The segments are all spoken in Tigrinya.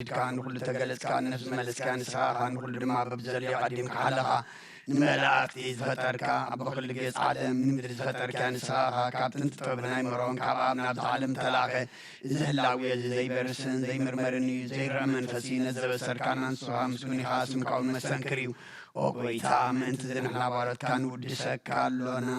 ወሪድካ፣ ንኹሉ ተገለጽካ፣ ንነፍሲ መለስካ፣ ንስኻ ኢኻ ንኹሉ ድማ በብዘድልዮ ቀዲምካ ሓለኻ። ንመላእኽቲ ዝፈጠርካ፣ ኣቦ ኩሉ ጌጽ ዓለም ንምድሪ ዝፈጠርካ ንስኻ ኢኻ። ካብ ጥንቲ ጥበብ ናይ መሮን ካብ ኣብ ናብዚ ዓለም ተላእኸ። እዚ ህላዌ እዚ ዘይበርስን ዘይምርመርን እዩ፣ ዘይረአ መንፈስ እዩ። ነዚ ዘበሰርካና ንስኻ ምስጉን ኢኻ፣ ስምካ እውን መስተንክር እዩ። ኦ ጎይታ፣ ምእንቲ እዚ ንሕና ባሮትካ ንውድሰካ ኣሎና።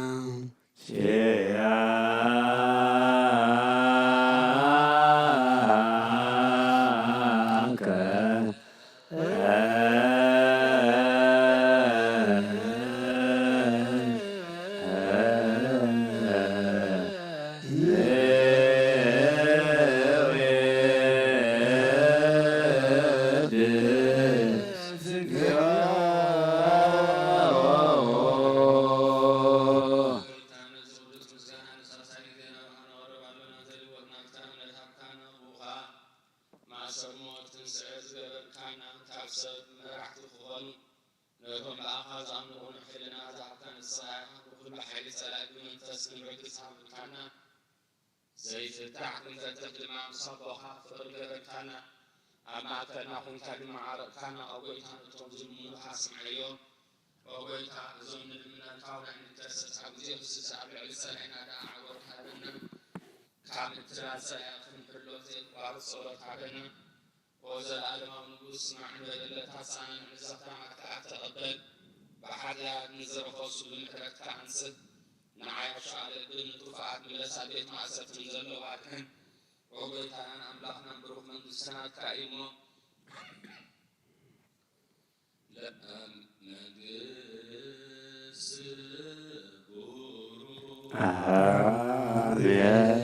ማእሰር ሞት ትንስኤ ዝገበርካና፣ ካብ ሰብ መራሕቲ ክኾኑ ነቶም ብኣኻ ዝኣምኑ ቅኑዕ ሕልና ዝሃብካ ንስኻ ኢኻ። ብኹሉ ሓይሊ ጸላኢ ብመንፈስ ክንርግጽ ሃብካና። ዘይፍታሕ ክንፈትሕ ድማ ምስ ኣቦኻ ፍቕሪ ገበርካና። ኣብ ማእከልና ኮንካ ድማ ዓረቕካና። ኦ ጎይታ፣ ነቶም ዝልምኑኻ ስምዓዮም። ኦ ጎይታ፣ እዞም ንልምነልካ ናይ ንከሰስ ኣብ ግዜ ፍስስ ኣብ ልዕሊ ጸላኢና ደኣ ዓወት ሃበና። ካብ ምትላል ጸላኢ ክንሕሎ ዘየቋርጽ ጸሎት ሃበና። ኦ ዘለኣለማዊ ንጉስ፣ ስማዕ ንበደለታትና፣ ንዕዘዝታና ተቐበል። ብሓጢኣት ንዝረኸሱ ብምሕረትካ ኣንጽህ። ንዓይ ኣብ ሸቓለ ግን ንጥፉኣት ምለስ፣ ኣብ ቤት ማእሰርትን ዘለዉ ኣድሕን። ኦ ጎይታናን ኣምላኽናን፣ ብሩኽ መንግስቲ ናትካ እዩ እሞ፣ ለኣም መንግስቲ ብሩኽ። ኣሜን።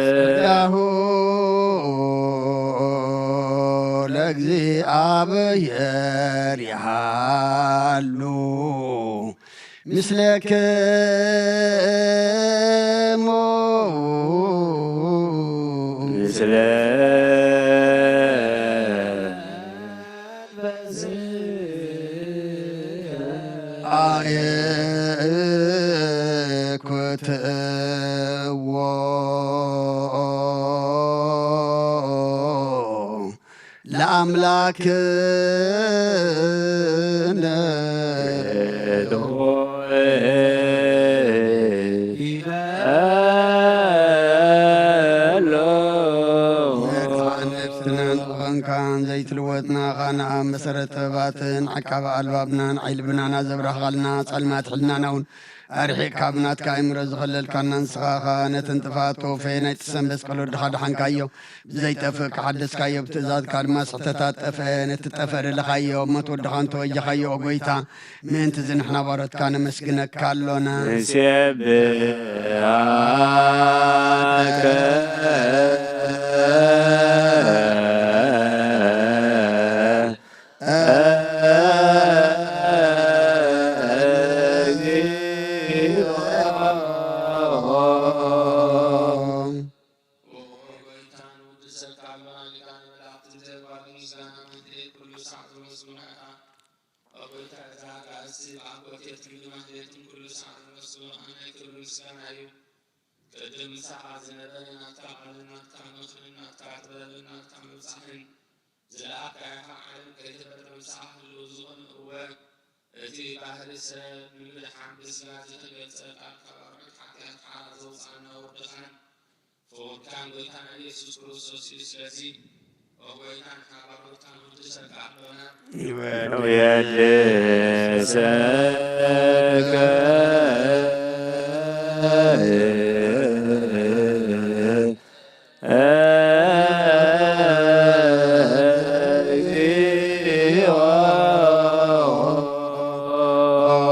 ጸጋሁ ለእግዚኣብሔር ይሃሉ ምስለክሙ። ምስለ አየኩትዎ ለአምላክነ። ነፍስናን ዝኾንካን ዘይትልወጥና ኻን ኣብ መሰረት ጥበባትን ዓቃቢ ኣልባብናን ዓይልብናና ዘብራህኻልና ጸልማት ሕልናና እውን ኣርሒቕካ ብናትካ ኣእምሮ ዝኸለልካና ንስኻ ኸኣ ነተን ጥፋኣት ተወፈየ ናይቲ ሰንበት ቀል ወድኻ ደሓንካዮ። ብዘይጠፍእ ከሓደስካዮ፣ ብትእዛዝካ ድማ ስሕተታት ጠፍአ። ነቲ ጠፍአ ደለኻዮ፣ ሞት ወድኻ እንተወጀኻዮ፣ ኦ ጐይታ፣ ምእንቲ እዚ ንሕና ባሮትካ ነመስግነካ ኣሎና። ንሴብሐከ። ኦ ጎይታ፣ ንውድሰካ ኣሎና፣ ሊቃነ መላእክትን ዘየቋርጽ ምስጋና ማህሌት ኩሉ ሳዕ ተመስግኖ ኢኻ። ኦ ጎይታ፣ እታ ኣጋእዝቲ ብኣኮቴትን ብማህሌትን ኩሉ ሳዕ ተመስግኖ ናይ ክብሪ ምስጋና እዩ። ቅድም ምሳኻ ዝነበረ ናትካ ቃልን ናትካ ምኽርን ናትካ ጥበብን ናትካ ምብጻሕን ዝለኣኽካዮ ኸኣ ዓለም ከይተፈጥረ ምሳኻ ህልው ዝኾነ፣ እወ፣ እቲ ባህሪ ሰብ ንምድሓን ብስጋ ዝተገልጸ ቃልካ፣ ካብ ኣርዑት ሓጢኣት ሓራ ዘውጽኣና ወድኻን ፍቑርካን ጐይታና ኢየሱስ ክርስቶስ እዩ። ስለዚ፣ ኦ ጐይታ፣ ንሕና ባሮትካ ንውድሰካ ኣሎና። ንወድሰከ።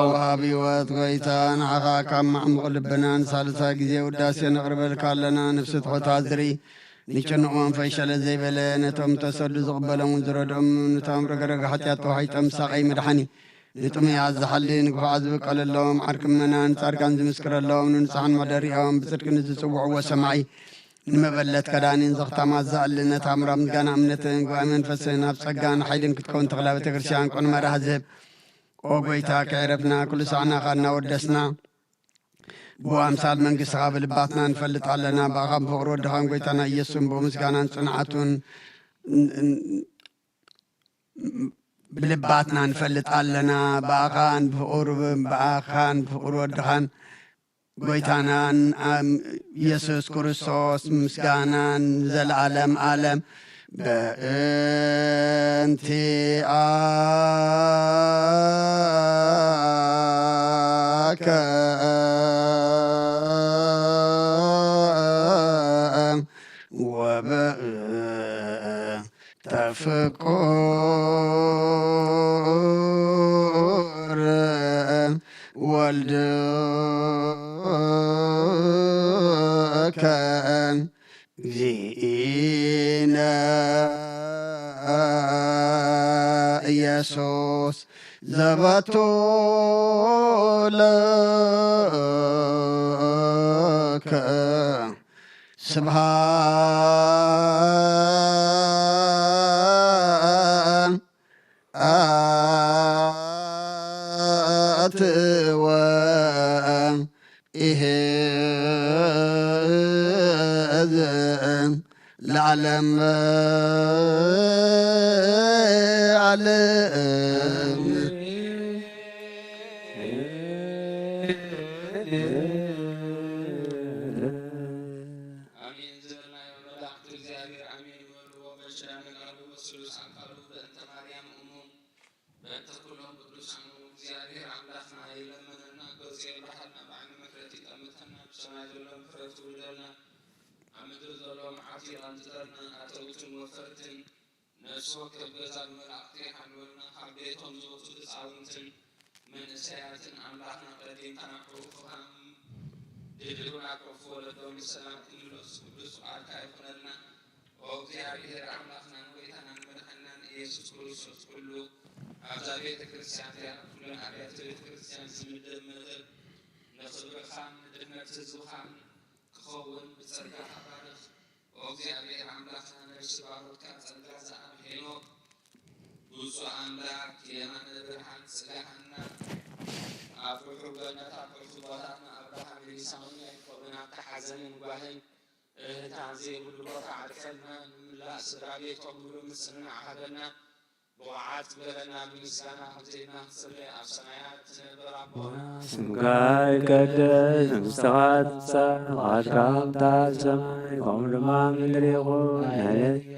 ወሃቢ ህይወት ጐይታ፣ ንዓኻ ካብ ማዕሙቕ ልብና ንሳልሳይ ግዜ ውዳሴ ነቕርበልካ ኣለና። ነፍሲ ትሑት ኣዝሪ፣ ንጭኑቕ መንፈስ ሸለል ዘይበለ፣ ነቶም ተሰዱ ዝቕበሎም እውን ዝረድኦም፣ ነቶም ረግረግ ሓጢኣት ተዋሒጦም ሳቐይ መድሓኒ፣ ንጥሙያት ዝሓሊ፣ ንግፉዓት ዝብቀለሎም፣ ዓርኪ ምእመናን ጻድቃን ዝምስክረሎም፣ ንንጹሓን መሕደሪኦም፣ ብጽድቂ ንዝጽውዕዎ ሰማዒ፣ ንመበለት ከዳኒን ዘኽታማት ዝኣሊ፣ ነታ ምራ ምስጋና እምነትን ጉባኤ መንፈስን ኣብ ጸጋን ሓይልን ክትከውን ተኽላ ቤተ ክርስቲያን ቅኑዕ መርሃ ዝህብ፣ ኦ ጐይታ፣ ከይረፍና ኩሉ ሳዕ ናኻ እናወደስና፣ ብኣምሳል መንግስትኻ ብልባትና ንፈልጥ ኣለና። ብኣኻ ብፍቕሪ ወድኻን ጎይታና ኢየሱስን ብኡ ምስጋናን ጽንዓቱን ን-፣ ን-፣ ብልባትና ንፈልጥ ኣለና። ብኣኻን ብፍቕሩ፣ ብኣኻን ብፍቕሪ ወድኻን ጎይታናን ኣም-፣ ኢየሱስ ክርስቶስ ምስጋናን ዘለዓለም ዓለም። በእንቲኣከ ወበእንተ ፍቁር ወልድከ እግዚእነ ኢየሱስ ዘበቱ ለከ ስብሐት ወኢሕዝን ለዓለም ዓለም። ኣሜን ዝበልናዮ መላእክቲ እግዚኣብሔር ኣሜን ይበልዎ። በኪዳነ ቃሉ ወስሉስ ኣካሉ በእንተ ማርያም እሙ በእንተ ኩሎም ቅዱሳኑ እግዚኣብሔር ኣምላኽና ይለመነና፣ ገጹ የብርሃልና፣ ብዓይኒ ምሕረት ይጠምተና፣ ብሰማይ ዘሎ ምሕረቱ ይውደልና፣ ኣብ ምድሪ ዘሎ መዓቱ ይቐንጥጠልና፣ ኣጠውትን ወፈርትን ነፍሲ ወከፍ ገዛ ብመላእኽቱ ይሓልወልና፣ ካብ ቤቶም ዝወፁ ህፃውንትን መንእሰያትን ኣምላኽና ቀዲምካ ናብ ሕቑፍኻ ድልድልና ኮፍ ወለዶም ሰላም ክምለሱ ቅዱስ ፍቓድካ ይኹነልና። ኦ እግዚኣብሔር ኣምላኽናን ጎይታናን መድሓኒናን ኢየሱስ ክርስቶስ፣ ኩሉ ኣብዛ ቤተ ክርስቲያን እዚኣ፣ ኩለን ኣብያተ ቤተ ክርስቲያን ዝምደብ መደብ ንኽብርኻን ንድሕነት ህዝብኻን ክኸውን ብጸጋኻ ባርኽ። ኦ እግዚኣብሔር ኣምላኽና፣ ነፍሲ ባሮትካ ጸጋ ዝኣብ ሄኖክ፣ ብፁዕ ኣምላክ የማነ ብርሃን ጽጋሃና፣ ኣብ ርሑቕ ገነት ኣብ ዕርፉ ቦታ ንኣብርሃምን ይስሐቅን ያዕቆብን ኣብቲ ሓዘንን ጓህን እህታን ዘይብሉ ቦታ ኣዕርፈልና፣ ንምላእ ስድራ ቤቶም ሙሉእ ምጽንናዕ ሃበና። ብቑዓት ግበረና፣ ብምስጋና ከምዚ ኢልና ክንጽሊ፣ ኣብ ሰማያት ትነብር ኣቦና፣ ስምካ ይቀደስ፣ መንግስትኻ ትምጻእ፣ ፍቓድካ ከምታ ኣብ ሰማይ ከምኡ ድማ ኣብ ምድሪ ይኹን። ንዕለትና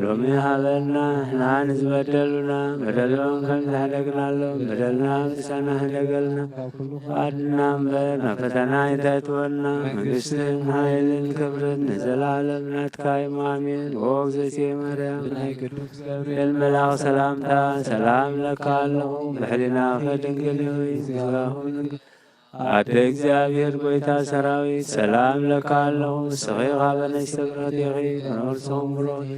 ሎሚ ሃበና፣ ንሕና ንዝበደሉና በደሎም ከም ዝሕደግናሎም በደልና ምሳና ሕደገልና፣ ኣድና እምበር ናብ ፈተና ኣይተእትወና፣ መንግስትን ሓይልን ክብርን ንዘለኣለም ናትካ እዩ፣ ኣሜን። ኦ እግዝእትየ ማርያም፣ ናይ ቅዱስ ገብርኤል መልኣኽ ሰላምታ ሰላም እለካ ኣለኹ፣ ብሕሊናኺ ድንግል ኢኺ፣ ስጋኺ እውን ድንግል። ኣደ እግዚኣብሔር፣ ጎይታ ሰራዊት፣ ሰላም እለካ ኣለኹ፣ ንስኺ ካብ ኣንስቲ ፍጥረት ኢኺ፣ ፍሬ ከርሥኺ ቡሩክ።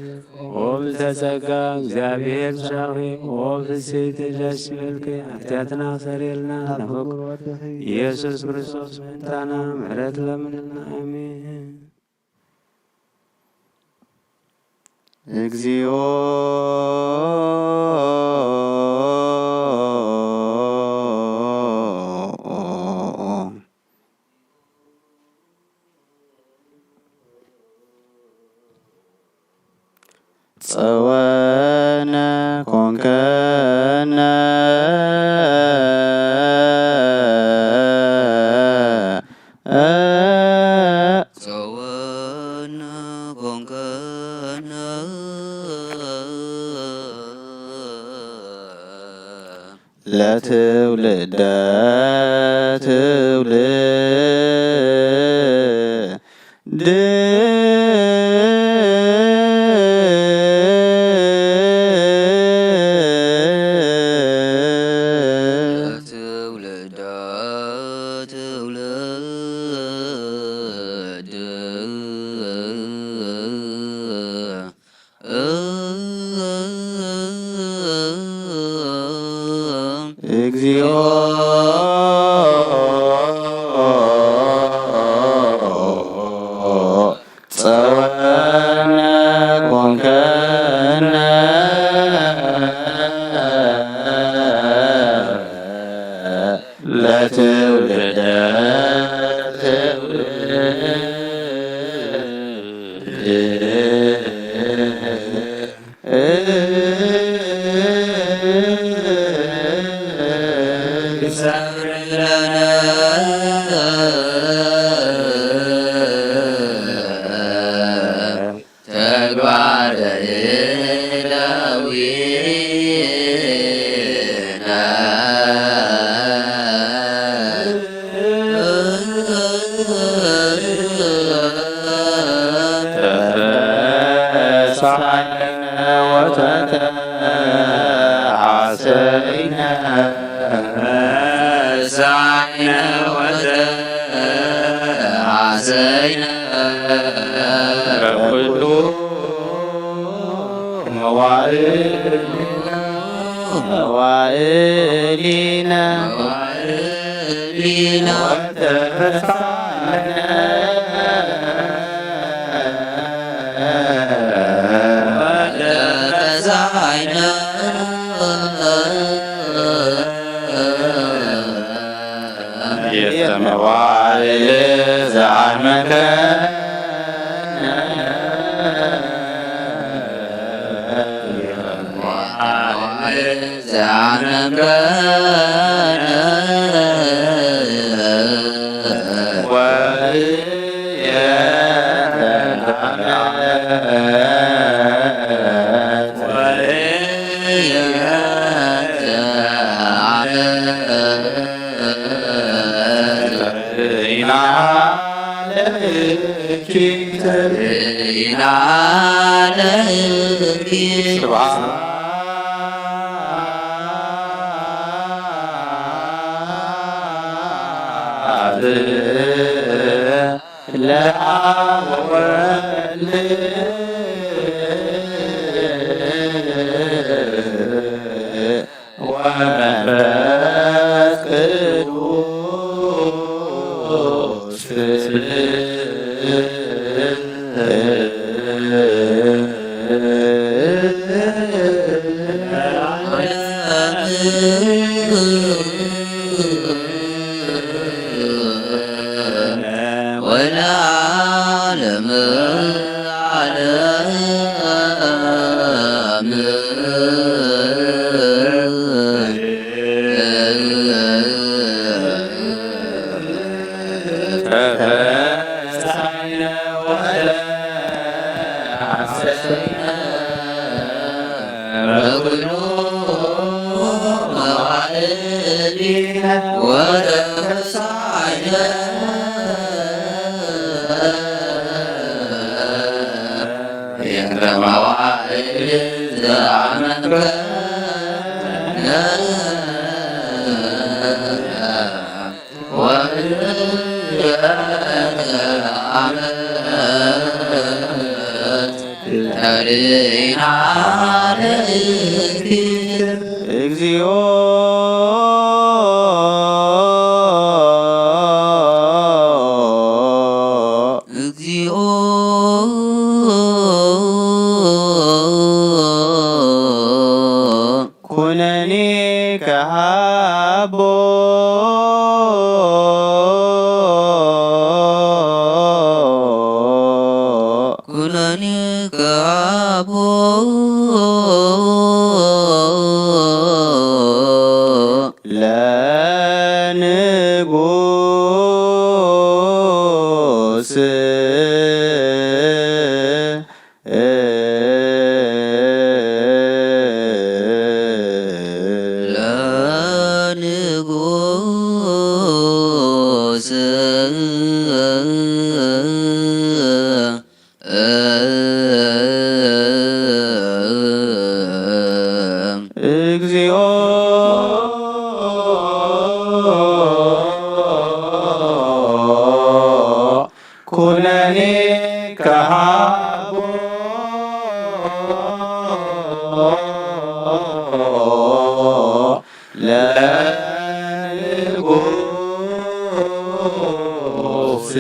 ኦ ምልዕተ ጸጋ፣ እግዚኣብሔር ምሳኺ፣ ኦ ፍስሕቲ ደስ ይበልኪ፣ ሓጢኣትና ክሰርየልና፣ ንፍቁር ወድኺ ኢየሱስ ክርስቶስ ምእንታና ምሕረት ለምንልና። ኣሜን። እግዚኦ። ጸወነ ኮንከነ። ጸወነ ኮንከነ። ለትውልደ ትውልድ ትውልደ ትውልድ እግዚኦ። ጸወነ ኮንከነ ለትውልደ ግበር ለነ ተግባረ እደዊነ። ተፈሳይነ ወተተሐሰይነ። ተፈሳይነ ወተሐሰይነ። በኩሉ መዋዕል መዋዕሊነ መዋዕሊነ ወተፈሳነ ወተፈሳነ። የስተመዋዕል ዘአመከነ ዘአመከነ ወየ ስብሐት ለአብ ወወልድ ወመንፈስ ቅዱስ። ወለዓለመ ዓለም። ተፈሳይነ ወተሐሰይነ በኩሉ መዋዕሊነ ወተፈሳይነ እንተ መዋዕል ዘአመከነ ወእያተ ዓመት ተርእይና ለእኪ። እግዚኦ። እግዚኦ። ኩነኔ ከሃቦ። ኩነኔ ከሃቦ። ለንጉስ። ለንጉስ። እግዚኦ ኩነኔ ከሃቦ ለንጉስ።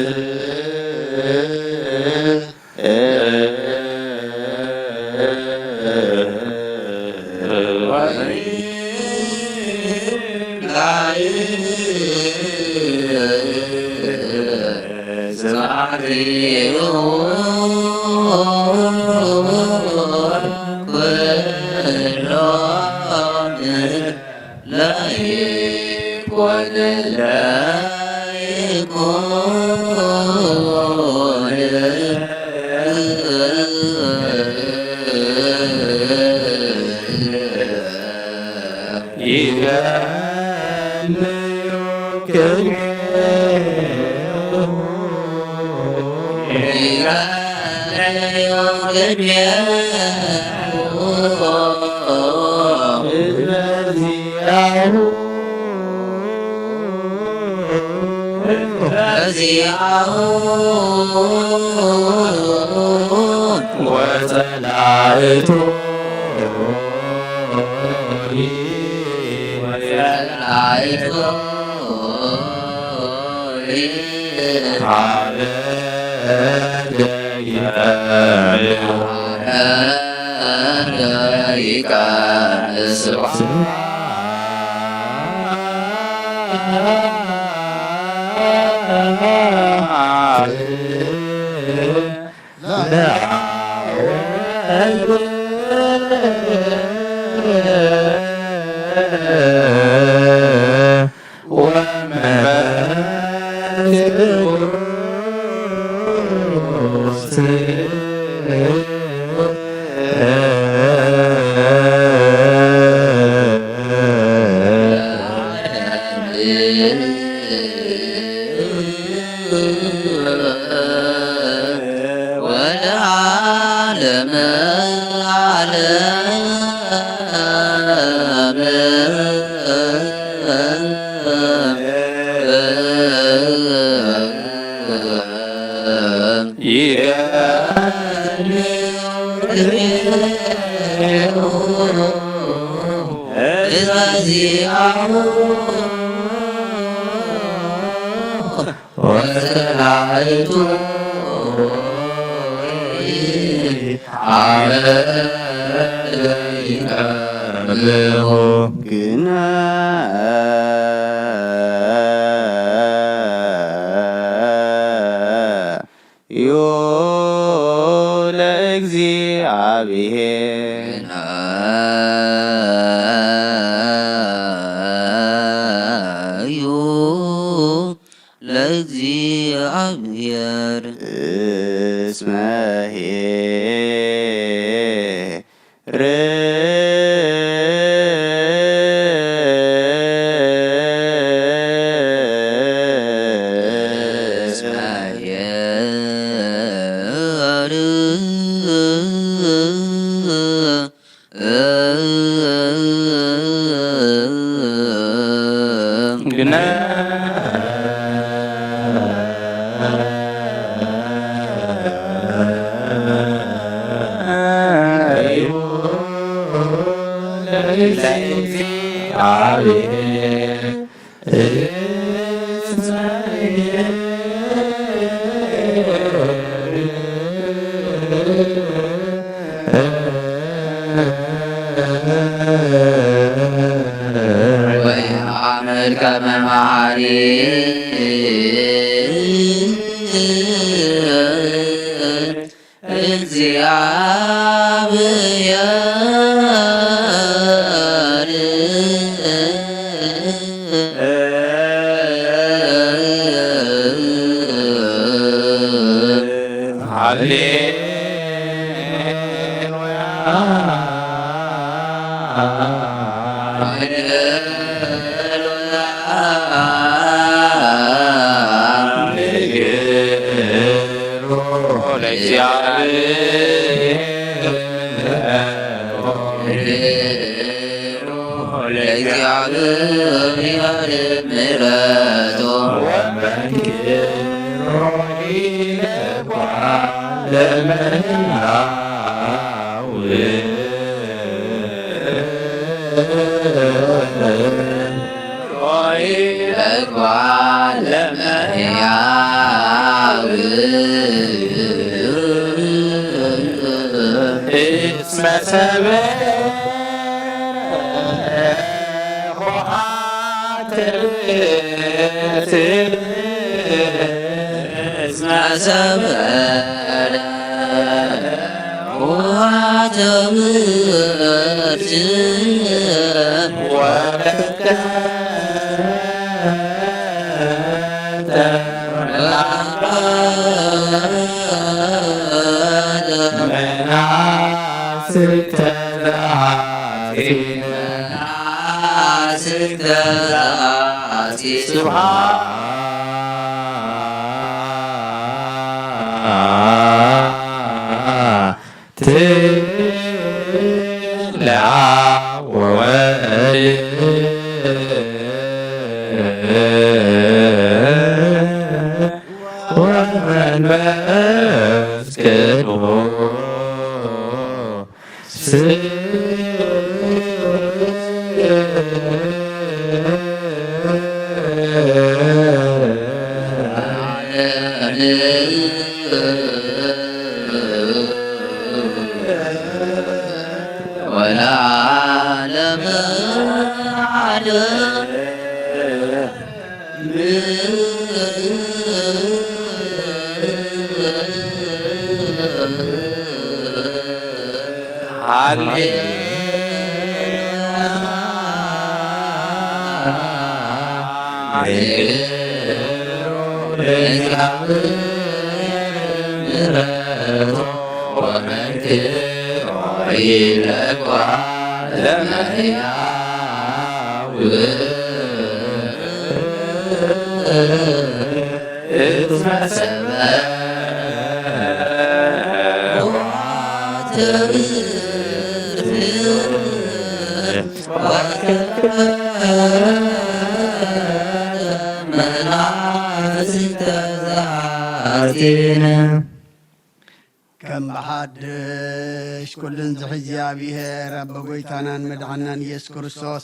ኩሎም ላይኮን ላይኮን ይገንዩ ቅድሜሁ። ይገንዩ ቅድሜሁ። እዝነ ዚአሁ። ዚአሁ። ወጸላእቱ። ወጸላእቱ። ሀበ ደቂቀ። ደቂቀ። ስብሐት። ወመንፈስ ቅዱስ። ወለዓለመ ዓለም። ይገንዩ። ወጸላእቱ ሀበ ደቂቀ። ግና ዩ ለእግዚአብሔር። ዩ ለእግዚአብሔር። እስመ ኄር። ግና ለእግዚአብሔር። ወየአምር ከመ መሐሪ። እግዚአብሔር። ሃሌሉያ። ሃሌሉያ። ለእግዚአብሔር። ለእግዚአብሔር ምሕረቱ ወመንክሮ ይለቋ ለመሕያው። ለመሕያው። እስመ ሰበረ ኆኃተ ብእሲት። እስመ ሰበረ ወትምህርት ወከተ መናፍስተ ዘአጺን። መናፍስተ ዘአጺን። ስብሐት ለአብ ወወልድ ወመንፈስ ቅዱስ። ወለዓለመ ዓለም። ከም ብሓድሽ ኩሉን ዝሕዚ እግዚኣብሔር ኣቦ ጎይታናን መድሓናን ኢየሱስ ክርስቶስ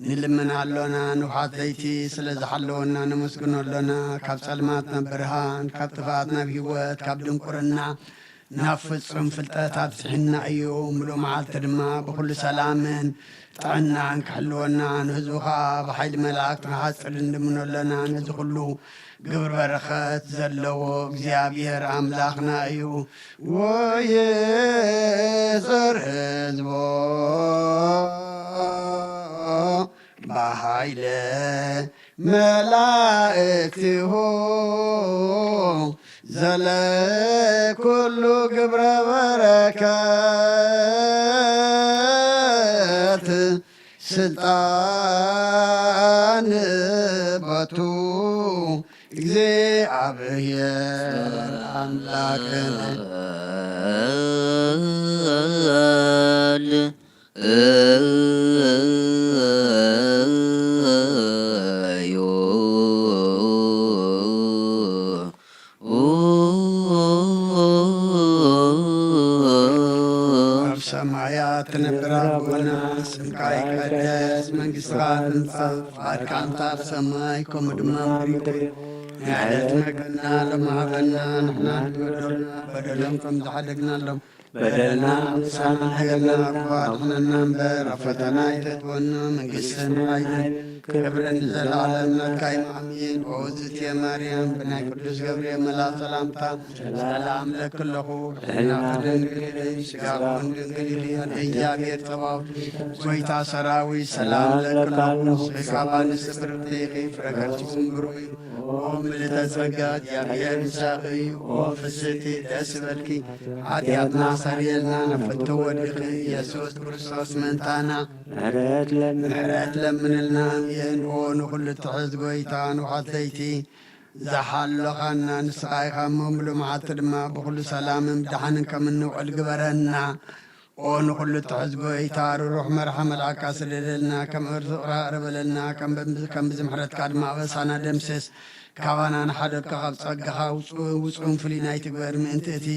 ንልምን ኣሎና። ንውሓት ለይቲ ስለ ዝሓለወና ነመስግኖ ኣሎና። ካብ ጸልማት ናብ ብርሃን፣ ካብ ጥፍኣት ናብ ህይወት፣ ካብ ድንቁርና ናብ ፍጹም ፍልጠት ኣብጽሕና እዩ። ምሉእ መዓልቲ ድማ ብኹሉ ሰላምን ጥዕናን ክሕልወና፣ ንህዝቡ ኸኣ ብሓይሊ መላእክቲ ክሓጽር ንልምኖ ኣሎና። ነዚ ኹሉ ግብሪ በረኸት ዘለዎ እግዚኣብሔር ኣምላኽና እዩ። ወይጽር ህዝቦ ብሓይለ መላእክቲሁ ዘለ ኩሉ ግብረ በረከት ስልጣን በቱ እግዚኣብሔር ኣምላክነ። ኣብ ሰማያት ትነብር ኣቦና፣ ስምካ ይቀደስ፣ መንግስትኻ ትምጻእ፣ ፍቓድካ እንተ ኣብ ሰማይ ከምኡ ድማ ኣብ ምድሪ። ናይ ዕለት መግብና ሎሚ ሃበና፣ ንሕና ንበደሉና በደሎም ከም ዝሓደግናሎም በደልና ምሳና ሓገዝና እኳ ኣድሕነና እምበር፣ ኣብ ፈተና ኣይተእትወና፣ መንግስትን ሓይልን ክብርን ንዘለዓለም ናትካ እዩ። ኣሜን። ኦ ዝትየ ማርያም፣ ብናይ ቅዱስ ገብርኤል መልኣክ ሰላምታ ሰላም እለኪ ኣለኹ። ብሕልናኺ ድንግል ኢኺ፣ ስጋኺ እውን ድንግል ኢኺ። እግዚኣብሔር ጸባኦት፣ ጎይታ ሰራዊት፣ ሰላም እለኪ ኣለኹ። ስጋኺ ንጽብርቲ ኢኺ፣ ፍረ ከርስኺ እውን ብሩኽ እዩ። ኦ ምልዕተ ጸጋ፣ እግዚኣብሔር ምሳኺ እዩ። ኦ ፍስሕቲ፣ ደስ ይበልኪ። ሓጢኣትና ሰሪየልና፣ ናብ ፍትው ወዲኺ። ኢየሱስ ክርስቶስ ምእንታና ምሕረት ለምን። ምሕረት ለምንልና። ኣሜን። ኦ ንኹሉ እትሕዝ ጎይታ፣ ንውሓት ለይቲ ዝሓለኻና ንስኻ ኢኻ እሞ፣ ምሉእ መዓልቲ ድማ ብኹሉ ሰላምን ብደሓንን ከም እንውዕል ግበረና። ኦ ንኹሉ እትሕዝ ጎይታ፣ ርሩሕ መርሓ መልኣካ ስደደልና፣ ከም እርዚ ፍቕርኻ ቅረበለልና፣ ከም በ-፣ ከም ብዚ ምሕረትካ ድማ ኣበሳና ደምስስ። ካባና ንሓደግካ ካብ ጸጋኻ ውጹ-፣ ውጹን ፍሉይን ኣይትግበር፣ ምእንቲ እቲ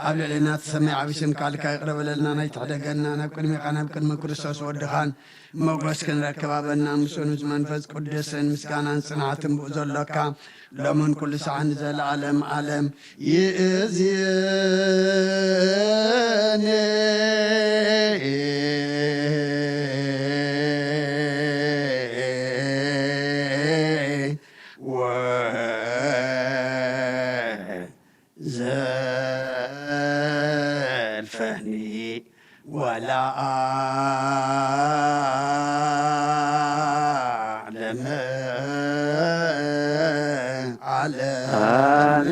ኣብ ልዕሌና እቲ ሰማይ ዓቢ ስምካ ልካ ይቕረ በለልና፣ ናይ ትሕደገና፣ ናብ ቅድሜኻ፣ ናብ ቅድሚ ክርስቶስ ወድኻን መጎስ ክንረክብ ኣበና፣ ምስኡ ምስ መንፈስ ቅዱስን ምስጋናን ጽንዓትን ብኡ ዘሎካ፣ ሎምን ኩሉ ሰዓት ንዘለዓለም ዓለም። ይእዜኒ ወዘ ፈኒ ወላ ዓለመ ዓለም።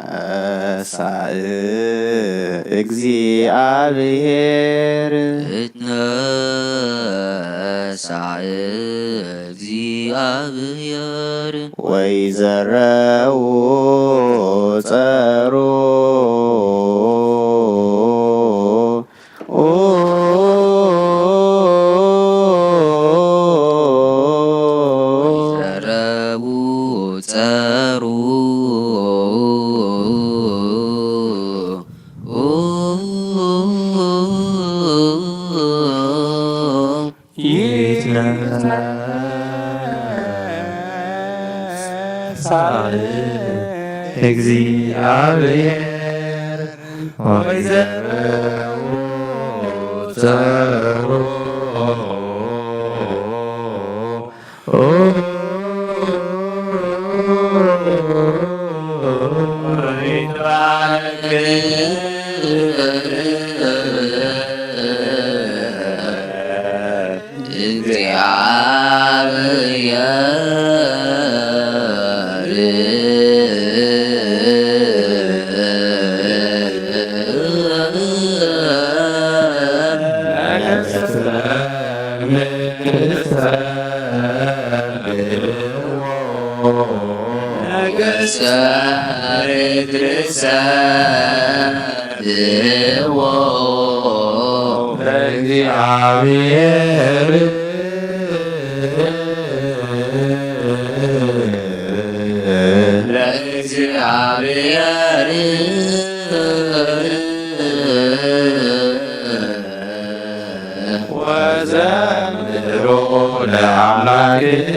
ይትነሳእ እግዚኣብሔር። ይትነሳእ እግዚኣብሔር። ወይዘረው ጸሩ። ዘረቡ ጸሩ። ይትነሳእ እግዚኣብሔር። ወይዘረው ጸሩ። ነገስተ ርግርሰ ብዎ ለእግዚኣብሔር። ለእግዚኣብሔር። ወዘምሩ ለአምላክነ።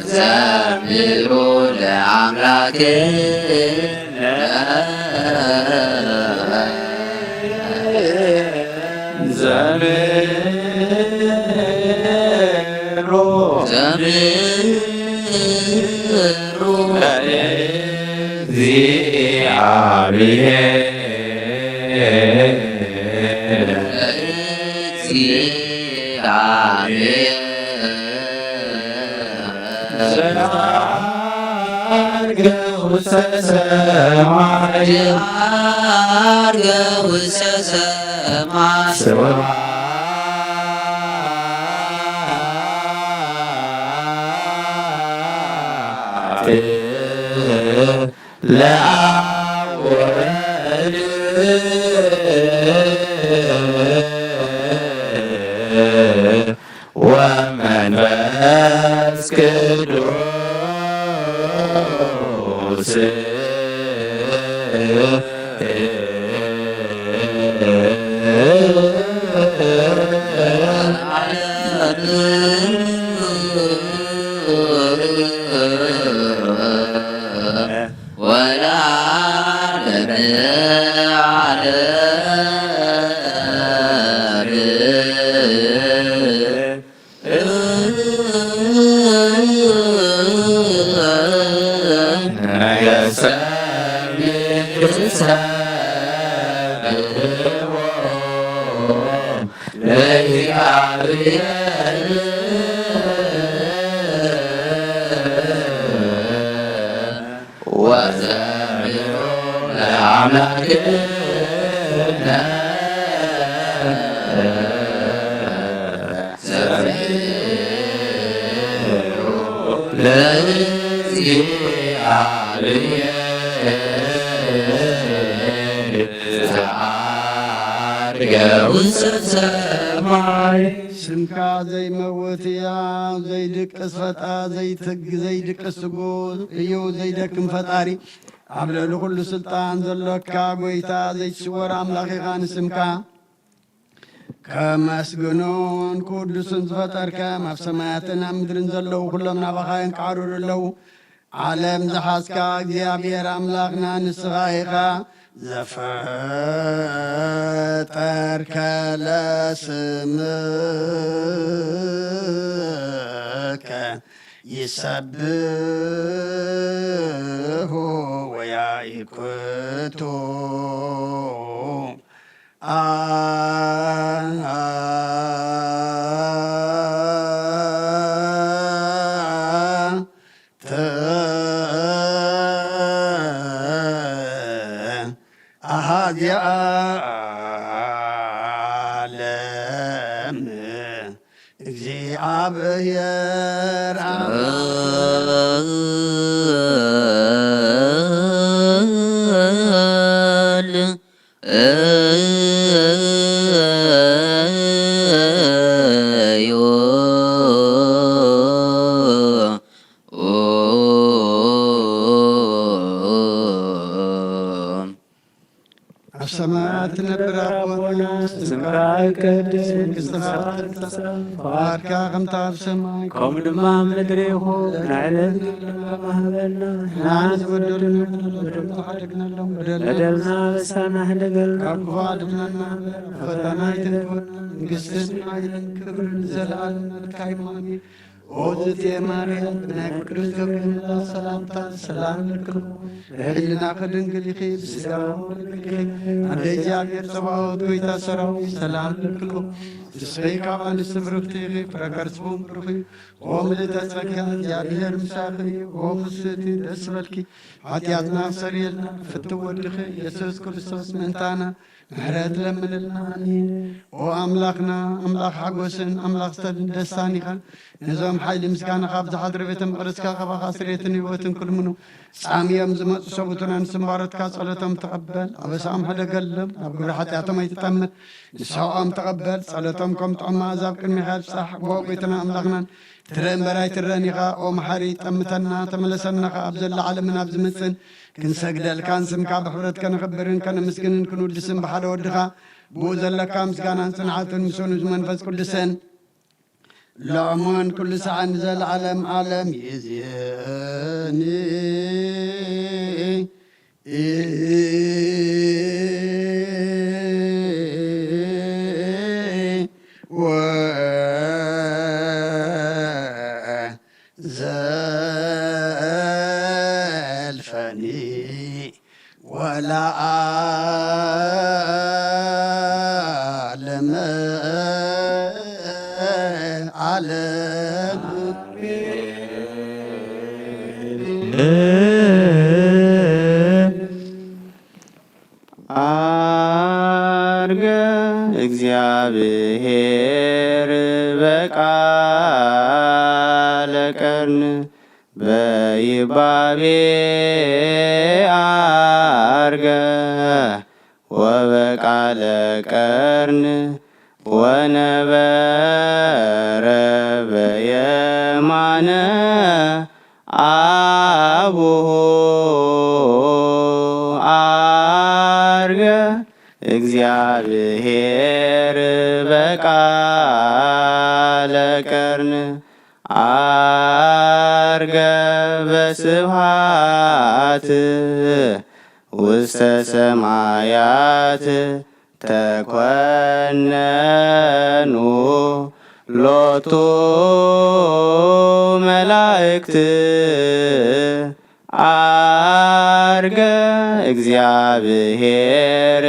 ወዘምሩ ለአምላክነ። ዘምሩ። ዘምሩ። ለእግዚኣብሔር። ለእግዚኣብሔር። ዘዐርገ ውስተ ሰማይ። ዘዐርገ ውስተ ሰማይ። ስብሐት ለአብ ወወልድ ወመንፈስ ቅዱስ። ወለዓለመ ዓለም። ነገሰ ምድር ሰብሕዎ ለእግዚኣብሔር። ወዘምሩ ለአምላክነ። ዘምሩ ለእግዚኣብሔር። ዘዐርገ ውስተ ሰማይ። ስምካ ዘይመውት ሕያው፣ ዘይድቅስ ፈጣ-፣ ዘይትግ-፣ ዘይድቅስ ትጉ እዩ፣ ዘይደክም ፈጣሪ። ኣብ ልዕሊ ኩሉ ስልጣን ዘሎካ ጎይታ፣ ዘይትስወር ኣምላኽ ኢኻ ንስምካ። ከመስግኑን ክውድሱን ዝፈጠርከ፣ ኣብ ሰማያትን ኣብ ምድርን ዘለዉ ኩሎም ናባኻ የንቃዕሩሩ ኣለዉ። ዓለም ዝሓዝካ እግዚኣብሔር ኣምላኽና ንስኻ ኢኻ። ዘፈጠረ ፈጠርከ ለስምከ ይሰብሑ ወያይክቱ። አ- ተ- ኣሃዚ ዓለም እግዚኣብሔር ኣምላኽ። ኣብ ሰማያት ትነብር ኣቦና፣ ስምካ ይቀደስ፣ መንግስትኻ ትምጻእ፣ ፍቓድካ ከምታ ኣብ ሰማይ፣ ከምኡ ድማ ኣብ ምድሪ ይኹን። ንዕለትና ሃበና፣ ንሕና ዝበደሉና፣ በደልና ሓደግናሎም፣ በደልና በደልና በሳና ሕደገልና፣ ካብ ክፉ ኣድሕነና፣ ፈተና ኣይተግበና፣ መንግስትን ሓይልን ክብርን ዘለኣለም ናትካ ይኹን። ኣሜን። ኦ ዝእቲ ማርያም፣ ብናይ ቅዱስ ገብርኤል መልኣኽ ሰላምታ ሰላም እልክልኪ፣ ብሕልናኺ ድንግል ኢኺ፣ ብስጋኺ ድንግል ኢኺ። ኣደ እግዚኣብሔር ጸባኦት፣ ጎይታ ሰራዊት፣ ሰላም እልክልኪ። ንስኺ ካብ ኣንስቲ ብርኽቲ ኢኺ፣ ፍረ ከርስኺ እውን ብሩኽ እዩ። ኦ ምልእተ ጸጋ፣ እግዚኣብሔር ምሳኺ እዩ። ኦ ፍስህቲ፣ ደስ ይበልኪ፣ ሓጢኣትና ኣስተሰርየልና፣ ፍትው ወድኺ ኢየሱስ ክርስቶስ ምእንታና ምሕረት ለምንልና። ኣሜን። ኦ ኣምላኽና፣ ኣምላኽ ሓጎስን ኣምላኽ ሰልን ደስታን ኢኻ። ነዞም ሓይሊ ምስጋና ካብ ዝሓድረ ቤተ መቕደስካ ካባኻ ስርየትን ህይወትን ክልምኑ ጻምዮም ዝመጹ ሰቡትና ንስምባሮትካ ጸሎቶም ተቐበል። ኣበሳኦም ሕደገሎም፣ ናብ ግብሪ ሓጢኣቶም ኣይትጠምት። ንስሕቖም ተቐበል፣ ጸሎቶም ከም ጥዑም መኣዛ ኣብ ቅድሚኻ ይብጻሕ። ኦ ጎይታና ኣምላኽናን ትረአ እምበር ኣይትረአን ኢኻ። ኦ መሓሪ፣ ጠምተና፣ ተመለሰና ከኣ ኣብ ዘሎ ዓለምን ኣብ ዝመጽእን ክንሰግደልካን ስምካ ብሕብረት ከነኽብርን ከነመስግንን ክንውድስን ብሓደ ወድኻ ብኡ ዘለካ ምስጋናን ጽንዓትን ምስ ወንዝ መንፈስ ቅዱስን ሎምን ኩሉ ሰዓን ንዘለዓለም ዓለም ይእዜኒ። ወዘልፈኒ ወለዓለመ ዓለም። አርገ እግዚአብሔር በቃለ ቀርን በይባቤ አርገ ወበቃለ ቀርን ወነበረ በየማነ አቡሁ አርገ እግዚአብሔር በቃለ ቀርን አርገ በስብሐት ውስተ ሰማያት ተኮነኑ ሎቱ መላእክት። አርገ እግዚአብሔር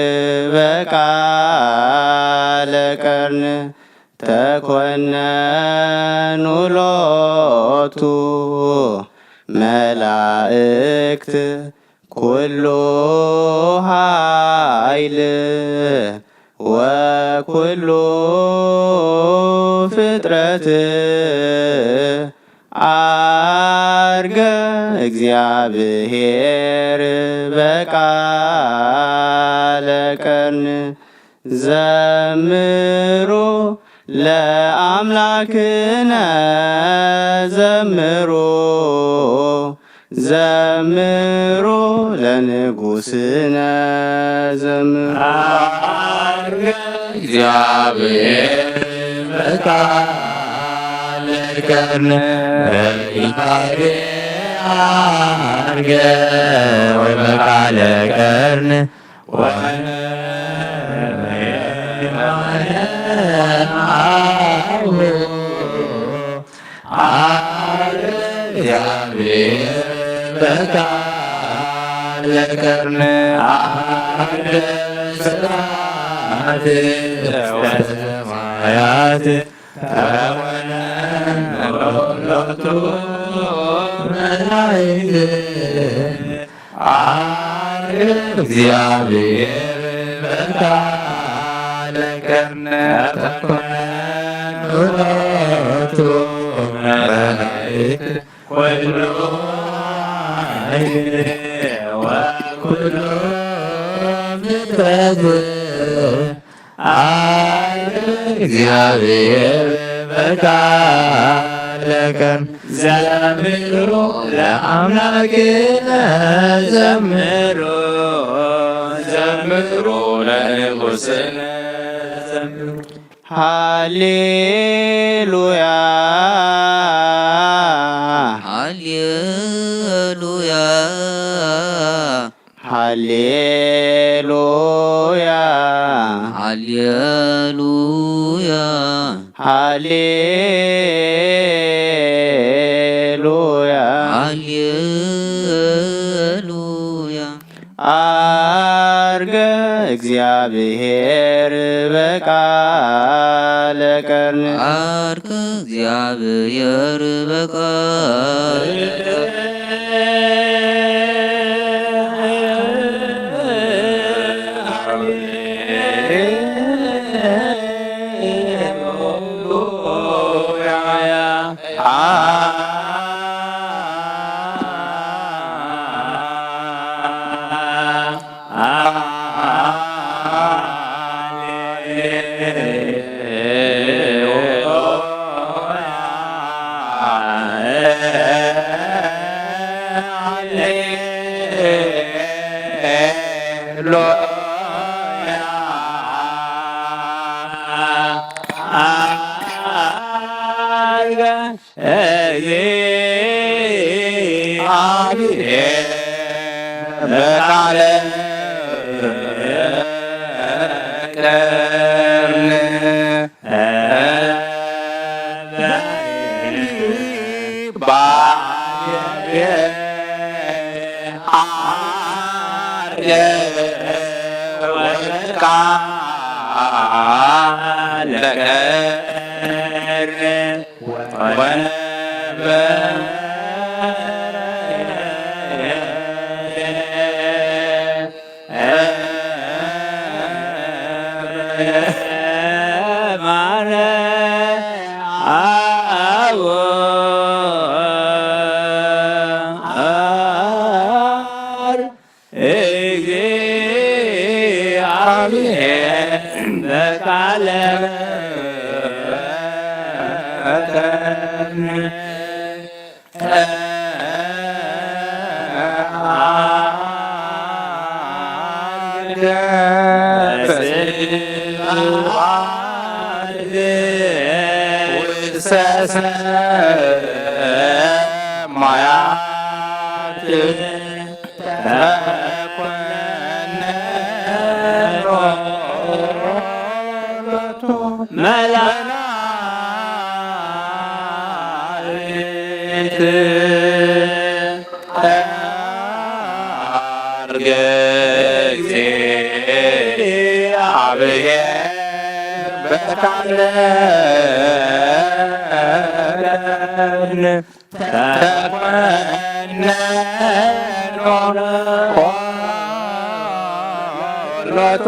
በቃለ ቀርን ተኮነኑ ሎቱ መላእክት ኩሉ ኃይል ወኩሉ ፍጥረት አርገ እግዚአብሔር በቃለ ቀርን ዘምሩ ለአምላክነ ዘምሩ ዘምሩ ለንጉስነ ዘምሩ። አርገ እግዚአብሔር በቃለ ቀርን በይባቤ አርገ ወይ በቃለ ቀርን ወነበየ አርያም እግዚአብሔር በቃለ ከርነ አሐደ ስብሐት ወሰማያት ተወነ ሎቱ መላእክት አርያም እግዚአብሔር በቃለ ከርነ ተኮነ ሎቱ መላእክት ኩሉ ወኩሉ ፍጥረት አርያም እግዚአብሔር በቃለ ከርነ ዘምሩ ለአምላክነ ዘምሩ ዘምሩ ለንጉሥነ ዘምሩ። ሃሌሉያ ሃሌሉያ ሃሌሉያ ሃሌሉያ ሃሌሉያ ሃሌሉያ አርገ እግዚአብሔር በቃለ ከርነ አርገ እግዚአብሔር በቃለ እግዚአብሔር በቃለ ከርነ ባየ አርገ ወቃለ ከርነ ወነበረ ማርያም እግዚአብሔር በቃለ ሰማያት ተኮነ ሎቱ መላእክት አርገ እግዚአብሔር በቃለ ተኮነኖ ሎቱ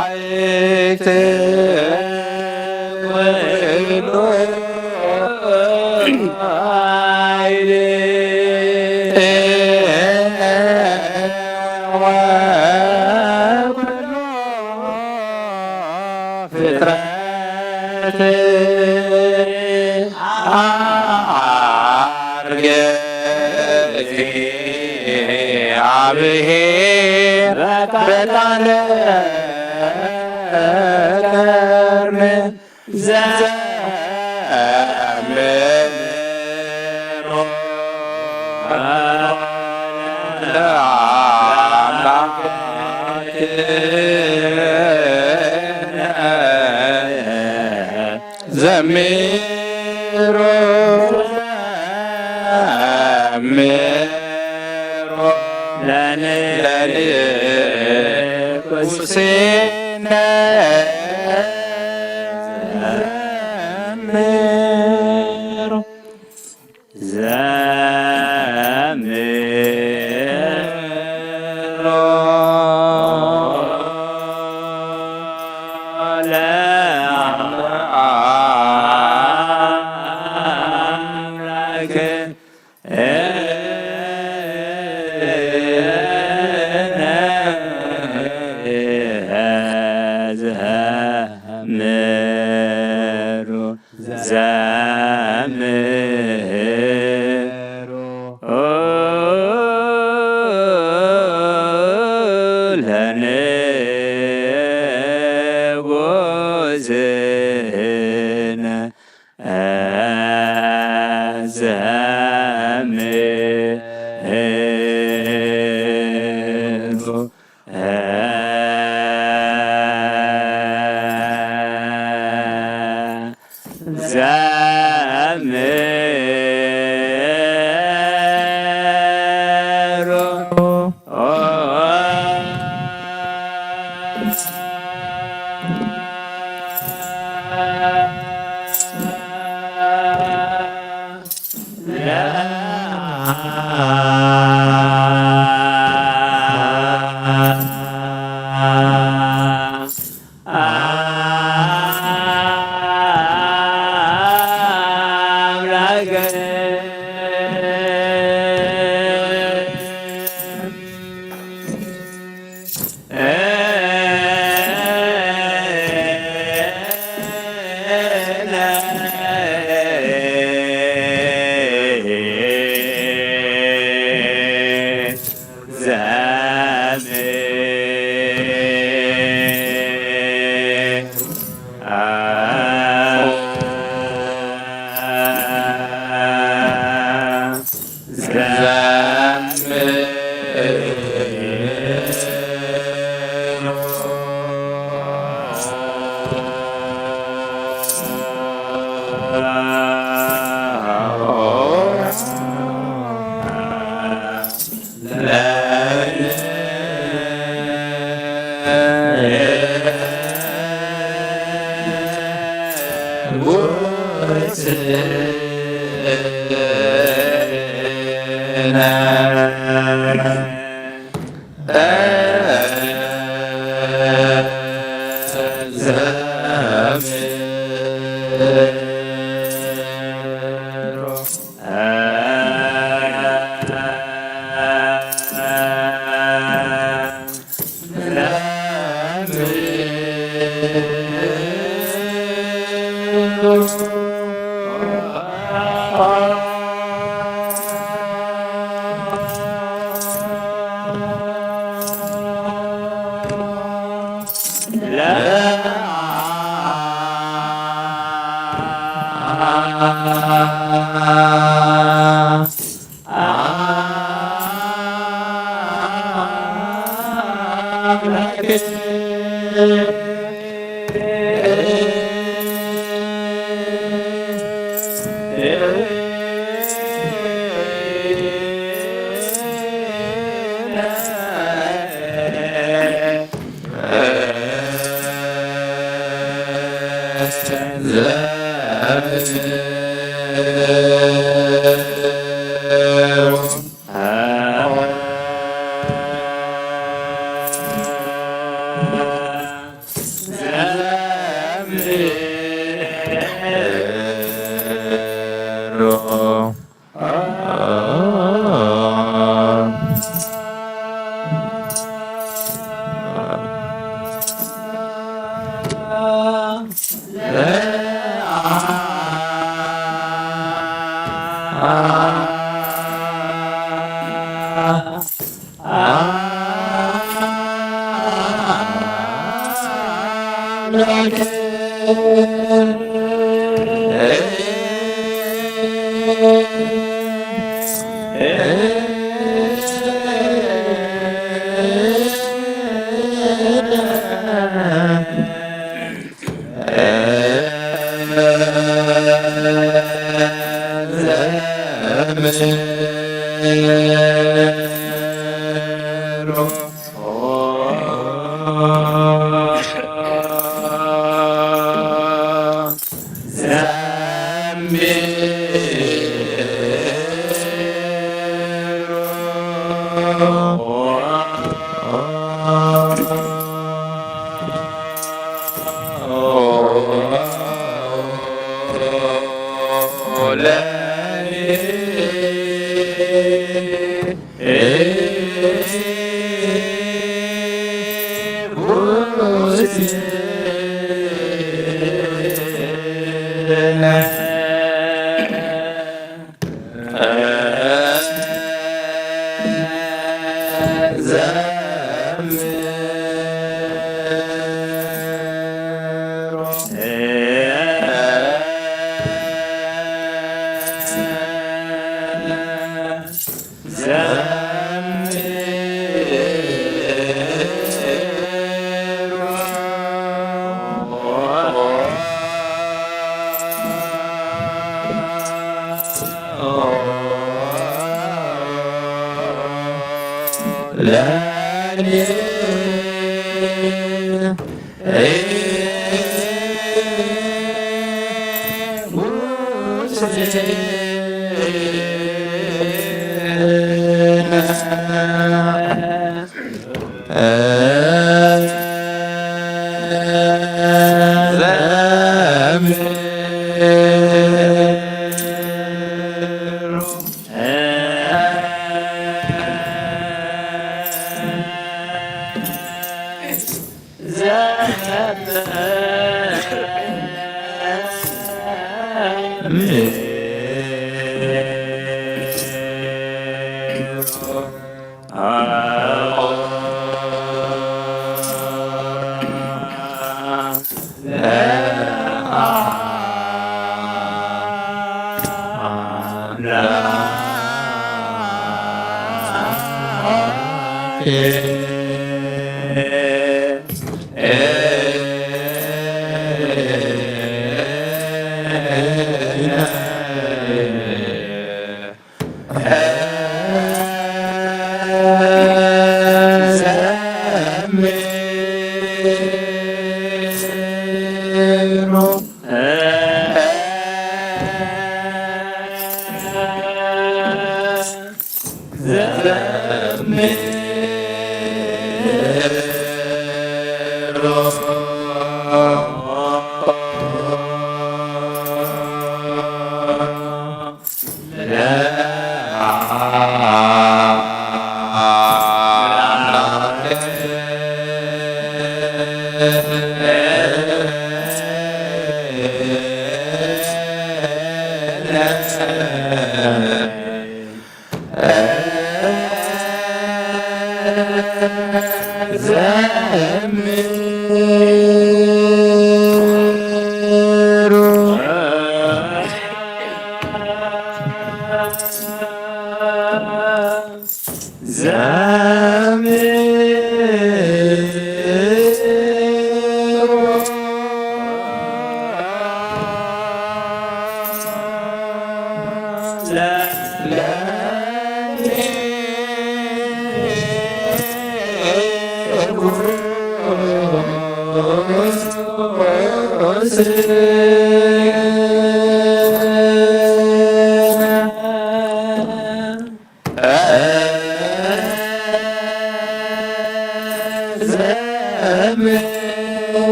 መላእክት ኩሉ ኃይል ወኩሉ ፍጥረት አርገ እግዚአብሔር በቃለ ከርነ ዘምሩ ለአምላክ ዘምሩ፣ ዘምሩ ለንጉስነ ዘምሩ። ዘምሩ ዘምሩ ለንጉስነ ዘምሩ። ዘምሩ።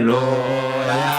ሃሌሉያ። ሃሌሉያ።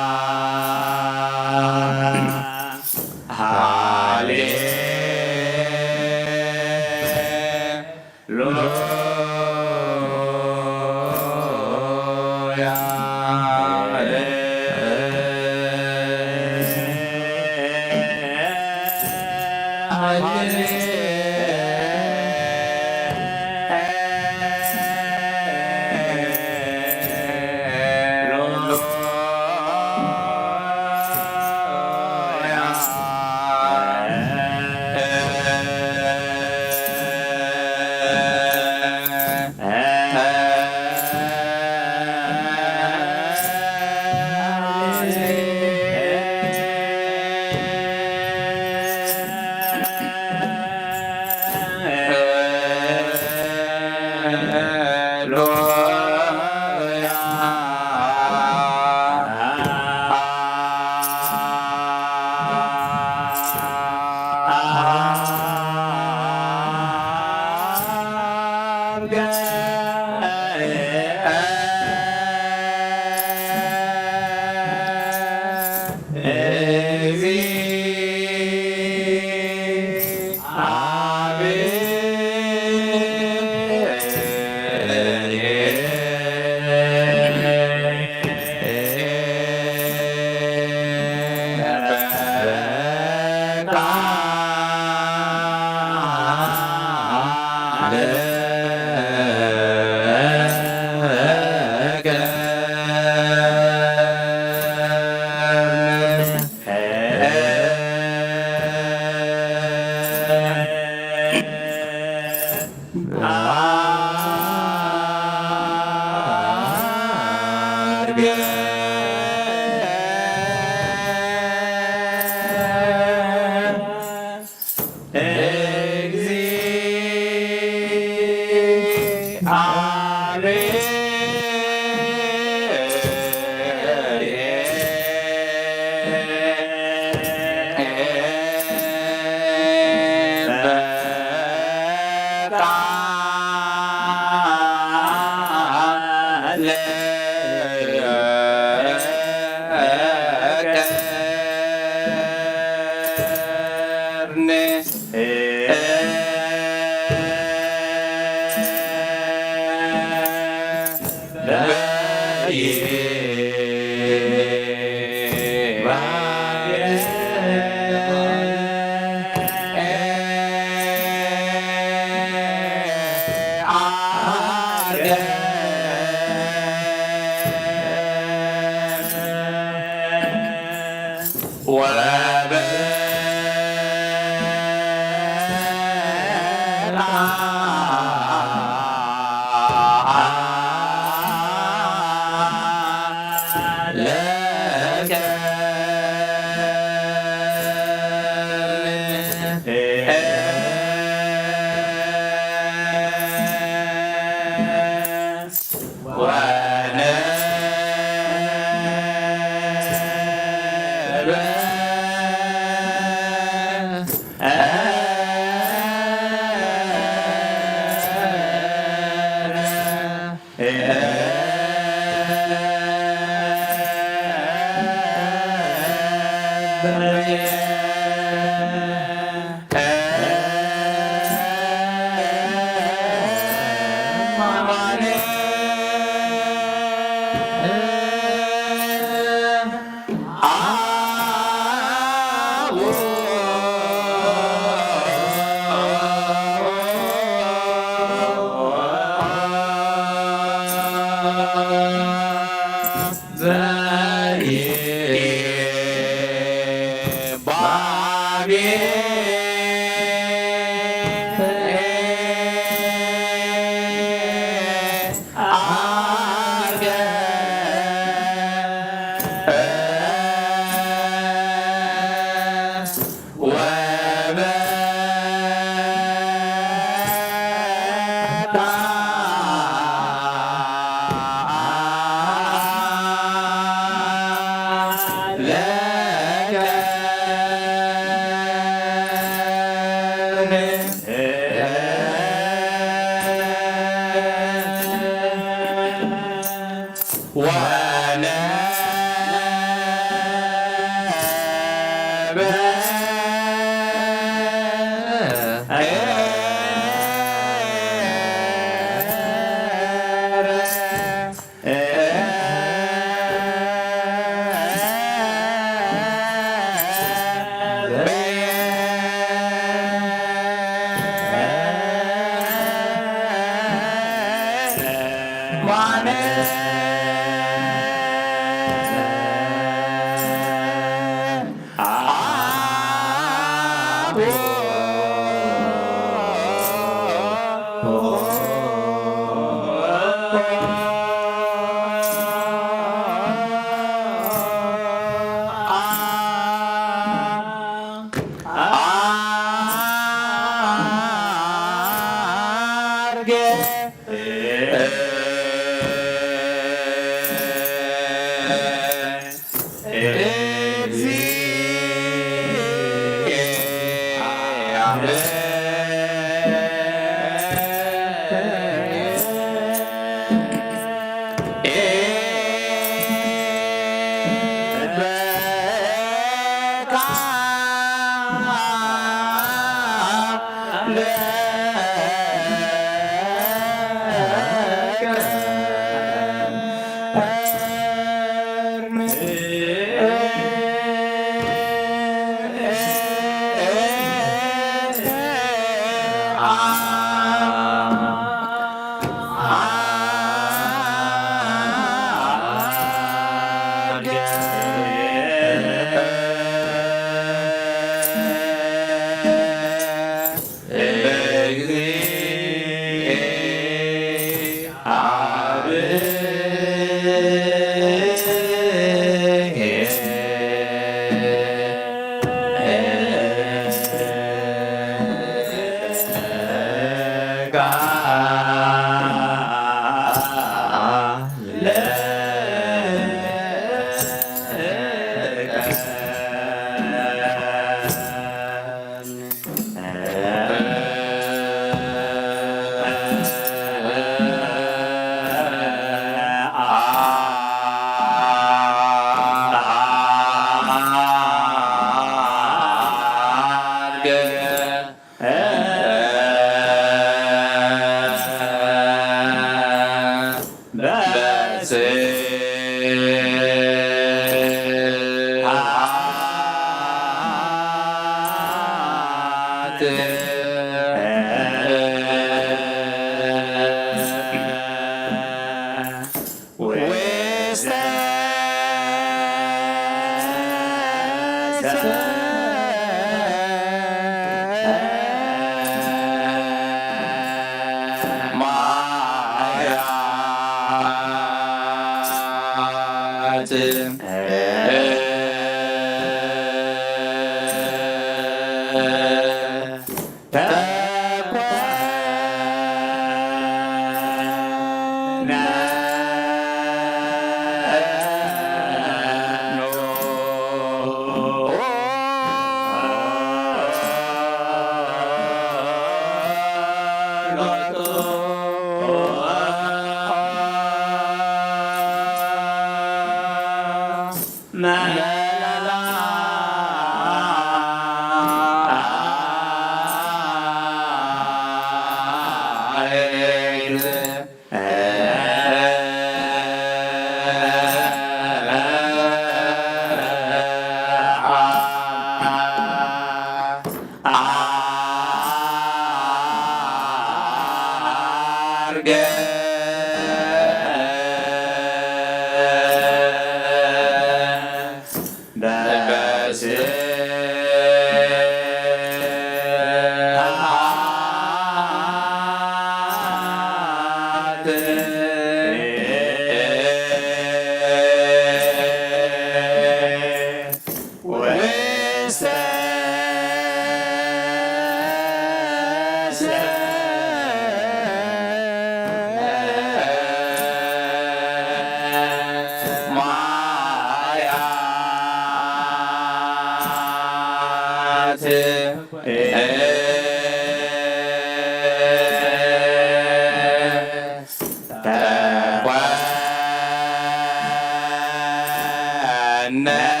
ነኑ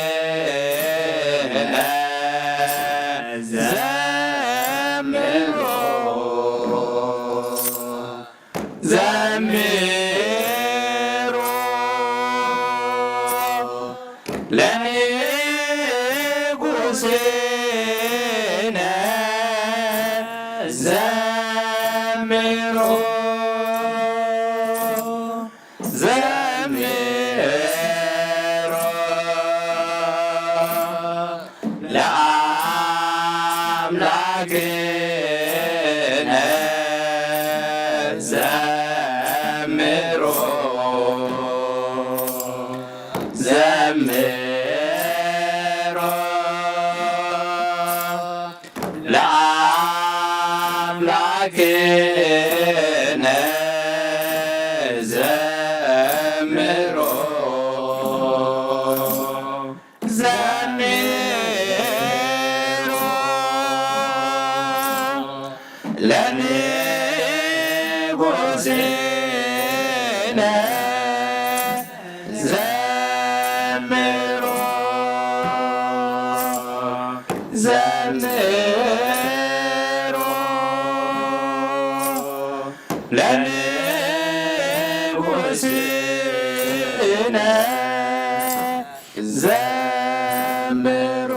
ለአምላክነ ዘምሩ ዘምሩ ለንጉስነ ዘምሩ ዘምሩ ለአምላክነ ዘምሩ ዘምሩ ለአምላክነ ዘምሩ ዘምሩ ለንጉስነ ዘምሩ ዘምሩ ለንጉስነ ዘምሩ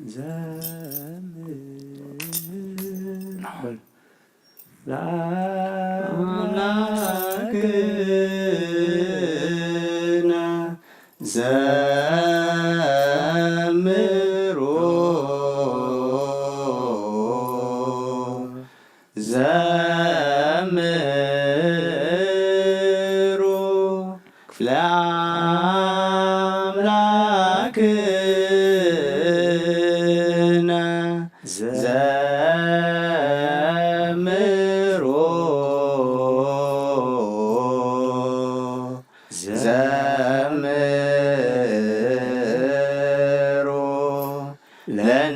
ዘምሩ ለአምላክነ ዘምሩ ዘምሩ ለአምላክነ ዘምሩ ዘምሩ ለንጉስነ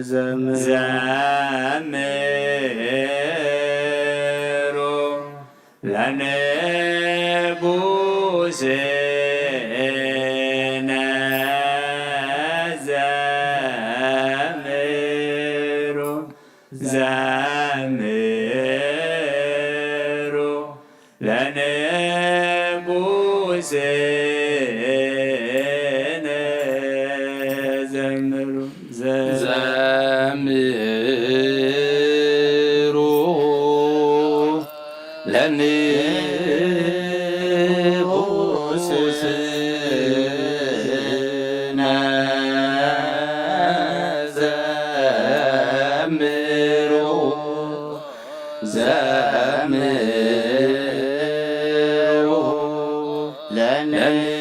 ዘምሩ ዘምሩ ለንጉስነ ዘምሩ ለንጉስነ ዘምሩ ዘምሩ ለንጉስነ ዘምሩ ዘምሩ ለንጉስነ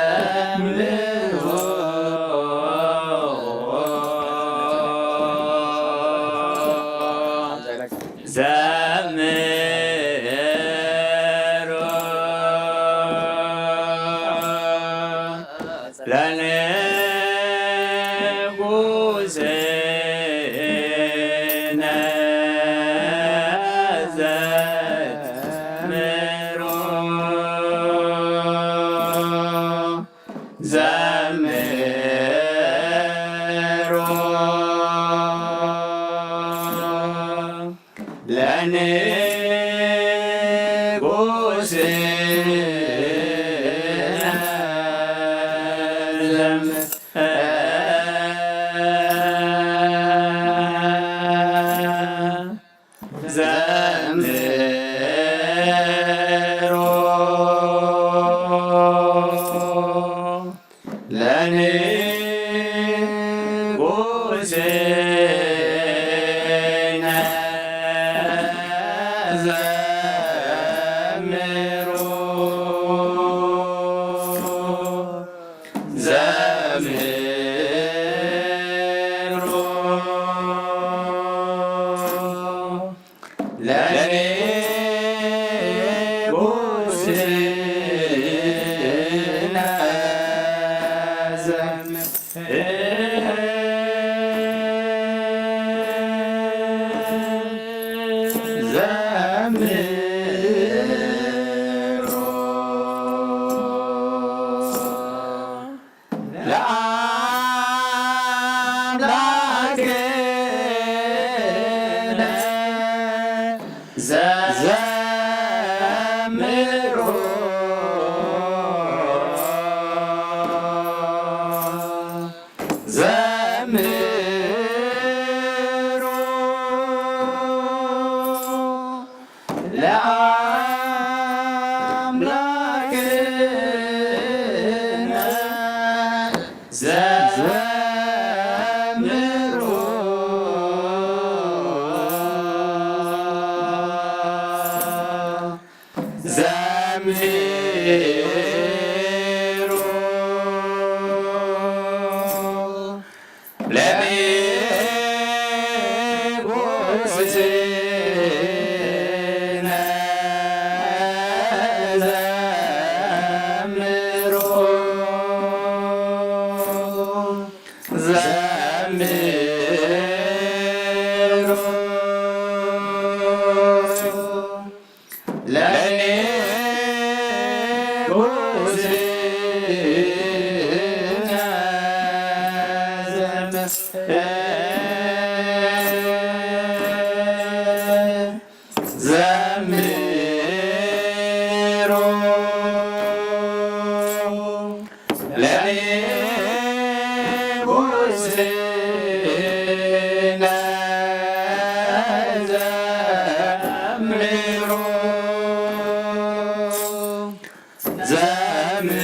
ዘምሩ ዘምሩ ለንጉስነ ንጉስነ ዘምሩ ዘምሩ ለንጉስነ ዘምሩ ዘምሩ ለንጉስነ ዘምሩ ዘምሩ ለንጉስነ ዘምሩ ዘምሩ ለአምላክነ ዘምሩ ዘምሩ ለአምላክነ ዘምሩ ዘምሩ ለንጉስነ ዘምሩ ዘምሩ ለንጉስነ ዘምሩ ዘምሩ ለንጉስነ ዘምሩ ዘምሩ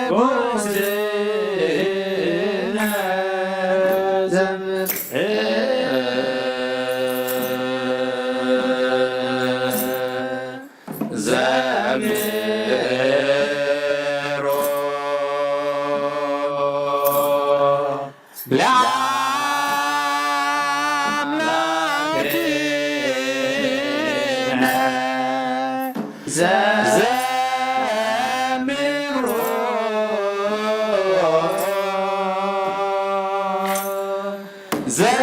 ለንጉስነ ዘምሩ ዘምሩ ለአምላክነ ዘምሩ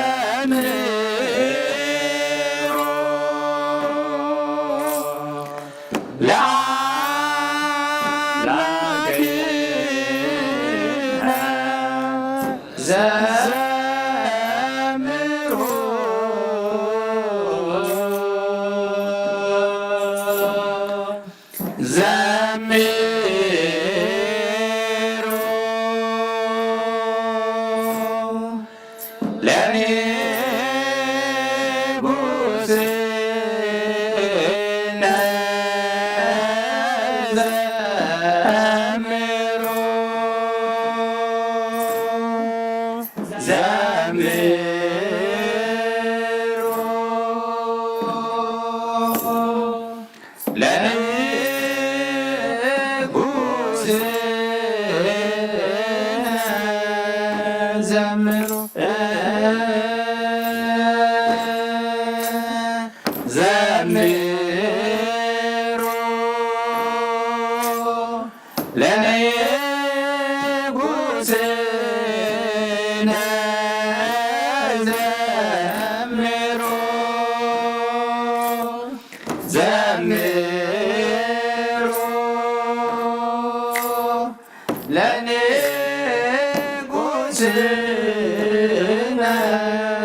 ዘምሩ ለአምላክነ ዘምሩ ዘምሩ ለንጉስነ ዘምሩ ዘምሩ ለንጉስነ ለንጉስነ ዘምሩ ዘምሩ ለንጉስነ ዘምሩ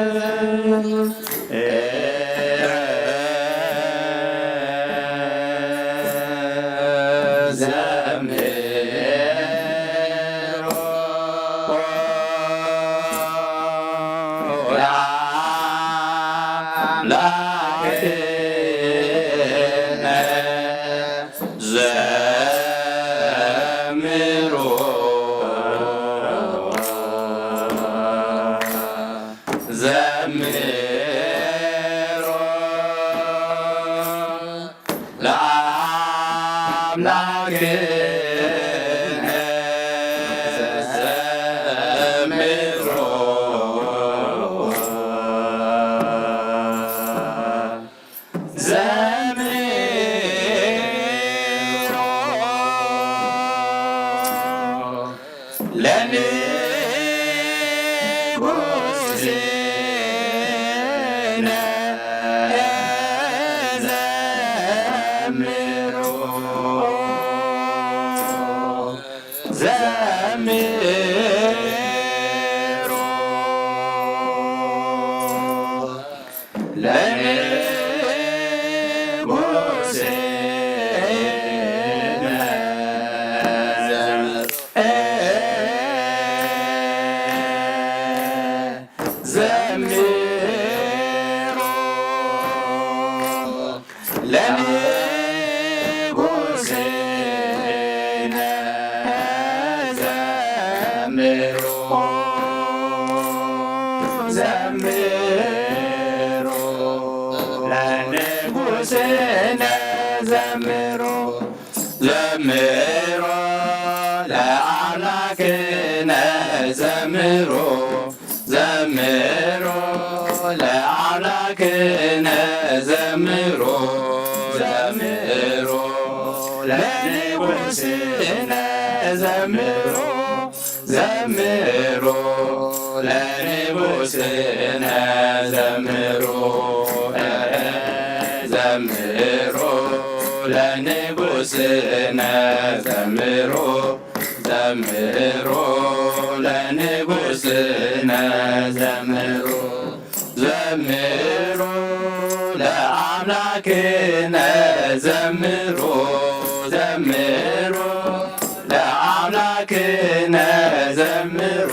ለአምላክነ ዘምሩ ዘምሩ ለአምላክነ ዘምሩ ዘምሩ ለንጉስነ ዘምሩ ዘምሩ ለንጉስነ ዘምሩ ለንጉስነ ዘምሩ ዘምሩ ለንጉስነ ዘምሩ ዘምሩ ለአምላክነ ዘምሩ ዘምሩ ለአምላክነ ዘምሩ ዘምሩ ለንጉስነ ዘምሩ ዘምሩ ለንጉስነ ዘምሩ ዘምሩ ለንጉስነ ዘምሩ ዘምሩ ለንጉስነ ዘምሩ ዘምሩ ለአምላክነ ዘምሩ ዘምሩ ለአምላክነ ዘምሩ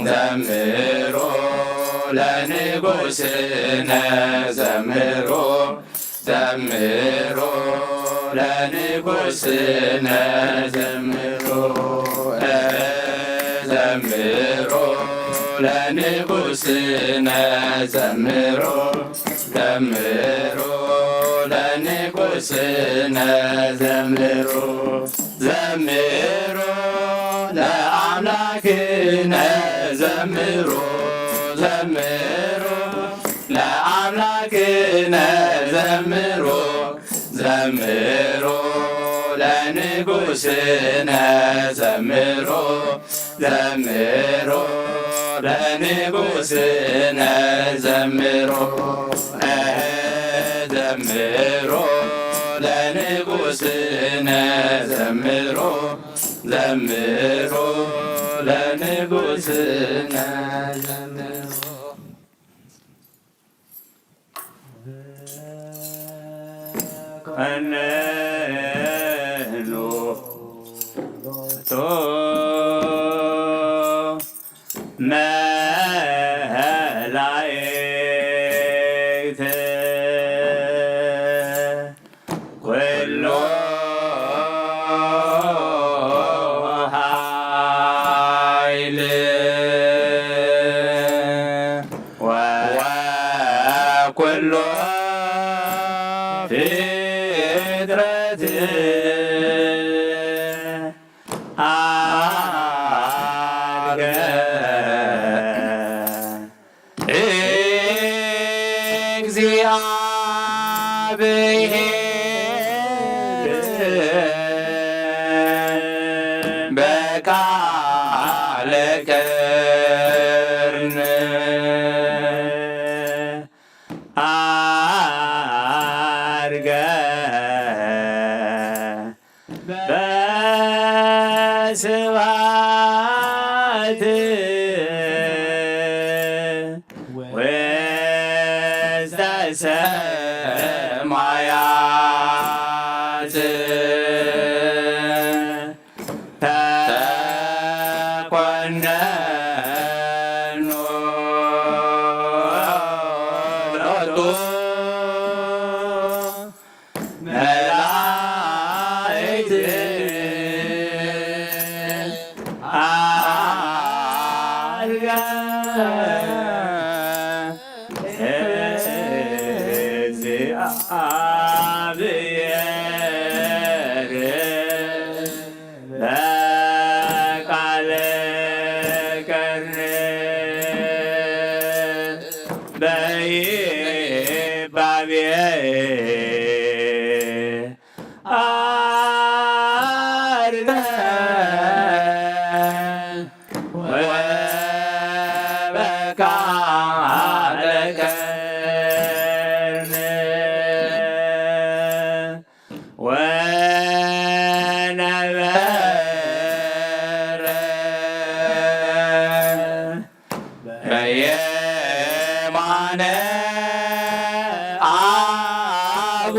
ዘምሩ ለንጉስነ ዘምሩ ዘምሩ ለንጉስነ ዘምሩ ዘምሩ ለንጉስነ ዘምሩ ዘምሩ ለንጉስነ ዘምሩ ዘምሩ ለአምላክነ ዘምሩ ዘምሩ ለአምላክነ ዘምሩ ዘምሩ ለንጉስነ ዘምሩ ዘምሩ ለንጉስነ ዘምሩ ዘምሩ ለንጉስነ ዘምሩ ዘምሩ ለንጉስነ ዘምሩ ቀነኑ ቶ መላእክት ኩሎ ኃይል ወኩሎ ፍጥረት አርገ እግዚአብሔር በስብሐት ውስተ ሰማያት ተኮነኑ ሎቱ መላእክት አርገ እግዚአብሔር በቃለ ቀርን በይባቤ አርገ ወበቃለ ቀርን ወነበረ በየማነ አቡ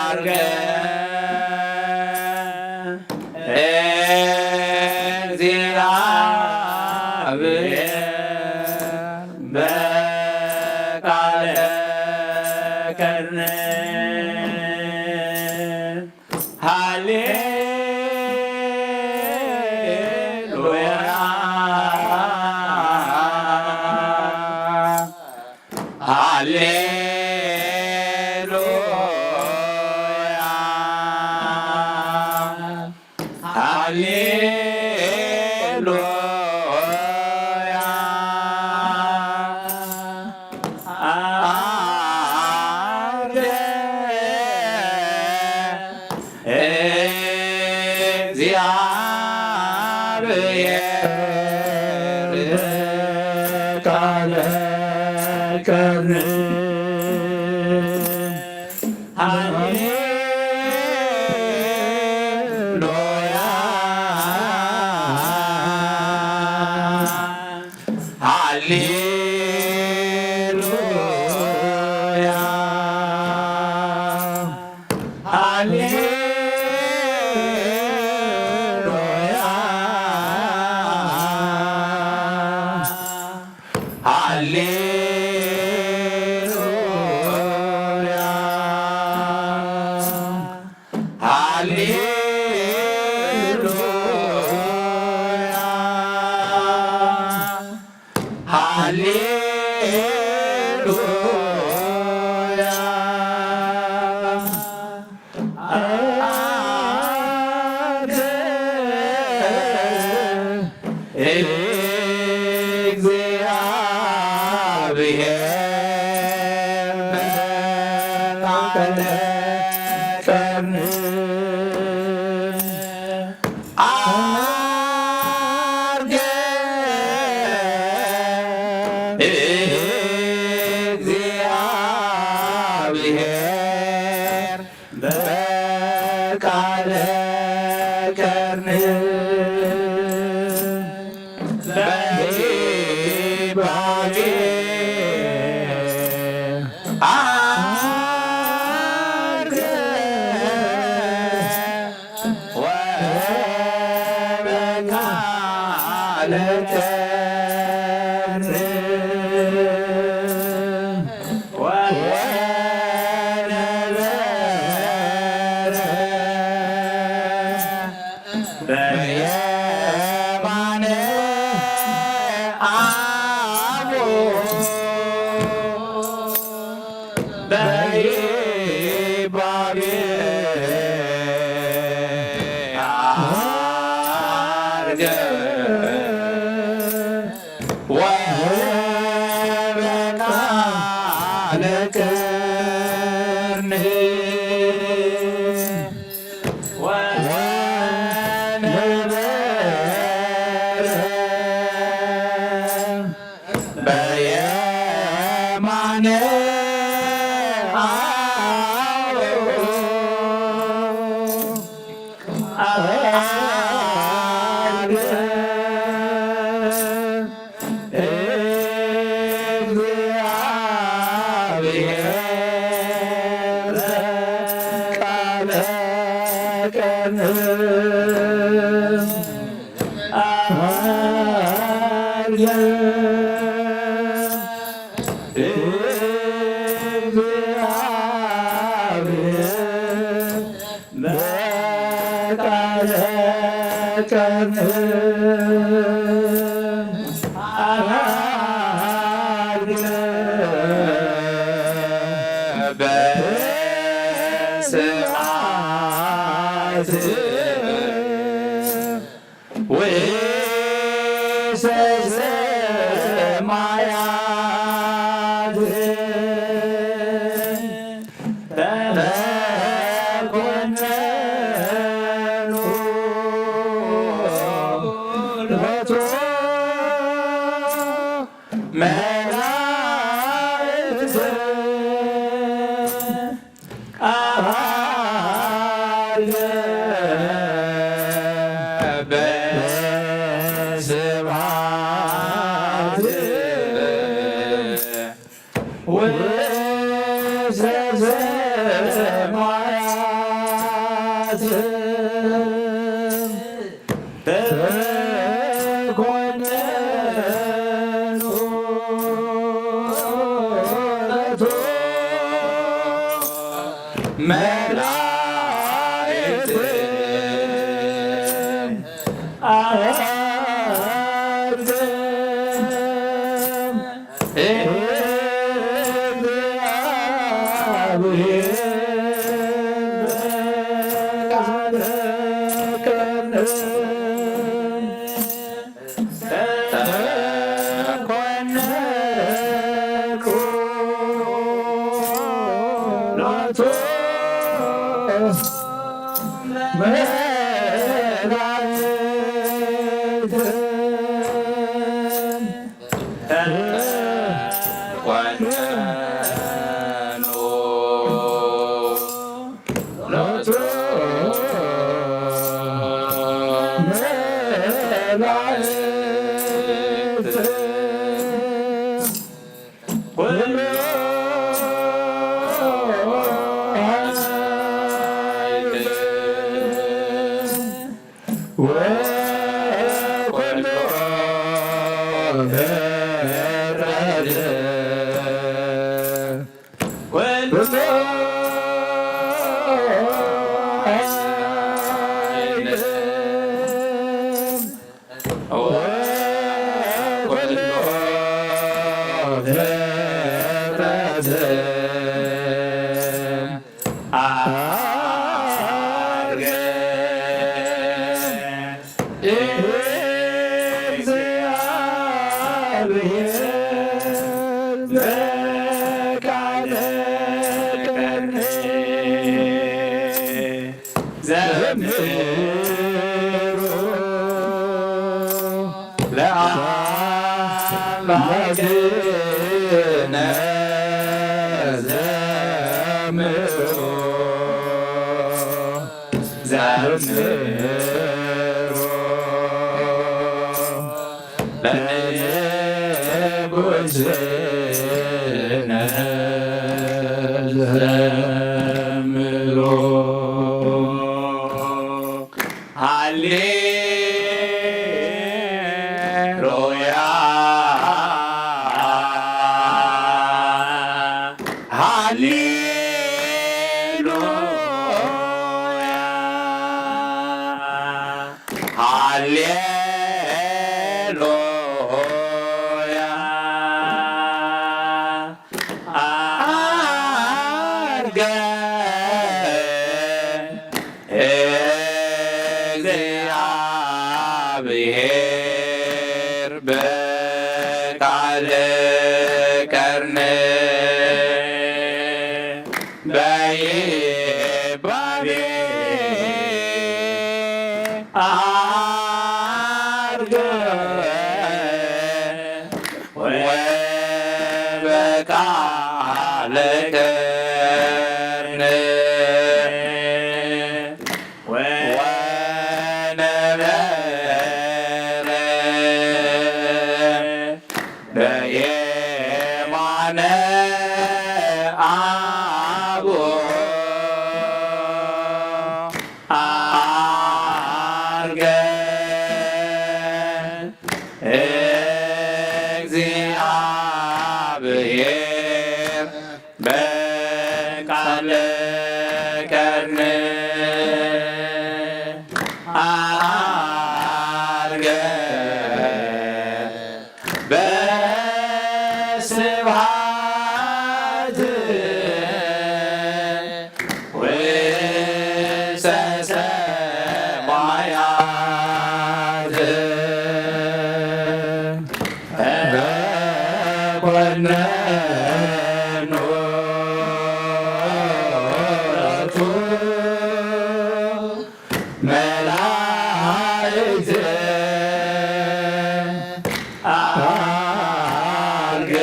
አርገ እግዚአብሔር በቃለ ከርነ ሃሌሉያ። ሃሌሉያ፣ ሃሌሉያ። አርገ እግዚአብሔር ቃለ ቀርን ሃሌሉያ፣ ሃሌሉያ፣ ሃሌሉያ፣ ሃሌሉያ፣ ሃሌሉያ፣ ሃሌሉያ። አርገ እግዚአብሔር በቃለ ቀርን አርገ እግዚአብሔር በቃለ ቀርን በይባቤ አርገ ወበቃለ ቀርን ወነበረ በየማነ አቡ በይባቤ አርገ ወበቃለ ቀርን ወነበረ በየማነ ቃለ ቀን አርገ እግዚአብሔር በቃለ ቀን አርገ በስብሐት ወሰማያት ተኮነኑ ሎቱ መላእክት አርገ በስብሐት ወሰማያት ተኮነኑ ሎቱ መላእክት አርገ እግዚአብሔር በቃለ ቀን ተኮነኑ ሎቱ መላእክት ተኮነኑ ሎቱ መላእክት ኩሉ ኃይል ወኩሉ ፍጥረት ኩሉ ኃይል ወኩሉ ፍጥረት አርገ እግዚአብሔር በቃለ ቀን ዘምሩ ለአምላክነ ዘምሩ ዘምሩ ለንጉሥነ ዘምሩ። ሃሌሉያ ሃሌሉያ ሃሌሉያ አርገ እግዚአብሔር በቃለ ቀርነ በይባቤ አርገ ወበቃለ ቀርነ ወነበረ በየማነ በቃለ ቀርኒ አርገ በስብሐት ውስተ ሰማያት። ተኮነኑ ሎቱ መላእክት አርገ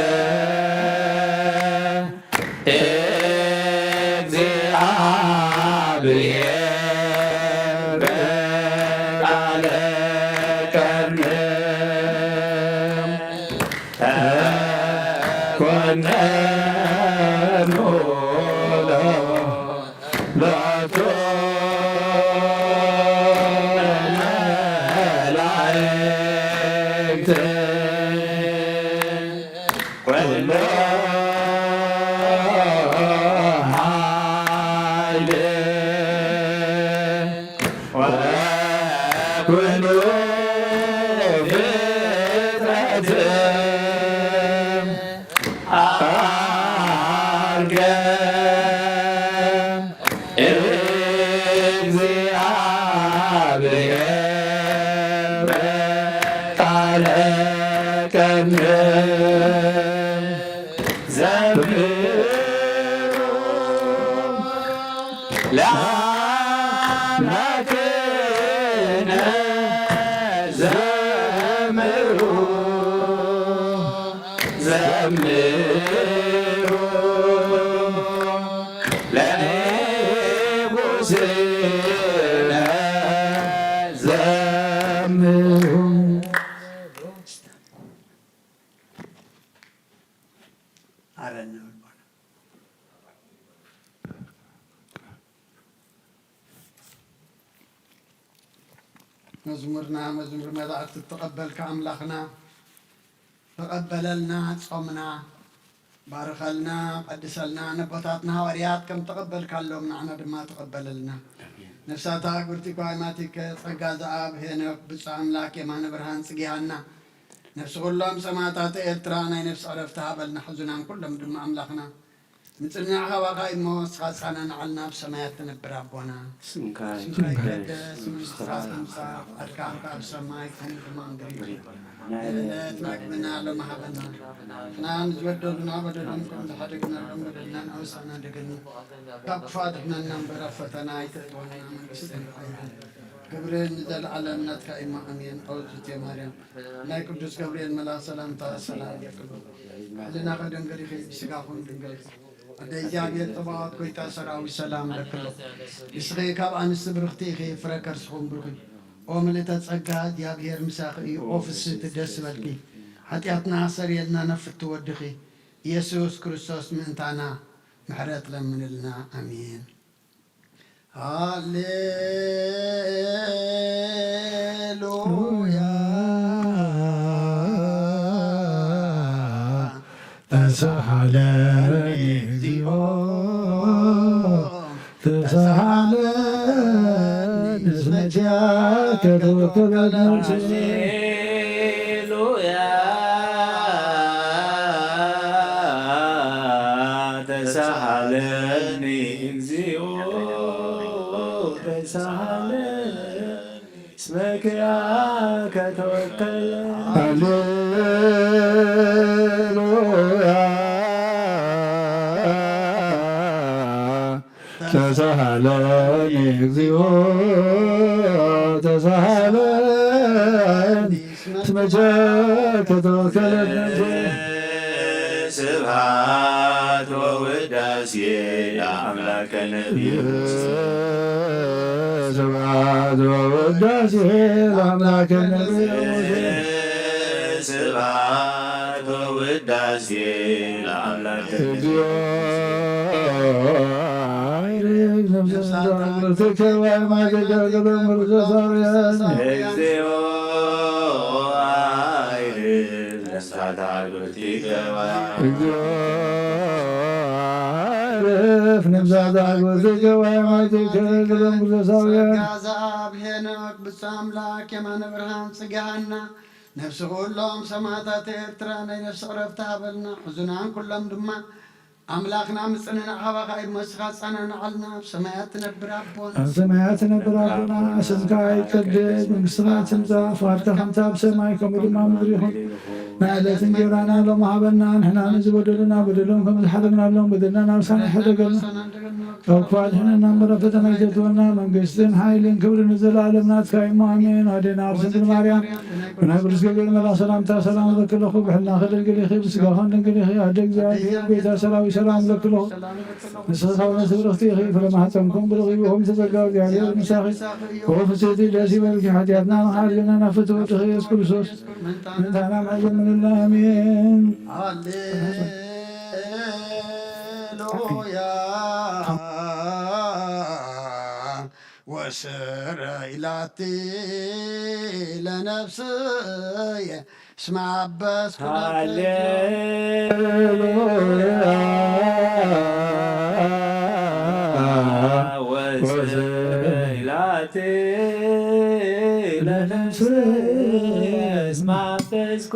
እግዚአብሔር በቃለ ቀርነ ተኮነኑ ሎቱ መላእክት። ኩሉ ኃይል ወኩሉ ፍጥረት አርገ እግዚአብሔር በቃለ ቀርነ ዘምሩ ለአምላክነ ዘምሩ ዘምሩ ለንጉሥነ ዘምሩ። መዝሙርና መዝሙር መላእክት እተቐበልካ ኣምላኽና፣ ተቐበለልና ጾምና፣ ባርኸልና፣ ቀድሰልና፣ ነቦታትና ሃዋርያት ከም ተቐበልካሎም ንዓና ድማ ተቐበለልና። ነፍሳታ ግብርቲ ጓይማቲከ ጸጋ ዘኣብ ሄኖክ ብፁዕ ኣምላክ የማነ ብርሃን ጽጊሃና። ነፍሲ ኩሎም ሰማዕታት ኤርትራ ናይ ነፍሲ ዕረፍቲ ሃበልና። ሕዙናን ኩሎም ድማ ኣምላኽና ምጽንናዕ ካባኻ እሞ ንስኻ ጻና ንዓልና ኣብ ሰማያት ትነብር ኣቦና። ስምካ ስምካ ይትቀደስ፣ ይትቀደስ፣ መንግስትኻ መንግስትኻ ትምጻእ፣ ትምጻእ፣ ፍቓድካ ኣብ ሰማይ ከምኡ ድማ ኣብ ምድሪ። ምድሪ። ንእለት መግብና ሎሚ ሃበና። ንሕና ንዝበደሉና በደሎም ከም ዝሓደግናሎም በደልና ንኣውሳና ደገና። ካብ ክፉእ ኣድሕነና እምበር ኣብ ፈተና ኣይተእትወና፣ መንግስትን ሓይልን ክብርን ንዘለዓለም ናትካ እዩ እሞ ኣሜን። ኣውዝቴ ማርያም ናይ ቅዱስ ገብርኤል መልኣኽ ሰላምታ ሰላም ይብለኪ። ህልናኺ ድንግል ኢኺ፣ ብስጋኺ እውን ድንግል ኢኺ። ኣደ እግዚኣብሔር ጸባኦት ጐይታ ሰራዊት ሰላም ለክሎ። ንስኺ ካብ ኣንስቲ ብርኽቲ ኢኺ፣ ፍረ ከርስኹም ብሩኽ እዩ። ኦ ምልእተ ጸጋ እግዚኣብሔር ምሳኺ እዩ፣ ኦ ፍስህቲ ደስ ይበልኪ። ሓጢኣትና ኣሰርየልና ነፍቲ ወድኺ ኢየሱስ ክርስቶስ ምእንታና ምሕረት ለምንልና። ኣሜን። ሃሌሉያ ተሳሃለኒ እግዚኦ ተሳሃለኒ እስመ ኪያከ ተወከለ ነፍሴ። ሃሌሉያ ተሳሃለኒ እግዚኦ ተሳሃለኒ እስመ ኪያከ ተወከለ። ሃሌሉያ ተሳሃለኒ እግዚኦ ተሳሃለኒ እስመ ኪያከ ተወከለት ነፍሴ። ስብሐት ወውዳሴ ለአምላከ ነቢዩ ሙሴ። ስብሐት ወውዳሴ ለአምላከ ነቢዩ ሙሴ። ስብሐት ወውዳሴ ለአምላከ ነቢዩ ሙሴ። እግዚኦ አይርግ ነፍሰ እግዚኦ አይርግ ነፍሳታ ግብርቲከ እግዚኦ እፍ ነብሳት ኣጎትከ ዋይማትከ ግሎም ግዘሳውያን። ጸጋ ዘኣብ ሄኖክ ብፁዕ ኣምላክ የማነ ብርሃን ጽጋ ሃና ነፍሲ ኩሎም ሰማዕታት ኤርትራ ናይ ነፍሲ ዕረፍቲ ሃበልና። ሕዙናን ኩሎም ድማ ኣምላኽና ምጽንናዕ ካባኻ እዩ፣ ብሞትካ ኣጸናንዓልና። ኣብ ሰማያት ትነብር ኣቦና። ኣብ ሰማያት ትነብር ኣቦና፣ ስምካ ይቀደስ፣ መንግስትኻ ትምጻእ፣ ፍቓድካ ከምቲ ኣብ ሰማይ ከምኡ ድማ ኣብ ምድሪ ይኹን። ናይ ዕለት እንጀራና ሎሚ ሃበና፣ ንሕና ንዝበደሉና በደሎም ከም ዝሓለፍናሎም በደልና ናብ ሳን ሕደገልና። ካብ ክፉእ ኣድሕነና እምበር ኣብ ፈተና ኣይተእትወና፣ መንግስትን ሓይልን ክብርን ንዘለኣለም ናትካ እዩ እሞ ኣሜን። ኣዴና ቅድስት ድንግል ማርያም ብናይ ቅዱስ ገብርኤል መልኣኽ ሰላምታ ሰላም እብለኪ ኣለኹ። ብሕልናኺ ድንግል ኢኺ፣ ብስጋኺ እውን ድንግል ኢኺ። ኣደ እግዚኣብሔር ጎይታ ሰራዊት ሰላም እብለኪ ኣለኹ። ንስኺ ካብ ኣንስቲ ብርኽቲ ኢኺ፣ ፍረ ማህፀንኩም ብሩኽ እዩ። ኦም ተጸጋ እግዚኣብሔር ምሳኺ፣ ኦ ፍስሕቲ ደስ ይበልኪ፣ ሓጢኣትና ንኽሓልየና ናብ ፍትው ወድኺ ኢየሱስ ክርስቶስ ምእንታና ማዕዘን ምንልና። ኣሜን። ሃሌሉያ ወስረ ኢላቲ ለነፍስየ እስመ አበስኩ ሃሌሉያ ወስብሐት ለነፍስየ እስመ አበስኩ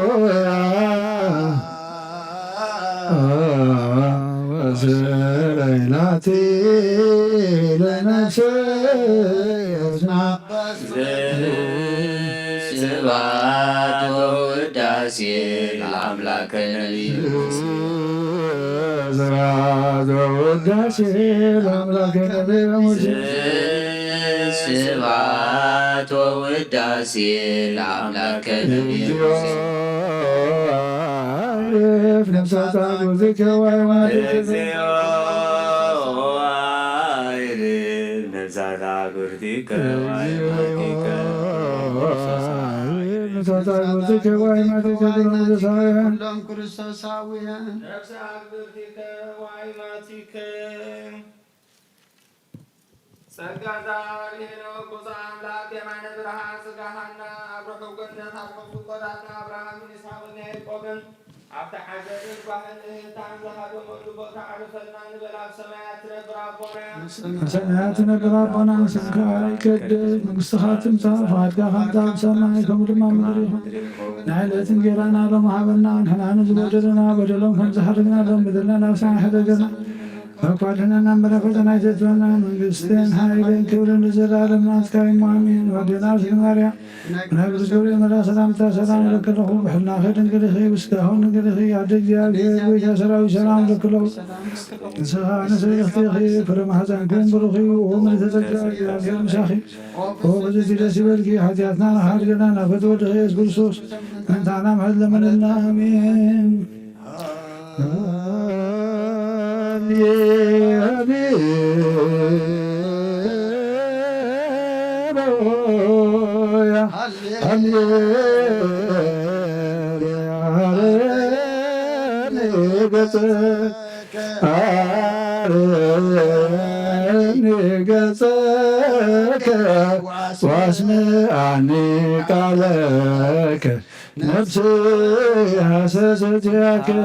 ሃሌሉያ ወስረ ኢላቲ ለነፍስየ እስመ ስብሐት ወውዳሴ ለአምላከ ነቢዩ ስብሐት ወውዳሴ ለአምላከ ነቢዩ ሙሴ። ስብሐት ወውዳሴ ለአምላከ ነቢዩ ሙሴ እፍ ነፍሳት አጎትከ ዋይማትከ እግዚኦ አይርፍ ነፍሳት አጉርቲከ ዋይማቲከ ነፍሳት አጎትከ ዋይማትከ ግሎም ግዘሳውያን ኩሎም ክርስቶሳውያን ነፍሳት አጉርቲከ ዋይማቲከ ጸጋ ዛር ሄኖክ ብፁዕ ኣምላክ የማነ ብርሃን ስጋ ሃና ኣብ ርሑቅ ገነት ኣብ ሕፉቆታትና ኣብርሃምን ይስሐቅን ያዕቆብን ኣብቲ ሓዘንን ጓህን እህታን ዝሃደመሉ ቦታ ኣዕርፈልና ንበል። ኣብ ሰማያት ትነብር ኣቦና ሰማያት ትነብር ኣቦና ስምካ ይቀደስ መንግስትኻ ትምጻእ ፍቓድካ ከምታ ኣብ ሰማይ ከምኡ ድማ ኣብ ምድሪ ይኹን። ናይ ዕለት እንጌራና ሎም ሃበና ንሕና ንዝበደሉና በደሎም ከም ዝሓረግናሎም በደልና ናብ ሰማይ ሕደገና ካብ ኳድሕነና እምበር ፈተና ኣይተእትወና መንግስትን ሓይልን ክብርን ንዘለኣለም ናትካ እዩ ኣሜን። ወደና ስለ ማርያም ናይ ቅዱስ ገብርኤል መልኣክ ሰላምታ ሰላም እለክለኹ ብሕልናኺ ድንግል ኢኺ ብስጋኹ ድንግል ኢኺ ኣደ እግዚኣብሔር ጎይታ ሰራዊት ሰላም እለክለኹ ንስኻ ንስብርኽቲ ኢኺ ፍረ ማሕፀንኩም ብሩኽ እዩ ኦ ምልዕተ ጸጋ እግዚኣብሔር ምሳኺ ኦ ብዝቲ ደስ ይበልኪ ሓጢኣትና ንሓድገና ናብ ፈትወ ድኺ የሱስ ክርስቶስ ምእንታና ምሕረት ለምንልና ኣሜን። ገጸከ ዋስምዓኒ ቃለከ ነፍስየ ሐሰሰት ያከኒ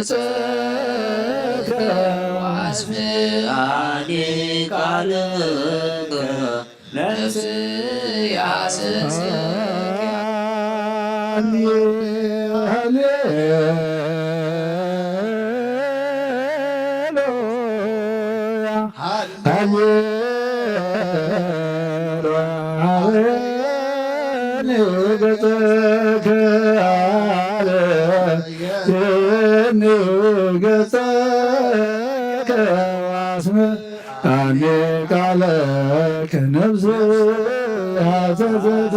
ገጸከ ወአስምዓኒ ቃልከ ነፍስየ ሐሰሰት አኔ ቃለከ ነፍስየ ሐሰሰት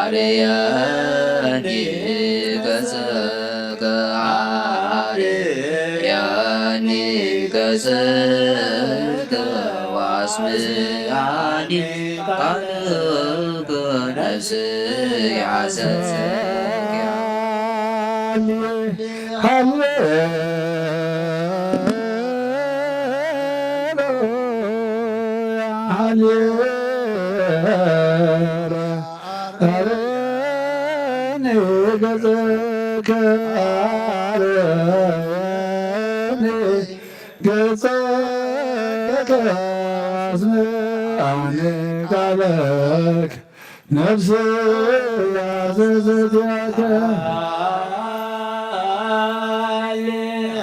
አርያኒ ገጸከ፣ አርያኒ ገጸከ፣ ወአስምዓኒ ቃልከ፣ ነፍስየ ሐሰሰኪ። ሃሌሉያ፣ ሃሌሉያ። አርያኒ ገጸከ፣ አርያኒ ገጸከ፣ አስምዓኒ ቃለከ፣ ነፍስየ ሐሰሰኪ።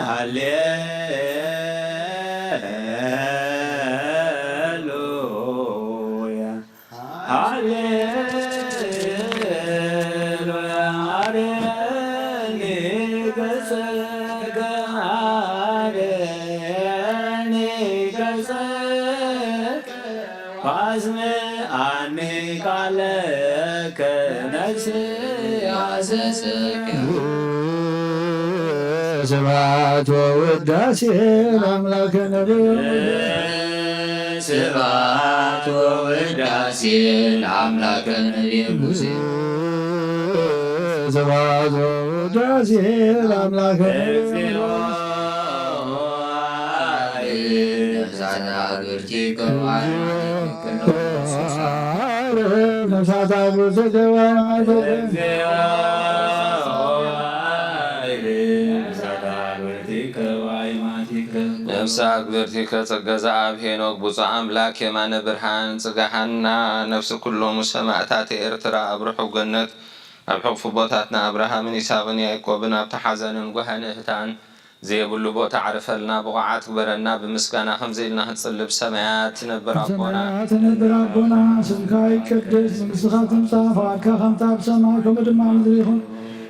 ሃሌ-፣ ሃሌሉያ። ሃሌሉያ፣ አርያኒ ገጸከ፣ አርያኒ ገጸከ፣ ወአስምዓኒ ቃለከ፣ ነፍስየ ሐሰሰኪ። ስብሐት ወውዳሴ ለአምላክነ በ-፣ ስብሐት ወውዳሴ ለአምላክነ በ-፣ ስብሐት ወውዳሴ ለአምላክነ እግዚኦ። ነፍሳት አግብርቲከ ወአይማቲከ። ነፍሳት አግብርቲከ ወአይማቲከ። ነፍሳት አግብርቲከ ጸገ ዘአብ ሄኖክ ብፁዕ አምላክ የማነ ብርሃን ጽገሃና። ነፍሲ ኩሎም ሰማዕታት ኤርትራ ኣብ ርሑቕ ገነት ኣብ ሕቑፊ ኣቦታትና ኣብርሃምን ይስሐቅን ያዕቆብን ኣብቲ ሓዘንን ጓህን እህታን ዘየብሉ ቦታ ኣዕርፈልና፣ ብቑዓት ግበረና፣ ብምስጋና ከምዚ ኢልና ክንጽሊ፣ ብሰማያት ትነብር ኣቦና። ብሰማያት ትነብር ኣቦና፣ ስምካ ይቀደስ፣ መንግስትኻ ትምጻእ፣ ፍቓድካ ከምታ ኣብ ሰማይ ከምኡ ድማ ኣብ ምድሪ ይኹን።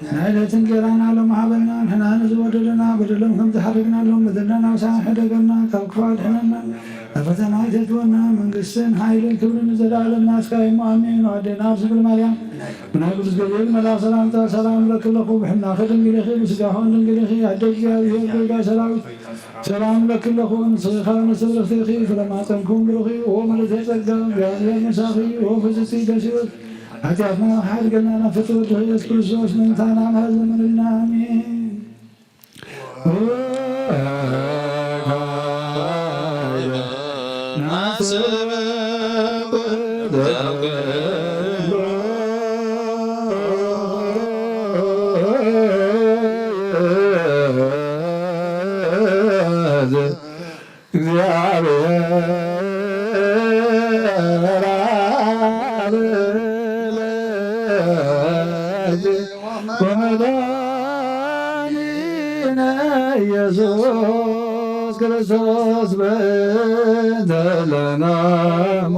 ናይ ዕለት እንጀራና ሎሚ ሃበና፣ ንሕና ንዝበደሉና በደሎም ከም ዝሓደግናሎም በደልና ናብሳና ሕደገና፣ ካብ ክፉእ ኣድሕነና፣ ናብ ፈተና ኣይተእትወና፣ መንግስትን ሓይልን ክብርን ንዘለኣለም ናትካ እዩ። ኣሜን። ኣዴና ኣብ ስብል ማርያም ብናይ ቅዱስ ገብርኤል መልኣኽ ሰላምታ ሰላም እብለኪ ኣለኹ። ብሕልናኺ ድንግል ኢኺ፣ ብስጋኺ እውን ድንግል ኢኺ። ኣደ እግዚኣብሔር፣ ኣዴና ሰራዊት ሰላም እብለኪ ኣለኹ። ንስኺ ካብ ኣንስቲ ብርኽቲ ኢኺ፣ ፍረ ማህፀንኪ እውን ብሩኽ እዩ። ኦ ምልዕተ ጸጋ፣ እግዚኣብሔር ምሳኺ፣ ኦ ፍጽምቲ ደስ ይበልኪ። ሓጢኣትና ይሓድገልና፣ ናብ ፍትወት ወድኺ ኢየሱስ ክርስቶስ ምእንታና ምሕረት ለምንልና። ኣሜን። እግዚአብሔር አብ ለወልድ ወመድኃኒነ ኢየሱስ ክርስቶስ በእንተ ለነሙ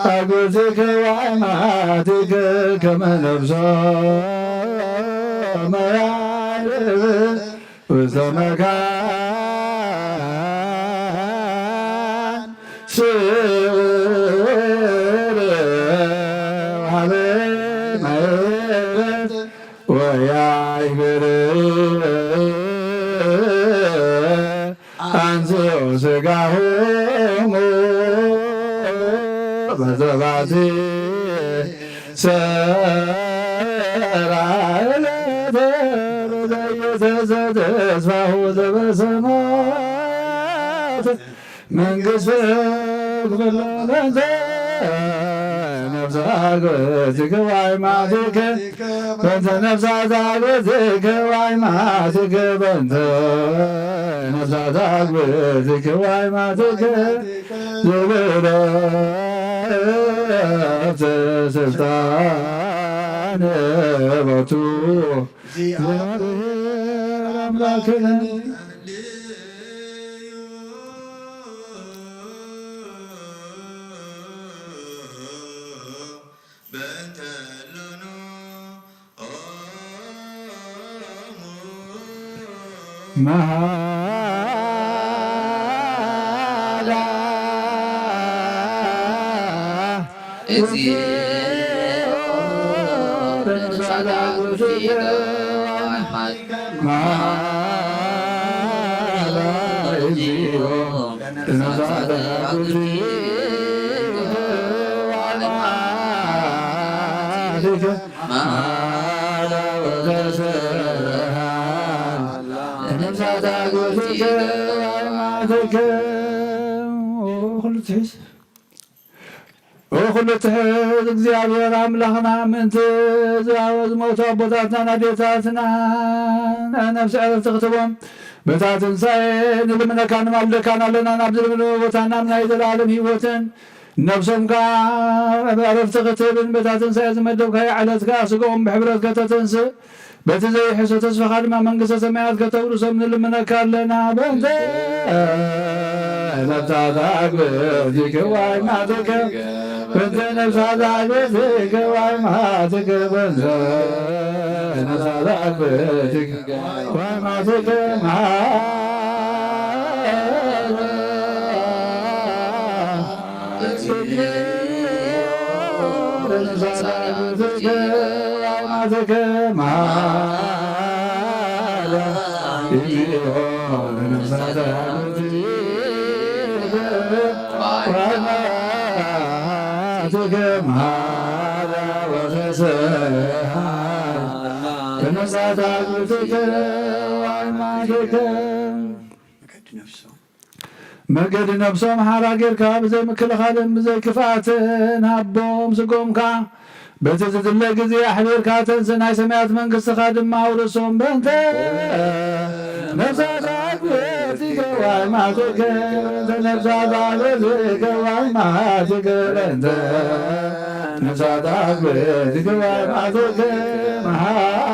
አግብርቲከ ወአይማቲከ ከመ ነፍሶ መያልብ ውስተ መካን ስውር ሀበ መሬት ወያይብር አንስኡ ሥጋሆሙ በዘባቲ ሰራ ዕለተ በዘይትእሰር ተስፋሁ ዘበሰማያት መንግሥት ክፍሎ በእንተ ነፍሳት አግብርቲከ ወአይማቲከ በእንተ ነፍሳት አግብርቲከ ወአይማቲከ በእንተ ነፍሳት አግብርቲከ ወአይማቲከ ዝብረፍት ስልጣን ቦቱ እግዚአብሔር አምላክነ። መሃላ እግዚኦ ኩሉ ትሕዝ እግዚኣብሔር ኣምላኽና ምእንቲ ዝኣወ ዝሞቱ ኣቦታትና ኣዴታትና ነፍሲ ዕረፍቲ ክትቦም በታ ትንሳኤ ንልምነካ ንማልደካን ኣለና ናብ ዝልምንዎ ቦታ ናብ ናይ ዘለኣለም ህይወትን ነፍሶም ከኣ ዕረፍቲ ክትህብን በታ ትንሳኤ ዝመደብካዮ ዕለት ከኣ ስጋኦም ብሕብረት ከተተንስእ በቲ ዘይሕሶ ተስፋኻ ድማ መንግስተ ሰማያት ከተውርሶም ንልምነካ ኣለና። በእንተ ነፍሳት ኣግብእቲከ ዋይማትከ በእንተ ነፍሳት ኣግብእቲከ ዋይማትከ በእንተ ነፍሳት ኣግብእቲከ ዋይማትከ መሃ መገዲ ነፍሶም ሓራ ጌርካ ብዘይ ምክልኻልን ብዘይ ክፍኣትን ሃቦም። ስጎምካ በቲ ዝድለ ግዜ ኣሕቢርካ ተንስ፣ ናይ ሰማያት መንግስትኻ ድማ ኣውርሶም። በእንተ ነፍሳት ኣግብእቲከ ዋይማትከ በእንተ ነፍሳት ኣግብእቲከ ዋይማትከ በእንተ ነፍሳት ኣግብእቲከ ዋይማትከ መሃላ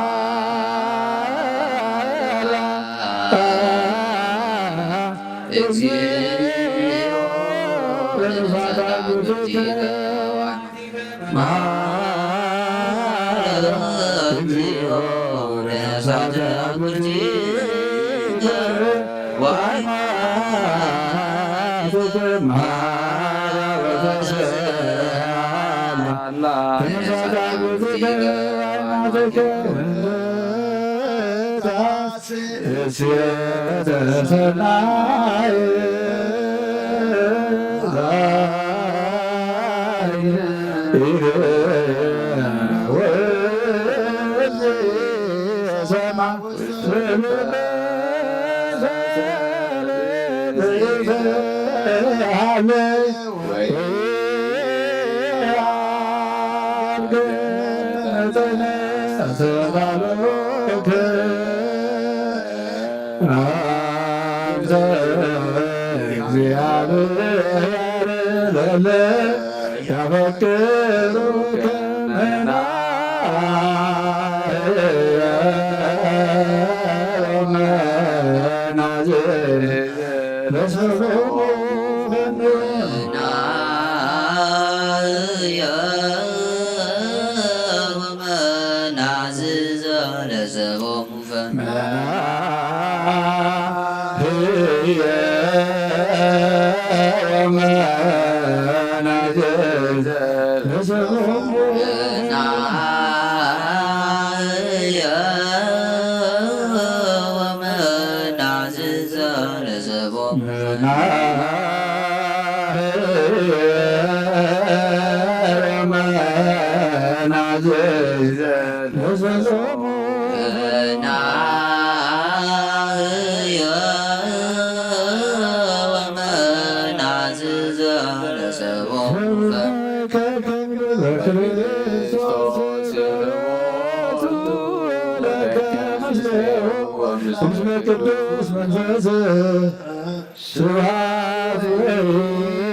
ስብሐት ወይእዜኒ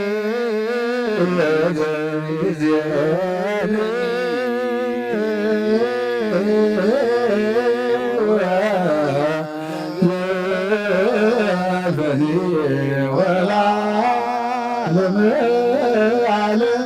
ወለዓለመ ዓለም።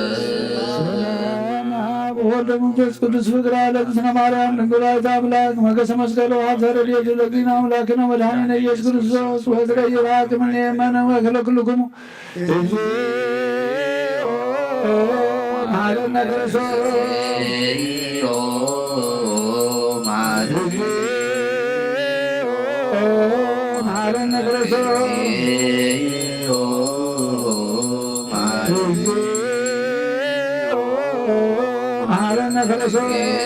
በስመ አብ ወወልድ ወመንፈስ ቅዱስ ፍቅር ለእግዝእትነ ማርያም ድንግል ወላዲተ አምላክ መገሰ መስቀል ወሀብተ ረድኤት ለእግዚእነ አምላክነ መድኃኒነ ኢየሱስ ክርስቶስ ወትረ ይርሃቅ እምኔ መነ ወክለ ኩልክሙ እግዚኦ መሐረነ ክርስቶስ። መሐረነ ክርስቶስ። መሐረነ ክርስቶስ።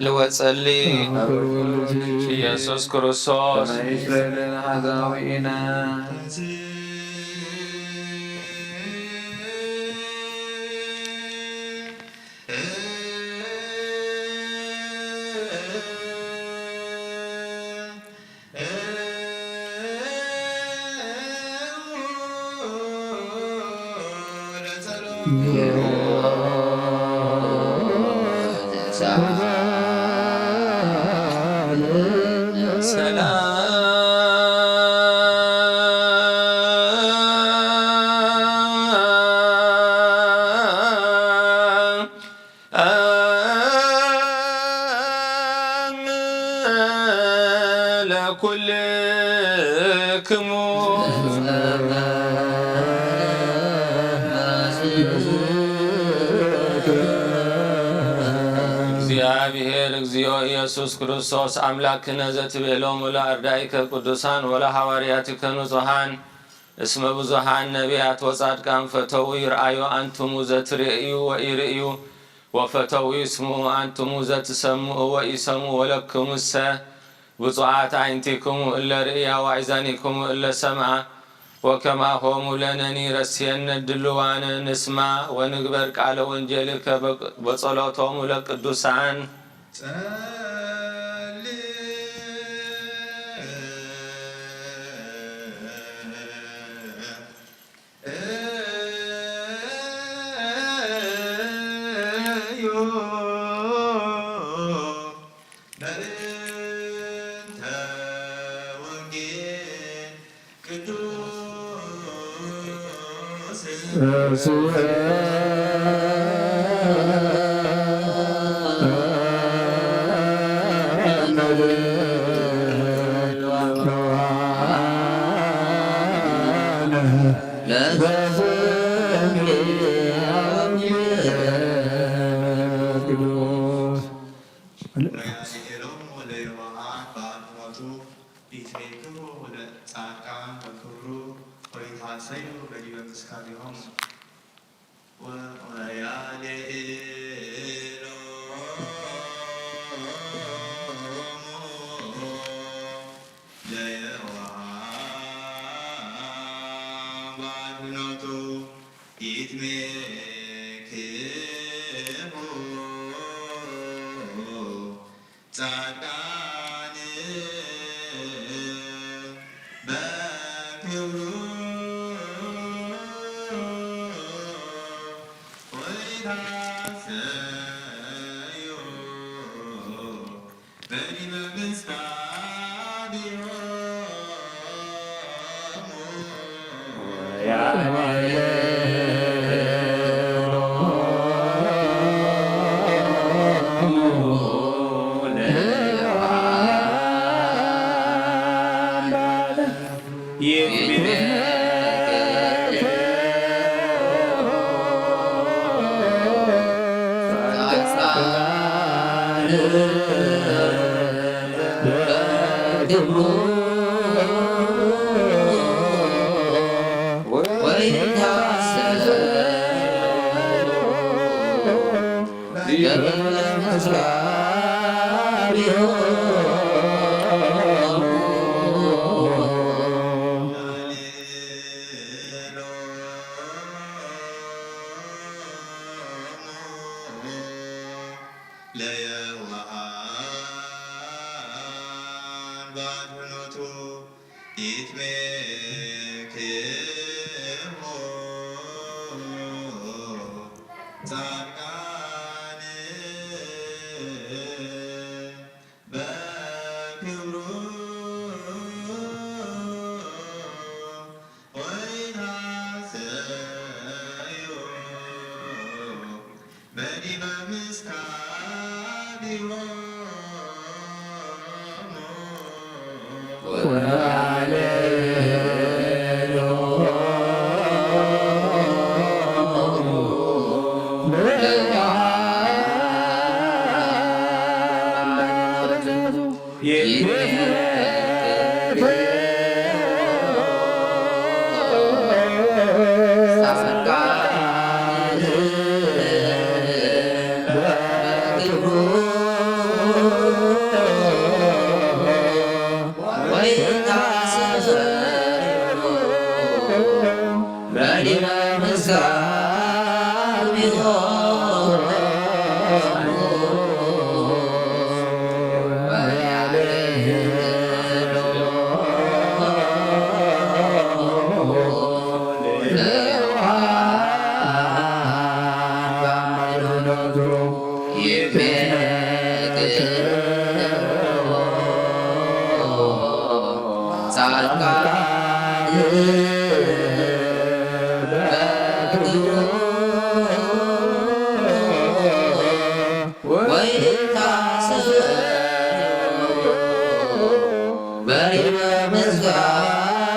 ልወጸሊ ኢየሱስ ክርስቶስ። ክሙ እግዚኣብሔር እግዚኦ ኢየሱስ ክርስቶስ ኣምላክነ ዘትቤሎሙ ለኣርዳኢከ ቅዱሳን ወለሃዋርያቲከ ንጹሃን እስመ ብዙሃን ነቢያት ወጻድቃን ፈተዉ ይርኣዩ ኣንትሙ ዘትርእዩ ወኢርእዩ ወፈተዉ ይስምዑ ኣንትሙ ዘትሰምዑ ወኢሰምዑ ወለክሙሰ ብፁዓት ኣዕይንቲክሙ እለ ርእያ ወኣእዛኒክሙ እለ ሰምዓ ወከማሆሙ ለነኒ ረስየነ ድልዋነ ንስማ ወንግበር ቃለ ወንጌልከ በ- በጸሎቶሙ ለቅዱሳን። ጸልዩ በእንተ ወንጌል ቅዱስ ቅዱስ ወያድሔሮሙ ለየዋሃን በአድኖቱ ኢትሜክሩ ለጻድቃን በክብሩ ወይትሐሰዩ በዲበ ምስካቢሆሙ። ወያድሔሮሙ ለየዋሃን በአድኖቱ ኢትሜክሩ ጻድቃን በክብሩ ወይትሐሰዩ በዲበ ምስካቢሆሙ። ለየዋሃን በአድኖቱ ኢትሜክሩ ጻድቃን በክብሩ ወይትሐሰዩ በዲበ ምስካቢሆሙ።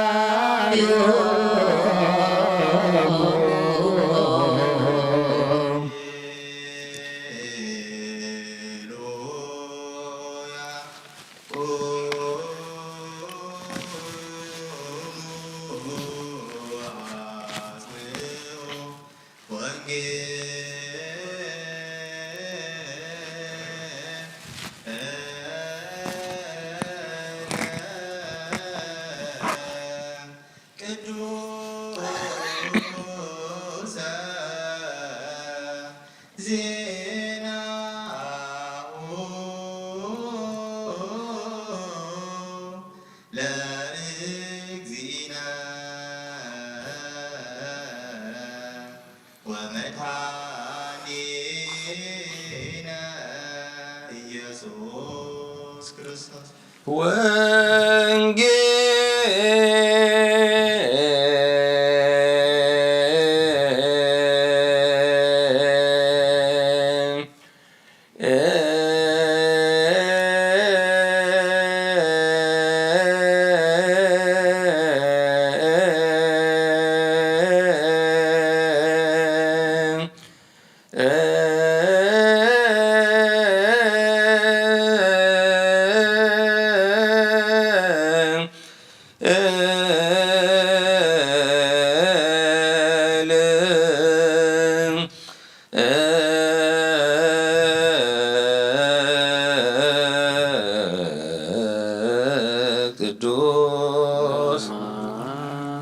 ወንጌል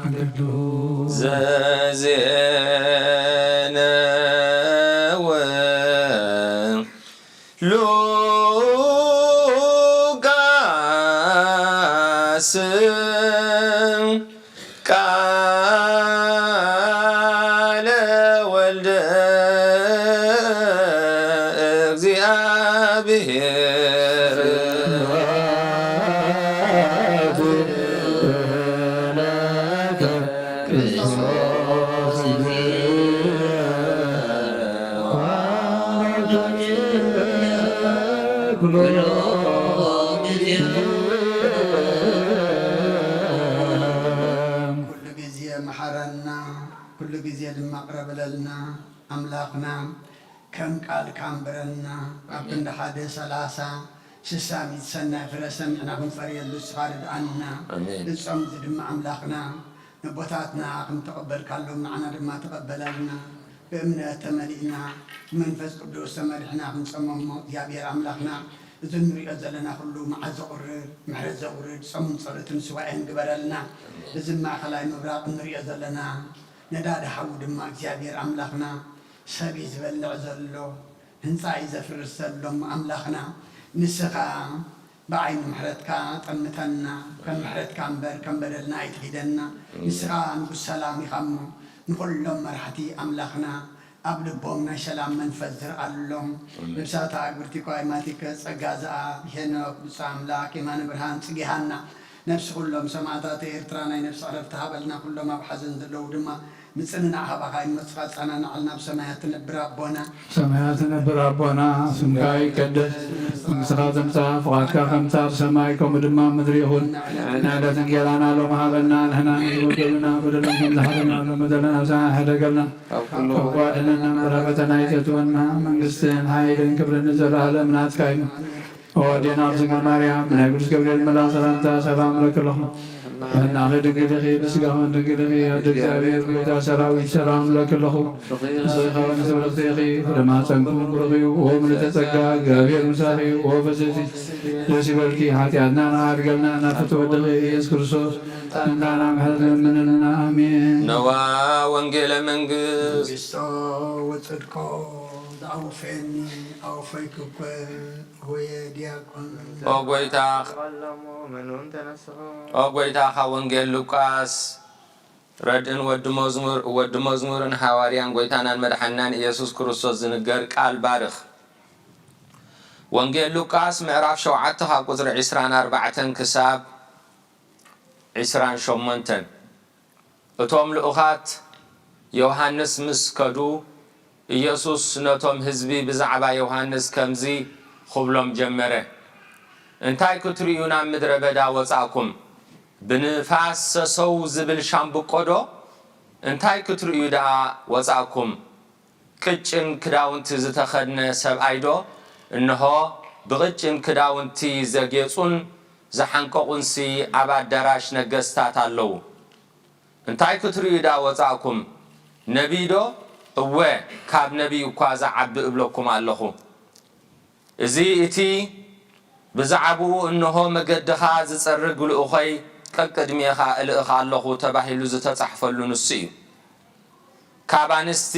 ቅዱስ ዘዜነወ ሉቃስ ቃለ ወልደ እግዚአብሔር። ኩሉ ግዜ መሓረና፣ ኩሉ ግዜ ድማ ቅረብ በለልና ኣምላኽና። ከም ቃልካ ኣንብረና። ኣብ ክንዲ ሓደ ሰላሳ ስሳ ሚእቲ ሰናይ ፍረ ሰሚዕና ክንፈርየሉ ንስኻ ርድኣና። ኣሜን። እዚ ጾም እዚ ድማ ኣምላኽና ነቦታትና ከም ተቐበልካሎም ንዓና ድማ ተቐበለልና። ብእምነት ተመሊእና ብመንፈስ ቅዱስ ተመሪሕና ክንጸሞ እሞ እግዚኣብሔር ኣምላኽና እዚ እንሪኦ ዘለና ኩሉ መዓት ዘቑርር ምሕረት ዘቑርር ጾምን ጸሎትን ሱባኤን ግበረልና። እዚ ማእኸላይ ምብራቕ እንሪኦ ዘለና ነዳዲ ሓዊ ድማ እግዚኣብሔር ኣምላኽና ሰብ እዩ ዝበልዕ ዘሎ፣ ህንጻ እዩ ዘፍርስ ዘሎ። እሞ ኣምላኽና ንስኻ ብዓይኒ ምሕረትካ ጠምተና፣ ከም ምሕረትካ እምበር ከም በደልና ኣይትኺደና። ንስኻ ንጉስ ሰላም ኢኻ እሞ ንኹሎም መራሕቲ ኣምላኽና ኣብ ልቦም ናይ ሰላም መንፈስ ዝርኣሎም። ነብሳት ኣግብርቲ ኳይማቲከ ጸጋ ዘኣብ ሄኖክ ብፁዕ ኣምላኽ የማነ ብርሃን ጽጌሃና ነብሲ ኩሎም ሰማዕታት ኤርትራ ናይ ነብሲ ዕረፍቲ ሃበልና። ኩሎም ኣብ ሓዘን ዘለዉ ድማ ምጽንናዕ ሃባኻ እሞ ንስኻ ኣጸናንዓልና። ኣብ ሰማያት ትነብር ኣቦና። ሰማያት ትነብር ኣቦና፣ ስምካ ይቀደስ፣ መንግስትኻ ትምጻእ፣ ፍቓድካ ከምቲ ኣብ ሰማይ ከምኡ ድማ ኣብ ምድሪ ይኹን። ንዕለት እንጌራና ሎም ሃበና፣ ንሕና ንበደሉና በደሎም ከም ዝሓለና ሎም በደልና፣ ኣብሳና ሕደገልና፣ ካብ ክፉ ኣድሕነና፣ እምበር ፈተና ኣይተእትወና፣ መንግስትን ሓይልን ክብርን ንዘለኣለም ናትካ እዩ። ኦ ኣዴና ድንግል ማርያም፣ ናይ ቅዱስ ገብርኤል መልኣኽ ሰላምታ ሰላም እብለኪ ኣለኹ። ሕልናኺ ድንግል ኢኺ፣ ብስጋኺ ድንግል ኢኺ፣ ኣደ እግዚኣብሔር፣ ጎይታ ሰራዊት፣ ሰላም እብለኪ ኣለኹ። ንስኺ ከኣ ንስብርኽቲ ኢኺ፣ ፍረ ማህፀንኪ እውን ብሩኽ እዩ። ኦ ምልዕተ ጸጋ፣ እግዚኣብሔር ምሳኺ እዩ። ኦ ፍስሕቲ ደስ ይበልኪ፣ ሓጢኣትና ንዓድገልና፣ ናብ ፍትወ ወድኺ ኢየሱስ ክርስቶስ እንታና ምሕረት ለምንልና። ኣሜን። ነዋ ወንጌለ መንግስት። መንግስቶ ወጽድቆ ዘኣውፈኒ ኣውፈይኩ እኮ ሆየ ዲያቆን። ኦ ጎይታ፣ ቀሎሞ መኑን ተነስኦ። ኦ ጎይታ፣ ካብ ወንጌል ሉቃስ ረድእን ወዲ መዝሙር፣ ወዲ መዝሙርን ሃዋርያን ጎይታናን መድሓንናን ኢየሱስ ክርስቶስ ዝንገር ቃል ባርኽ። ወንጌል ሉቃስ ምዕራፍ ሸውዓተ ካብ ቁጽሪ ዕስራን ኣርባዕተን ክሳብ ዕስራን ሸሞንተን። እቶም ልኡኻት ዮሃንስ ምስ ከዱ፣ ኢየሱስ ነቶም ህዝቢ ብዛዕባ ዮሃንስ ከምዚ ኽብሎም ጀመረ፣ እንታይ ክትርእዩ ናብ ምድረ በዳ ወጻእኩም? ብንፋስ ሰሰው ዝብል ሻምብቆዶ? እንታይ ክትርእዩ ደኣ ወጻእኩም? ቅጭን ክዳውንቲ ዝተኸድነ ሰብኣይዶ? እንሆ፣ ብቕጭን ክዳውንቲ ዘጌጹን ዝሓንቀቑንሲ ኣብ ኣዳራሽ ነገስታት ኣለዉ። እንታይ ክትርእዩ ደኣ ወጻእኩም? ነቢይዶ? እወ፣ ካብ ነቢይ እኳ ዝዓቢ እብለኩም ኣለኹ። እዚ እቲ ብዛዕባኡ እንሆ መገድኻ ዝጸርግ ልኡኾይ ቀቅድሜኻ እልእኽ ኣለኹ ተባሂሉ ዝተጻሕፈሉ ንሱ እዩ። ካብ ኣንስቲ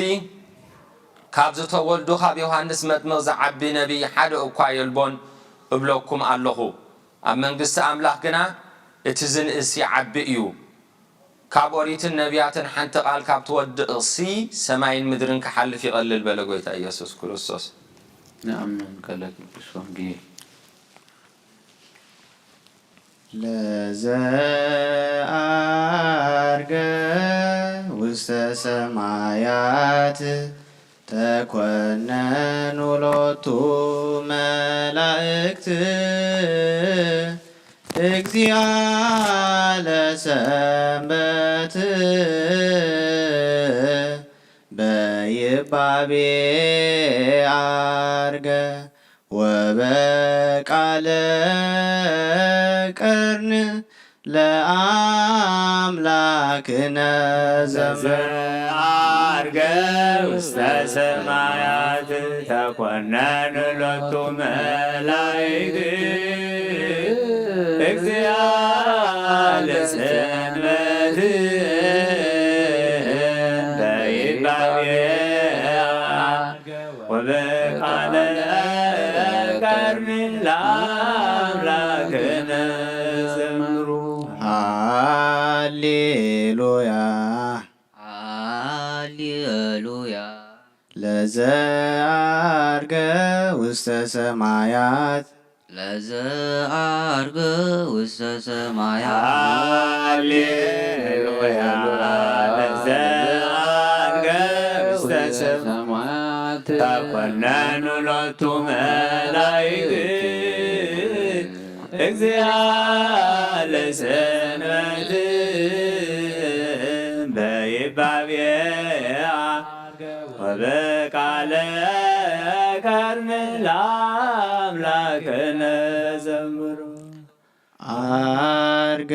ካብ ዝተወልዱ ካብ ዮሃንስ መጥምቕ ዝዓቢ ነቢይ ሓደ እኳ የልቦን እብለኩም ኣለኹ። ኣብ መንግስቲ ኣምላኽ ግና እቲ ዝንእስ ይዓቢ እዩ። ካብ ኦሪትን ነቢያትን ሓንቲ ቃል ካብ ትወድቕሲ ሰማይን ምድርን ክሓልፍ ይቐልል በለ ጎይታ ኢየሱስ ክርስቶስ። ንኣምን። ቃለ ቅዱስ ወንጌል። ለዘዐርገ ውስተ ሰማያት ተኮነኑ ሎቱ መላእክት እግዚአ ለሰንበት በይባቤ ዐርገ ወበቃለ ቀርን ለአምላክነ ዘምር። ዘዐርገ ውስተ ሰማያት ተኮነኑ ሎቱ መላእክት እግዚአ ለሰንበት በይባቤ ወበቃለ ቀርን ለአምላክነ ዘምሩ። ሃሌሉያ። ሃሌሉያ። ለዘዐርገ ውስተ ሰማያት። ለዘዐርገ ውስተ ሰማያት። ሃሌሉያ። ለዘዐርገ ውስተ ሰማያት። ተኮነኑ ሎቱ መላእክት እግዚአ ለሰንበት በይባቤ ወበቃለ ቀርን ለአምላክነ ዘምሩ። ዐርገ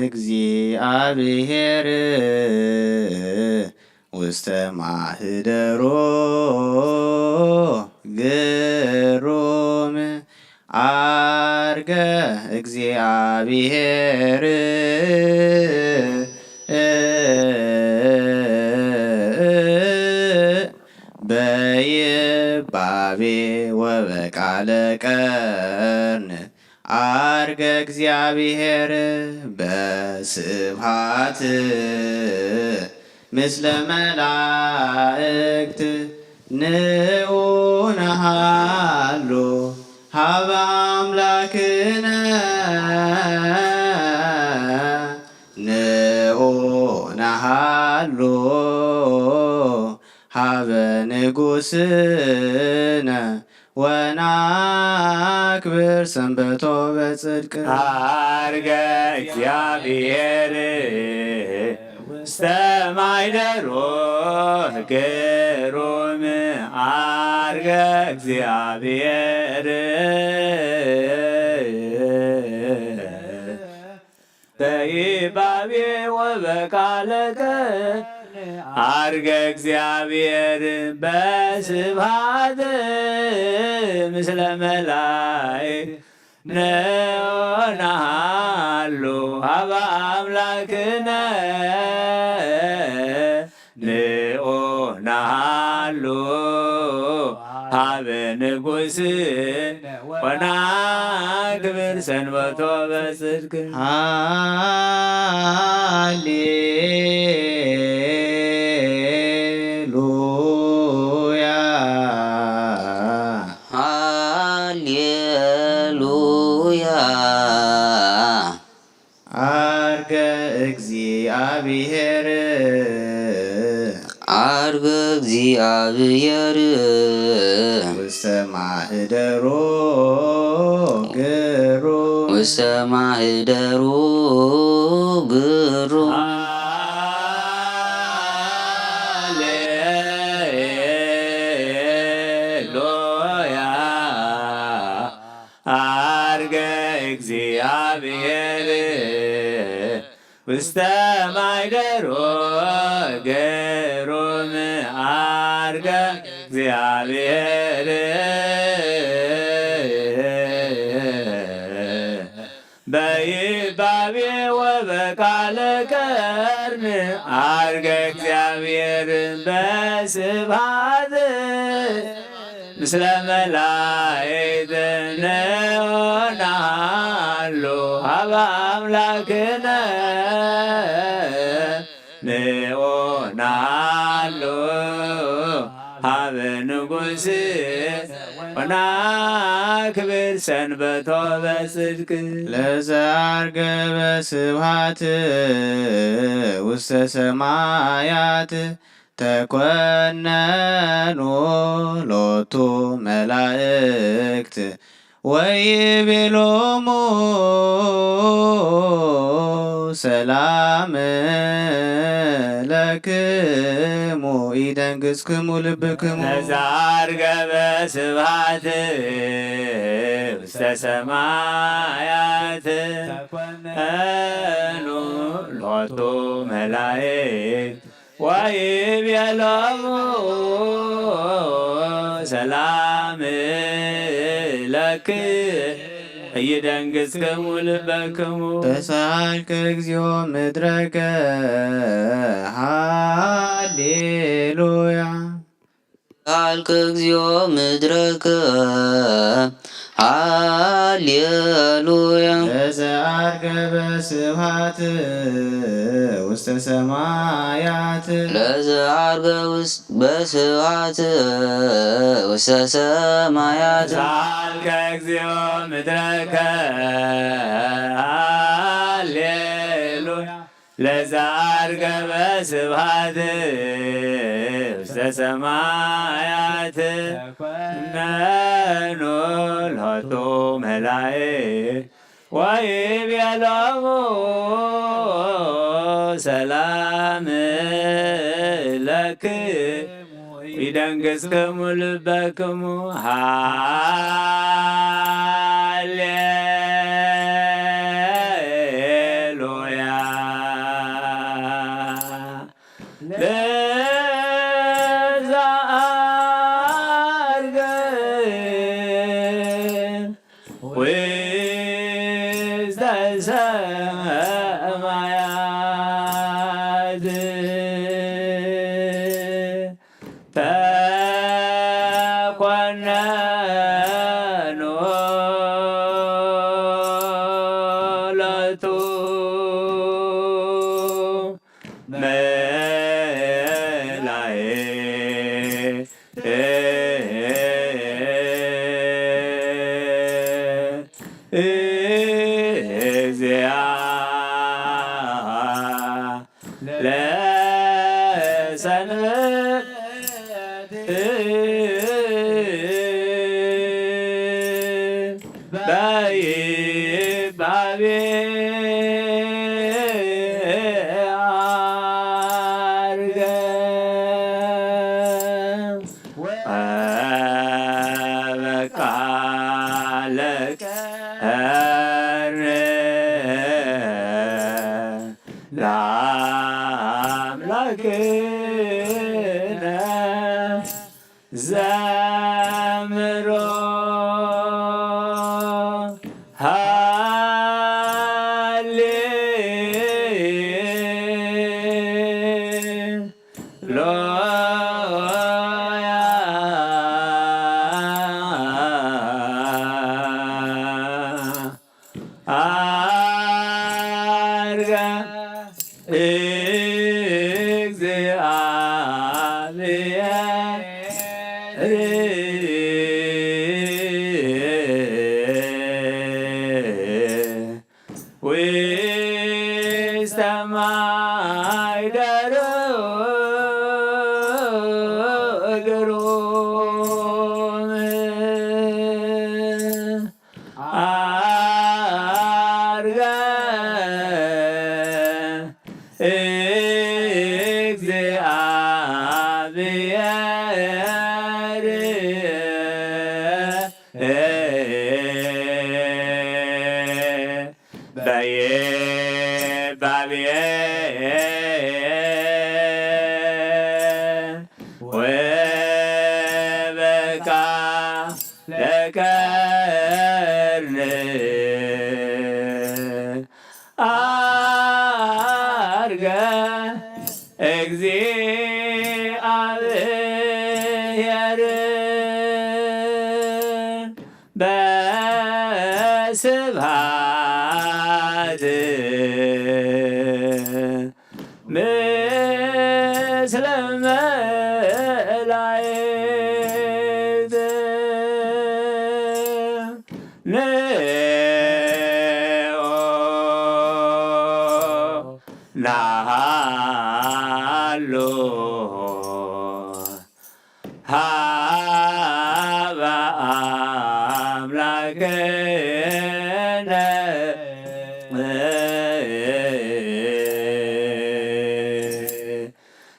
እግዚአብሔር ውስተ ማህደሮ ግሩም ዐርገ እግዚአብሔር በይባቤ ወበቃለ ቀርን ዐርገ እግዚአብሔር በስብሐት ምስለ መላእክት ንዑ ነሃሉ ሀበ አምላክነ ንዑ ነሃሉ ሀበ ንጉስነ ወናክብር ሰንበቶ በጽድቅ። ዐርገ እግዚአብሔር ውስተ ማይደሮ ግሩም ዐርገ እግዚአብሔር በይባቤ ወበቃለ ቀን ዐርገ እግዚአብሔር በስብሐት ምስለ መላእክት ንዑ ነሃሉ ሀበ አምላክነ ንዑ ነሃሉ ሀበ ንጉስ ወናክብር ሰንበቶ በጽድቅ። ሃሌሉያ። ሃሌሉያ። ዐርገ እግዚአብሔር ዐርገ እግዚአብሔር ውስተ ማህደሮ ግሩም ውስተ ማህደሮ ግሩም። ሃሌሉያ። ዐርገ እግዚአብሔር ውስተ ማይደሮ ግሩም ዐርገ እግዚአብሔር በይባቤ ወበቃለ ቀርን ዐርገ እግዚአብሔር በስብሐት ምስለ መላእክት ንዑ ነሃሉ ሀበ አምላክነ ንዑ ነሃሉ ሀበ ንጉስ ወናክብር ሰንበቶ በጽድቅ። ለዘ አርገበ ስብሐት ውስተ ሰማያት ተኮነኑ ሎቱ መላእክት ወይቤሎሙ ሰላም ለክሙ ኢደንግጽክሙ ልብክሙ። ለዘ አርገበ ስብሐት ውስተ ሰማያት ተኮነኑ ሎቱ መላእክት ወይቤሎሙ ሰላም ለክ ኢደንግጽክሙ ልበክሙ። ተሳልከ እግዚኦ ምድረከ ሃሌሉያ። ተሳልከ እግዚኦ ምድረከ ሃሌሉያ። ለዘ አርገበ ስብሐት ውስተ ሰማያት። ለዘ አርገ ውስ-፣ በስብሐት ውስተ ሰማያት። ተሳልከ እግዚኦ ምድረከ ሃሌሉያ። ለዘ አርገበ ስብሐት ውስተ ሰማያት ነኑ ሎቱ መላእክት ወይቤሎሙ ሰላም ለክ ይደንግጽክሙ ልበክሙ። ሃሌሉያ። ለዘ አርገ ውስተ ሰማያት ተኮነኑ ሎቱ መላእክት እግዚአ ለሰንበት በይባቤ አርገ ወበቃለ ቀርነ ለአምላክነ ዘምሮ ሃሌ ሎያ አርገ እግዚአብሔር ውስተ ማይደር ግሩም አርገ እግዚአብሔር በይባቤ ወበቃ ለቀርን አርገ እግዚአብሔር በስብሐት ምስለ መላእክት ሃሎ ሀበ አምላክነ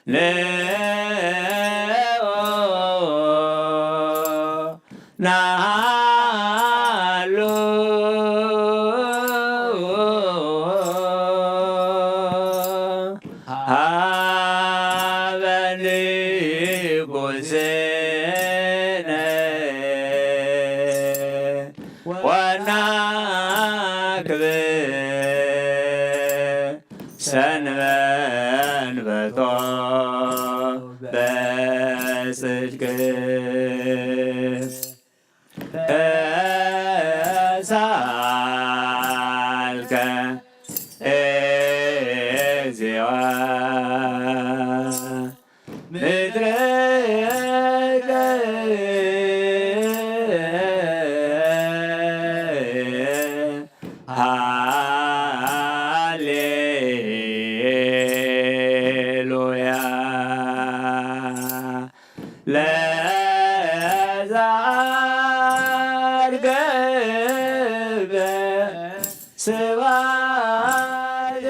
ንዑ ናሃሉ ሀበ ንጉሥነ ወናክብር ሰንበቶ በጽድቅ ተሳልከ እግዚኦ ምድርክ ሃሌሉያ ለዘአርገበ ስብሐት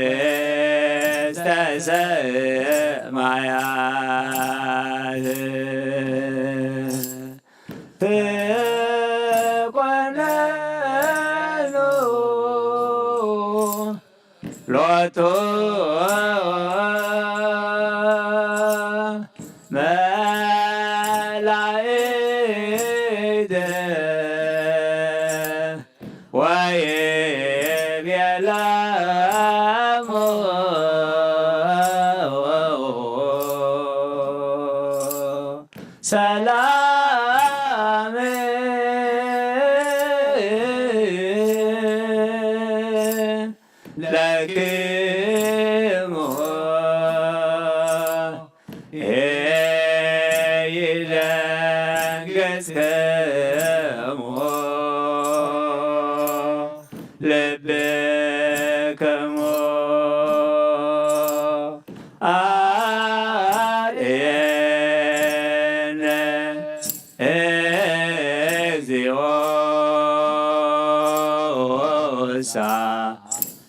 ውስተ ሰማያት ትኮነኑ ሎቱ መላእክት ወይቤሎሙ ሰላም ለክሙ ኢይደንግጽክሙ ልብክሙ አርእየነ እግዚኦ ሳ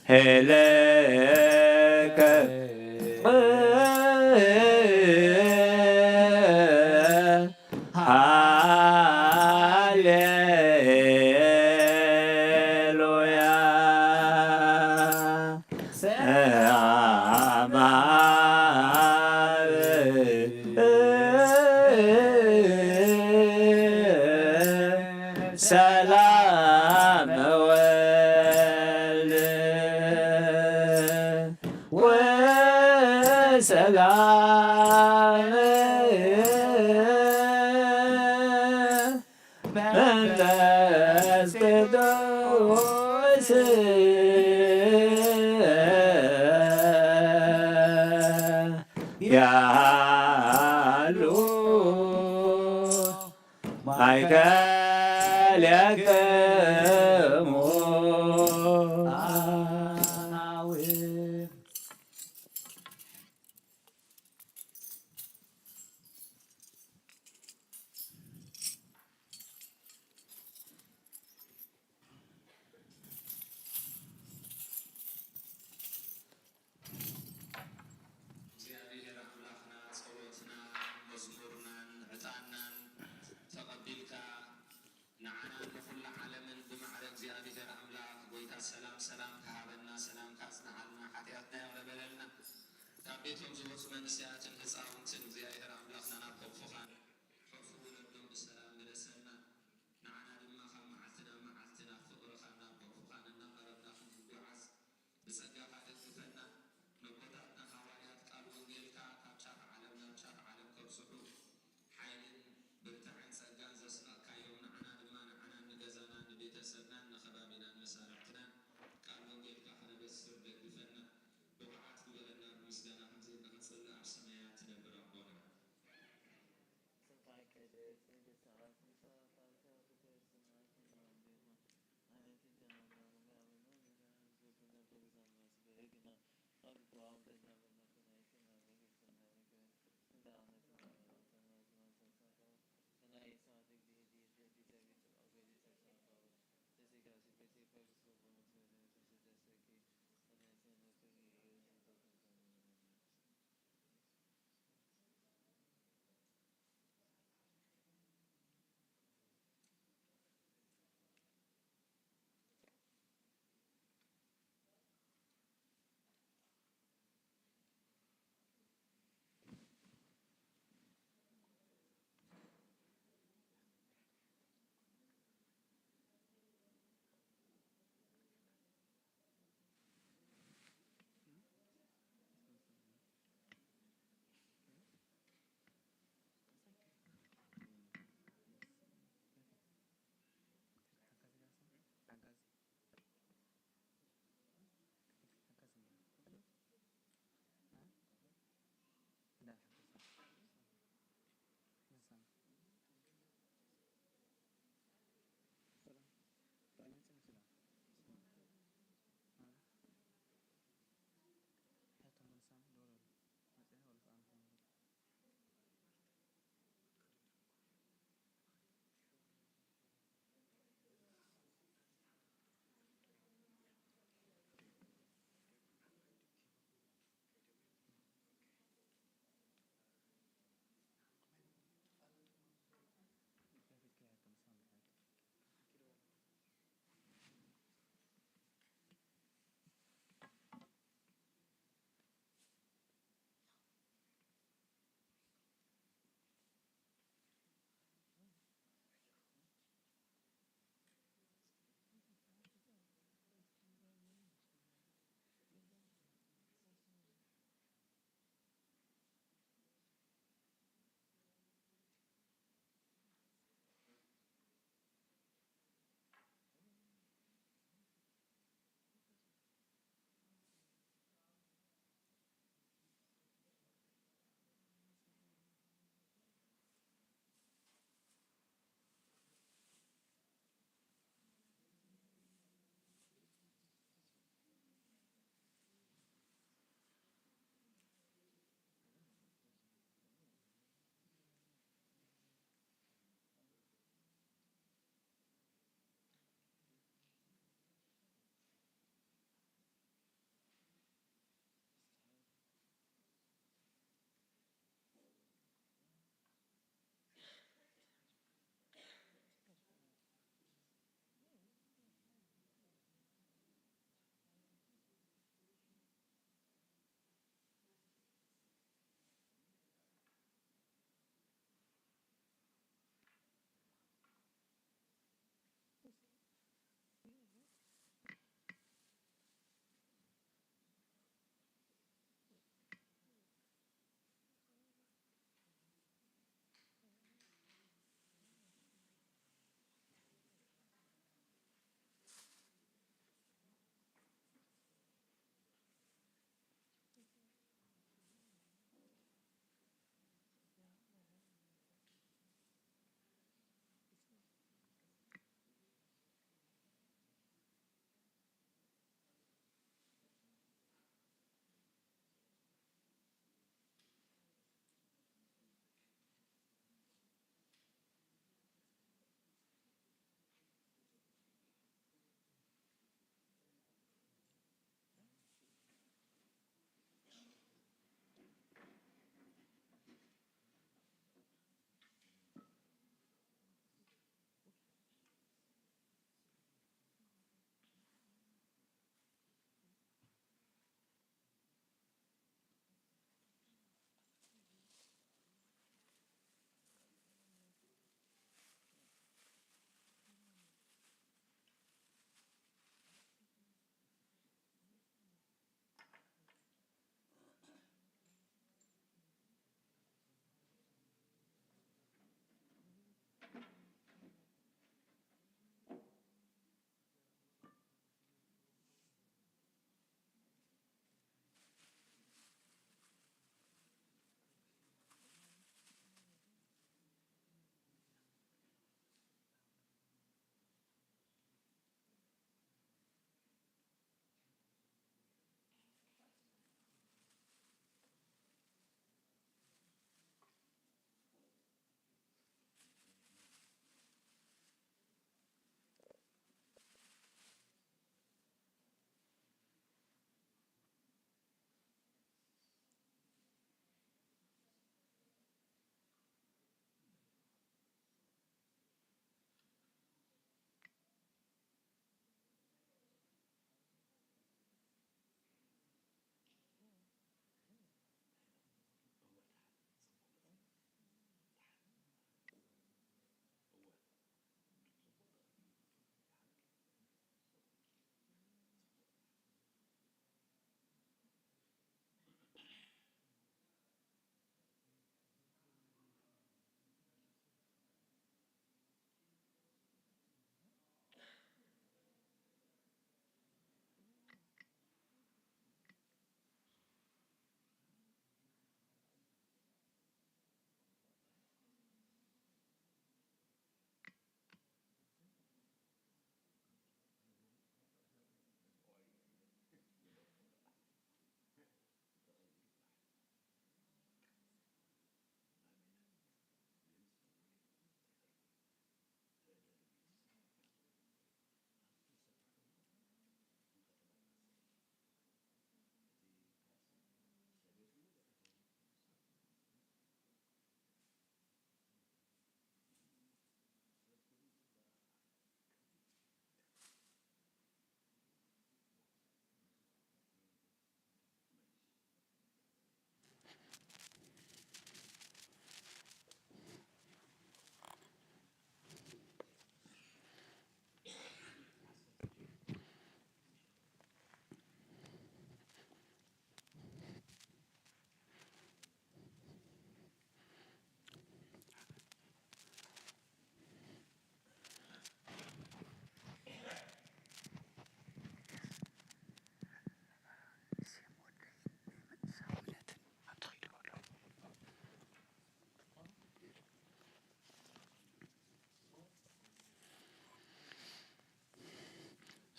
ሄለከ ሃሌሉያ ሰአማብ ሰላም ወልድ ወሰላም መንፈስ ቅዱስ ያሉ ማእከሌክሙ አዊን። እግዚኣብሔር ኣምላኽና ጸሎትና፣ መዝሙርናን ዕጣንናን ተቐቢልካ ንዓናን ንኹላ ዓለምን ብማዕረ እግዚኣብሔር ኣምላኽ ጐይታ ሰላም ሰላም ክሃበና፣ ሰላም ካጽንዓልና፣ ሓጢኣትና ይቕረ በለልና። ካብ ቤቶም ዝወጹ መንእሰያትን ህጻውንትን እግዚኣብሔር ኣምላኽና ናብ ሕቑፍኻ ሕቑፉ ውለዶም፣ ብሰላም ምለሰና። ንዓና ድማ ካብ መዓልቲ ናብ መዓልቲ ናብ ፍቕርኻን ናብ ሕቑፍኻን እናቐረብና ክንጓዓዝ ብጸጋኻ ደግፈና። ነቦታትና ሃዋርያት ቃል ወንጌልካ ካብ ጫፍ ዓለም ናብ ጫፍ ዓለም ከብጽሑ ሓይልን ብርታዐን ጸጋን ዘስነቕካዮም፣ ንዓና ድማ ንዓናን ንገዛናን ንቤተሰብናን ንኸባቢናን መሳርሕትናን ቃል ወንጌልካ ክነበስር ደግፈና። ብቑዓት ግበረና፣ ብምስጋና ከምዚ ኢልና ክንጽሊ ኣብ ሰማያት ትነብር ኣቦና። ስምካ ይቀደስ፣ መንግስትኻ ትምጻእ፣ ፈቃድካ ኣብ ሰማይ ከም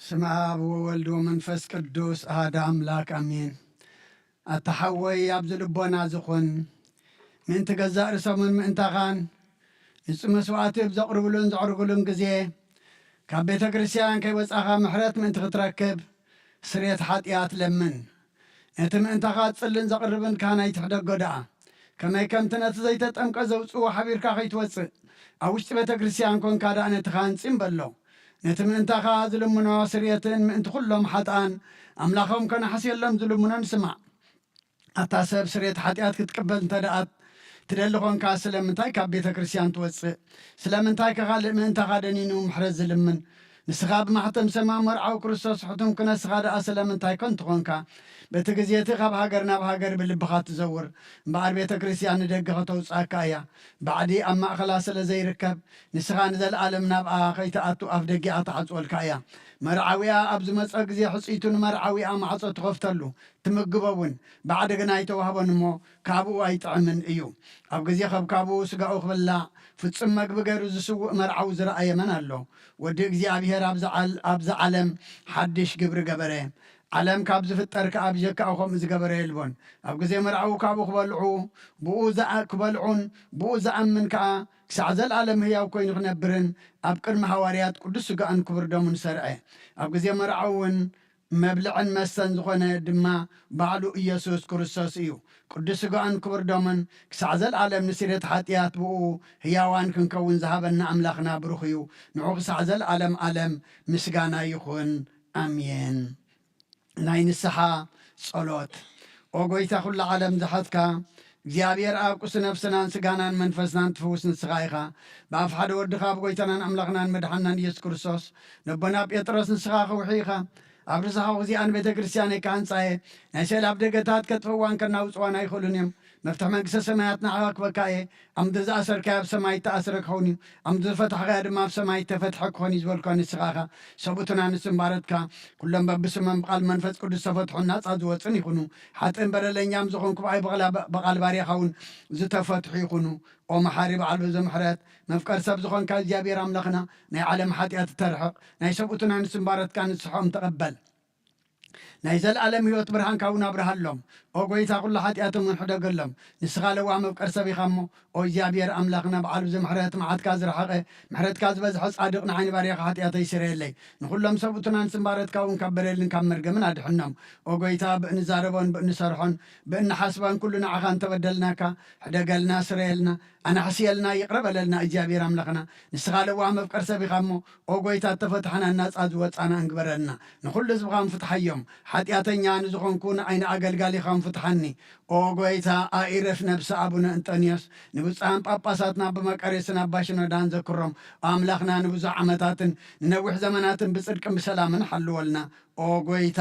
ስመ ኣብ ወወልድ ወመንፈስ ቅዱስ ኣሃደ ኣምላክ ኣሜን። ኣታ ሓወይ ኣብዚ ልቦና ዝኹን ምእንቲ ገዛእ ርእሶምን ምእንታኻን ንጹህ መስዋዕቲ ብዘቕርብሉን ዘዕርግሉን ግዜ ካብ ቤተ ክርስቲያን ከይወጻኻ ምሕረት ምእንቲ ክትረክብ ስርየት ሓጢኣት ለምን። ነቲ ምእንታኻ ዝጽልን ዘቕርብን ካህን ኣይትሕደጎ ደኣ። ከመይ ከምቲ ነቲ ዘይተጠምቀ ዘውጽእዎ ሓቢርካ ከይትወጽእ፣ ኣብ ውሽጢ ቤተ ክርስቲያን ኮንካ ደኣ ነቲ ካህን ጺም በሎ። ነቲ ምእንታኻ ዝልምኖ ስርየትን ምእንቲ ኩሎም ሓጥኣን ኣምላኾም ከነሕስየሎም ዝልምኖን ስማዕ። ኣታ ሰብ ስርየት ሓጢኣት ክትቅበል እንተ ደኣ ትደሊ ኾንካ ስለምንታይ ካብ ቤተ ክርስቲያን ትወጽእ? ስለምንታይ ከ ካልእ ምእንታኻ ደኒኑ ምሕረት ዝልምን? ንስኻ ብማሕተም ሰማም መርዓዊ ክርስቶስ ሕቱም ክነስኻ ደኣ ስለምንታይ ከንቱ ኾንካ? በቲ ግዜ እቲ ካብ ሃገር ናብ ሃገር ብልብኻ ትዘውር እምበኣር ቤተ ክርስቲያን ንደገ ከተውጽኣካ እያ። ባዕዲ ኣብ ማእኸላ ስለ ዘይርከብ ንስኻ ንዘለኣለም ናብኣ ከይትኣቱ ኣፍ ደጊኣ ትዓጽወልካ እያ። መርዓዊኣ ኣብ ዝመጸ ግዜ ሕጽይቱ ንመርዓዊኣ ማዕጾ ትኸፍተሉ ትምግቦ እውን ባዕዲ ግና ኣይተዋህቦን እሞ ካብኡ ኣይጥዕምን እዩ። ኣብ ግዜ ከብካቡ ስጋኡ ክብላዕ ፍጹም መግቢ ገይሩ ዝስውእ መርዓዊ ዝረኣየ መን ኣሎ? ወዲ እግዚኣብሔር ኣብዚ ዓል- ኣብዚ ዓለም ሓድሽ ግብሪ ገበረ። ዓለም ካብ ዝፍጠር ከኣ ብጀካኡ ከምኡ ዝገበረ የልቦን። ኣብ ግዜ መርዓዊ ካብኡ ክበልዑ ብኡ ዝኣ- ክበልዑን ብኡ ዝኣምን ከኣ ክሳዕ ዘለኣለም ህያው ኮይኑ ክነብርን ኣብ ቅድሚ ሃዋርያት ቅዱስ ስጋኡን ክቡር ደሙን ሰርዐ። ኣብ ግዜ መርዓዊ እውን መብልዕን መስተን ዝኾነ ድማ ባዕሉ ኢየሱስ ክርስቶስ እዩ። ቅዱስ ስጋኡን ክቡር ደሙን ክሳዕ ዘለኣለም ንስርየት ሓጢኣት ብኡ ህያዋን ክንከውን ዝሃበና ኣምላኽና ብሩኽ እዩ። ንዑ ክሳዕ ዘለኣለም ኣለም ምስጋና ይኹን። ኣሜን። ናይ ንስሓ ጸሎት። ኦ ጎይታ ኩሉ ዓለም ዝሓዝካ እግዚኣብሔር ኣብ ቁሲ ነፍስናን ስጋናን መንፈስናን ትፍውስ ንስኻ ኢኻ። ብኣፍ ሓደ ወድኻ ኣብ ጎይታናን ኣምላኽናን መድሓናን ኢየሱስ ክርስቶስ ነቦና ጴጥሮስ ንስኻ ከውሒ ኢኻ። ኣብ ርሳኻ እዚኣን ቤተ ክርስቲያነይ ክሃንጻ እየ። ናይ ስእሊ ኣብ ደገታት ከጥፍእዋን ከናውጽዋን ኣይኽእሉን እዮም። መፍትሕ መንግስተ ሰማያት ንዓኻ ክበካ እየ። ኣብ ምድሪ ዝኣሰርካዮ ኣብ ሰማይ እተኣስረ ክኸውን እዩ። ኣብ ምድሪ ዝፈታሕካዮ ድማ ኣብ ሰማይ እተፈትሐ ክኾን እዩ ዝበልካ ንስኻ ኢኻ። ሰብኡትና ንስም ባረትካ ኩሎም በብስሞም ብቓል መንፈስ ቅዱስ ተፈትሑን ናጻ ዝወጹን ይኹኑ። ሓጥእን በደለኛም ዝኾንኩ ብኣይ በቓል ባርያኻ እውን ዝተፈትሑ ይኹኑ። ኦ መሓሪ በዓል ብዙ ምሕረት መፍቀር ሰብ ዝኾንካ እግዚኣብሔር ኣምላኽና ናይ ዓለም ሓጢኣት እተርሕቕ ናይ ሰብኡትና ንስም ባረትካ ንስሖም ተቐበል። ናይ ዘለኣለም ህይወት ብርሃንካ እውን ኣብርሃሎም። ኦ ጎይታ ኩሉ ሓጢኣቶም እውን ሕደገሎም። ንስኻ ለዋህ መፍቀር ሰብ ኢኻ እሞ ኦ እግዚኣብሔር ኣምላኽና በዓል ብዙ ምሕረት መዓትካ ዝረሓቐ ምሕረትካ ዝበዝሐ ጻድቕ ንዓይኒ ባርያኻ ሓጢኣተይ ስረየለይ። ንኹሎም ሰብኡትና ንስም ባረትካ እውን ካብ በደልን ካብ መርገምን ኣድሕኖም። ኦ ጎይታ ብእንዛረቦን ብእንሰርሖን ብእንሓስቦን ኩሉ ንዓኻ እንተበደልናካ ሕደገልና ስረየልና ኣናሕስየልና ይቕረ በለልና እግዚኣብሔር ኣምላኽና። ንስኻ ለዋህ መፍቀር ሰብ ኢኻ እሞ ኦ ጎይታ እተፈትሐና ናጻ ዝወጻና እንግበረልና። ንኹሉ ህዝብኻ ምፍትሓዮም። ሓጢኣተኛ ንዝኾንኩ ንዓይኒ ኣገልጋሊኻ ምፍትሓኒ። ኦ ጎይታ ኣኢረፍ ነብሲ ኣቡነ እንጠንዮስ ንብፁዓን ጳጳሳትና ኣባ መቃርዮስን ኣባ ሽኖዳን ዘክሮም። ኣምላኽና ንብዙሕ ዓመታትን ንነዊሕ ዘመናትን ብጽድቅን ብሰላምን ሓልወልና። ኦ ጎይታ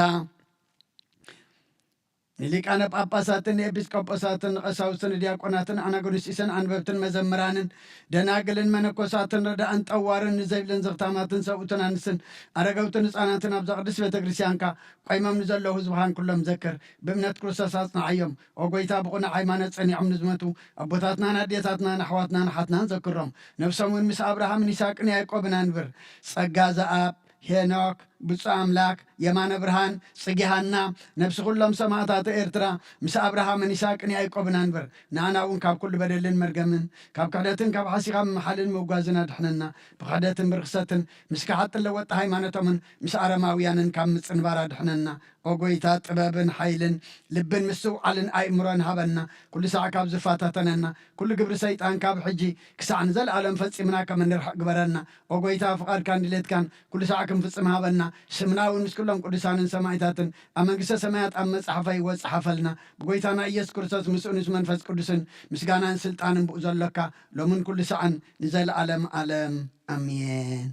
ንሊቃነ ጳጳሳትን ንኤጲስቆጶሳትን ንቐሳውስትን ንዲያቆናትን ኣናጉንስጢስን ኣንበብትን መዘምራንን ደናግልን መነኮሳትን ረዳእን ጠዋርን ንዘይብልን ዘኽታማትን ሰብኡትን ኣንስትን ኣረገውትን ህፃናትን ኣብዛ ቅድስት ቤተ ክርስቲያንካ ቆይሞም ንዘለዉ ህዝብኻን ኩሎም ዘክር። ብእምነት ክርስቶስ ኣጽንዓዮም። ኦ ጎይታ ብቕኑዕ ሃይማኖት ጸኒዖም ንዝመቱ ኣቦታትናን ኣዴታትናን ኣሕዋትናን ኣሓትናን ዘክሮም። ነብሶም እውን ምስ ኣብርሃምን ይስሐቅን ያዕቆብን ኣንብር። ጸጋ ዘኣብ ሄኖክ፣ ብፁዕ ኣምላክ፣ የማነ ብርሃን፣ ጽጌ ሃና፣ ነብሲ ኩሎም ሰማእታት ኤርትራ ምስ ኣብርሃምን ይስሐቅን ያዕቆብን ኣንብር። ንኣና እውን ካብ ኩሉ በደልን መርገምን ካብ ክሕደትን ካብ ሓሲኻ ምምሓልን ምውጋዝን ኣድሕነና። ብክሕደትን ብርክሰትን ምስ ከሓጥን ለወጢ ሃይማኖቶምን ምስ ኣረማውያንን ካብ ምጽንባር ኣድሕነና። ኦ ጎይታ ጥበብን ሓይልን ልብን ምስትውዓልን ኣእምሮን ሃበና። ኩሉ ሳዕ ካብ ዝፈታተነና ኩሉ ግብሪ ሰይጣን ካብ ሕጂ ክሳዕ ንዘለኣለም ፈጺምና ከም እንርሕቕ ግበረና። ኦ ጎይታ ፍቓድካን ድሌትካን ኩሉ ሳዕ ክንፍጽም ሃበና። ስምና እውን ምስ ኩሎም ቅዱሳንን ሰማእታትን ኣብ መንግስተ ሰማያት ኣብ መጽሓፈ ህይወት ጸሓፈልና። ብጎይታና ኢየሱስ ክርስቶስ ምስኡ ምስ መንፈስ ቅዱስን ምስጋናን ስልጣንን ብኡ ዘሎካ ሎምን ኩሉ ሳዕን ንዘለኣለም ኣለም ኣሜን።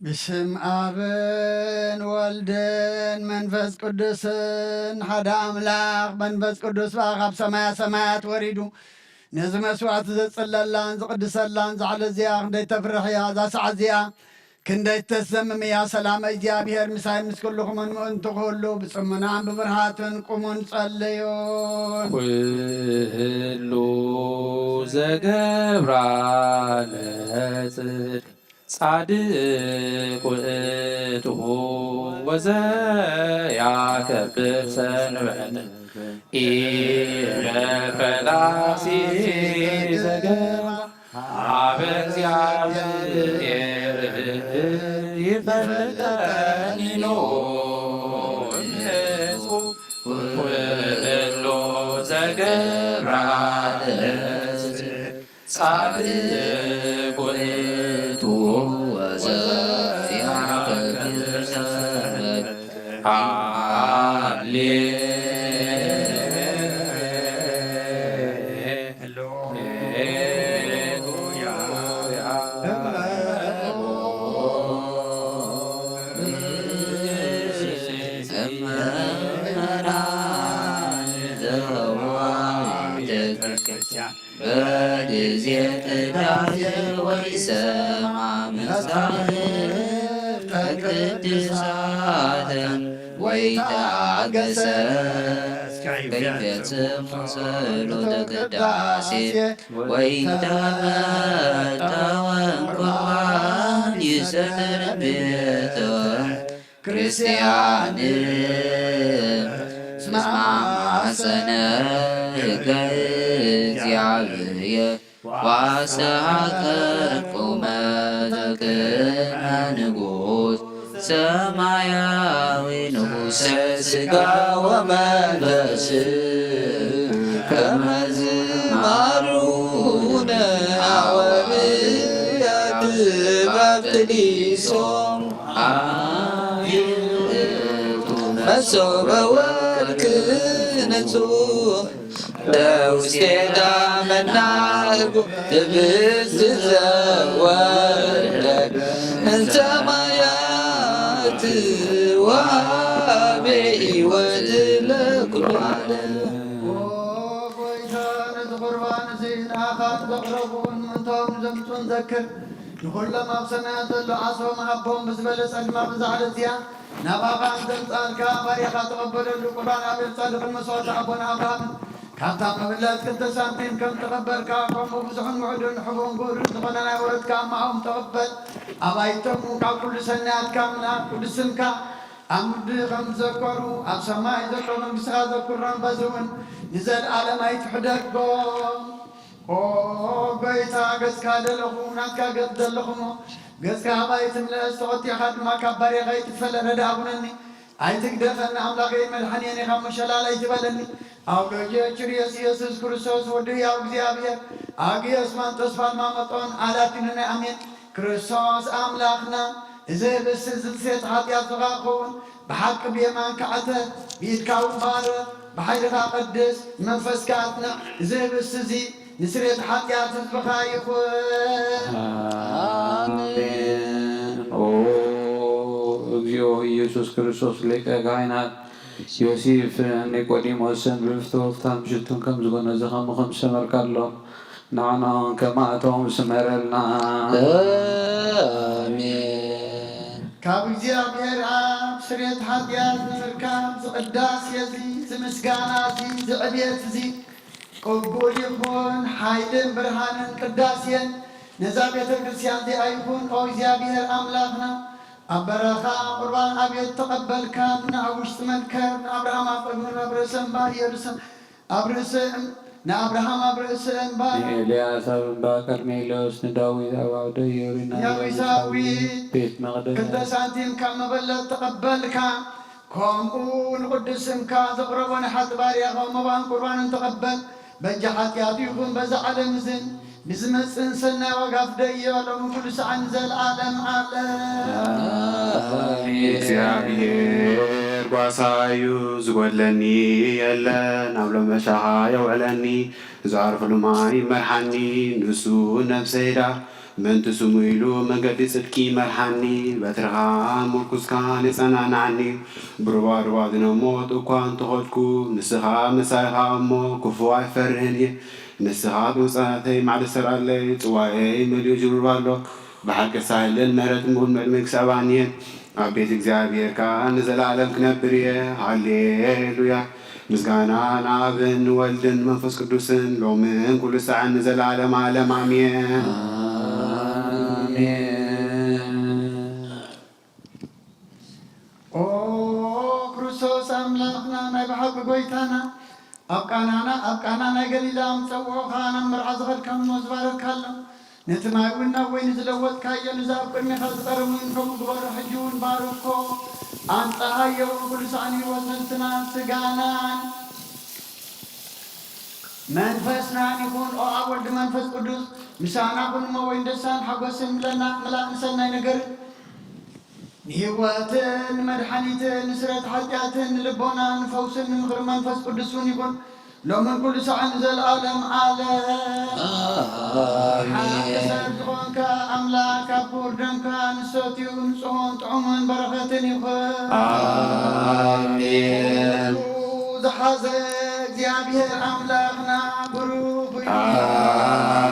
ብስም ኣብን ወልድን መንፈስ ቅዱስን ሓደ ኣምላኽ። መንፈስ ቅዱስ በኣ ካብ ሰማያ ሰማያት ወሪዱ ነዚ መስዋዕቲ ዘጽለላን ዝቕድሰላን ዛዕለ እዚኣ ክንደይ ተፍርሕ እያ እዛ ሰዓት እዚኣ። ክንደይ ተስደምም እያ። ሰላም እግዚኣብሔር ምሳይ ምስ ኩልኹምን ምእንቲ ኩሉ ብጽሙናን ብብርሃትን ቁሙን ጸልዩን። ኩሉ ዘገብራ ለጽድቅ ጻድቅ ውእቱ ወዘያከብር ሰንበተ ኢረፈላሲ ዘገባ ሀበ እግዚአብሔር ይፈልጠኒ ኖ እምሕዝቡ ኩሎ ዘገብራ ለጽድቅ ጻድቅ ውእቱ ወዘያከብር ሰንበተ። ሃሌ በጊዜ ቅዳሴ ወይሰማ መጻሕፍተ ቅድሳተ ወይተአገሰ ከይፈጽም ጸሎተ ቅዳሴ ወይተመጠወን ቁርባን ይሰተነ ቤተ ክርስቲያን እስመ አማሰነ ሕገ እግዚአብሔር ዋስተሐቀር ቁመተ ቅድመ ንጉሥ ሰማያዊ ንጉሠ ሥጋ ወመንፈስ ከመ ዝማሩ አቡነ ሐዋርያት ባፕቲስቶም አይ ውእቱ መሶበ ወርቅ ንጹሕ በውስቴታ መናህርጉ ህብስት ዘወረደ እምሰማያት ወሀበ ሕይወት ለኩሉ ዓለም። ኦ ጎይታ፣ ነዚ ቁርባን እዚ ንኣኻ ዘቕረቡን ምእንታኦም ዘምጹን ዘክር። ንኹሎም ኣብ ሰማያት ዘሎ ዓሶም ሃቦም ብዝበለጸ ድማ ብዛ ዕለት እዚኣ ናባኻ ዘምጻእልካ ባርያኻ ተቐበለሉ። ቁርባን ኣቤል ጻድቕን መስዋዕቲ ኣቦና ኣብርሃምን ካብታ መብለት ክልተ ሳንቲም ከም ተቐበልካ፣ ከምኡ ብዙሕን ውሑድን ሕቡን ግኡርን ዝኾነ ናይ ወረትካ ኣማኦም ተቐበል። ኣባይቶም ካብ ኩሉ ሰናያትካ ምልኣት ቅዱስ ስምካ ኣብ ምድሪ ከም ዝዘከሩ ኣብ ሰማይ ዘሎ መንግስትኻ ዘኩሮም፣ በዚ እውን ንዘለኣለም ኣይትሕደጎም። ኦ ጎይታ፣ ገጽካ ደለኹ፣ ናትካ ገጽ ደለኹ እሞ፣ ገጽካ ኣባይ ትምለስ፣ ተቖጢዕካ ድማ ካብ ባርያኻ ይትፈለ። ረዳ ኣኹነኒ፣ ኣይትግደፈኒ፣ ኣምላኸይ መድሓኒየን ኢኻ እሞ፣ ሸላል ኣይትበለኒ። ኣውሎየ ኪርዮስ ኢየሱስ ክርስቶስ ወዲ ሕያው እግዚኣብሔር፣ ኣግዮስ ማንጦስ ፋልማመጦን ኣላቲንነ ኣሜን። ክርስቶስ ኣምላኽና፣ እዚ ህብስቲ እዚ ስርየት ሓጢኣት ዝኸውን ብሓቂ ብየማንካ ዕተ፣ ብኢድካ እውን ባርኽ፣ ብሓይልኻ ቀድስ፣ ንመንፈስካ ኣጽንዕ። እዚ ህብስቲ እዚ ንስርየት ሓጢኣት ህዝብኻ ይኹን። ኣሜን። ኦ እግዚኦ ኢየሱስ ክርስቶስ ሊቀ ካህናት ዮሴፍ ኒቆዲሞስን ብፍትወታን ምሽቱን ከም ዝጎነዘኸም ከም ዝሰመርካሎም ንዓና እውን ከማእቶም ስመረልና። ኣሜን። ካብ እግዚኣብሔር ኣብ ስርየት ሓጢኣት ንምርካብ ዝቕዳሴ እዚ፣ ዝምስጋና እዚ፣ ዝዕብየት እዚ ቅቡል ይኹን። ሓይልን ብርሃንን ቅዳሴን ነዛ ቤተ ክርስቲያን እዚኣ ይኹን። ኦ እግዚኣብሔር ኣምላኽና፣ ኣብ በረኻ ቁርባን ኣቤት ተቐበልካ፣ ንኣብ ውሽጢ መንከር ንኣብርሃም ኣብ ቅድሚ ነብረ ሰንባ ኢየሩሳሌም ኣብ ርእሲ እም-፣ ንኣብርሃም ኣብ ርእሲ እምባ፣ ንኤልያስ ኣብ እምባ ቀርሜሎስ፣ ንዳዊት ኣብ ዓውደ ኢዮሪና ኢያቡሳዊት፣ ኢያቡሳዊት ቤት መቕደስ። ክልተ ሳንቲም ካብ መበለት ተቐበልካ። ከምኡ ንቕዱስ ስምካ ዘቕረቦ ንሓጢ ባርያኻ መባን ቁርባንን ተቐበል። በጃ ሓጢኣቱ ይኹን በዛ ዓለም እዝን ንዝመጽእን ሰናይ ዋጋ ፍደዮ፣ ሎሚ ኩሉ ሰዓት ንዘለዓለም ዓለም። ኣሜን። እግዚኣብሔር ጓሳዩ ዝጎድለኒ የለን፣ ኣብ ሎመሻኻ የውዕለኒ፣ ዝዓርፍሉ ማይ ይመርሓኒ፣ ንሱ ነፍሰይ ዳ ምእንቲ ስሙ ኢሉ መገዲ ጽድቂ መርሓኒ፣ በትርኻ ምርኩስካ የጸናንዓኒ። ብሩባሩባ ዝነሞት እኳ እንተኸድኩ፣ ንስኻ ምሳይኻ እሞ ክፉእ ኣይፈርህን እየ። ንስኻ ብብጻተይ ማዕዶ ሰርኣለይ፣ ጽዋኤይ መሊኡ ጅሩር ኣሎ። ብሓቂ ሳህልን ምሕረትን ምሉእ ዕድመ ክስዕባኒ እየ። ኣብ ቤት እግዚኣብሔር ከኣ ንዘለኣለም ክነብር እየ። ሃሌሉያ። ምስጋና ንኣብን ንወልድን ንመንፈስ ቅዱስን ሎምን ኩሉ ሳዕን ንዘለኣለም ዓለም ኣሜን። ኣሜን። ኦ ክርስቶስ ኣምላኽና ናይ ብሓቂ ጎይታና፣ ኣብ ቃናና፣ ኣብ ቃና ናይ ገሊላ ምስ ጸውዑኻ ናብ መርዓ ዝኸድካ እሞ ዝባረካሎም። ነቲ ማይ እውን ናብ ወይኒ ዝለወጥካዮ፣ ነዚ ኣብ ቅድሜኻ ዝቐርብ እውን ከምኡ ግበሮ። ሕጂ እውን ባርኮ፣ ኣንጽሃዮ፣ ኩሉ ሳዕን ህይወት ነፍስናን ስጋናን መንፈስናን ይኹን። ኦ ኣብ ወልድ መንፈስ ቅዱስ ምሳና ኩን እሞ ወይን ደስታን ሓጎስን ምለና፣ ምላእ ንሰናይ ነገርን ንህይወትን ንመድሓኒትን ንስረት ሓጢኣትን ንልቦናን ንፈውስን ንምኽሪ መንፈስ ቅዱስ እውን ይኹን። ሎምን ኩሉ ሳዕን ንዘለኣለም ዓለም። ኣሜን። ሓቂ ሰብ ዝኾንካ ኣምላኽ፣ ካብ ክቡር ደምካ ንሰትዩ ንጹህን ጥዑምን በረኸትን ይኹን። ኣሜን። ዝሓዘ እግዚኣብሔር ኣምላኽና ብሩኽ እዩ።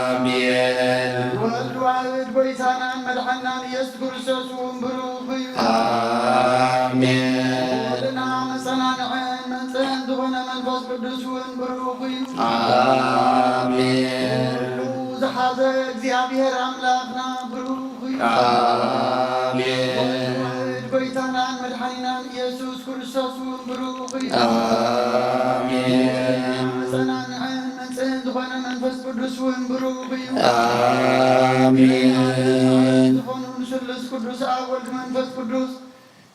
ኣሜን። ወልድ ዋህድ ጎይታናን መድሓናን ኢየሱስ ክርስቶስ እውን ብሩኽ እዩ። ኣሜን። ወልድና መጸናንዕን መንጽህን ዝኾነ መንፈስ ቅዱስ እውን ብሩኽ እዩ። ኣሜን። ኩሉ ዝሓዘ እግዚኣብሔር ኣምላኽና ብሩኽ እዩ። ኣሜን። ወልድ ጎይታናን መድሓኒናን ኢየሱስ ክርስቶስ እውን ብሩኽ እዩ። ኣሜን። መጸናንዕን መንጽህን ዝኾነ መንፈስ ቅዱስ እውን ብሩኽ እዩ። ኣሜን። ዝኾኑ ንስሉስ ቅዱስ ኣብ ወልድ መንፈስ ቅዱስ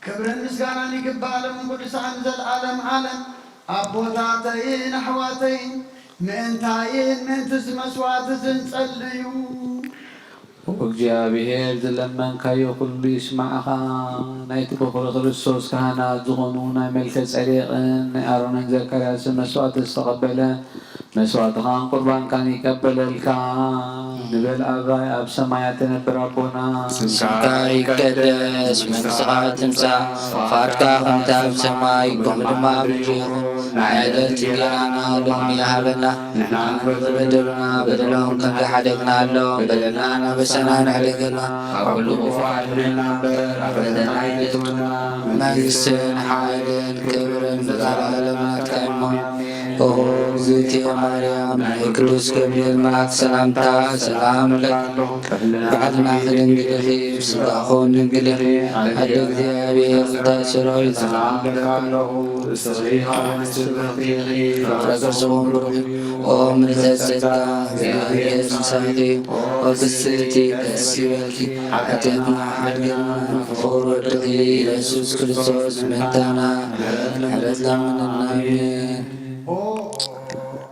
ክብርን ምስጋናን ይግባእ ሎም ቅዱሳን ዘለዓለም ዓለም። ኣቦታተይን ኣሕዋተይን ምእንታይን ምእንቲ እዚ መስዋዕቲ እዚ ንጸልዩ። እግዚኣብሔር ዝለመንካዮ ኩሉ ይስማዕኻ። ናይቲ በኹሪ ክርስቶስ ካህናት ዝኾኑ ናይ መልከ ጼዴቅን ናይ ኣሮንን ዘካርያስን መስዋዕቲ ዝተቐበለ መስዋዕትኻን ቁርባንካን ይቀበለልካ። ንበል ኣባይ ኣብ ሰማያት ትነብር ኣቦና። ስምካ ይቀደስ፣ መንግስትኻ ትምጻእ፣ ፍቓድካ ከምቲ ኣብ ሰማይ ከምኡ ድማ ኣብ ምድሪ ይኹን። ናይ ዕለት እንጀራና ሎሚ ሃበና። ንሕና ንበደልና በደሎም ከም ዝሓደግናሎም በደልና እናበሰና ንሕደገልና። ካብ ኩሉ ክፉእ ኣድሕነና እምበር፣ ኣብ ፈተና ኣይተእትወና። መንግስትን ሓይልን ክብርን ንዘለኣለም ናትካ እዩ። ኦ እግዝእትየ ማርያም፣ ናይ ቅዱስ ገብርኤል መልኣክ ሰላምታ ሰላም እብለኪ። ብዓለማኺ ድንግል ኢኺ፣ ብስጋኹን ድንግል ኢኺ። ኣደ እግዚኣብሔር፣ ኣደ ሰራዊት፣ ሰላም እብለኪ ኣለኹ። ንስኺ ካብ ኣንስቲ ብርኽቲ ኢኺ፣ ፍረ ከርስኺ እውን ብሩኽ እዩ። ኦ ምልዕተ ጸጋ፣ እግዚኣብሔር ምሳኺ እዩ። ኦ ፍስሕቲ ደስ ይበልኪ፣ ሓጢኣትና ሓድግና ፍቑር ወድኺ ኢየሱስ ክርስቶስ ምእንታና ምሕረት ለምንልና። ኣሜን። ኦ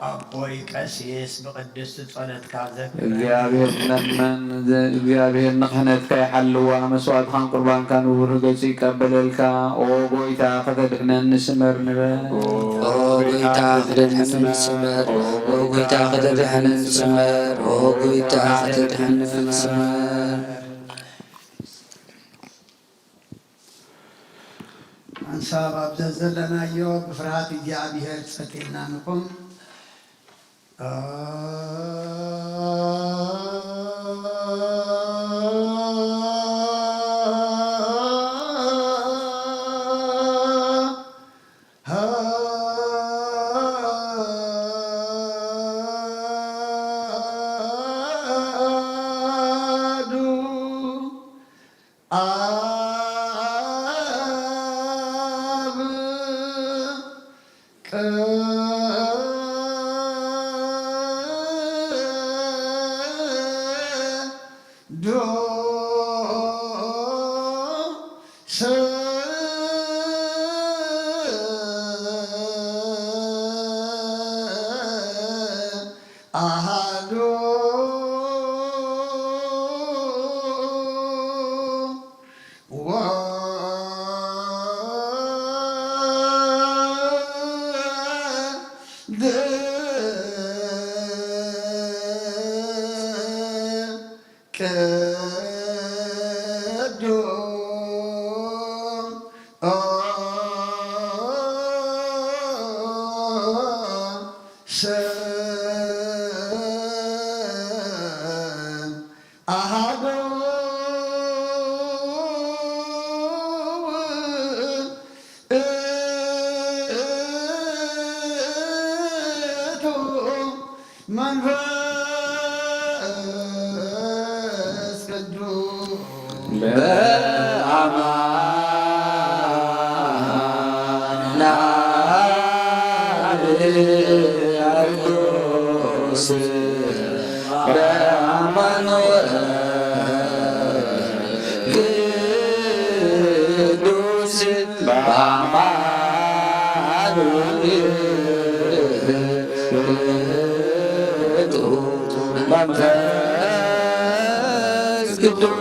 ኣቦይ ቀሲስ፣ ብቅድስቲ ጸሎትካ ዘክረና። እግዚኣብሔር ንለምን፣ ዘ-፣ እግዚኣብሔር ንክህነትካ ይሓልዋ፣ መስዋዕትኻን ቁርባንካን ብብሩህ ገጹ ይቀበለልካ። ኦ ጎይታ፣ ከተድሕነኒ ስመር ንበል። ኦ ጎይታ፣ ከተድሕነኒ ስመር። ኦ ጎይታ፣ ከተድሕነኒ ስመር። ኦ ጎይታ፣ ከተድሕነኒ ስመር። ሓንሳብ ኣብ ዘዘለናዮ ብፍርሃት እግዚኣብሔር ጸጥ ኢልና ንቁም። ቅዱስ በአማኑኤል ቅዱስ በአማኑኤል መንፈስ ቅዱስ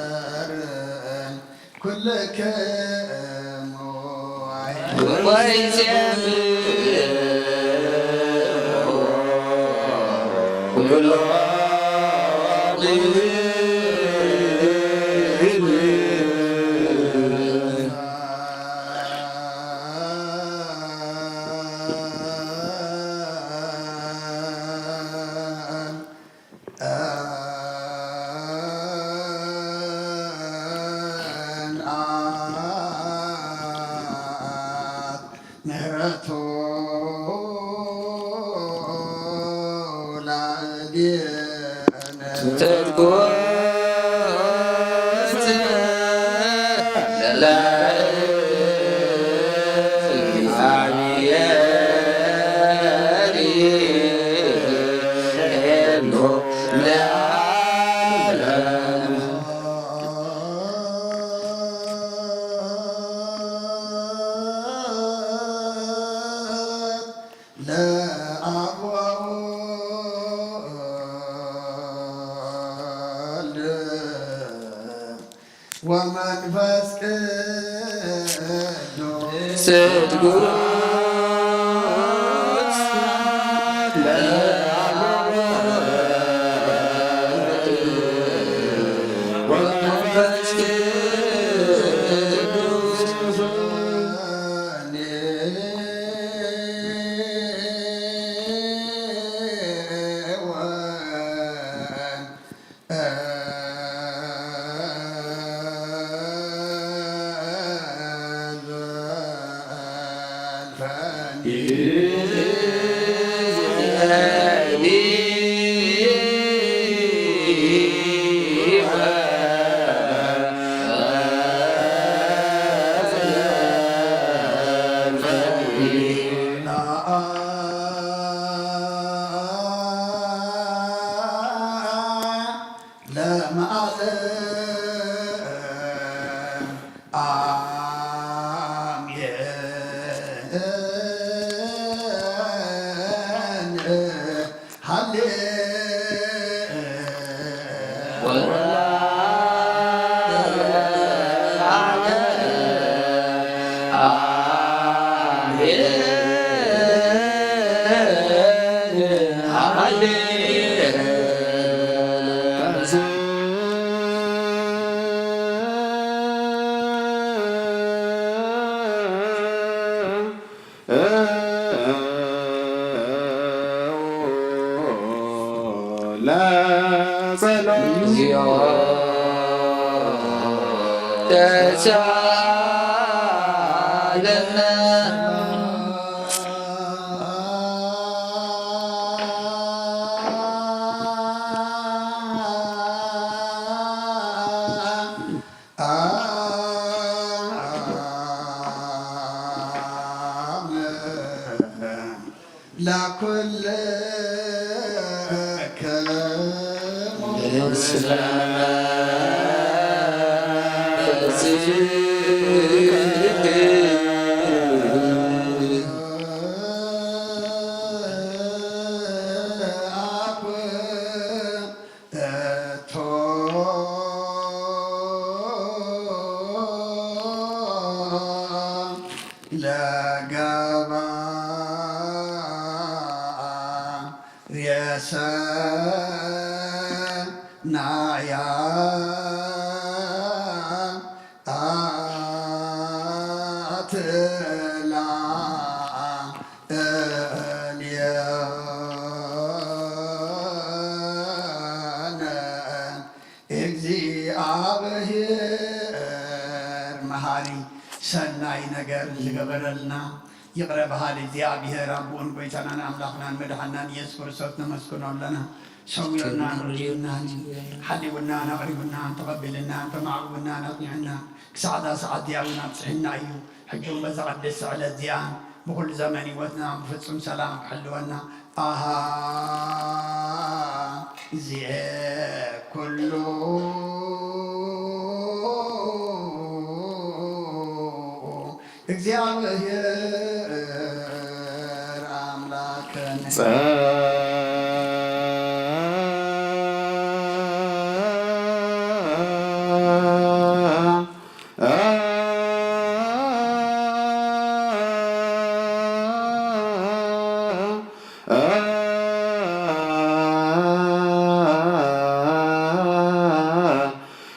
ለእግዚአብሔር ኩልክሙ ወይዜምር ኩሎ ምሕረቱ ላዕሌነ ትኩን ለእግዚአብሔር ለዓለም። ለአብ ወወልድ ወመንፈስ ቅዱስ ስግድ ለአብ ወወልድ ወመንፈስ ቅዱስ ለመዓለም አሜን። ሃሌ ለጸሎት እግዚኦ ተሳለነ። ለኩልክሙ ለገባ ሬሰናያ አትላ እልየነ። እግዚአብሔር ሰናይ ነገር ዝገበረልና ይቕረ በሃሊ እግዚኣብሔር ኣቦን ጎይታናን ኣምላኽናን መድሓናን ኢየሱስ ክርስቶስ ነመስግኖ ኣለና። ሰዊርናን ርድዩናን ሓሊውናን ኣቕሪቡናን ተቐቢልናን ተማዕብቡናን ኣጽኒዑናን ክሳዕ እዛ ሰዓት እዚኣ እውን ኣብጽሕና እዩ። ሕጂ እውን በዛ ቅድስቲ ዕለት እዚኣ ብኹሉ ዘመን ህይወትና ብፍጹም ሰላም ክሕልወና ኣሃ እዚኤ ኩሉ እግዚኣብሔር ኣምላክነ።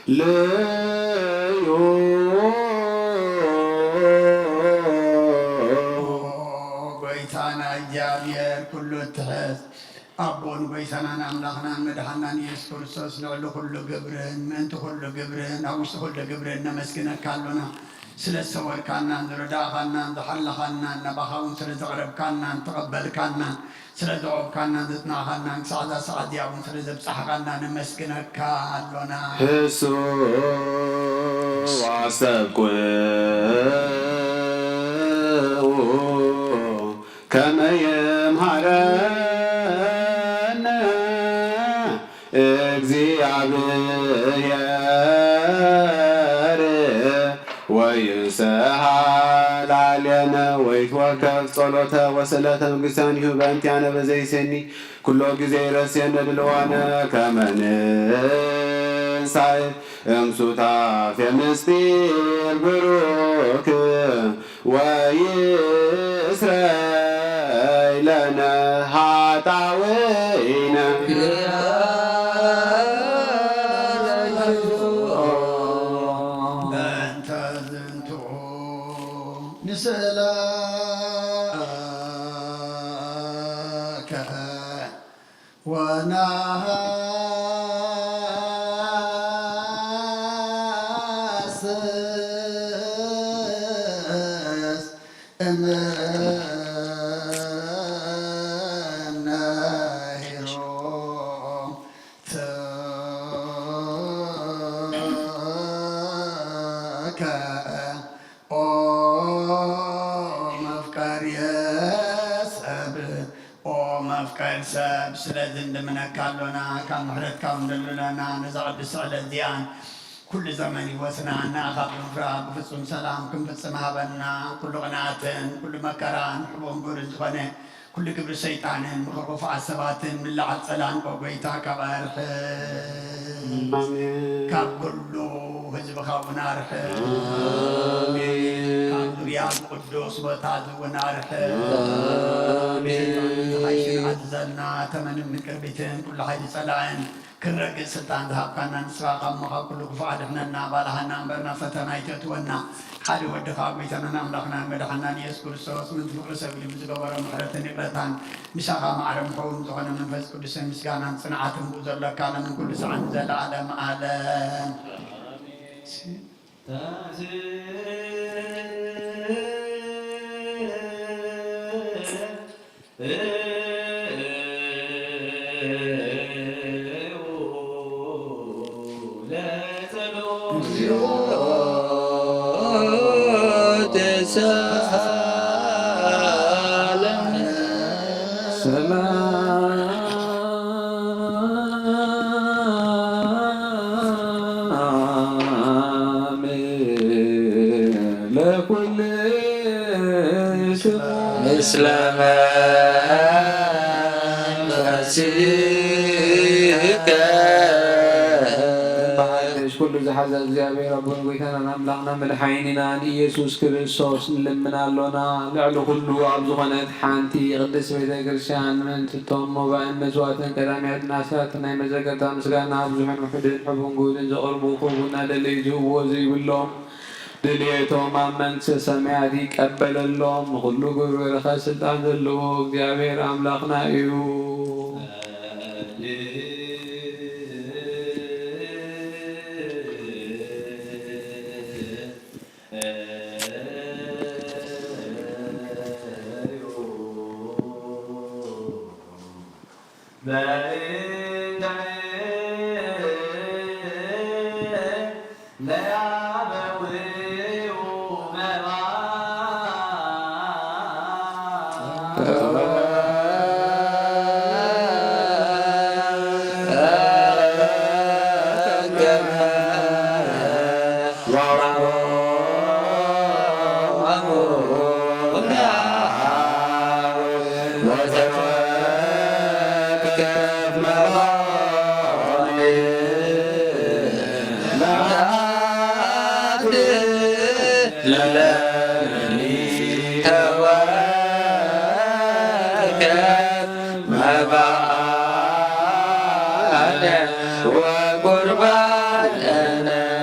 ልዩ ጎይታና እግዚኣብሔር ኩሉ እትሕዝ ኣቦን ጎይታናን ኣምላኽናን መድሓናን ኢየሱስ ክርስቶስ ልዕሊ ኩሉ ግብርን ምእንቲ ኩሉ ግብርን ኣብ ውሽጢ ኩሉ ግብርን ነመስግነካ ኣሎና። ስለ ዝሰወርካናን ዝረዳእኻናን ዝሓለኻናን ናባኻ እውን ስለ ዘቕረብካናን ተቐበልካናን ስለ ዘቖምካናን ዘጽናዕኻናን ክሳዕ እዛ ሰዓት እዚኣ እውን ስለ ዘብጻሕኻና ነመስግነካ ኣሎና። ህሱ ኣሰብኩ ከመ የምሃረነ እግዚኣብሔር ወይንሰሃ ላዕሌነ ወይትወከፍ ጸሎተ ወስእለተ መንግስታኒሁ በእንቲኣነ በዘይሴኒ ኩሎ ግዜ ይረስየነ ድልዋነ ከመ ንንሳእ እምሱታፌ ምስጢር ብሩክ ወይስረይ ለነ ኃጣውኢነ። በእንተ ዝንቱ ንስእለከ ወነሐስስ እምነ ኄር ትከ ኦ መፍቀሪ ሰብ፣ ኦ መፍቀሪ ሰብ፣ ስለዚ እንድምነካ ኣሎና፣ ካብ ምሕረትካ እውን ደልለና፣ ነዛ ቅድስቲ ዕለት እዚኣን ኩሉ ዘመን ህይወትና ንኣኻ ብምፍራህ ብፍጹም ሰላም ክንፍጽም ሃበና። ኩሉ ቅንኣትን ኩሉ መከራን ሕቡን ግብርን ዝኾነ ኩሉ ግብሪ ሰይጣንን ምኽሪ ክፉኣት ሰባትን ምላዓል ጸላን፣ ኦ ጐይታ፣ ካብ ኣርሕቕ። ኣሜን። ካብ ኩሉ ህዝብኻ እውን ኣርሕቕ። ኣሜን። ካብ ዙርያ እዚ ቅዱስ ቦታ እዚ እውን ኣርሕቕ። ኣሜን። ሰይጣን ዝሓይሽን ኣዝዘልና፣ ተመንን ምቅርቢትን ኩሉ ሓይሊ ጸላእን ክረግእ ስልጣን ዝሃብካና ንስኻ ካብ እሞ ካብ ኩሉ ክፉእ ኣድሕነና፣ ባልሃና እምበር ናብ ፈተና ኣይተእትወና። ሓደ ወድኻ ጎይታናን ኣምላኽናን መድሓናን ኢየሱስ ክርስቶስ ምእንቲ ፍቕሪ ሰብ ኢሉ ብዝገበሮ ምሕረትን ይቕረታን ምሳኻ ማዕረ ምሕውን ዝኾነ መንፈስ ቅዱስን ምስጋናን ጽንዓትን ብኡ ዘሎ ካለምን ኩሉ ሰዓትን ዘለዓለም ዓለም። ሰላም ለኩልክሙ ምስለ መንፈስከ። በሓድሽ ኩሉ ዝሓዘ እግዚኣብሔር ኣቦን ጎይታናን ኣምላኽና መድሓኒናን ኢየሱስ ክርስቶስ ንልምን ኣሎና። ልዕሊ ኩሉ ኣብ ዝኾነት ሓንቲ ቅድስት ቤተ ክርስቲያን ምእንቲ እቶም መባእን መስዋእትን ቀዳማያትን ኣስራትን ናይ መዘከርታ ምስጋና ብዙሕን ውሑድን ሕቡን ግሁድን ዘቕርቡ ክህቡ እናደለዩ ዝህብዎ ዘይብሎም ድልየቶም ኣብ መንግስተ ሰማያት ይቀበለሎም። ንኹሉ ግብሪ በረኸት ስልጣን ዘለዎ እግዚኣብሔር ኣምላኽና እዩ።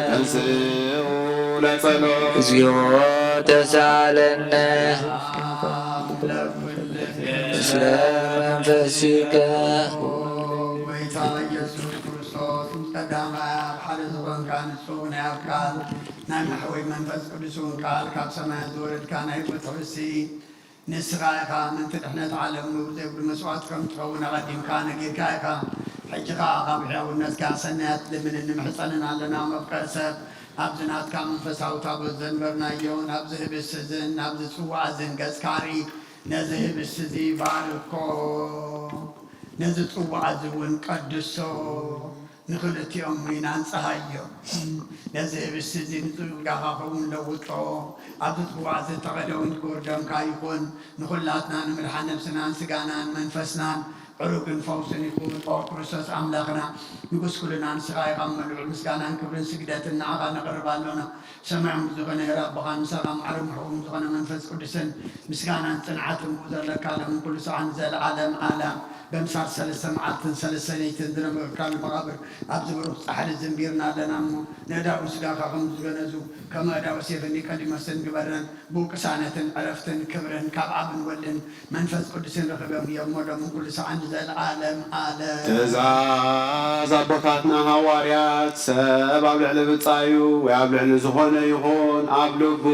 ተንሥኡ ለጸሎት። እግዚኦ ተሳለነ። ምስለ መንፈስከ። ጎይታ ኢየሱስ ክርስቶስ፣ ምስ ቀዳማይ ኣብ ሓደ ዝኾንካ፣ ንሱ እውን ኣብ ቃል ናይ መሕወይ መንፈስ ቅዱስ እውን ቃል ካብ ሰማያት ዝወረድካ ናይ ህይወት ሕብሲ፣ ንስኻ ኢኻ ምእንቲ ድሕነት ዓለም ንቡር ዘይብሉ መስዋእቲ ከም ትኸውን ኣቐዲምካ ነጊርካ ኢኻ። ሕጂ ኸኣ ካብ ሕያውነትካ ሰናያት ልምንን ንምሕጸንን ኣለና። መፍቀሪ ሰብ፣ ኣብዚ ናትካ መንፈሳዊ ታቦት ዘንበርናዮ፣ ናብዚ ህብስቲ እዝን ናብዚ ጽዋእ እዝን ገጽካ ርኢ። ነዚ ህብስቲ እዚ ባርኮ፣ ነዚ ጽዋእ እዚ እውን ቀድሶ። ንኽልቲኦም ዊን ኣንጽሃዮ። ነዚ ህብስቲ እዚ ንጽድቃኻ ኸውን ለውጦ። ኣብዚ ጽዋእ እዚ እተቐደ እውን ክቡር ደምካ ይኹን። ንኹላትና ንምድሓን ነብስናን ስጋናን መንፈስናን ዕሩግን ፈውስን ይኹን። ኦ ክርስቶስ ኣምላኽና፣ ንጉስ ኩልና ንስኻ ኢኻ። እሞ ልዑል ምስጋናን ክብርን ስግደትን ንዓኻ ነቕርብ ኣሎና። ሰማያዊ ዝኾነ ሄር ኣቦኻን ምሳኻ ማዕረ ምሕቡን ዝኾነ መንፈስ ቅዱስን ምስጋናን ጽንዓትን ዘለካ ሎም ኩሉ ሰዓን ዘለዓለም ዓለም። በምሳል ሰለስተ መዓልትን ሰለስተ ለይትን ዝነበርካሉ መቓብር ኣብዚ ብሩኽ ጻሕሊ ዝንቢርና ኣለና እሞ፣ ነእዳው ስጋኻ ከም ዝገነዙ፣ ከም ኣእዳው ሴፍ ኒቆዲሞስን ግበረን። ብቅሳነትን ዕረፍትን ክብርን ካብ ኣብን ወልድን መንፈስ ቅዱስን ረኺቦም እዮም እሞ፣ ሎምን ኩሉ ሰዓን ንዘለዓለም ዓለም። ትእዛዝ ኣቦታትና ሃዋርያት፣ ሰብ ኣብ ልዕሊ ብጻዩ ወይ ኣብ ልዕሊ ዝኾነ ይኹን ኣብ ልቡ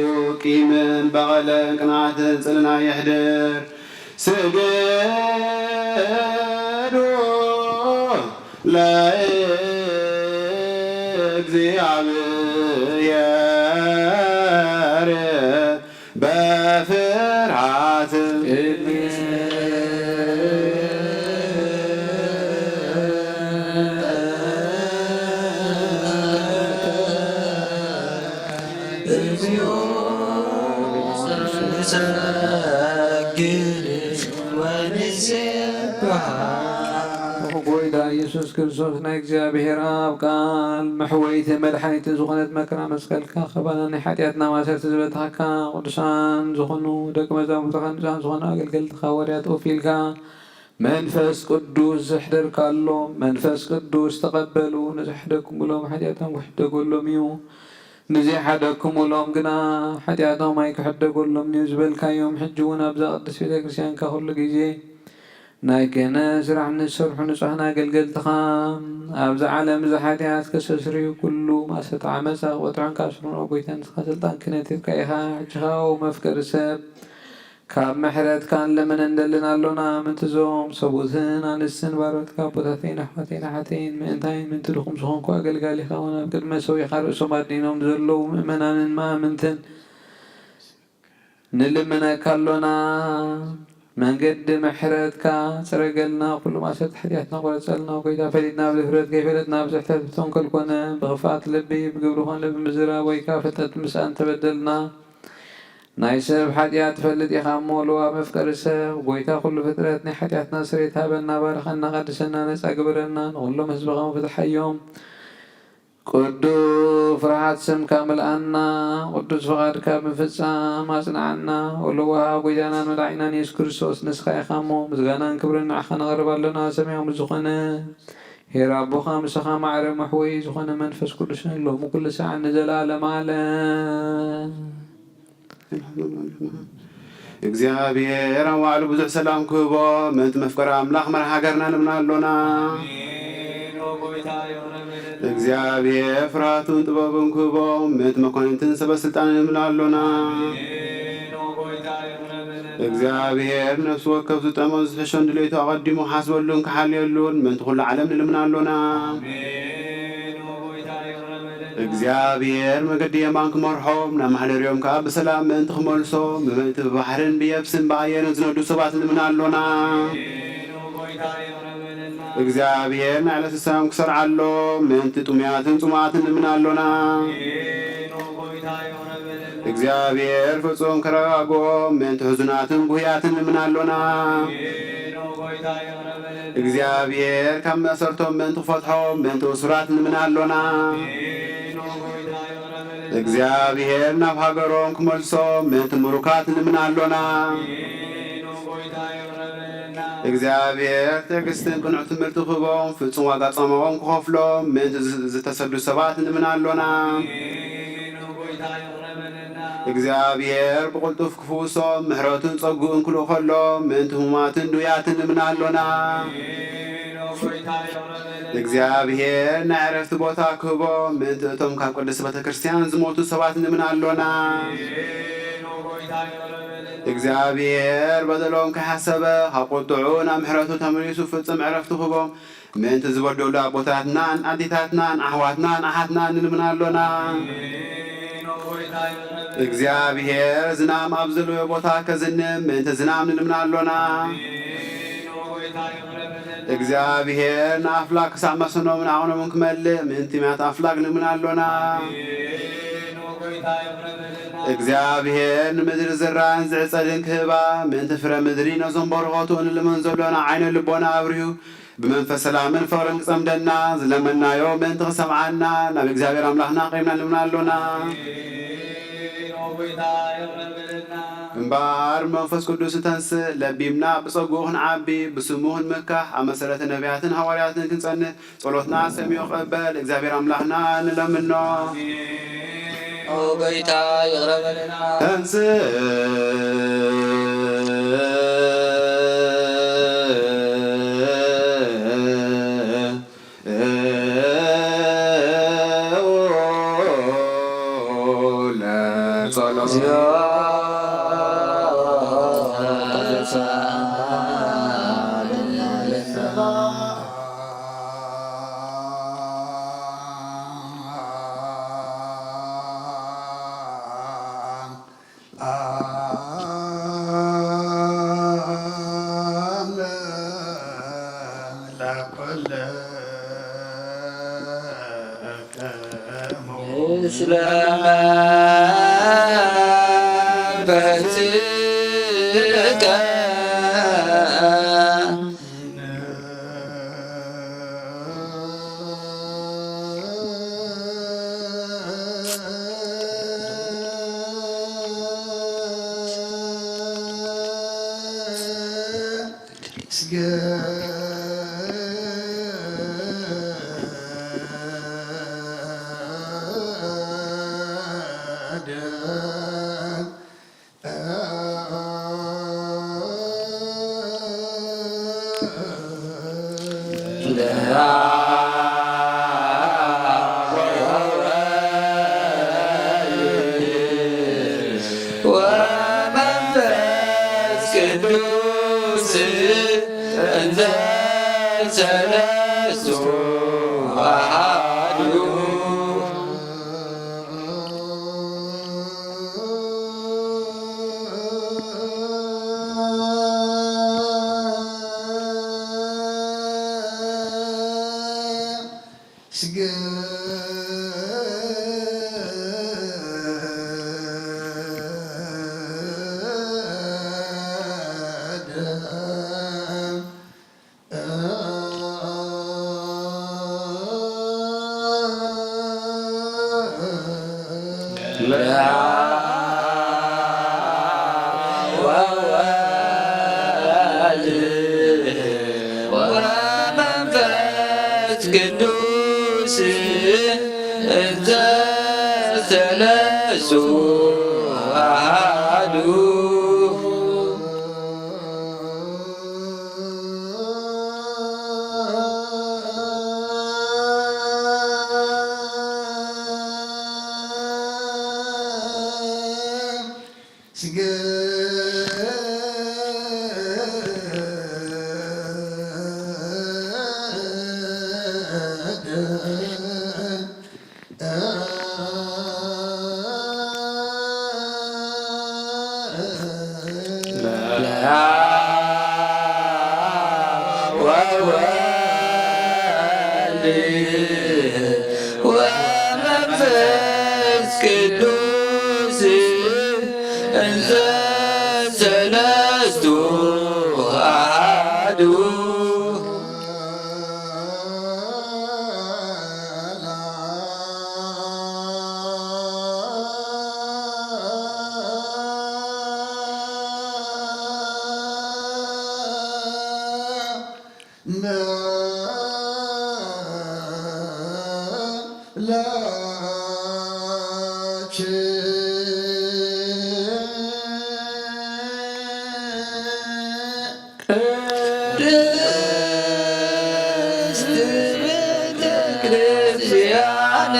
ቂምን በቐልን ቅንኣትን ጽልእን ኣየሕድር። ስግዱ ለእግዚኣብሔር በፍርሃት። ጎይታ ኢየሱስ ክርስቶስ፣ ናይ እግዚኣብሔር ኣብ ቃል፣ መሕወይቲ መድሓኒትን ዝኾነት መከራ መስቀልካ፣ ካባና ናይ ሓጢኣትና ማእሰርቲ ዝበተኻካ፣ ቅዱሳን ዝኾኑ ደቂ መዛሙርትኻ፣ ንጹሃን ዝኾኑ ኣገልገልትኻ ሃዋርያት ኦፍ ኢልካ፣ መንፈስ ቅዱስ ዘሕደርካሎም፣ መንፈስ ቅዱስ ተቐበሉ፣ ንዘሕደግኩምሎም ሓጢኣቶም ክሕደገሎም እዩ። ንዘይሓደግኩምሎም ግና ሓጢኣቶም ኣይክሕደገሎምን እዩ ዝበልካዮም፣ ሕጂ እውን ኣብዛ ቅድስት ቤተ ክርስቲያንካ ኩሉ ግዜ ናይ ክህነት ስራሕ ንዝሰርሑ ንጹሓን ኣገልገልትኻ፣ ኣብዚ ዓለም እዚ ሓጢኣት ከስተስርዩ፣ ኩሉ ማእሰርቲ ዓመጻ ክበጥሑን ክኣስሩን፣ ኦ ጎይታ፣ ንስኻ ስልጣን ክህነት ሂብካ ኢኻ። ሕጂ ኸኣ ኦ መፍቀሪ ሰብ፣ ካብ ምሕረትካ ንልምን እንደልን ኣሎና። ምእንቲ እዞም ሰብኡትን ኣንስትን ባሮትካ ኣቦታተይን ኣሕዋተይን ኣሓተይን፣ ምእንታይ ምእንቲ ድኹም ዝኾንኩ ኣገልጋሊኻ እውን ኣብ ቅድሚ ሰዊኻ ርእሶም ኣድኒኖም ዘለዉ ምእመናንን መኣምንትን ንልምነካ ኣሎና። መንገዲ ምሕረትካ ጽረገልና፣ ኩሉ ማእሰርቲ ሓጢኣትና ቁረጸልና። ጎይታ፣ ፈሊጥና ብድፍረት፣ ከይፈለጥና ብስሕተት፣ ብተንኮል ኮነ ብኽፍኣት ልቢ፣ ብግብሪ ኮነ ብምዝራብ፣ ወይ ከኣ ፍልጠት ምስኣን ተበደልና። ናይ ሰብ ሓጢኣት ትፈልጥ ኢኻ እሞ፣ ልዋ መፍቀሪ ሰብ፣ ጎይታ ኩሉ ፍጥረት፣ ናይ ሓጢኣትና ስርየት ሃበና፣ ባርኸና፣ ቀድሰና፣ ነጻ ግበረና፣ ንኹሎም ህዝብኻ ምፍትሓዮም። ቅዱስ ፍርሃት ስምካ ምልኣና፣ ቅዱስ ፍቓድካ ብምፍጻም ኣጽንዓና። ወለዋሃ ጎይታናን መድሓኒናን የሱስ ክርስቶስ ንስኻ ኢኻ እሞ፣ ምስጋናን ክብርን ንዓኻ ነቕርብ ኣሎና። ሰማያዊ ዝኾነ ኄር ኣቦኻ ምሳኻ ማዕረ መሕወዪ ዝኾነ መንፈስ ቅዱስን ሎሚ ኩሉ ሰዓት ንዘለኣለም ዓለም። እግዚኣብሔር ኣንዋዕሉ ብዙሕ ሰላም ክህቦ ምእንቲ መፍቀሪ ኣምላኽ መርሓ ሃገርና ንምና ኣሎና። እግዚኣብሔር ፍርሃቱን ጥበቡን ክህቦ ምእንቲ መኳንንትን ሰበ ስልጣንን ንምና ኣሎና። እግዚኣብሔር ነፍሲ ወከፍ ዝጠመ ዝሕሾን ድሌቱ ኣቐዲሙ ሓስበሉን ክሓልየሉን ምእንቲ ኩሉ ዓለም ንልምና ኣሎና። እግዚኣብሔር መገዲ የማን ክመርሖም፣ ናብ ማሕደርዮም ከኣ ብሰላም ምእንቲ ክመልሶም፣ ብምእንቲ ብባሕርን ብየብስን ብኣየርን ዝነዱ ሰባት ንልምና ኣሎና። እግዚኣብሔር ናይ ዕለተ ሰላም ክሰርዓሎም፣ ምእንቲ ጥሙያትን ጽሙኣትን ንልምና ኣሎና። እግዚኣብሔር ፍጹም ከረጋግኦም፣ ምእንቲ ሕዙናትን ጉህያትን ንልምና ኣሎና። እግዚኣብሔር ካብ መእሰርቶም ምእንቲ ክፈትሖም፣ ምእንቲ እሱራት ንልምና ኣሎና። እግዚኣብሔር ናብ ሃገሮም ክመልሶም፣ ምእንቲ ምሩካት ንልምና ኣሎና። እግዚኣብሔር ትዕግስትን ቅኑዕ ትምህርቲ ክህቦም፣ ፍጹም ዋጋ ጻማኦም ክኸፍሎም፣ ምእንቲ ዝ-፣ ዝተሰዱ ሰባት ንልምና ኣሎና። እግዚኣብሔር ብቕልጡፍ ክፍውሶም፣ ምሕረቱን ጸግኡን ክልእኸሎም፣ ምእንቲ ህሙማትን ድውያትን ንልምና ኣሎና። እግዚኣብሔር ናይ ዕረፍቲ ቦታ ክህቦም፣ ምእንቲ እቶም ካብ ቅድስቲ ቤተ ክርስቲያን ዝሞቱ ሰባት ንልምና ኣሎና። እግዚኣብሔር በደሎም ከይሓሰበ፣ ካብ ቁጥዑ ናብ ምሕረቱ ተመሊሱ ፍጹም ዕረፍቲ ክህቦም፣ ምእንቲ ዝበደሉ ኣቦታትናን ኣዴታትናን ኣሕዋትናን ኣሓትናን ንልምና ኣሎና። እግዚኣብሔር ዝናም ኣብ ዘለዎ ቦታ ከዝንም፣ ምእንቲ ዝናም ንልምና ኣሎና። እግዚኣብሔር ንኣፍላግ ክሳዕ መሰኖምን ዓቕኖምን ክመልእ፣ ምእንቲ ማያት ኣፍላግ ንልምና ኣሎና። እግዚኣብሔር ንምድሪ ዝራን ዝዕጸድን ክህባ፣ ምእንቲ ፍረ ምድሪ ነዞም በረኸቱ ንልምን ዘሎና ዓይነ ልቦና ኣብሪሁ፣ ብመንፈስ ሰላምን ፍቕርን ክጸምደና፣ ዝለመናዮ ምእንቲ ክሰምዓና፣ ናብ እግዚኣብሔር ኣምላኽና ቀሪብና ንልምና ኣሎና። እምበኣር መንፈስ ቅዱስ ተንስእ፣ ለቢምና ብጸግኡ ክንዓቢ፣ ብስሙ ክንምካሕ፣ ኣብ መሰረተ ነቢያትን ሃዋርያትን ክንጸንዕ፣ ጸሎትና ሰሚዑ ክቕበል እግዚኣብሔር ኣምላኽና ንለምኖ። ኦ ጎይታ ይቕረ በለና። ተንስእ ለጸሎት። ምስለ መንፈስከ። ወመንፈስ ቅዱስ እንተ ሰለስቱ አሐዱ። ወወልድ ወመንፈስ ቅዱስ እንተ ሰለስቱ አሐዱ። ወወልድ ወመንፈስ ቅዱስ እንተ ሰለስቱ ኣሃዱ። ቅድስት ቤተ ክርስቲያን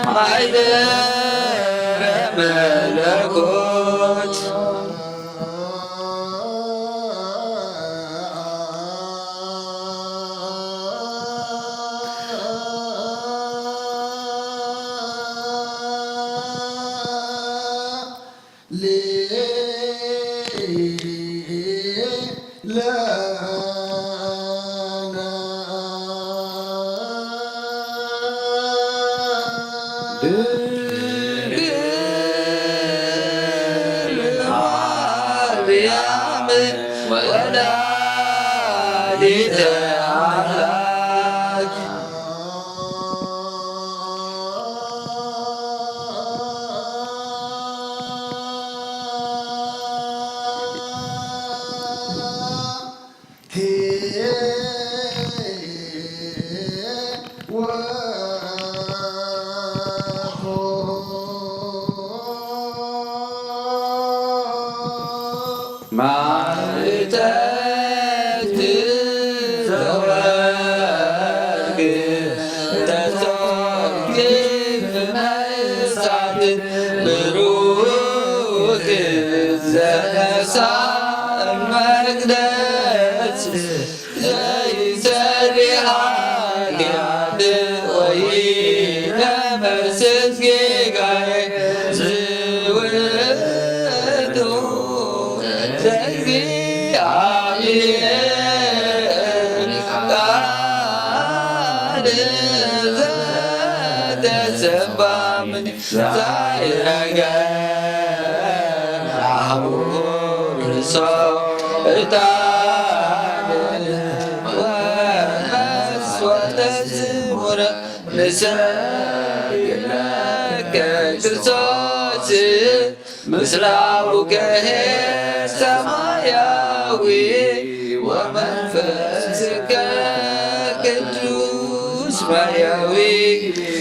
ማይደረ መለኮት። ድንግል ማርያም ወላዲተ ኣምላክ። ማዕተብቲ ዘወርቅ ተሰኪፍ ናይ እሳት ብሩክ ዘነሳ መቅደስ ዘይሰሪ ኃጢአት ወይደመስስ ጌጋዬ ዝውቱ ዘእግዚአብሔር ቃል ዘተሰባ ምን ሳይረገ ናሁ ርእሶ ዕጣን ወመስዋዕተ ዝሙረ ንሰግድ ለከ ክርስቶስ ምስለ አቡከ ሰማያዊ ወመንፈስከ ቅዱስ ማያዊ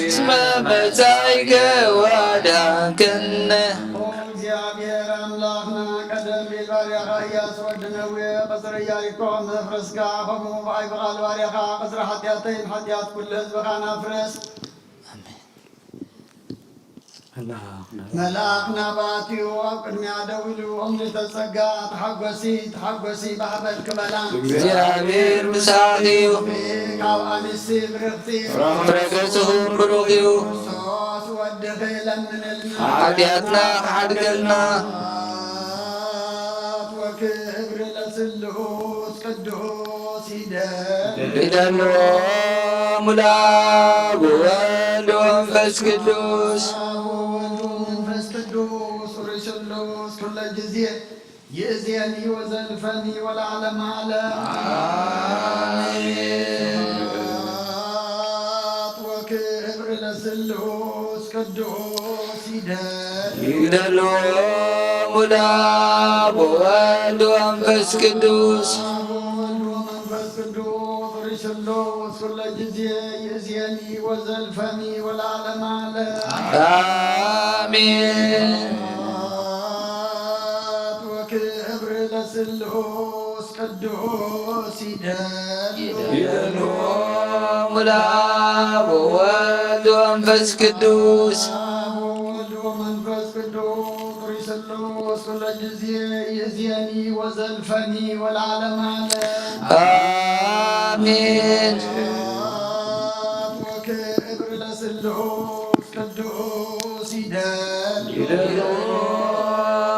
እስመ መጻእከ ወአድኃንከነ። ኦ እግዚኣብሔር ኣምላኽና፣ ቀደም ብባርያኻ ኢያሱ ወዲ ነዌ፣ ቀጽሪ ኢያሪኮ ምስ ኣፍረስካ፣ ከምኡ ብኣይ ብቓል ባርያኻ፣ ቀጽሪ ሓጢኣተይን ሓጢኣት ኩሉ ህዝብኻን ኣፍርስ። ኣሜን። መልኣኽ ናባቲኡ ኣብ ቅድሚያ ደው ኢሉ፣ እምልእተ ጸጋ፣ ተሓጎሲ፣ ተሓጎሲ፣ ብሃበል ክበላ። እግዚኣብሔር ምሳኺ እዩ። ካብ ኣንስቲ ብርኽቲ። ፍረ ገጽኹም ብሩኽ እዩ። ክርስቶስ ወድኺ ለምንልና። ሓጢኣትና ክሓድገልና። ወክብር ለስሉስ ቅዱስ ይደሉ። ይደሉ ሙላ ወወልድ ወመንፈስ ቅዱስ። ወወልድ ወመንፈስ ቅዱስ ርሱሉስ ኩለ ጊዜ ይእዜኒ ወዘልፈኒ ወለዓለመ ዓለም። ኣሜን። ስብሐት ወክብር ለስሉስ ቅዱስ ይደሉ። ይደሉ ሙላ ወወልድ ወመንፈስ ቅዱስ። ወወልድ ወመንፈስ ቅዱስ ርሱሉስ ኩለ ጊዜ ይእዜኒ ወዘልፈኒ ወለዓለመ ዓለም። ኣሜን። ስብሐት ወክብር ለስሉስ ቅዱስ ይደሉ። ይደሉ ሙላ ወወልድ ወመንፈስ ቅዱስ። ወወልድ ወመንፈስ ቅዱስ ርሱሉስ ኩለ ጊዜ ይእዜኒ ወዘልፈኒ ወለዓለመ ዓለም። ኣሜን። ስብሐት ስሉስ ቅዱስ ይደሉ። ይደሉ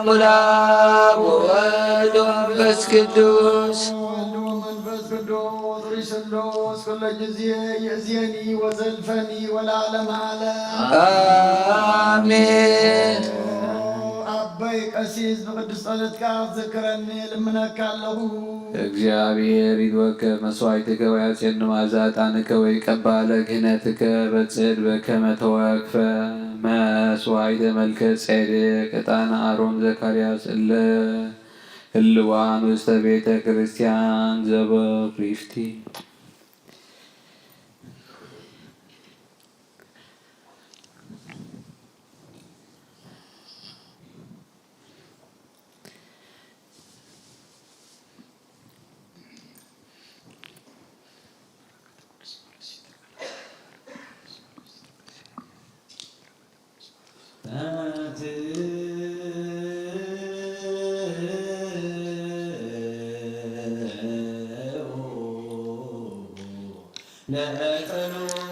ሙላብ ወወልድ ወመንፈስ ቅዱስ። ወወልድ ወመንፈስ ቅዱስ ርእይ ስሉስ ኩለ ጊዜ ይእዜኒ ወዘልፈኒ ወለዓለመ ዓለም። ኣሜን። ኣቦይ ቀሲስ ብቅዱስ ጸሎትካ ዘክረኒ ልምነካ ኣለኹ። እግዚኣብሔር ይትወከፍ መስዋዕትከ ወያጼኑ መዓዛ ዕጣንከ ወይቀባለ ክህነትከ በጽድ በከመ ተወክፈ መስዋዕተ መልከ ጼዴቅ ዕጣን ኣሮን ዘካርያስ እለ ህልዋን ውስተ ቤተ ክርስቲያን ዘበኩ ይፍቲ።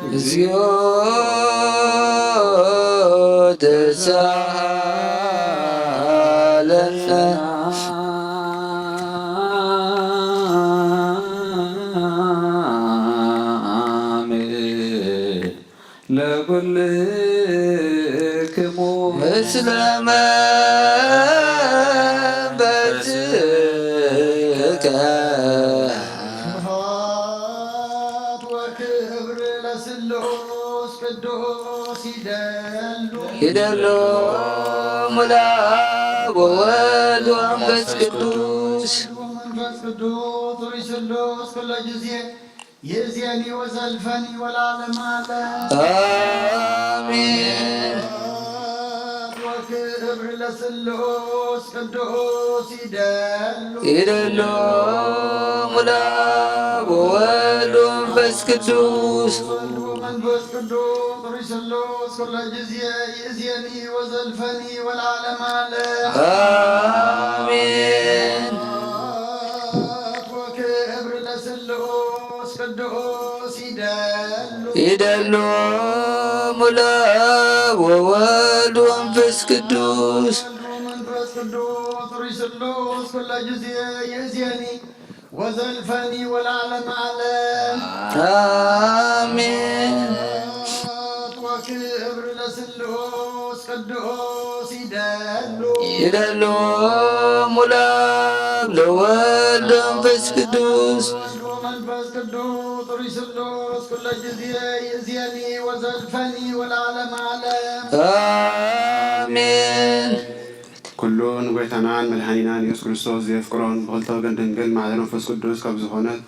እግዚኦ ተሳሃለነ። ለኩልክሙ ምስለ መንፈስከ። ስብሐት ወክብር ለስሉስ ቅዱስ ይደሉ። ይደሉ ሙላብ ወወልድ ወመንፈስ ቅዱስ። ወመንፈስ ቅዱስ ርእይ ስሉስ ኩለ ጊዜ ይእዜኒ ወዘልፈኒ ወለዓለመ ዓለም። ኣሜን። ወክብር ለስሉስ ቅዱስ ይደሉ። ይደሉ ሙላብ ወወልድ ወመንፈስ ቅዱስ። ወወልድ ወመንፈስ ቅዱስ ርእይ ስሉስ ኩለ ጊዜ ይእዜኒ ወዘልፈኒ ወለዓለመ ዓለም። ኣሜን። ወክብር ለስሉስ ቅዱስ ይደሉ። ይደሉ ሙላብ ወወልድ ወመንፈስ ቅዱስ። ወመንፈስ ቅዱስ ርእይ ስሉስ ኩለ ጊዜ ይእዜኒ ወዘልፈኒ ወለዓለመ ዓለም። ኣሜን። ወክብር ለስሉስ ቅዱስ ይደሉ። ይደሉ ሙላብ ለወልድ መንፈስ ቅዱስ። ወመንፈስ ቅዱስ ርእይ ስሉስ ኩለ ጊዜ ይእዜኒ ወዘልፈኒ ወለዓለመ ዓለም። ኣሜን። ኩሉ ንጎይታናን መድኃኒናን ኢየሱስ ክርስቶስ ዘየፍቅሮን ብኽልተ ወገን ድንግል ማሕደር መንፈስ ቅዱስ ካብ ዝኾነት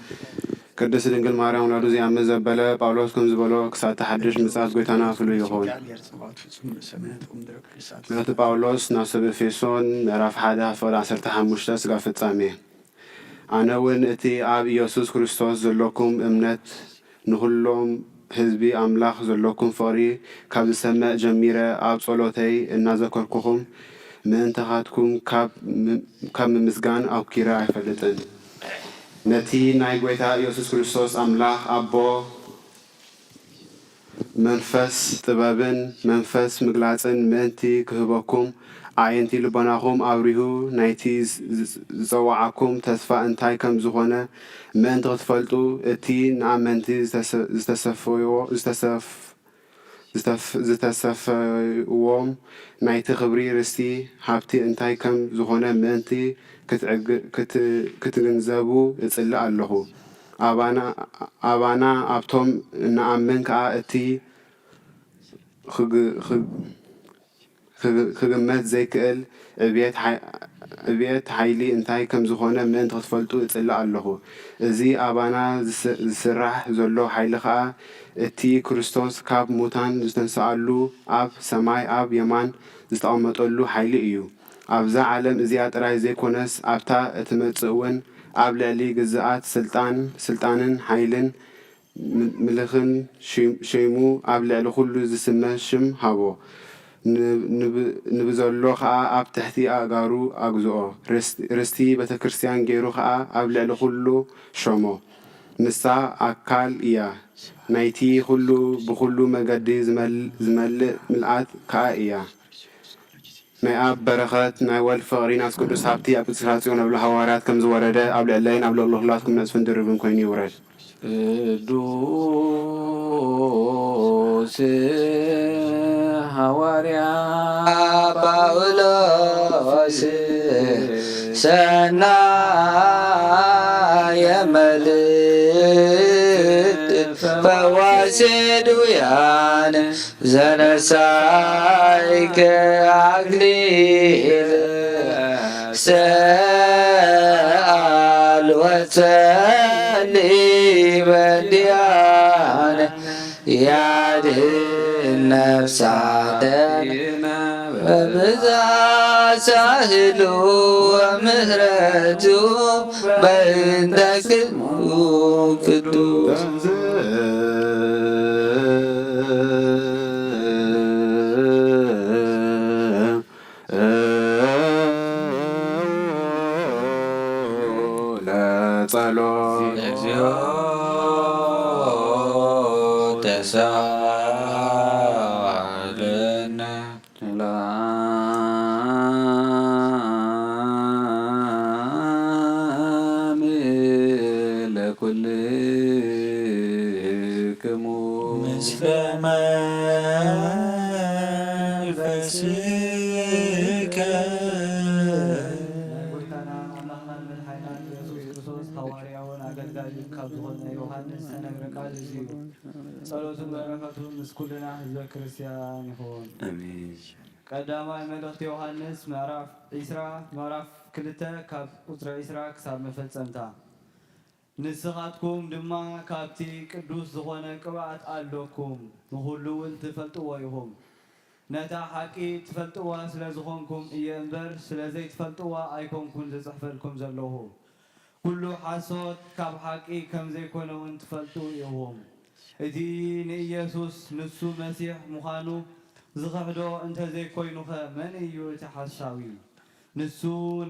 ቅድስት ድንግል ማርያም ውላዱ ዘይኣምን ዘበለ ጳውሎስ ከም ዝበሎ ክሳብ እቲ ሓድሽ ምጽኣት ጎይታና ፍሉይ ይኹን። ምሕረቱ ጳውሎስ ናብ ሰብ ኤፌሶን ምዕራፍ ሓደ ፍቕዲ ዓሰርተ ሓሙሽተ ስጋብ ፍጻሜ። ኣነ እውን እቲ ኣብ ኢየሱስ ክርስቶስ ዘለኩም እምነት ንኹሎም ህዝቢ ኣምላኽ ዘለኩም ፍቕሪ ካብ ዝሰምዕ ጀሚረ ኣብ ጸሎተይ እናዘከርኩኹም ምእንታኻትኩም ካብ ም-፣ ካብ ምምስጋን ኣውኪረ ኣይፈልጥን። ነቲ ናይ ጐይታ ኢየሱስ ክርስቶስ ኣምላኽ ኣቦ መንፈስ ጥበብን መንፈስ ምግላጽን ምእንቲ ክህበኩም፣ ኣዒንቲ ልቦናኹም ኣብሪሁ ናይቲ ዝ-፣ ዝ-፣ ዝጸውዓኩም ተስፋ እንታይ ከም ዝኾነ ምእንቲ ክትፈልጡ፣ እቲ ንኣመንቲ ዝተሰ-፣ ዝተሰፈዮ-፣ ዝተሰፍ-፣ ዝተፍ-፣ ዝተሰፈዎም ናይቲ ክብሪ ርስቲ ሃብቲ እንታይ ከም ዝኾነ ምእንቲ ክትዕግ-፣ ክት-፣ ክትግንዘቡ እጽሊ ኣለኹ። ኣባና፣ ኣባና ኣብቶም እንኣምን ከኣ እቲ ክግ-፣ ክግ-፣ ክግ-፣ ክግመት ዘይክእል ዕብየት ሓይ-፣ ዕብየት ሓይሊ እንታይ ከም ዝኾነ ምእንቲ ክትፈልጡ እጽሊ ኣለኹ። እዚ ኣባና ዝስ-፣ ዝስራሕ ዘሎ ሓይሊ ከኣ እቲ ክርስቶስ ካብ ሙታን ዝተንስኣሉ ኣብ ሰማይ ኣብ የማን ዝተቐመጠሉ ሓይሊ እዩ። ኣብዛ ዓለም እዚኣ ጥራይ ዘይኮነስ ኣብታ እትመጽእ እውን ኣብ ልዕሊ ግዝኣት፣ ስልጣን፣ ስልጣንን ሓይልን ም-፣ ምልኽን ሽ-፣ ሸይሙ ኣብ ልዕሊ ኩሉ ዝስመ ሽም ሃቦ። ን-፣ ንብ-፣ ንብዘሎ ኸኣ ኣብ ትሕቲ ኣእጋሩ ኣግዝኦ። ርስቲ፣ ርስቲ ቤተ ክርስቲያን ገይሩ ኸኣ ኣብ ልዕሊ ኩሉ ሸሞ። ንሳ ኣካል እያ፣ ናይቲ ኹሉ ብኹሉ መገዲ ዝመል- ዝመልእ ምልኣት ከኣ እያ። ናይ ኣብ በረኸት፣ ናይ ወልድ ፍቕሪ፣ ናስ ቅዱስ ሃብቲ ኣብ ቅድስት ጽዮን ኣብ ሃዋርያት ከም ዝወረደ ኣብ ልዕለይን ኣብ ልዕሊ ኹላትኩም ነጽፍን ድርብን ኮይኑ ይውረድ። ቅዱስ ሃዋርያ ጳውሎስ ሰናየ መልእክት ፈዋሲ ድውያን ዘነሳይከ ኣክሊል ሰኣል ወጸሊ በዲያነ ያድን ነፍሳተ በብዛ ሳህሉ ወምህረቱ በእንተ ስሙ ቅዱስ። ለጸሎት። እግዚኦ ተሳለነ። ሰላም ለኩልክሙ። ምስለ መንፈስከ። ናይ ጎይታናን ኣምላኽናን መድሓኒናን ኢየሱስ ክርስቶስ ሃዋርያውን ኣገልጋልን ካብ ዝኾነ ዮሃንስ ዝተነግረ ቃል እዚ እዩ። ጸሎቱን በረኸቱን ምስ ኩልና ህዝበ ክርስቲያን ይኹን። ኣሜን። ቀዳማይ መልእኽቲ ዮሃንስ ምዕራፍ ዒስራ፣ ምዕራፍ ክልተ ካብ ቁጽሪ ዒስራ ክሳብ መፈጸምታ። ንስኻትኩም ድማ ካብቲ ቅዱስ ዝኾነ ቅብኣት ኣሎኩም፣ ንኹሉ እውን ትፈልጥዎ ኢኹም። ነታ ሓቂ ትፈልጥዋ ስለ ዝኾንኩም እየ እምበር፣ ስለ ዘይትፈልጥዋ ኣይኮንኩን ዝጽሕፈልኩም ዘለኹ። ኩሉ ሓሶት ካብ ሓቂ ከም ዘይኮነ እውን ትፈልጡ ኢኹም። እቲ ንኢየሱስ ንሱ መሲሕ ምዃኑ ዝኽሕዶ እንተ ዘይኮይኑኸ መን እዩ እቲ ሓሳዊ? ንሱ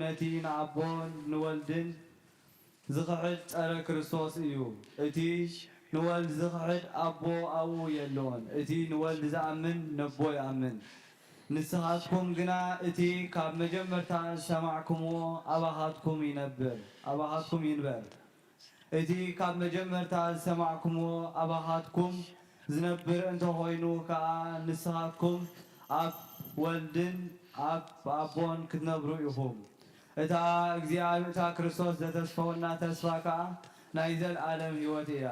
ነቲ ንኣቦን ንወልድን ዝኽሕድ ጸረ ክርስቶስ እዩ። እቲ ንወልድ ዝኽሕድ ኣቦ ኣብኡ የለዎን። እቲ ንወልድ ዝኣምን ነቦ ይኣምን። ንስኻትኩም ግና እቲ ካብ መጀመርታ ዝሰማዕኩምዎ ኣባኻትኩም ይነብር፣ ኣባኻትኩም ይንበር። እቲ ካብ መጀመርታ ዝሰማዕኩምዎ ኣባኻትኩም ዝነብር እንተኾይኑ ከኣ ንስኻትኩም ኣብ ወልድን ኣብ ኣቦን ክትነብሩ ኢኹም። እታ እግዚኣብ-፣ እታ ክርስቶስ ዘተስፈወና ተስፋ ከኣ ናይ ዘለኣለም ህይወት እያ።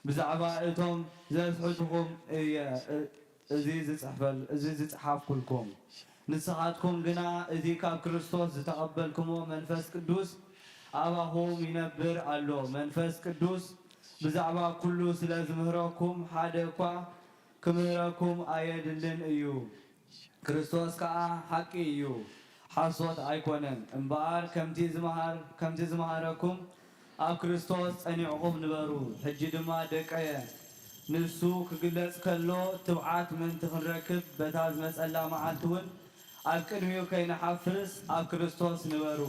ብዛዕባ እቶም ዘስሕቱኹም እየ እ-፣ እዚ ዝጽሕፈል-፣ እዚ ዝጸሓፍኩልኩም። ንስኻትኩም ግና እቲ ካብ ክርስቶስ ዝተቐበልኩምዎ መንፈስ ቅዱስ ኣባኹም ይነብር ኣሎ። መንፈስ ቅዱስ ብዛዕባ ኩሉ ስለ ዝምህረኩም ሓደ እኳ ክምህረኩም ኣየድልን እዩ። ክርስቶስ ከኣ ሓቂ እዩ፣ ሓሶት ኣይኮነን። እምበኣር ከምቲ ዝመሃር-፣ ከምቲ ዝመሃረኩም ኣብ ክርስቶስ ጸኒዕኹም ንበሩ። ሕጂ ድማ ደቀየ፣ ንሱ ክግለጽ ከሎ ትብዓት ምእንቲ ክንረክብ በታ ዝመጸላ መዓልቲ እውን ኣብ ቅድሚኡ ከይንሓፍርስ ኣብ ክርስቶስ ንበሩ።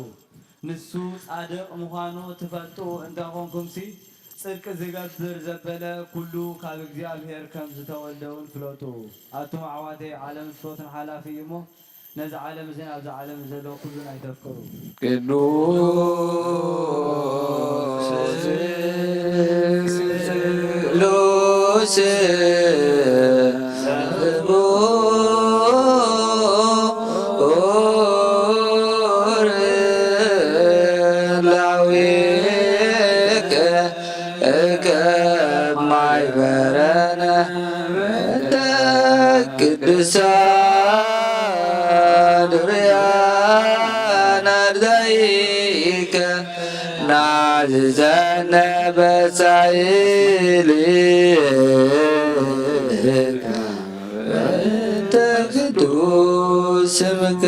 ንሱ ጻድቕ ምዃኑ ትፈልጡ እንተ ኾንኩምሲ፣ ጽድቂ ዝገብር ዘበለ ኩሉ ካብ እግዚኣብሔር ከም ዝተወልደ እውን ፍለጡ። ኣቱም ኣሕዋተይ፣ ዓለም ፍቶትን ሓላፊ እዩ እሞ፣ ነዚ ዓለም እዚ ናብዚ ዓለም ዘሎ ኩሉ ኣይተፍቅሩ። ቅዱስ ስሉስ ላዊከ ከማይ በረነ እንተ ቅዱሳን ርያን ኣርዳኢከ ናዝዘነ በጻይልከ በእንተ ቅዱስ ስምከ።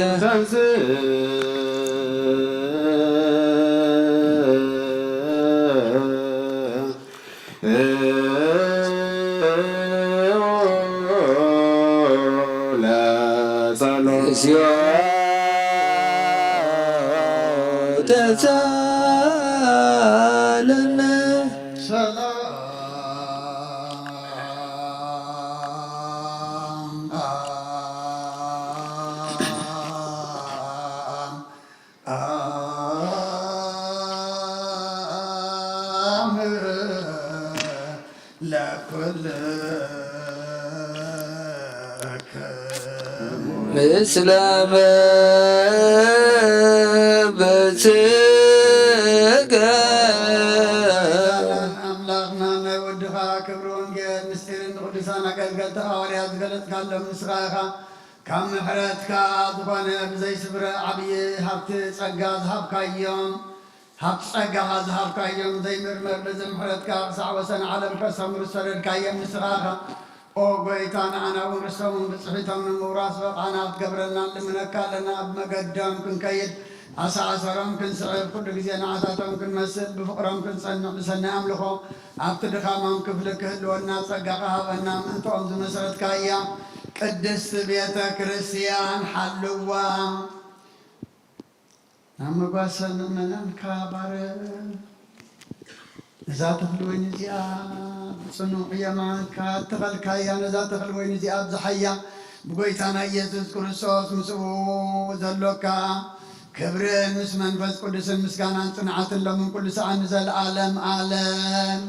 ለጸሎት። እግዚኦ ተሳለነ። ምስለ መንፈስከ። ኣምላኽና ናይ ወድኻ ክብሪ ወንጌል ምስጢርን ንቅዱሳን ኣገልገልቲ ሃዋርያት ዝገለጽካሎም ንስኻ ኢኻ። ካብ ምሕረትካ ዝኾነ ብዘይስፍረ ዓብዪ ሃብቲ ጸጋ ዝሃብካዮም፣ ሃብቲ ጸጋኻ ዝሃብካዮም ዘይምርመር በዚ ምሕረትካ ክሳዕ ወሰን ዓለም ከሰምሩ ዝሰደድካዮም ንስኻ ኢኻ። ኦ ጎይታ፣ ንዓና እውን ርስቶምን ብጽሒቶም ንምውራስ በቓና ክትገብረና ንልምነካ ኣለና። ኣብ መገዶም ክንከይድ፣ ኣሰኣሰሮም ክንስዕብ፣ ኩሉ ግዜ ንዓታቶም ክንመስል፣ ብፍቕሮም ክንጸንዕ፣ ብሰናይ ኣምልኾ ኣብቲ ድኻሞም ክፍሊ ክህልወና ጸጋኻ ሃበና። ምእንትኦም ዝመሰረትካያ ቅድስቲ ቤተ ክርስቲያን ሓልዋ። ናብ መጓሰ ምእመናንካ ባርኽ። ነዛ ተኽሊ ወይኒ እዚኣ ብጽኑዕ የማንካ እተኸልካያ፣ ነዛ ተኽሊ ወይኒ እዚኣ ኣብዝሓያ። ብጎይታና ኢየሱስ ክርስቶስ ምስኡ ዘሎካ ክብርን ምስ መንፈስ ቅዱስን ምስጋናን ጽንዓትን ሎምን ኩሉ ሰዓት ንዘለኣለም ኣለም።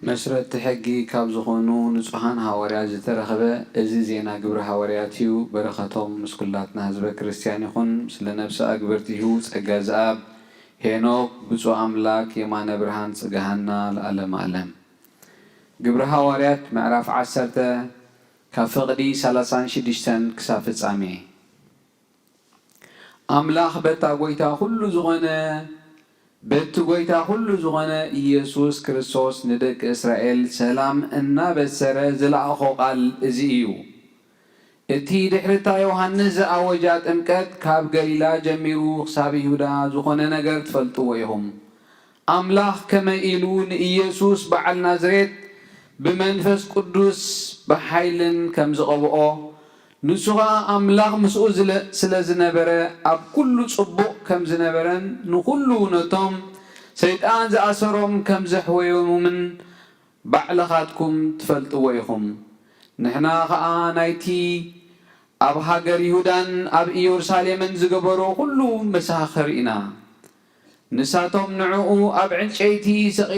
መስረትቲ ሕጊ ካብ ዝኾኑ ንጹሃን ሃዋርያት ዝተረኽበ እዚ ዜና ግብሪ ሃዋርያት እዩ። በረኸቶም ምስ ኩላትና ህዝበ ክርስቲያን ይኹን። ስለ ነብሰ ኣግብርቲሁ ጸጋ ዝኣብ ሄኖክ ብፁዕ ኣምላክ የማነ ብርሃን ጽግሃና ለዓለም ኣለም። ግብሪ ሃዋርያት ምዕራፍ ዓሰርተ ካብ ፍቕዲ ሰላሳን ሽዱሽተን ክሳብ ፍጻሜ። ኣምላኽ በታ ጐይታ ኹሉ ዝኾነ፣ በቲ ጐይታ ኹሉ ዝኾነ ኢየሱስ ክርስቶስ ንደቂ እስራኤል ሰላም እናበሰረ ዝለኣኾ ቃል እዚ እዩ። እቲ ድሕሪ እታ ዮሃንስ ዝኣወጃ ጥምቀት ካብ ገሊላ ጀሚሩ ክሳብ ይሁዳ ዝኾነ ነገር ትፈልጥዎ ኢኹም። ኣምላኽ ከመይ ኢሉ ንኢየሱስ በዓል ናዝሬት ብመንፈስ ቅዱስ ብሓይልን ከም ዝቐብኦ፣ ንሱ ኸኣ ኣምላኽ ምስኡ ዝለ-፣ ስለ ዝነበረ፣ ኣብ ኩሉ ጽቡቕ ከም ዝነበረን ንኹሉ ነቶም ሰይጣን ዝኣሰሮም ከም ዘሕወዮምን ባዕልኻትኩም ትፈልጥዎ ኢኹም። ንሕና ኸኣ ናይቲ ኣብ ሃገር ይሁዳን ኣብ ኢየሩሳሌምን ዝገበሮ ኩሉ መሳኽር ኢና። ንሳቶም ንዕኡ ኣብ ዕንጨይቲ ሰቒ-፣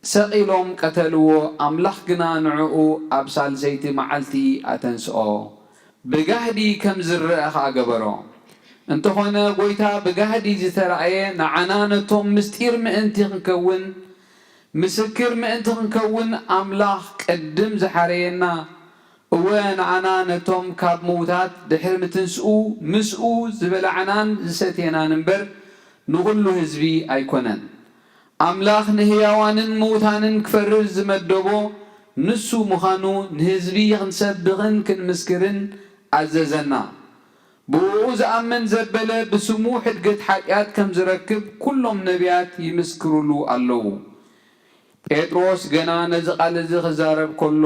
ሰቒሎም ቀተልዎ፣ ኣምላኽ ግና ንዕኡ ኣብ ሳልሰይቲ መዓልቲ ኣተንስኦ። ብጋህዲ ከም ዝረአ ኸኣ ገበሮ። እንተኾነ፣ ጐይታ ብጋህዲ ዝተራእየ ንዓና ነቶም ምስጢር ምእንቲ ክንከውን፣ ምስክር ምእንቲ ክንከውን ኣምላኽ ቅድም ዝሓረየና፣ እወ፣ ንዓና ነቶም ካብ ምዉታት ድሕሪ ምትንስኡ ምስኡ ዝበላዕናን ዝሰትየናን እምበር፣ ንኹሉ ህዝቢ ኣይኮነን። ኣምላኽ ንህያዋንን ምዉታንን ክፈርድ ዝመደቦ ንሱ ምዃኑ ንህዝቢ ክንሰብኽን ክንምስክርን ኣዘዘና። ብእኡ ዝኣምን ዘበለ ብስሙ ሕድገት ሓጢኣት ከም ዝረክብ ኩሎም ነቢያት ይምስክሩሉ ኣለዉ። ጴጥሮስ ገና ነዚ ቃል እዚ ክዛረብ ከሎ፣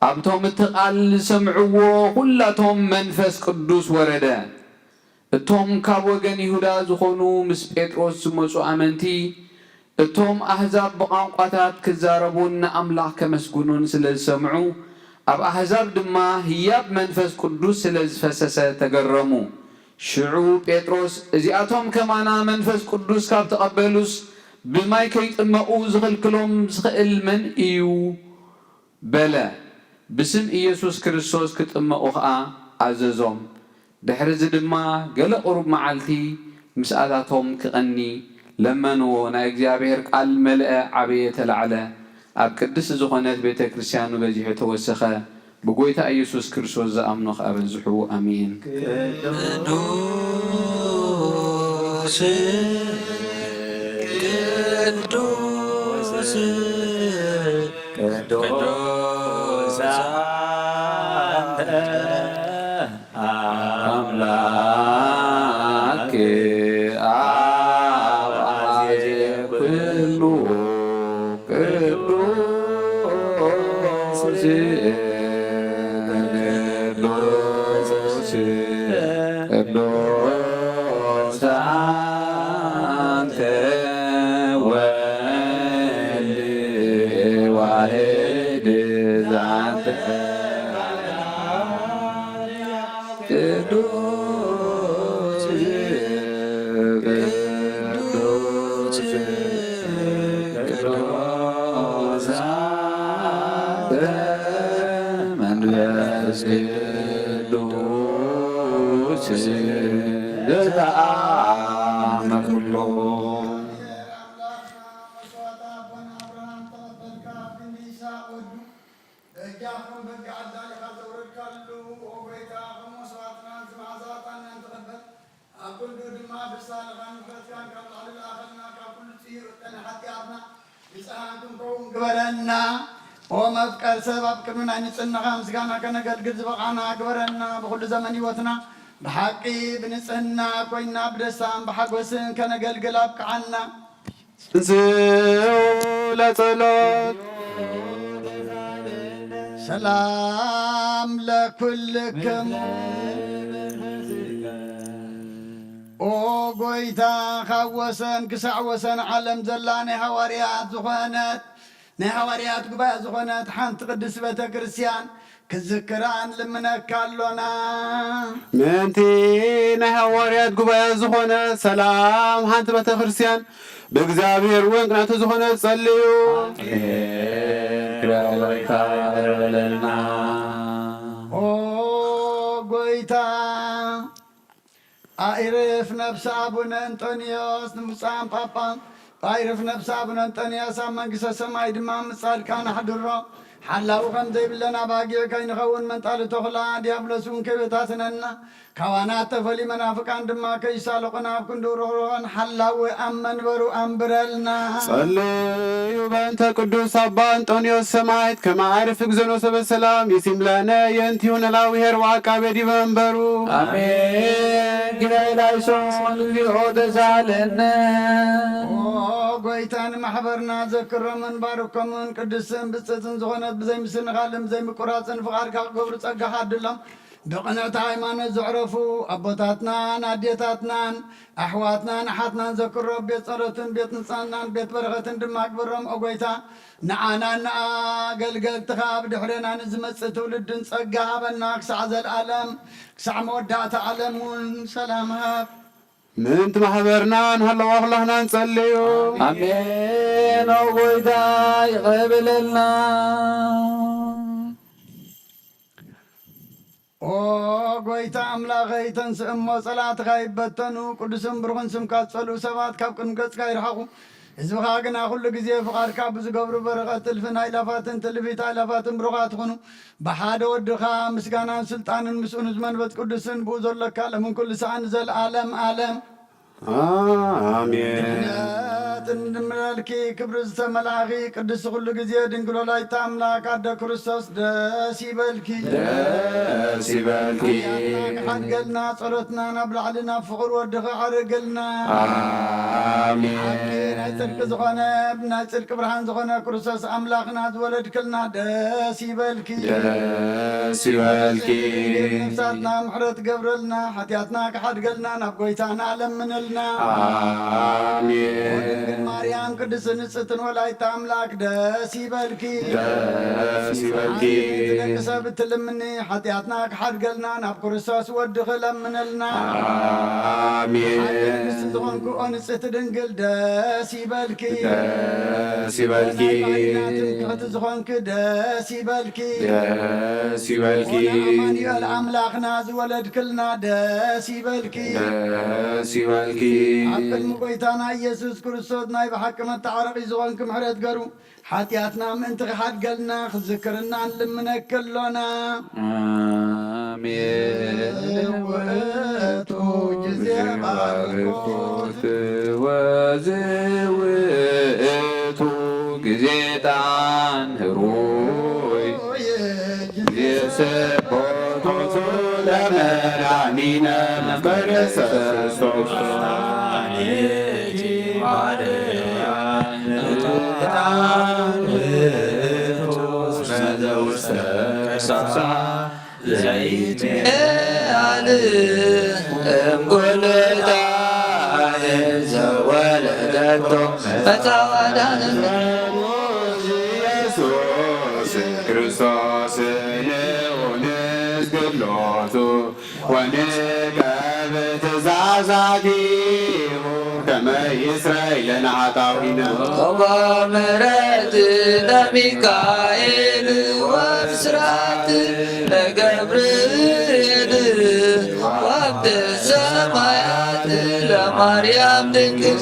ኣብቶም እቲ ቃል ዝሰምዕዎ ኹላቶም መንፈስ ቅዱስ ወረደ። እቶም ካብ ወገን ይሁዳ ዝኾኑ ምስ ጴጥሮስ ዝመጹ ኣመንቲ፣ እቶም ኣህዛብ ብቋንቋታት ክዛረቡን ንኣምላኽ ከመስግኑን ስለ ዝሰምዑ፣ ኣብ ኣህዛብ ድማ ህያብ መንፈስ ቅዱስ ስለ ዝፈሰሰ ተገረሙ። ሽዑ ጴጥሮስ፣ "እዚኣቶም ከማና መንፈስ ቅዱስ ካብ ተቐበሉስ፣ ብማይ ከይጥመቑ ዝኽልክሎም ዝኽእል መን እዩ?" በለ። ብስም ኢየሱስ ክርስቶስ ክጥመቑ ኸኣ ኣዘዞም። ድሕርዚ ድማ ገለ ቁሩብ መዓልቲ ምስኣታቶም ክቐኒ ለመንዎ። ናይ እግዚኣብሔር ቃል መልአ፣ ዓበየ፣ ተላዕለ። ኣብ ቅድስቲ ዝኾነት ቤተ ክርስቲያኑ በዚሑ ተወሰኸ። ብጎይታ ኢየሱስ ክርስቶስ ዝኣምኑ ኸኣ በዝሑ። ኣሜን። ቅዱስ፣ ቅዱስ፣ ቅዱስ ኣንተ ኣምላክ ኣብ ኣዜ ኩሉ ቅዱስ፣ ቅዱስ፣ ቅዱስ ኣንተ ወልድ ዋሕድ ዛንተ ቅዱስ፣ ቅዱስ ቅዱሳተ መንፈስ ቅዱስ ዘተአመ ኩሎ። በጃኹም በጋ ኣዳሊኻ ዘውረድካሉ፣ ኦ ጎይታ፣ ከም መስዋዕትና እዚ መዓዛ ዕጣንና ንተቐበል። ኣብ ክንድኡ ድማ ብሳልኻን ምሕረትካን ካብ ላዕሊ ለኣኸልና፣ ካብ ኩሉ ጽዩር ዕጠነ ሓጢኣትና ንጽሃን ክንከውን ግበረና። ኦ መፍቀር ሰብ፣ ኣብ ቅድሚ ናይ ንጽህናኻ ምስጋና ከነገልግል ዝበቓና ግበረና። ብኹሉ ዘመን ህይወትና ብሓቂ ብንጽህና ኮይና ብደስታን ብሓጎስን ከነገልግል ኣብቅዓና። እንስኡ ለጸሎት። ሰላም ለኩልክሙ። ኦ ጎይታ፣ ካብ ወሰን ክሳዕ ወሰን ዓለም ዘላ ናይ ሃዋርያት ዝኾነት፣ ናይ ሃዋርያት ጉባኤ ዝኾነት ሓንቲ ቅድስቲ ቤተ ክርስቲያን ክዝክራ ንልምነካ ኣሎና። ምእንቲ ናይ ሃዋርያት ጉባኤ ዝኾነ ሰላም ሓንቲ ቤተ ክርስቲያን ብእግዚኣብሔር እውን ቅንዕቲ ዝኾነ ጸልዩ። ኦ ጎይታ፣ ኣዕርፍ ነፍሲ ኣቡነ እንጦንዮስ ንብፁዓን ጳጳስ፣ ኣዕርፍ ነፍሲ ኣቡነ እንጦንዮስ ኣብ መንግስተ ሰማይ ድማ ምስ ጻድቃን ኣሕድሮ። ሓላዊ ከም ዘይብለን ኣባጊዕ ከይንኸውን መንጣሊ ተኹላ ዲያብሎስ እውን ከይበታትነና፣ ካባና እተፈልዩ መናፍቃን ድማ ከይሳለቑና ኣብ ክንዲ ርህሩህን ሓላዊ ኣብ መንበሩ ኣንብረልና። ጸልዩ በእንተ ቅዱስ ኣባ እንጦንዮስ ሰማዕት ከመ አዕርፍ እግዝእነ ሰበ ሰላም ይሲም ለነ የንቲሁ ነላዊ ኄር ወዐቃቤ ዲበ መንበሩ። አሜን። ኪርያላይሶን እግዚኦ ተሳለነ። ኦ ጎይታ፣ ንማሕበርና ዘክሮምን ባርኮምን ቅድስትን ብጽእትን ዝኾነት ብዘይ ምስንኻልን ብዘይ ምቁራጽን ፍቓድካ ክገብሩ ጸጋኻ ኣድሎም። ብቕንዕቲ ሃይማኖት ዘዕረፉ ኣቦታትናን ኣዴታትናን ኣሕዋትናን ኣሓትናን ዘክሮ፣ ቤት ጸሎትን ቤት ንጽህናን ቤት በረኸትን ድማ ግበሮም። ኦ ጎይታ፣ ንዓናን ንኣገልገልትኻ ብድሕሬና ንዝመጽእ ትውልድን ጸጋ ሃበና። ክሳዕ ዘልኣለም፣ ክሳዕ መወዳእታ ዓለም እውን ሰላም ሃብ። ምእንቲ ማሕበርናን ሃለዋ ኩላህናን ጸልዩ። ኣሜን። ኦ ጎይታ፣ ይቕረ በለልና። ኦ ጎይታ ኣምላኸይ፣ ተንስእ እሞ ጸላእትኻ ይበተኑ፣ ቅዱስን ብሩኽን ስምካ ዝጸልኡ ሰባት ካብ ቅድሚ ገጽካ ይርሓቑ። ህዝብኻ ግና ኩሉ ግዜ ፍቓድካ ብዝገብሩ በረኸት እልፍን ኣእላፋትን ትልፊት ኣእላፋትን ብሩኻት ይኹኑ። ብሓደ ወድኻ ምስጋናን ስልጣንን ምስኡ ንመንፈስ ቅዱስን ብኡ ዘሎካ ለምን ኩሉ ሰዓን ንዘለኣለም ኣለም። ኣሜን። ድሕነት እንድምረልኪ ክብሪ ዝተመልኣኺ ቅድስቲ ኩሉ ግዜ ድንግል ወላዲተ ኣምላክ ኣደ ክርስቶስ ደስ ይበልኪ። ደስ ይበልኪ። ሓድገልና ጸሎትና ናብ ላዕሊ ናብ ፍቕር ወድኺ ዓርግልና። ኣሜን። ሓቂ ናይ ጽድቂ ዝኾነ ናይ ጽድቂ ብርሃን ዝኾነ ክርስቶስ ኣምላኽና ዝወለድክልና ደስ ይበልኪ። ደስ ይበልኪ። ነፍሳትና ምሕረት ገብረልና፣ ሓጢኣትና ክሓድገልና ናብ ጎይታና ለምንልና። ኣሜን። ድንግል ማርያም ቅድስት ንጽሕትን ወላዲተ ኣምላክ ደስ ይበልኪ። ደስ ይበልኪ። ደቂ ሰብ እትልምኒ፣ ሓጢኣትና ክሓድገልና ናብ ክርስቶስ ወድኺ ለምንልና። ኣሜን። ሓቂ ንግስቲ ዝኾንኩ ኦ ንጽሕቲ ድንግል ደስ ይበልኪ። ደስ ይበልኪ። ትምክሕቲ ዝኾንኪ ደስ ይበልኪ። ደስ ይበልኪ። ኦ ንኣማኑኤል ኣምላኽና ዝወለድክልና ደስ ይበልኪ። ደስ ይበልኪ። ኣብ ቅድሚ ጎይታና ኢየሱስ ክርስቶስ ናይ ብሓቂ መተዓረቒ ዝኾንኪ ምሕረት ገሩ ሓጢኣትና ምእንቲ ክሓድገልና ክዝክርና ንልምነኪ ኣሎና። ኣሜን። ውእቱ ግዜ ባርኮት ወዝውእቱ ግዜ ዕጣን ህሩይ ግዜ ሰቦቱ ለመድኃኒነ ክርስቶስ። ዘይትሜአል እምጉልታ ዘወለደቶ መጻዋዳን ኢየሱስ ክርስቶስ ንዑ ንስግድ ሎቱ ወንቀብ ትእዛዛቲሁ ከመ ይስረይ ለነ ኃጣውኢነ። ጾባ ምሕረት ለሚካኤል ወብስራት ለገብርኤል ወሀብተ ሰማያት ለማርያም ድንግል።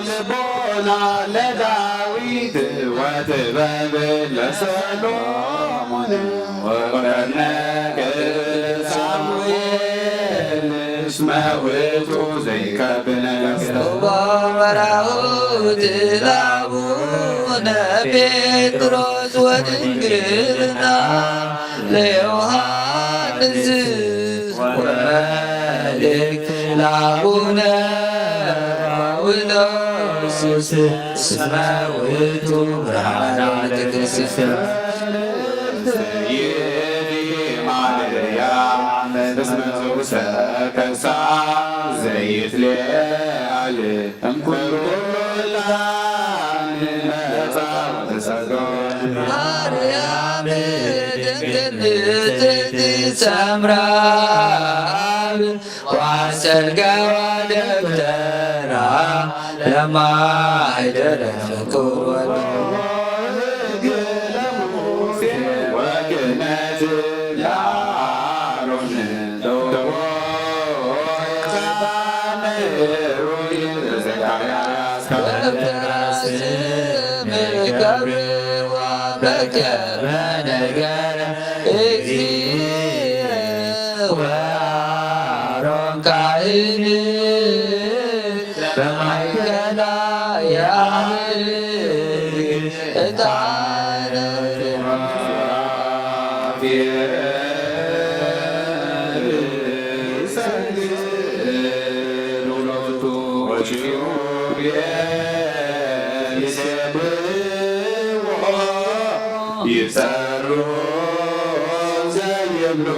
ልቦና ለዳዊት ወጥበብ ለሰሎሞን ወቀርነ ሳሙኤል እስመ ውእቱ ዘይከብነ ለእግዚአብሔር። ጾባ መራውት ለአቡነ ጴጥሮስ ወድንግልና ለዮሐንስ ወመልእክት ለአቡነ ጳውሎስ እስመ ውእቱ ብርሃነ ለክርስቲያን። ይእቲ ማርያም እስመ ዘውሰከሳ ዘይትሌአል እምኩሉ ላን መጻ ወተሰዶ። ማርያም ድንግል ንጽሕቲ ሰምራ አብ ወአስተርገዋ ደብተራ ለማይደረ ፍቁር ወልድ። ወክህነት ለአሮን ዘካርያስ ከመ ስም ገብርዋ በከመ ነገረ እግዚእ ወአሮን ካህን በማእከላ የዐርግ ዕጣነ። ይሰርሩ ዘይብሉ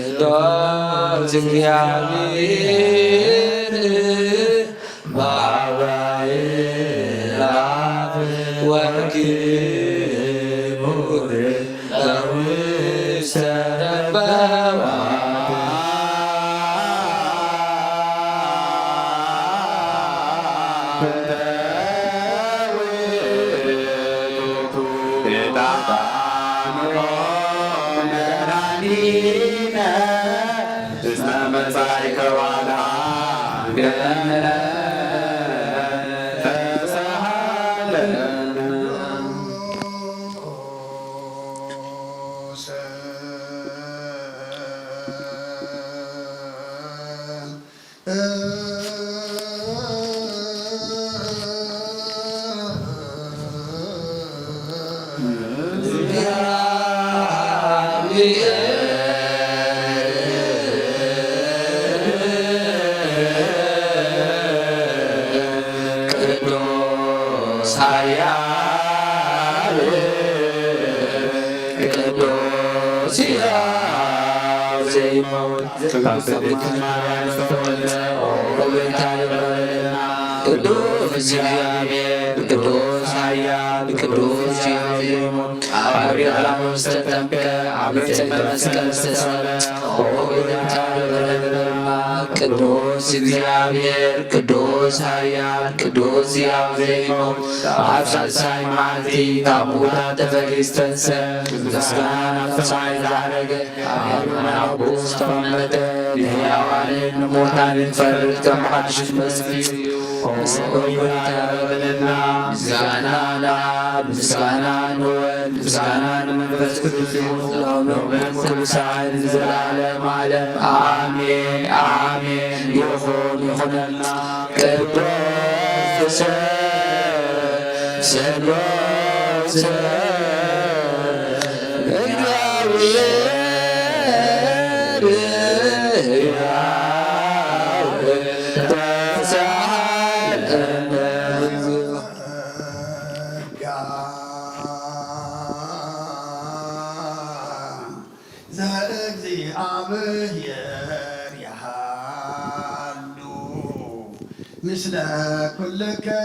ቅዱስ እግዚአብሔር ባባይ ላፍ ወርቅ ሙር ለውሰረበዋ እስመ መጻእከ ዋላ ገነ ተሳሃለነ። ቅዱስ ኃያል ቅዱስ ሕያው ዘይመውት። ቅዱስ ማርያም ተወልደ ወበይታ ይበለና። ቅዱስ እግዚአብሔር ቅዱስ ኃያል ቅዱስ ሕያው ዘይመውት። አብሪ ዓለሙ ዝተጠምቀ አብሪ መስቀል ዝተሰቀለ ወበይታ ይበለና። ቅዱስ እግዚአብሔር ቅዱስ ኃያል ቅዱስ ሕያው ዘይመውት። ኣብ ሳልሳይ መዓልቲ ካብ ሙታን ተፈልዩ ዝተንስአ፣ ምስጋና ናብ ሰማይ ዝዓረገ፣ ኣብ የማን ኣቦኡ ዝተቐመጠ፣ ንሕያዋንን ንሙታንን ክፈርድ ከም ሓድሽ መሲሑ እዩ። ምስጋና ንኣብ፣ ምስጋና ንወልድ፣ ምስጋና ንመንፈስ ቅዱስ ይኹን፣ ሎምን ኩሉ ሰዓትን ንዘለዓለም ዓለም። ኣሜን፣ ኣሜን። ይኹን፣ ይኹነልና። ቅዱስ ስሉስ እግዚአብሔር ሕያው ተሳለነ። ዘእግዚአብሔር ይሃሉ ምስለ ኩልክሙ።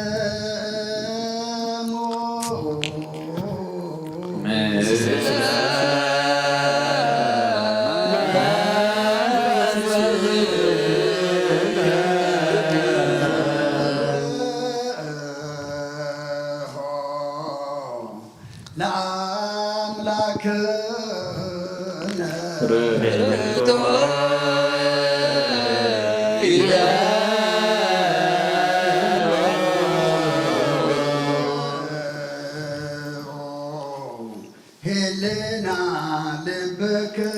ለአምላክነ ሄሌና ልብክም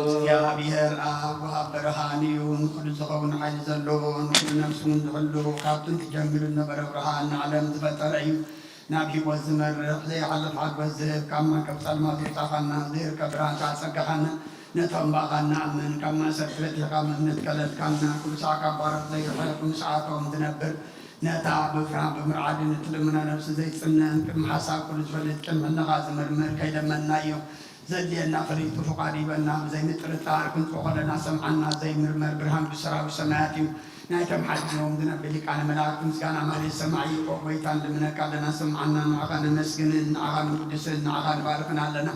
እግዚአብሔር አብ ወሃብ ብርሃን እዩ። ንኹሉ ዝኸውን ሓይሊ ዘለዎ፣ ንኹሉ ነፍሱ እውን ዝሕሉ፣ ካብ ጥንቲ ጀሚሩ ዝነበረ ብርሃን ንዓለም ዝፈጠረ እዩ። ናብ ህይወት ዝመርሕ ዘይሓልፍ ሓጎስ ዝህብ፣ ካብ መርከብ ጸልማት ዘውጻኻና፣ ዘይርከብ ብርሃን ከኣ ጸጋኻና፣ ነቶም ብኣኻ እንኣምን ካብ ማእሰርቲ ፈቲሕካ እምነት ከለልካና፣ ኩሉ ሳዕ ካብ ባሮት ዘይርሕቕ ምስኣቶም ዝነብር፣ ነታ ብፍርሃን ብምርዓድን እትልምና ነብሲ ዘይጽነን፣ ቅድሚ ሓሳብ ኩሉ ዝፈልጥ፣ ቅድሚ ሕልናኻ ዝምርምር፣ ከይለመንናዮ ዘድልየና ፈሊጡ ፍቓዱ ሂበና፣ ብዘይምጥርጣር ክንጽኦ ከለና ሰምዓና፣ ዘይምርመር ብርሃን ቅዱስ ሰራዊት ሰማያት እዩ። ናይቶም ሓድኖም ዝነብር ሊቃነ መላእክት ምስጋና ማህሌት ሰማዒ። ኦ ጎይታ፣ ንልምነካ ኣለና፣ ስምዓና፣ ንዓኻ ነመስግንን፣ ንዓኻ ንውድስን፣ ንዓኻ ንባርኽን ኣለና።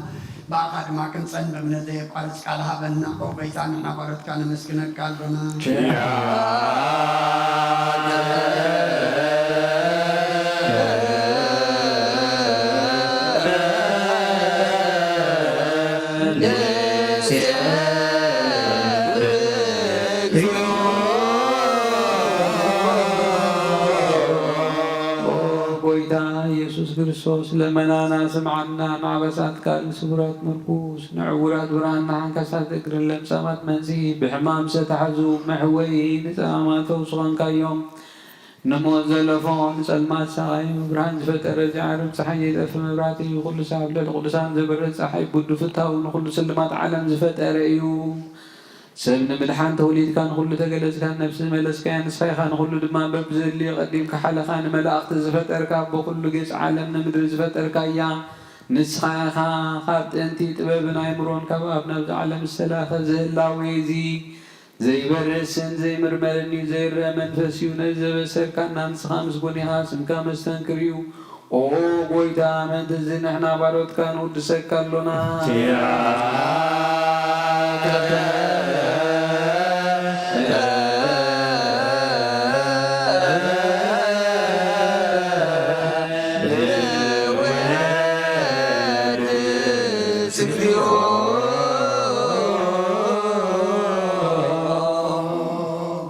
ብኣኻ ድማ ክንጸን በእምነት ዘየቋርጽ ቃል ሃበና። ኦ ጎይታ፣ ንሕና ባሮትካ ነመስግነካ ኣሎና። ኦ ጎይታ ኢየሱስ ክርስቶስ፣ ለመናና ስምዓና፣ ማዕበሳትካ ንስቡራት ምርኩስ፣ ንዕውራት ብርሃን፣ ንሓንካሳት እግርን ለምጻማት መንጽሂ፣ ብሕማም ዝተታሕዙ መሕወዪ፣ ንጸማማት ፈውሲ ኾንካዮም። ንሞት ዘለፎ፣ ንጸልማት ሰቓዩ፣ ብርሃን ዝፈጠረ፣ ዘይዓርብ ጸሓይ፣ ዘይጠፍእ መብራህቲ፣ ኩሉ ሳዕ ኣብ ልዕሊ ቅዱሳን ዘብርህ ጸሓይ፣ ብውዱ ፍታው ንኹሉ ስልማት ዓለም ዝፈጠረ እዩ። ሰብ ንምድሓን ተወሊድካ፣ ንኹሉ ተገለጽካ፣ ነፍሲ ዝመለስካያ ንስኻ ኢኻ፣ ንኹሉ ድማ በብዘድልዮ ቀዲምካ ሓለኻ፣ ንመላእኽቲ ዝፈጠርካ፣ ኣቦ ኩሉ ጌጽ ዓለም ንምድሪ ዝፈጠርካያ ንስኻ ኢኻ። ካብ ጥንቲ ጥበብን ኣእምሮን ካብ ኣብ ናብዚ ዓለም ዝተላእከ፣ እዚ ህላዌ እዚ ዘይበርስን ዘይምርመርን እዩ፣ ዘይረአ መንፈስ እዩ። ነዚ ዘበሰርካና ንስኻ ምስጉን ኢኻ፣ ስምካ መስተንክር እዩ። ኦ ጎይታ፣ ምእንቲ እዚ ንሕና ባሮትካ ንውድሰካ ኣሎና።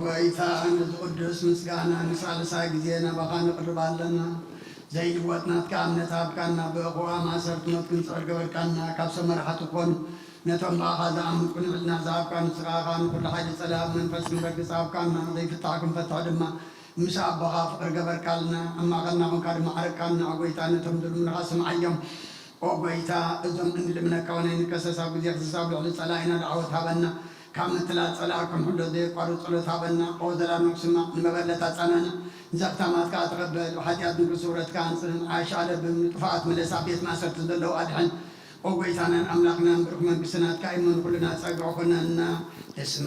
ጎይታ፣ ነዚ ቅዱስ ምስጋና ንሳልሳይ ግዜ ናባኻ ነቕርብ ኣለና። ዘይልወጥ ናትካ እምነት ሃብካና፣ ብእኹ ኣብ ማእሰርቲ ሞት ክንጽዕር ገበርካና፣ ካብ ሰብ መራሕቲ ኮኑ። ነቶም ብኣኻ ዝኣምኑ ቅኑዕ ሕልና ዝሃብካ ንስኻ ኢኻ፣ ንኹሉ ሓይሊ ጸላኢ መንፈስ ክንረግጽ ሃብካና፣ ዘይፍታሕ ክንፈትሖ ድማ ምስ ኣቦኻ ፍቕሪ ገበርካልና። ኣብ ማእከልና ኮንካ ድማ ዓረቅካና። ኦ ጎይታ፣ ነቶም ዝልምኑኻ ስምዓዮም። ኦ ጎይታ፣ እዞም እንልምነካ ወናይ ንከሰስ ኣብ ግዜ ክሰስ ኣብ ልዕሊ ጸላኢና ደዓወት ሃበና። ካብ ምትላል ጸላኢ ከም ሕሎ ዘየቋርጽ ጸሎት ሃበና። ኦ ዘላለማዊ ስማዕ፣ ንመበለት ኣጻናና። ዘኽታማት ከኣ ተቐበል። ብሓጢኣት ንጉስ ስውረትካ ኣንጽህ። ንዓሽ ኣለብም። ንጥፉኣት ምለስ። ኣብ ቤት ማእሰርቲ ዘለዉ ኣድሕን። ኦ ጎይታናን ኣምላኽናን፣ ብሩኽ መንግስቲ ናትካ እሞ ንኹልና ጸግዒ ኩነና። እስመ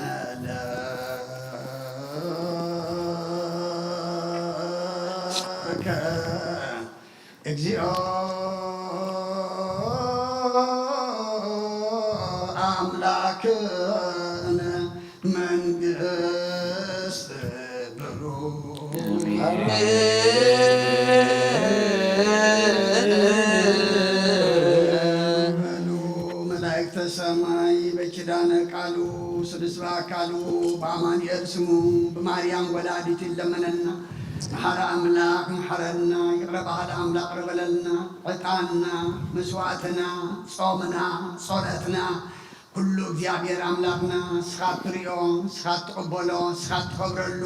ለከ እግዚኦ አምላክነ መንግስት ብሩክ። በሉ መላእክተ ሰማይ በኪዳነ ቃሉ ስሉስ በአካሉ በአማኑኤል ስሙ ብማርያም ወላዲቱ ይለመነና። መሓሪ ኣምላኽ መሓረና፣ ይቕረ በሃሊ ኣምላኽ ይቕረ በለልና። ዕጣንና፣ መስዋእትና፣ ጾምና፣ ጸሎትና፣ ኩሉ እግዚኣብሔር ኣምላኽና ንስኻ እትሪኦ፣ ንስኻ እትቕበሎ፣ ንስኻ እትኸብረሉ፣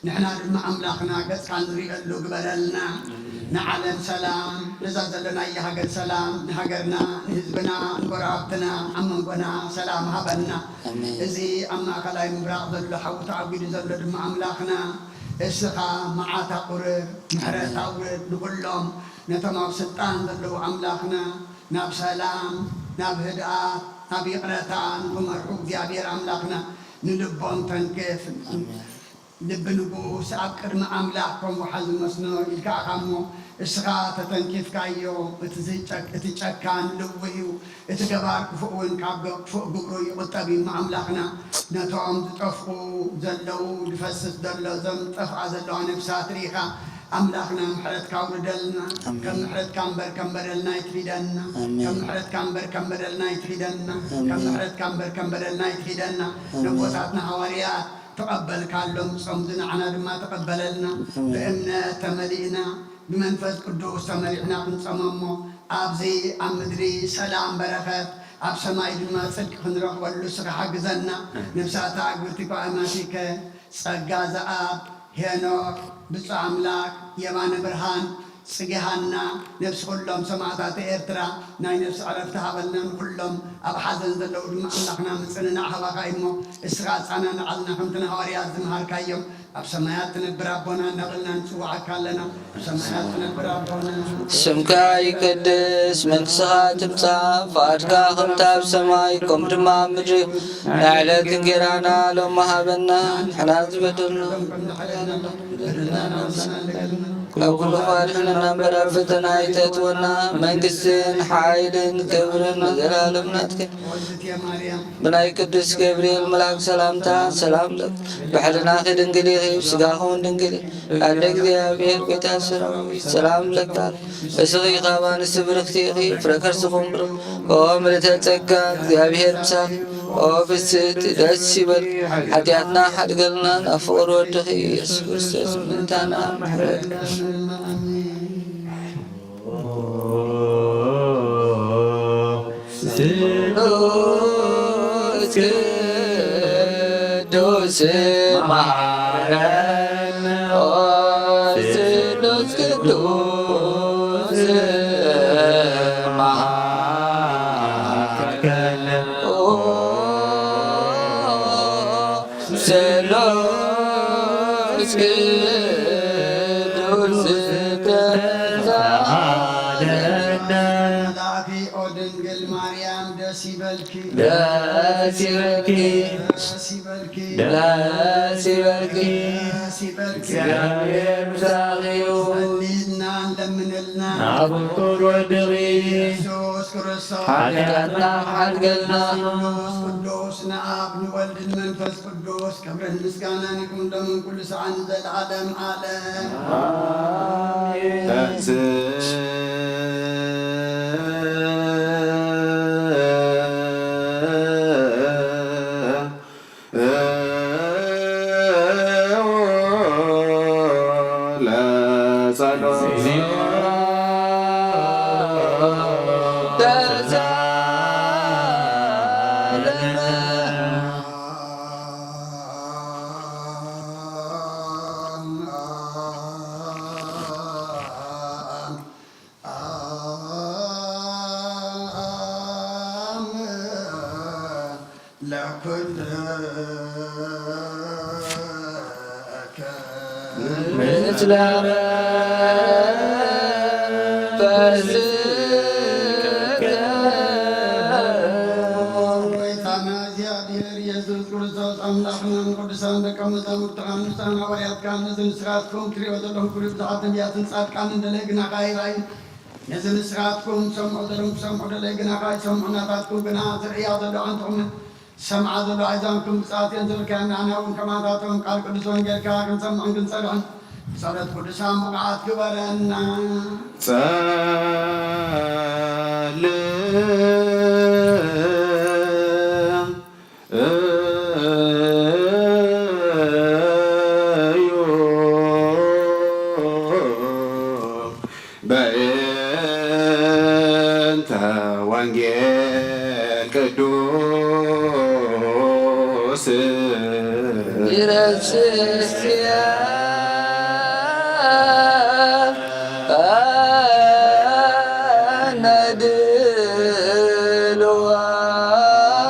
ንሕና ድማ ኣምላኽና ገጽካ ንሪእሉ ግበረልና። ንዓለም ሰላም፣ ነዛ ዘለናያ ሃገር ሰላም፣ ንሃገርና፣ ንህዝብና፣ ንጎረባብትና፣ ኣብ መንጎና ሰላም ሃበና። ኣሜን። እዚ ኣብ ማእከላይ ምብራቕ ዘሎ ሓዊ ተኣጒዱ ዘሎ ድማ ኣምላኽና እስኻ መዓት ኣቑርብ፣ ምሕረት ኣሜን። ኣውርድ ንኹሎም ነቶም ኣብ ስልጣን ዘለዉ ኣምላኽና ናብ ሰላም፣ ናብ ህድኣት፣ ናብ ይቕረታ ንኽመርሑ እግዚኣብሔር ኣምላኽና ንልቦም ተንክፍ። ኣሜን። ልቢ ንጉስ ኣብ ቅድሚ ኣምላኽ ከም ወሓዚ መስኖ ኢልካ ኢኻ እሞ፣ እስኻ ተተንኪፍካዮ፣ እቲ ዝጨክ-፣ እቲ ጨካን ልውህ እዩ፣ እቲ ገባር ክፉእ እውን ካብ ገ-፣ ክፉእ ግብሩ ይቑጠብ እዩ እሞ ኣምላኽና፣ ነቶም ዝጠፍኡ ዘለዉ፣ ዝፈስስ ዘሎ፣ እዞም ዝጠፍኣ ዘለዋ ነፍሳት ርኢኻ፣ ኣምላኽና ምሕረትካ ኣውርደልና። ኣሜን። ከም ምሕረትካ እምበር ከም በደልና ኣይትኺደና። ኣሜን። ከም ምሕረትካ እምበር ከም በደልና ኣይትኺደና። ኣሜን። ከም ምሕረትካ እምበር ከም በደልና ኣይትኺደና። ኣሜን። ነቦታትና ሃዋርያት ተቐበልካሎም ጾም፣ ንዓና ድማ ተቐበለልና። ኣሜን። ብእምነት ተመሊእና፣ ብመንፈስ ቅዱስ ተመሊእና ክንጸመ እሞ፣ ኣብዚ ኣብ ምድሪ ሰላም በረኸት፣ ኣብ ሰማይ ድማ ጽድቂ ክንረኽበሉ እስኻ ሓግዘና። ነፍሳት ኣግብርቲ ኳ ኣማሲከ ጸጋ ዘኣብ ሄኖክ ብፁዕ ኣምላክ የማነ ብርሃን ጽጌ ሃና ነፍሲ ኩሎም ሰማእታት ኤርትራ ናይ ነፍሲ ዕረፍቲ ሃበልና። ንኩሎም ኣብ ሓዘን ዘለዉ ድማ ኣምላኽና ምጽንናዕ ሃባኻ እሞ እስኻ ኣጻናንዓልና ከምቲ ንሃዋርያት ዝመሃርካዮም። ኣብ ሰማያት ትነብር ኣቦና እናበልና ንጽውዓካ ኣለና። ኣብ ሰማያት ትነብር ኣቦና ስምካ ይቀደስ፣ መንግስትኻ ትምጻእ፣ ፍቓድካ ከምቲ ኣብ ሰማይ ከምኡ ድማ ኣብ ምድሪ። ናይ ዕለት እንጌራና ሎሚ ሃበና፣ ንሕና ዝበደልና ካብ ኩሉ ክፉእ ኣድሕነና እምበር ኣብ ፈተና ኣይተእትወና፣ መንግስትን ሓይልን ክብርን ንዘለኣለም ናትካ። ብናይ ቅዱስ ገብርኤል መልኣክ ሰላምታ ሰላም ለኪ፣ ብሕልናኺ ድንግል ኢኺ፣ ብስጋኺ እውን ድንግል ኢኺ። ኣደ እግዚኣብሔር ጎይታ ሰራዊት ሰላም ለኪ፣ እስኺ ካብ ኣንስቲ ብርኽቲ ኢኺ፣ ፍረ ከርስኹም ብሩኽ። ኦ ምልእተ ጸጋ፣ እግዚኣብሔር ምሳኺ፣ ኦ ፍስሕቲ ደስ ይበልኪ፣ ሓጢኣትና ሓድገልና፣ ናብ ፍቕሪ ወድኺ ኢየሱስ ክርስቶስ ምእንታና ምሕረት። ስሉስ ቅዱስ መሓረነ፣ ኦ ስሉስ ቅዱስ መሓረነ፣ ኦ ስሉስ ቅዱስ ተሳሃለነ። መልኣኪ ኦ ድንግል ማርያም ደስ ይበልኪ። ደስ ይበልኪ። ደስ ይበልኪ። ደስ ይበልኪ። ደስ ይበልኪ። እግዚኣብሔር ምሳኺ እዩ። ጸልይልና ለምንልና። ናብ ፍቁር ወድኺ። ኢየሱስ ክርስቶስ። ሓጢኣትና ሓድገልና። ቅዱስ ቅዱስ ንኣብ ንወልድ ንመንፈስ ቅዱስ ክብርን ምስጋናን ይኹን ሎምን ኩሉ ሰዓን ንዘለዓለም ዓለም። ኣሜን። ተንሥእ ለጸሎት ተሳለነ። ለኩልከ ምስለ መንፈስከ። ጎይታና እግዚኣብሔር ኢየሱስ ክርስቶስ ኣምላኽናን ቅዱሳን ደቀ መዛሙርትኻን ንስኻን ሃዋርያትካን ነዚ ንስኻትኩም ትሪኦ ዘለኹም ኩሉ ብዙሓት ነቢያትን ጻድቃንን ደለይ ግናኻ ይረኣዩ። ነዚ ንስኻትኩም ትሰምዑ ዘለኹም ክሰምዑ ደለይ ግናኻ ይሰምዑ። ናታትኩም ግና ዝርእያ ዘሎ ኣዕንትኹምን ዝሰምዓ ዘሎ ኣእዛንኩም ብፅኣት እየን ዝብልካዮ። ንሕና እውን ከማታቶም ቃል ቅዱስ ወንጌልካ ክንሰምዕን ክንጸርሕን ብጸሎት ቅዱሳን ብቕዓት ግበረና። ጸልም እዩ። ይረስያ ኣነ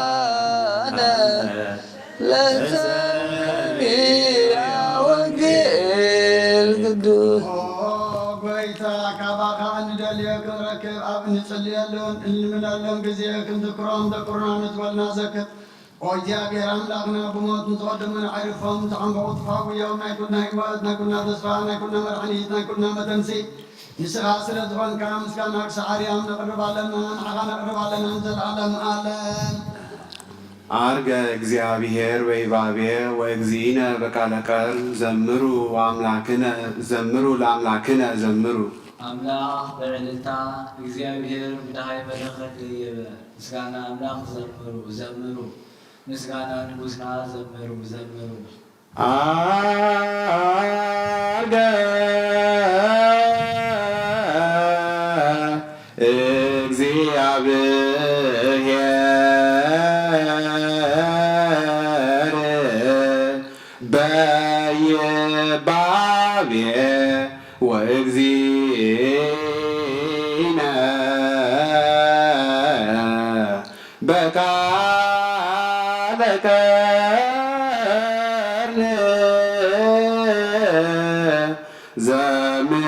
ድልዋነ ለሰሚዐ ወንጌል ቅዱስ። ኦ ጎይታ፣ ካባኻ እንደልዮ ክንረክብ ኣብ እንጽልየሉን እንልምነሉን ግዜ ክንዝክሮም ዘኩርናን ዝበልና ዘክር። ኦ እግዚኣብሔር ኣምላኽና፣ ብሞት ንዝቐደሙን ኣዕርፎም ዝዓንበቑ ጥፋ ጉዮም ናይ ኩልና ህይወት፣ ናይ ኩልና ተስፋ፣ ናይ ኩልና መድሓኒት፣ ናይ ኩልና መተንሲ ንስኻ ስለ ዝኾንካ ምስጋና ክሳዕ ኣርያም ነቕርብ ኣለና፣ ንዓኻ ነቕርብ ኣለና ንዘለኣለም ዓለም። አርገ እግዚአብሔር በይባቤ ወእግዚእነ በቃለ ቀርብ ዘምሩ ወአምላክነ ዘምሩ ለአምላክነ ዘምሩ። ኣምላኽ ብዕልልታ እግዚኣብሔር ብደሃይ በረኸት ደየበ። ምስጋና ኣምላኽ ዘምሩ፣ ዘምሩ። ምስጋና ንጉስና ዘምሩ፣ ዘምሩ። አርገ እግዚአብሔር በይባቤ ወእግዚእነ በቃለ ቀርን ዘምሩ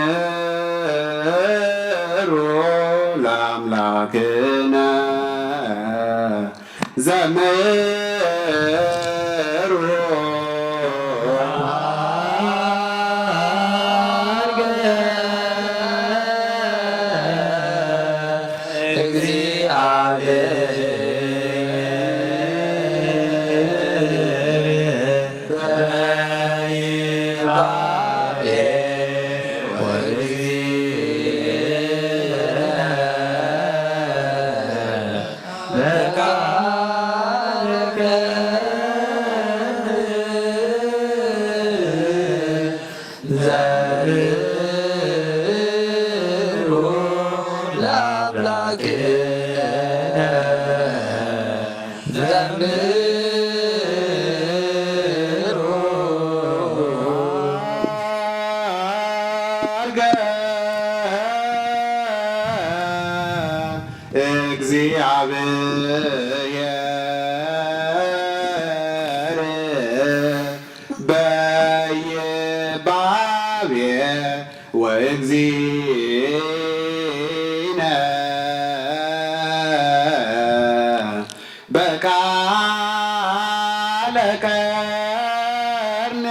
ለአምላክነ ዘምሩ። አርገ እግዚአብሔር በይባቤ ወእግዚእነ በቃለ ቀርብ ዘምሩ ለአምላክነ ዘምሩ። አርገ እግዚአብሔር በይባቤ ወእግዚእነ በቃለ ቀርን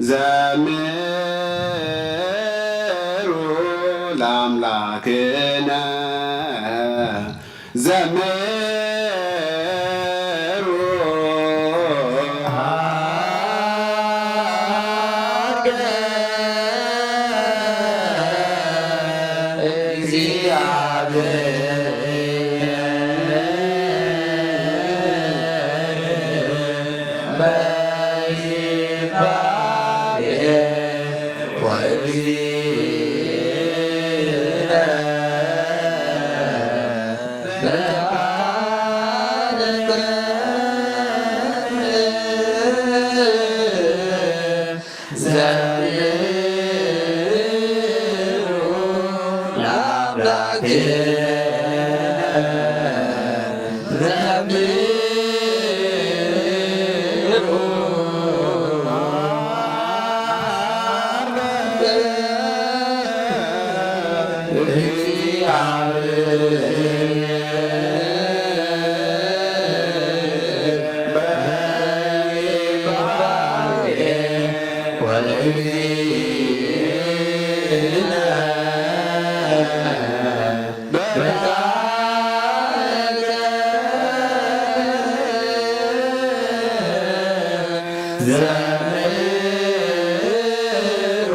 ዘምሩ ለአምላክነ ዘምሩ። አርገ እግዚአብሔር በይባቤ ወእግዚእነ በቃለ ቀርብ ዘምሩ ለአምላክነ ዘምሩ። ዘምሩ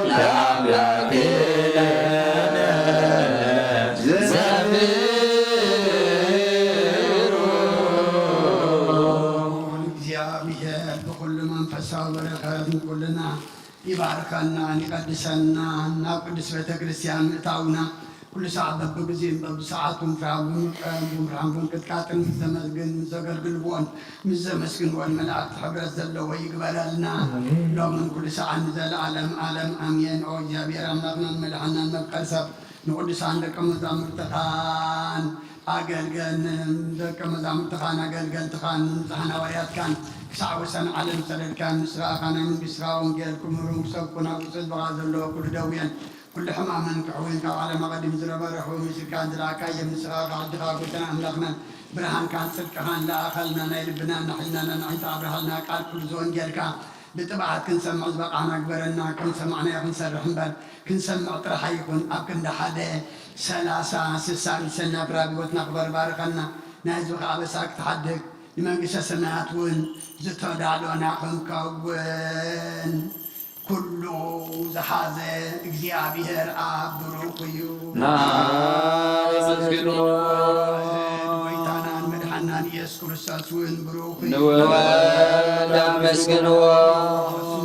ለአምላክነ ዘምሩ። እግዚኣብሔር ብኹሉ መንፈሳዊ በረኸት ንኩልና ይባርከና፣ ይቀድሰና፣ ናብ ቅድስት ቤተ ክርስቲያን ምእታውና ኩሉ ሰዓት በብግዜኡን በብሰዓቱን ፍርሃን ብምርቃን ብምፍርሃን ብምቅጥቃጥን ምስ ዘመስግን ምስ ዘገልግልዎን ምስ ዘመስግንዎን መላእክቲ ሕብረት ዘለዎ ይግበረልና። ኣሜን። ሎምን ኩሉ ሰዓት ንዘለዓለም ዓለም ኣሜን። ኦ እግዚኣብሔር ኣምላኽናን መድሓናን መፍቀር ሰብ ንቅዱሳን ደቀ መዛሙርትኻን ኣገልገል ደቀ መዛሙርትኻን ኣገልገልትኻን ንብዙሓን ሃዋርያትካን ክሳዕ ወሰን ዓለም ሰደድካን ምስ ረኣኻ ናይ መንግስትኻ ወንጌል ክምህሩ ክሰብኩ ናብ ውስጥ ህዝብኻ ዘለዎ ኩሉ ደውየን ኩሉ ሕማምን ክሕውይን ካብ ዓለም ኣቐዲሙ ዝነበረ ሕውይ ምስልካን ዝለኣካዮም ንስኻ ከኣ ኣድኻ ጎይታና ኣምላኽናን ብርሃንካን ጽድቅኻን ለኣኸልና ናይ ልብናን ናይ ሕልናናን ኣዒንቲ ኣብርሃልና ቃል ኩሉ ዝወንጌልካ ብጥብዓት ክንሰምዕ ዝበቓዕና ግበረና። ከም ዝሰማዕናዮ ክንሰርሕ እምበር ክንሰምዕ ጥራሕ ኣይኹን። ኣብ ክንዲ ሓደ ሰላሳ ስሳ ርእሰና ፍራቢ ህይወትና ክበር ባርኸና። ናይ ህዝብኻ ኣበሳ ክትሓድግ ንመንግስተ ሰማያት እውን ዝተዳሎና ክንከውን ኩሉ ዝሓዘ እግዚኣብሔር ኣብ ብሩኽ እዩ። ንኣመስግንዎ። ጎይታናን መድሓናን ኢየሱስ ክርስቶስ እውን ብሩኽ እዩ። ንወልድ ኣመስግንዎ።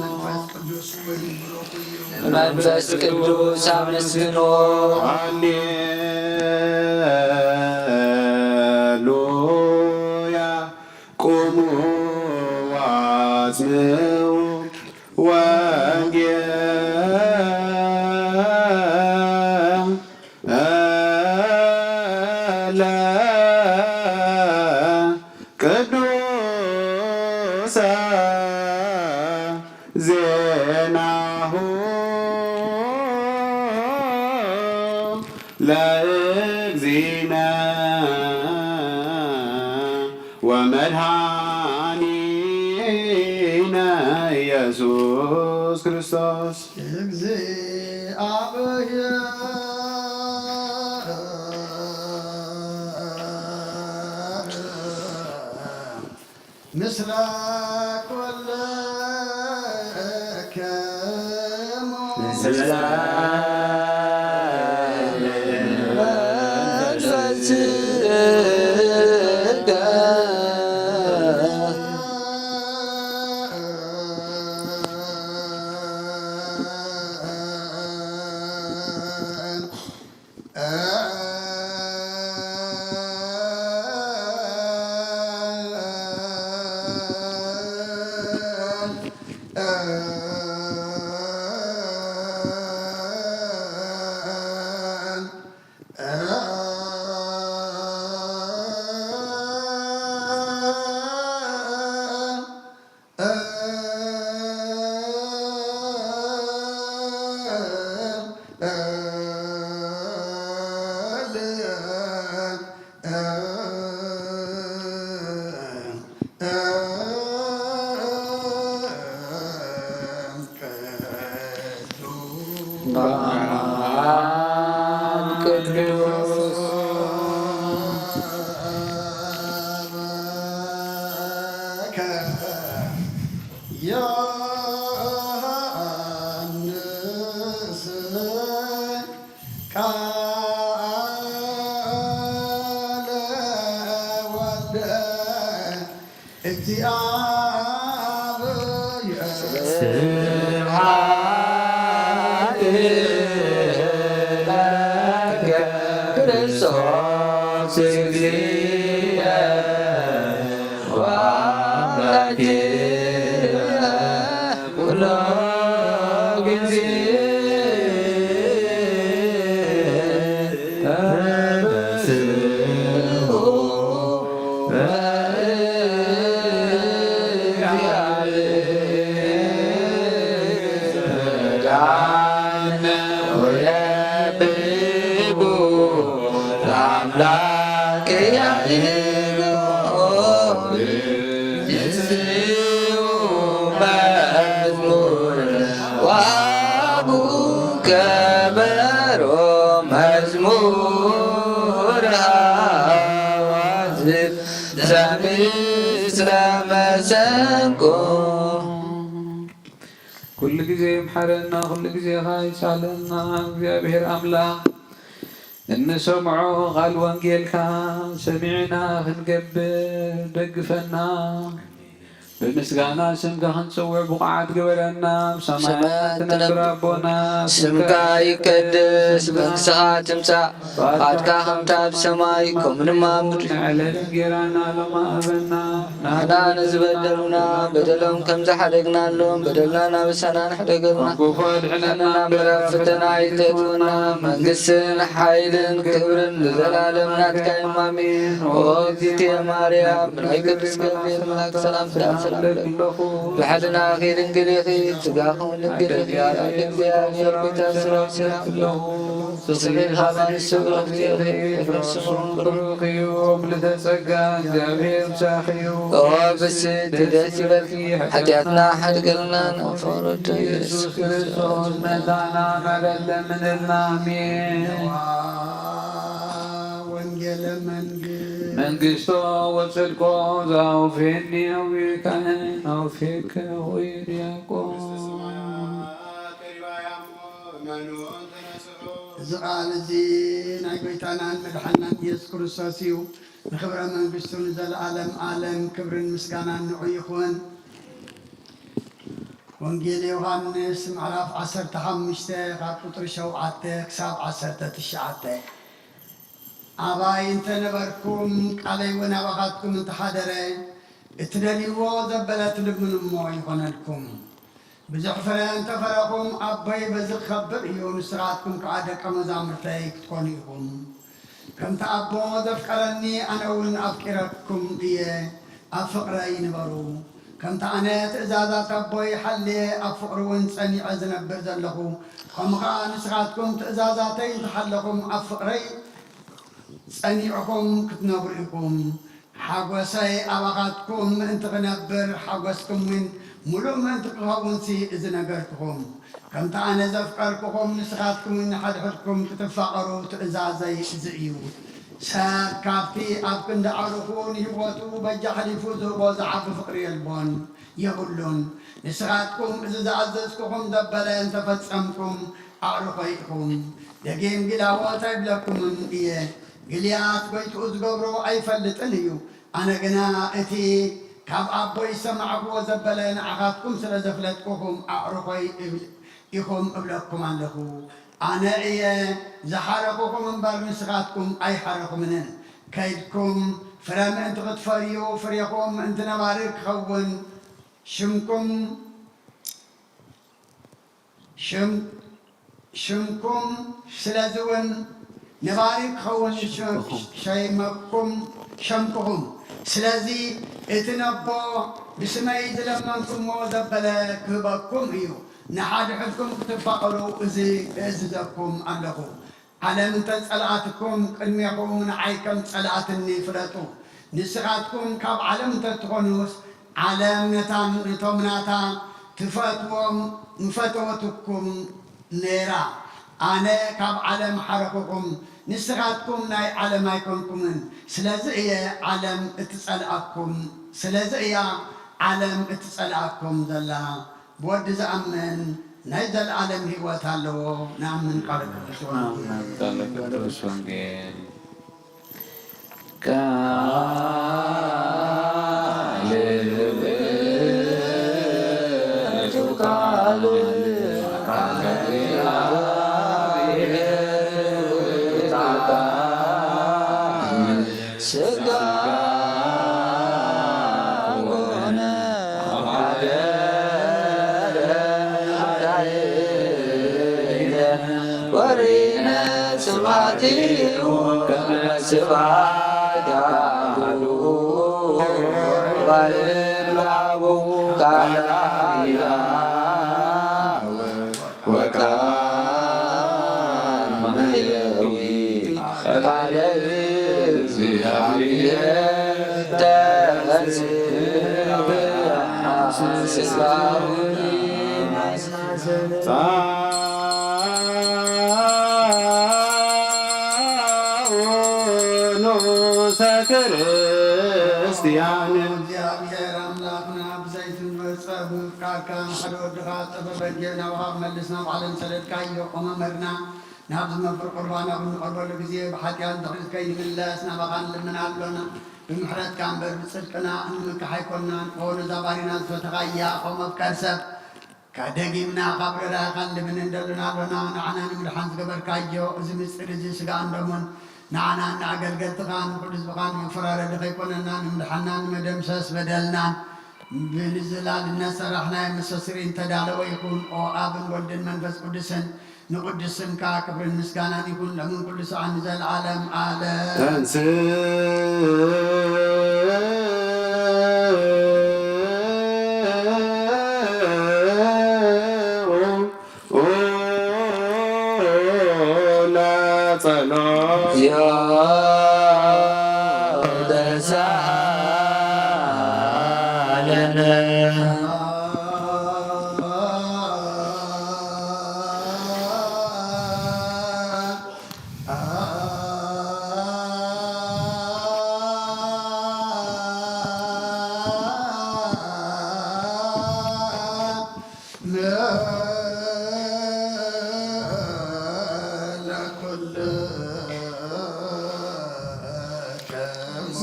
መንፈስ ቅዱስ እውን ብሩኽ እዩ። መንፈስ ቅዱስ ኣመስግንዎ። ሃሌሉያ። ቁሙ ወአጽምዑ ወንጌለ ቅዱሰ ዜናሁ ለእግዚእነ ወመድኃኒነ ኢየሱስ ክርስቶስ። እግዚአብሔር ምስለ ኩልክሙ። ምስለ መንፈስከ። በአብ ቅዱስ ዮሐንስ ቃለ ወልደ እግዚአብሔር። ስብሐት ለከ ክርስቶስ እግዚእ ወአምላክየ ኩሎ ጊዜ። መዝሙር ወአቡከ በሮ መዝሙር አዋዝብ ዘምስለ መሰንቆ። ኩሉ ግዜ ይምሓረና፣ ኩሉ ግዜ ኸኣ ይሳለና። እግዚኣብሔር ኣምላኽ እንሰምዖ ቃል ወንጌልካ ሰሚዕና ክንገብር ደግፈና። ብምስጋና ስምካ ክንጽውዕ ብቑዓት ግበረና። ኣብ ሰማያት ትነብር ኣቦና፣ ስምካ ይቀደስ፣ መንግስትኻ ትምጻእ፣ ፍቓድካ ከምታ ኣብ ሰማይ ከምኡ ድማ ኣብ ምድሪ። ንዕለት እንጌራና ሎሚ ሃበና። ንሕና ንዝበደሉና በደሎም ከም ዝሓደግናሎም በደልና ናበሳና ንሕደገልና። ካብ ክፉ ኣድሕነና እምበር ኣብ ፈተና ኣይተእትወና። መንግስትን ሓይልን ክብርን ንዘለኣለም ናትካ እዩ። ኣሜን። ኦ እግዝእትየ ማርያም፣ ብናይ ቅዱስ ገብርኤል መልኣክ ሰላምታ ሰላም እብለኪ ኣለኹ። ብሕልናኺ ድንግል ኢኺ፣ ስጋኺ እውን ድንግል ኢኺ። ኣደ እግዚኣብሔር፣ ኣደ እግዚኣብሔር፣ ሰራዊት፣ ጎይታ ሰራዊት ሰላም እብለኪ። ብስሪ ሃባን ስብረቲ ኢኺ፣ ፍረስኹም ብሩኽ እዩ። ምልዕተ ጸጋ፣ እግዚኣብሔር ምሳኺ እዩ። ኦ ብስቲ ደስ ይበልኪ፣ ሓጢኣትና ሓድገልና፣ ናብ ፍቕሪ ወዶ ኢየሱስ ኢየሱስ ክርስቶስ መጻና፣ ምሕረት ለምንልና። ኣሜን። ወንጌለ መንግስት መንግስቶ ወጽድቆ ዘአውፌኒ አውየ ካህን አውፌከ ሆይ ዲያቆን። እዚ ቃል እዚ ናይ ጎይታናን መድሓናን ኢየሱስ ክርስቶስ እዩ። ንኽብረ መንግስቱ ንዘለኣለም ኣለም ክብርን ምስጋናን ንዑ ይኹን። ወንጌል ዮሃንስ ምዕራፍ ዓሰርተ ሓሙሽተ ካብ ቁጽሪ ሸውዓተ ክሳብ ዓሰርተ ትሽዓተ። ኣባይ እንተ ነበርኩም፣ ቃለይ እውን ኣባኻትኩም እንተ ሓደረ፣ እትደልይዎ ዘበለ ትልምኑ እሞ ይኾነልኩም። ብዙሕ ፍረ እንተ ፈረኹም፣ ኣቦይ በዚ ክኸብር እዩ፣ ንስኻትኩም ከኣ ደቀ መዛሙርተይ ክትኮኑ ኢኹም። ከምቲ ኣቦ ዘፍቀረኒ፣ ኣነ እውን ኣፍቂረኩም እየ፣ ኣብ ፍቕረይ ንበሩ። ከምቲ ኣነ ትእዛዛት ኣቦይ ሓልየ፣ ኣብ ፍቕሩ እውን ጸኒዐ ዝነብር ዘለኹ፣ ከምኡ ኸኣ ንስኻትኩም ትእዛዛተይ እንተሓለኹም፣ ኣብ ፍቕረይ ጸኒዕኹም ክትነብሩ ኢኹም። ሓጎሰይ ኣባኻትኩም ምእንቲ ክነብር፣ ሓጎስኩም እውን ምሉእ ምእንቲ ክኸውንሲ እዚ ነገርኩኹም። ከምቲ ኣነ ዘፍቀርኩኹም፣ ንስኻትኩም እውን ንሓድሕድኩም ክትፋቐሩ ትእዛዘይ እዚ እዩ። ሰብ ካብቲ ኣብ ክንዲ ኣዕሩኹ ንህይወቱ በጃ ሓሊፉ ዝህቦ ዝዓቢ ፍቕሪ የልቦን፣ የብሉን። ንስኻትኩም እዚ ዝኣዘዝኩኹም ዘበለ እንተፈጸምኩም፣ ኣዕሩኸይ ኢኹም። ደጊም ጊላዎት ኣይብለኩምን እየ። ግልያት ጎይትኡ ዝገብሮ ኣይፈልጥን እዩ። ኣነ ግና እቲ ካብ ኣቦይ ዝሰማዕክዎ ዘበለ ንዓኻትኩም ስለ ዘፍለጥኩኹም ኣዕሩኸይ እብል-፣ ኢኹም እብለኩም ኣለኹ። ኣነ እየ ዝሓረኹኹም እምበር ንስኻትኩም ኣይሓረኹምንን። ከይድኩም ፍረ ምእንቲ ክትፈርዩ፣ ፍሬኹም ምእንቲ ነባሪ ክኸውን፣ ሽምኩም ሽም-፣ ሽምኩም ስለዚ እውን ነባሪ ክኸውን ሸ-፣ ሸምኩም። ሸይመኩም፣ ሸምኩኹም። ስለዚ እቲ ነቦ ብስመይ ዝለመንኩምዎ ዘበለ ክህበኩም እዩ። ንሓድሕድኩም ክትፋቐሩ እዚ እእዝዘኩም ኣለኹ። ዓለም እንተ ጸልኣትኩም፣ ቅድሜኹም ንዓይ ከም ጸላእትኒ ፍለጡ። ንስኻትኩም ካብ ዓለም እንተ ትኾኑስ፣ ዓለም ነታ፣ ነቶም ናታ ትፈትዎም ምፈተወትኩም ነይራ። ኣነ ካብ ዓለም ሓረኹኹም፣ ንስኻትኩም ናይ ዓለም ኣይኮንኩምን። ስለዚ እየ ዓለም እትጸልኣኩም፣ ስለዚ እያ ዓለም እትጸልኣኩም ዘላ። ብወዲ ዝኣምን ናይ ዘለኣለም ህይወት ኣለዎ። ንኣምን ቃል ቅዱስ ወንጌል። ቃል ቅዱስ ወንጌል። ቃል ውእቱ ቃል፣ ቃል እግዚአብሔር ውእቱ ቃል። ስጋ ኮነ ወሐደረ ላዕሌነ ወርኢነ ስብሐቲሁ ከመ ስብሐት አሐዱ ወባሕር ለአቡሁ ቃል አርያም። ወቃል ማሕየዊ ቃለ እግዚአብሔር ተንሥእ ሥጋሁ ንዑሰ ክርስቲያን። እግዚኣብሔር ኣምላኽና ብዘይትንበር ጸብብ ቃልካ ንሓደ ወድኻ ጥበበን ጌና ወሃብ መልስ ናብ ዓለም ሰደድካዮ። ኦ መምህርና ናብዚ መንበር ቁርባን ኣብ እንቐርበሉ ግዜ ብሓጢኣት ድሕሪት ከይንምለስ ናባኻ ንልምን ኣሎና። ብምሕረትካ እምበር ብጽድቅና እንምካሕ ኣይኮንናን። ኦ ነዛ ባሪና ዝፈተኻ እያ፣ ቆም ኣብ ከርሰብ። ደጊምና ካብ ርራኸን ልምን እንደልን ኣሎና። ንዓና ንምድሓን ዝገበርካዮ እዚ ምስጢር እዚ ስጋን ደሙን ንዓናን ንኣገልገልትኻን ንኩሉ ህዝብኻን መፈራረዲ ከይኮነና ንምድሓናን ንመደምሰስ በደልናን ብንዝላል እነሰራሕናዮ መስተስሪ እንተዳለወ ይኹን። ኦ ኣብን ወልድን መንፈስ ቅዱስን ንቅዱስ ስምካ ክብርን ምስጋናን ይኹን ሎምን ኩሉ ሰዓን ንዘለዓለም ዓለም። ተንስ ለጸሎት።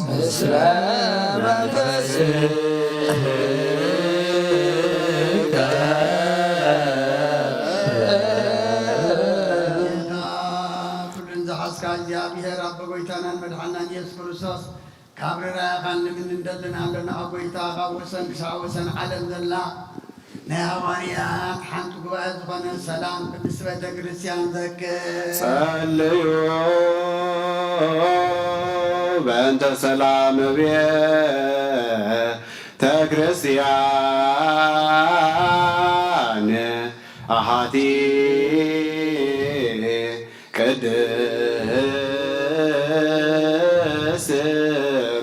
ምስለ መንፈስከ። ኩሉን ዝሓዝካ እግዚኣብሔር ኣቦ ጎይታናን መድሓናን ኢየሱስ ክርስቶስ ካብ ርራያኻን ልምን እንደልን ኣሎና። ኦ ጎይታ፣ ካብ ወሰን ክሳዕ ወሰን ዓለም ዘላ ናይ ሃዋርያት ሓንቲ ጉባኤ ዝኾነ ሰላም ቅድስቲ ቤተ ክርስቲያን ዘክር። ጸልዩ በእንተ ሰላም ቤተ ክርስቲያን ኣሓቲ ቅድስት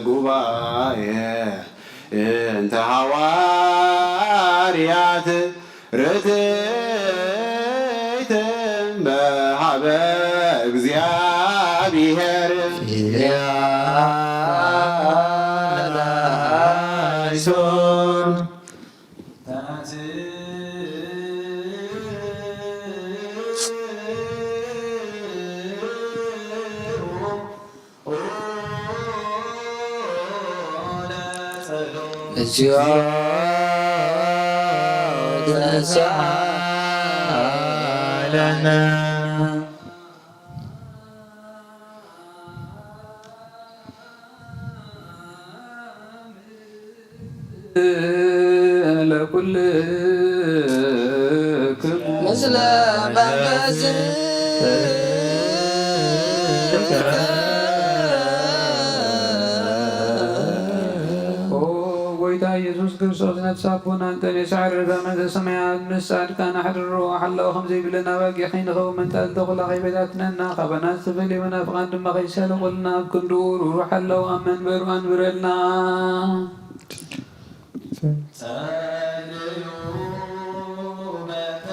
ጉባኤ እንተ ሃዋርያት ርትዕት በሃበ እግዚኣብሔር። ፊልያላይሶን። እግዚኦ ተሳሃለነ። ለኩልክሙ ምስለ መንፈስከ። ኦ ጎይታ ኢየሱስ ክርስቶስ፣ ነፍሲ ኣቦና እንተኔሳ ዕርርታ መንግስተ ሰማያት ምስ ጻድቃን ኣሕድሮ። ሓላው ከም ዘይብለና ኣባጊዕ ከይንኸውን፣ መንጣል ተኹላ ከይበታትነና፣ ካባና ዝተፈልዩ መናፍቃን ድማ ከይሳለቑልና፣ ኣብ ክንድኡ ርሩሕ ሓላው ኣብ መንበሩ ኣንብረልና። ጸልዩ በእንተ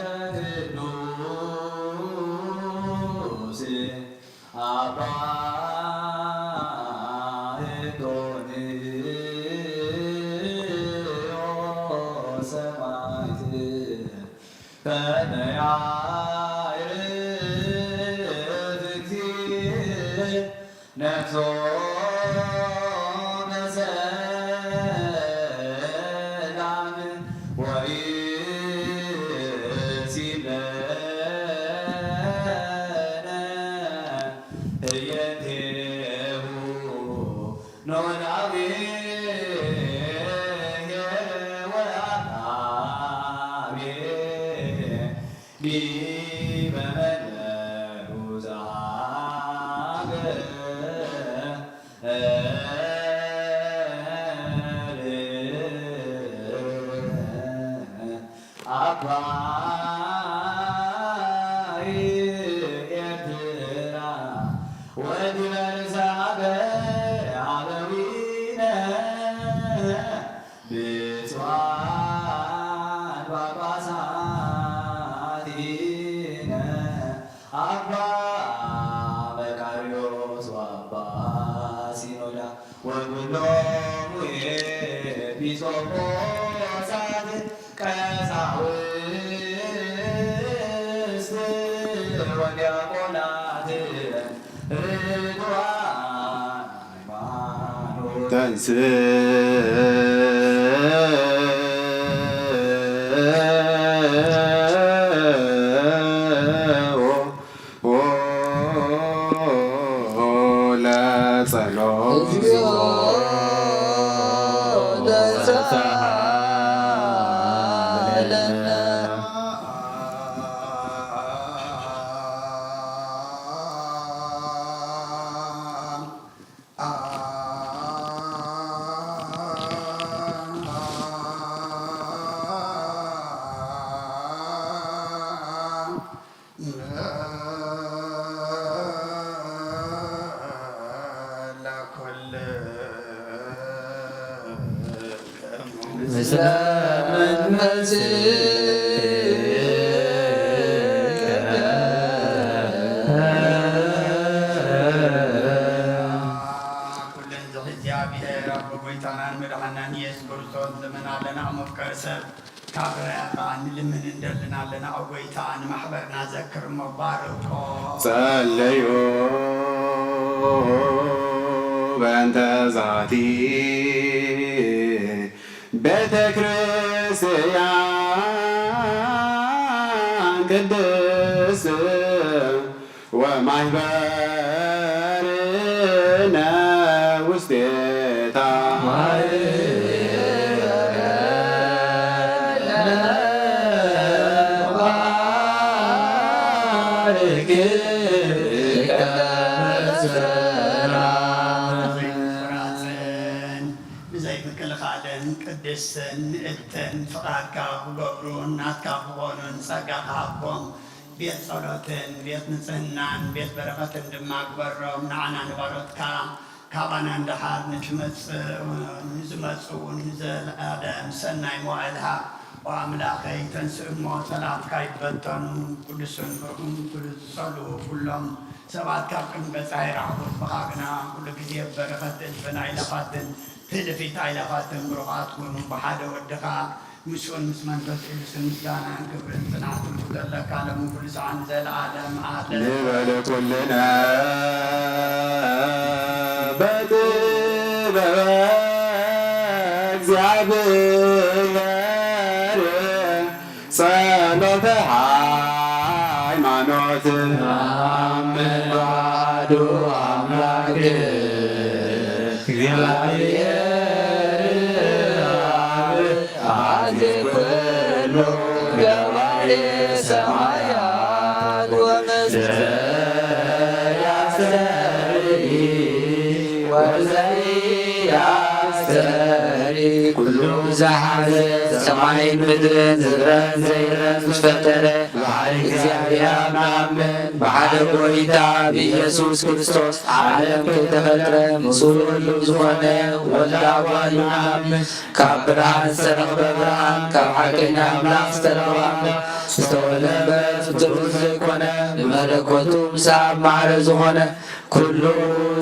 ቅዱስ ኣባ እንጦንዮስ ሰማዕት። ፈነያ ርትዕት እግዚእ ነፍሶ በሰላም ወይሲለነ ህየንቴሁ ኖላዊ ወአቃቤ ዲበ መንበሩ ዘሀገር አባይ ኤርትራ ወዲበ ርእሰ ሀገር አበዊነ ብፁዓን ጳጳሳቲነ አባ መቃርዮስ ወአባ ሲኖዳ ወኩሎሙ ኤጲስቆጶሳት ቀሳውስት ወዲያቆናት ተንስእ ለጸሎት። ምስለ መንፈስከ። ኩለን ዝኽሪ እግዚኣብሔር ኣቦ ጎይታናን መድሓናን ኢየሱስ ክርስቶስ ንልምን ኣለና። መፍቀሪ ሰብ ካብ ርኣኻ ንልምን እንደልን ኣለና። ኦ ጎይታ ንማሕበርና ዘክር እሞ ባርኮ። ጸለዩ በእንተ ዛቲ ቤተ ክርስቲያን ቅድስት ወማሕበርነ ውስቴታ። ብዘይምቅልኻልን ቅድስትን ንእድትን ፍቓድካ ክገብሩን ናትካ ክኾኑን ጸጋኻ ሃቦም። ቤት ጸሎትን ቤት ንጽህናን ቤት በረኸትን ድማ ግበሮም። ንዓና ንባሮትካ ካባና ንደሓር ንትመጽእ ንዝመጽእ እውን ንዘለኣለም ሰናይ መዋእል ሃብ። ኦ ኣምላኸይ ተንስእ እሞ ጸላእትካ ይበተኑ። ቅዱስን ብሩኽን ክብሉ ዝጸልኡ ኩሎም ሰባት ካብ ቅድሚ ገጽካ ይራሕቁ። ብኻ ግና ኩሉ ግዜ በረኸት እልፍን ኣይላፋትን ህልፊት ኣይላፋትን ብሩኻት ኩኑ። ብሓደ ወድኻ ምስኡን ምስ መንፈስ ቅዱስን ምስጋናን ክብርን ጽንዓትን ዘለካ ሎሚ ኩሉ ሰዓት ንዘለዓለም ዓለም። ንበል ኩልና በጥበበ እግዚኣብሔር ጸሎተ ሃይማኖት። ኣምን ባዶ ኣምላክ እግዚኣብሔር ኣብ ኣዜ ኩሉ ገባሬ ሰማያት ወምድር ዘያስተርኢ ወዘያስተርኢ ኩሉ ዝሓዘ ሰማይን ምድርን ዝረን ዘይረን ዝፈጠረ ብሓደ እግዚኣብሔር ንኣምን፣ ብሓደ ጐይታ ብኢየሱስ ክርስቶስ ዓለም ከይተፈጥረ ምስኡ ህሉው ዝኾነ ወልደ ኣብ ዋህዱ ንኣምን። ካብ ብርሃን ዝተረኽበ ብርሃን፣ ካብ ሓቀኛ ኣምላኽ ዝተረኽበ ኣምላኽ፣ ዝተወልደ እምበር ፍጡር ዘይኮነ፣ ብመለኮቱ ምስ ኣብ ማዕረ ዝኾነ፣ ኩሉ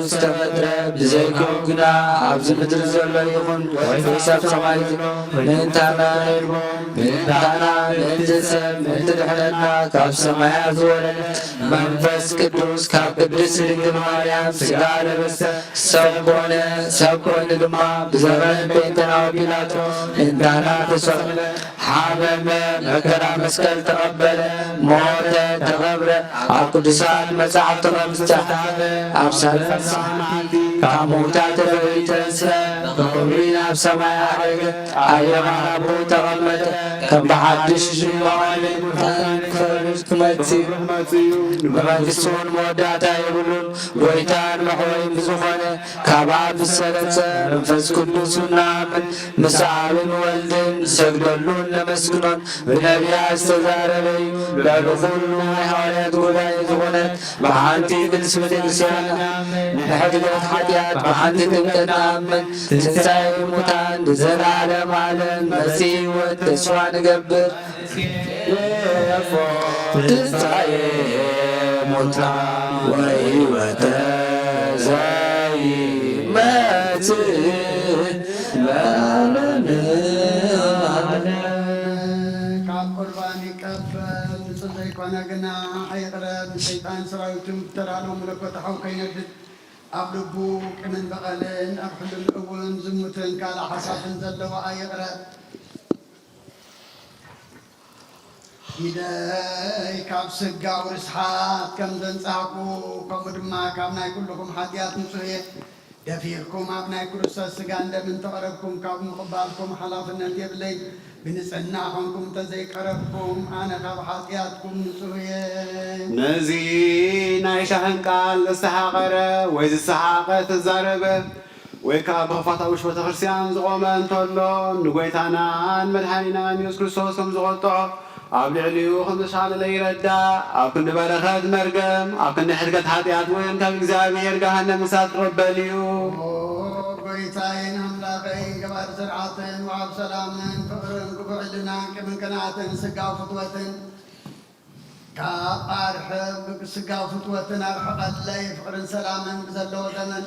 ዝተፈጥረ ብዘይክኡ ግና ኣብዚ ምድሪ ዘሎ ይኹን ወይስ ኣብ ሰማይ ዘሎ ምእንታና ምእንታና ምእንቲ ሰብ ምእንቲ ድሕነትና ካብ ሰማያት ዝወረደ መንፈስ ቅዱስ ካብ ቅድስት ድንግል ማርያም ስጋ ለበሰ ሰብ ኮነ። ሰብ ኮይኑ ድማ ብዘመን ጴንጤናዊ ጲላጦስ ምእንታና ተሰቕለ። ሓመመ፣ መከራ መስቀል ተቐበለ፣ ሞተ፣ ተቐብረ፣ ኣብ ቅዱሳት መጻሕፍቲ ከም ዝተጻሕፈ ኣብ ሳልሳይ መዓልቲ ካብ ምዉታት ተፈልዩ ተንስአ፣ ብኽብሪ ናብ ሰማይ ዓረገ፣ ኣብ የማን ኣቦኡ ተቐመጠ፣ ከም ብሓድሽ መዋዕለ ሙታን ክፈርድ ክመጽእ እዩ፣ ብመንግስቱ እውን መወዳእታ የብሉን። ጐይታን መሕወይን ብዝኾነ ካብ ኣብ ዝሰረጸ መንፈስ ቅዱስ ንኣምን። ምስ ኣብን ወልድን ንሰግደሉን ነመስግኖን። ብነቢያት ዝተዛረበ እዩ። ልዕሊ ኩሉ ናይ ሃዋርያት ጉባኤ ዝኾነት ብሓንቲ ቅድስት ቤተ ክርስቲያን ንሕድገት ሓጢኣት ብሓንቲ ጥምቀት ንኣምን። ትንሳኤ ሙታን ንዘለዓለም ዓለም መጺእ ህይወት ተስፋ ንገብር። ትንሳኤ ሙታን ወሕይወተ ዘይመጽእ መድኃኔዓለም። ካብ ቁርባን ይቀበል ንጹህ ዘይኮነ ግና ይቕረብ። ንሰይጣን ሰራዊቱን ብተራሎ መለኮት ሓው ከይነድድ ኣብ ልቡ ቂምን በቐልን ኣብ ሕልምኡ እውን ዝሙትን ካልእ ሓሳብን ዘለዎ ኣይቕረብ። ኢደይ ካብ ስጋዊ ርስሓት ከም ዘንጻህኩ፣ ከምኡ ድማ ካብ ናይ ኩልኹም ሓጢኣት ንጹህ እየ። ደፊርኩም ኣብ ናይ ክርስቶስ ስጋን ደምን ተቐረብኩም ካብ ምቕባልኩም ሓላፍነት የብለይ። ብንጽህና ኾንኩም እንተዘይቀረብኩም፣ ኣነ ካብ ሓጢኣትኩም ንጹህ እየ። ነዚ ናይ ሻህን ቃል ዝተሓቐረ ወይ ዝሰሓቐ ተዛረበ፣ ወይ ከኣ ብኽፋት ኣብ ውሽጢ ቤተ ክርስቲያን ዝቖመ እንተሎ፣ ንጐይታናን መድሓኒናን የሱስ ክርስቶስ ከም ዝቖጥዖ፣ ኣብ ልዕሊኡ ከም ዘሻቕለ ይረዳእ። ኣብ ክንዲ በረኸት መርገም፣ ኣብ ክንዲ ሕድገት ሓጢኣት እውን ካብ እግዚኣብሔር ገሃነም እሳት ክቕበል እዩ። ኦ ጐይታዬን ኣምላኸይን፣ ገባሪ ስርዓትን ወሃብ ሰላምን ፍቕርን ክቡዕ ሕልናን ቅምን ቅንኣትን ስጋዊ ፍትወትን ካብ ኣርሕቕ ስጋዊ ፍትወትን ኣርሕቐለይ። ፍቕርን ሰላምን ብዘለዎ ዘመን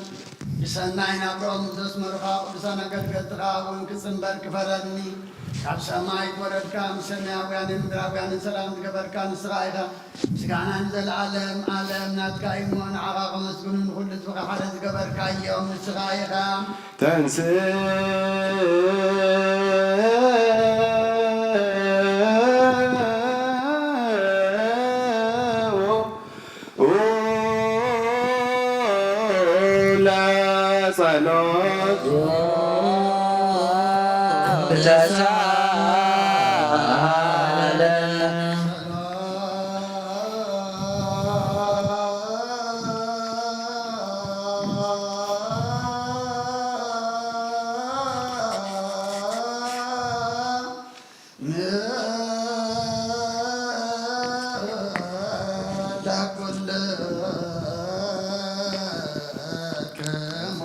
ብሰናይ ናብርኦም ዘስመሩኻ ቅዱሳን ኣገልገልትኻ እውን ክጽንበር ክፈረኒ። ካብ ሰማይ ወረድካ፣ ምስ ሰማያውያንን ምድራውያንን ሰላም ዝገበርካ ንስኻ ኢኻ። ምስጋና ንዘለዓለም ዓለም ናትካ እዩ እሞ፣ ንዓኻ ከመስግኑ ንኹሉ ህዝብኻ ሓደ ዝገበርካዮም ንስኻ ኢኻ። ተንሥእ ለጸሎት።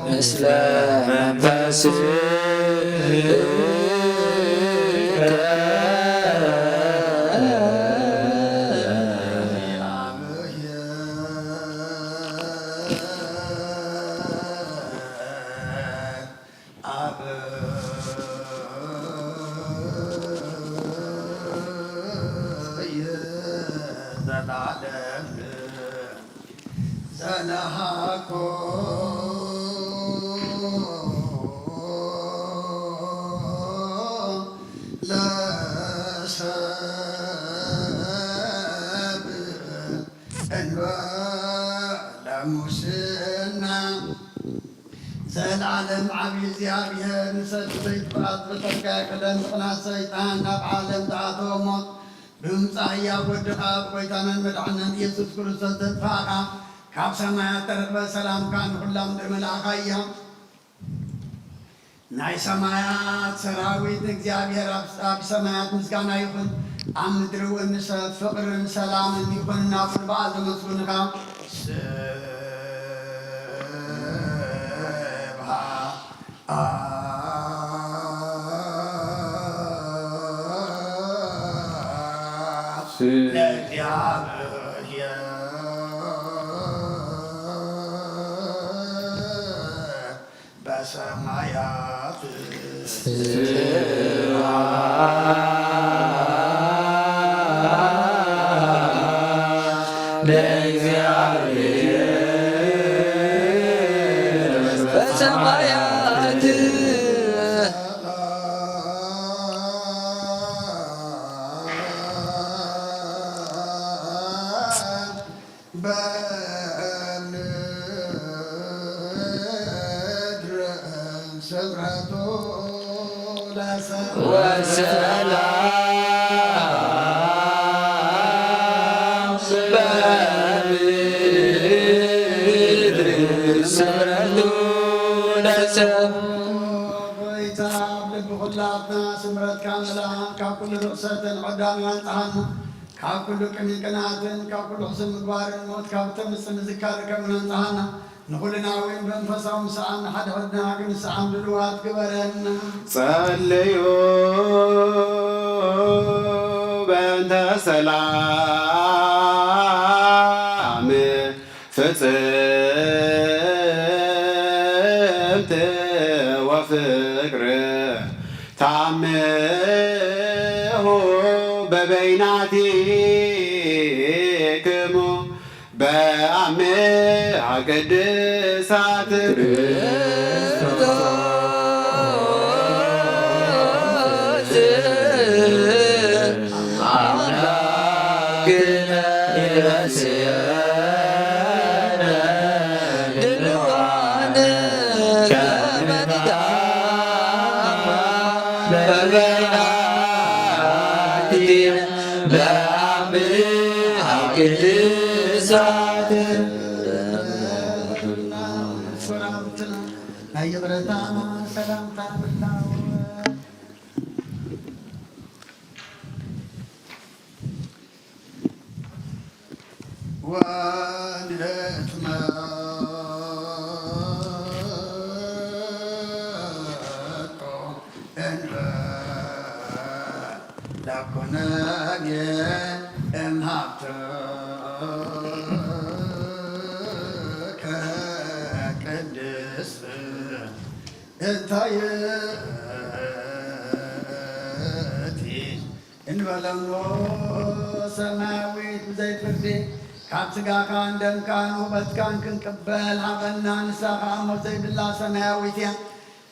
ምስለ መንፈስከ። ለዓለም ዓብዪ እግዚኣብሔር ንሰብ ዘይጥፍኣት ፈተንካ ይኽለን ምቕናት ሰይጣን ናብ ዓለም ዝኣተወ ሞት ብምምጻእ ህያው ወድኻ ብጎይታናን መድሓናን ኢየሱስ ክርስቶስ ዘጥፋእኻ ካብ ሰማያት ተረኽበ ሰላምካ ንኹላ ምድሪ መልኣኻ እያ። ናይ ሰማያት ሰራዊት ንእግዚኣብሔር ኣብ ሰማያት ምስጋና ይኹን፣ ኣብ ምድሪ እውን ንሰብ ፍቕርን ሰላምን ይኹን እናበሉ በዓል ዘመስግኑኻ። ስብሃት ለእግዚኣብሔር። በሰማያት ለእግዚኣብሔር በሰማያት በምድር ስምረቱ ለሰማይ ወሰላም በምድር ስምረቱ ለሰማይ። ጎይታ ኣብ ልቢ ኩላትና ስምረትካ ምልኣት፣ ካብ ኩሉ ርኽሰትን ዕዳን ኣንጽሃና። ካብ ኩሉ ቅንቅናትን ካብ ኩሉ ሕሱም ምግባርን ሞት ካብ ተምጽእ ምዝካር ከም ነንጽሃና ንኹልና እውን ብመንፈሳዊ ምሳኣን ንሓድሕድና ክንስኣን ድልዋት ግበረና። ጸልዩ በእንተ ሰላም ፍጽምት ወፍቅር ታምሁ በበይናቲክሙ በአ ቅድሳት ናይ ይቕረታ ሰላምታ ምድላው። ወንትመጦ እንበ ለኩነኔ እምሃብትከ ቅድስት እንታይእቲ እንበለሞ ሰማያዊት ብዘይ ፍርዲ ካብ ስጋኻን ደምካን ውበትካን ክንቅበል ሃበና። ንሳ ኸኣ ሞት ዘይብላ ሰማያዊት እያ።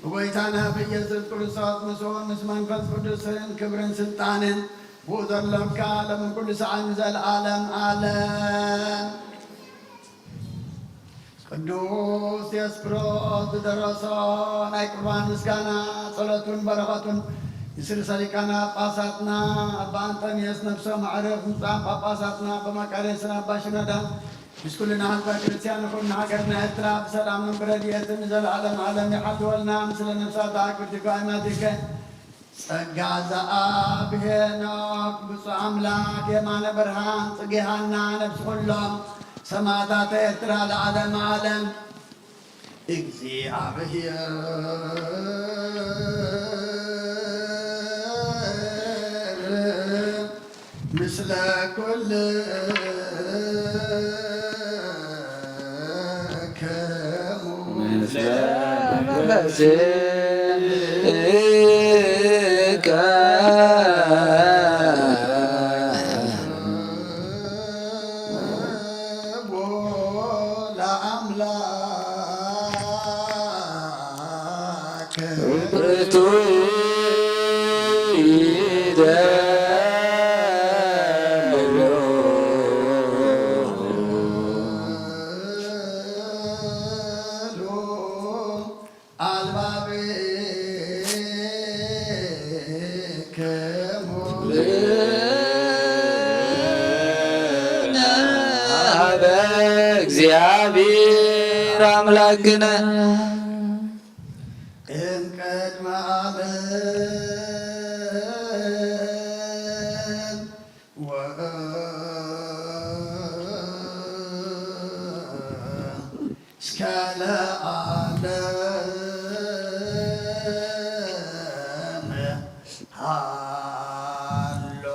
ብጎይታና ብኢየሱስ ክርስቶስ ምስኡን ምስ መንፈስ ቅዱስን ክብርን ስልጣንን ብኡ ዘሎካ ዓለምን ኩሉ ሰዓን ንዘለዓለም ዓለም። ቅዱስ ዲዮስቆሮስ ዝደረሶ ናይ ቁርባን ምስጋና ጸሎቱን በረኸቱን ምስ ርእሰ ሊቃነ ጳጳሳትና ኣባ ኣንጠንዮስ ነፍሶም ኣዕርኽ፣ ብፁዓን ጳጳሳትና ኣባ መቃርዮስን ኣባ ሽኖዳ ምስ ኩልና ህዝበ ክርስቲያን ይኹን ንሃገርና ኤርትራ ብሰላምን ብረድኤትን ንዘለዓለም ዓለም ይሓልወልና። ምስለ ነፍሳት ኣክብርቲ ጓይማቲከ ጸጋ ዘኣብ ሄኖክ ብፁዕ ኣምላክ የማነ ብርሃን ጽጌ ሃና ነብሲ ኩሎም ሰማዕታት ኤርትራ ለዓለመ ዓለም። እግዚኣብሔር ምስለ ኩልክሙ ምስለ መንፈስከ ለአምላክ ውእቱ ይደሉ አልባብክሙ ሀበ እግዚአብሔር አምላክነ እምቅድመ ዓለም ወእስከ ለዓለም ሃሎ።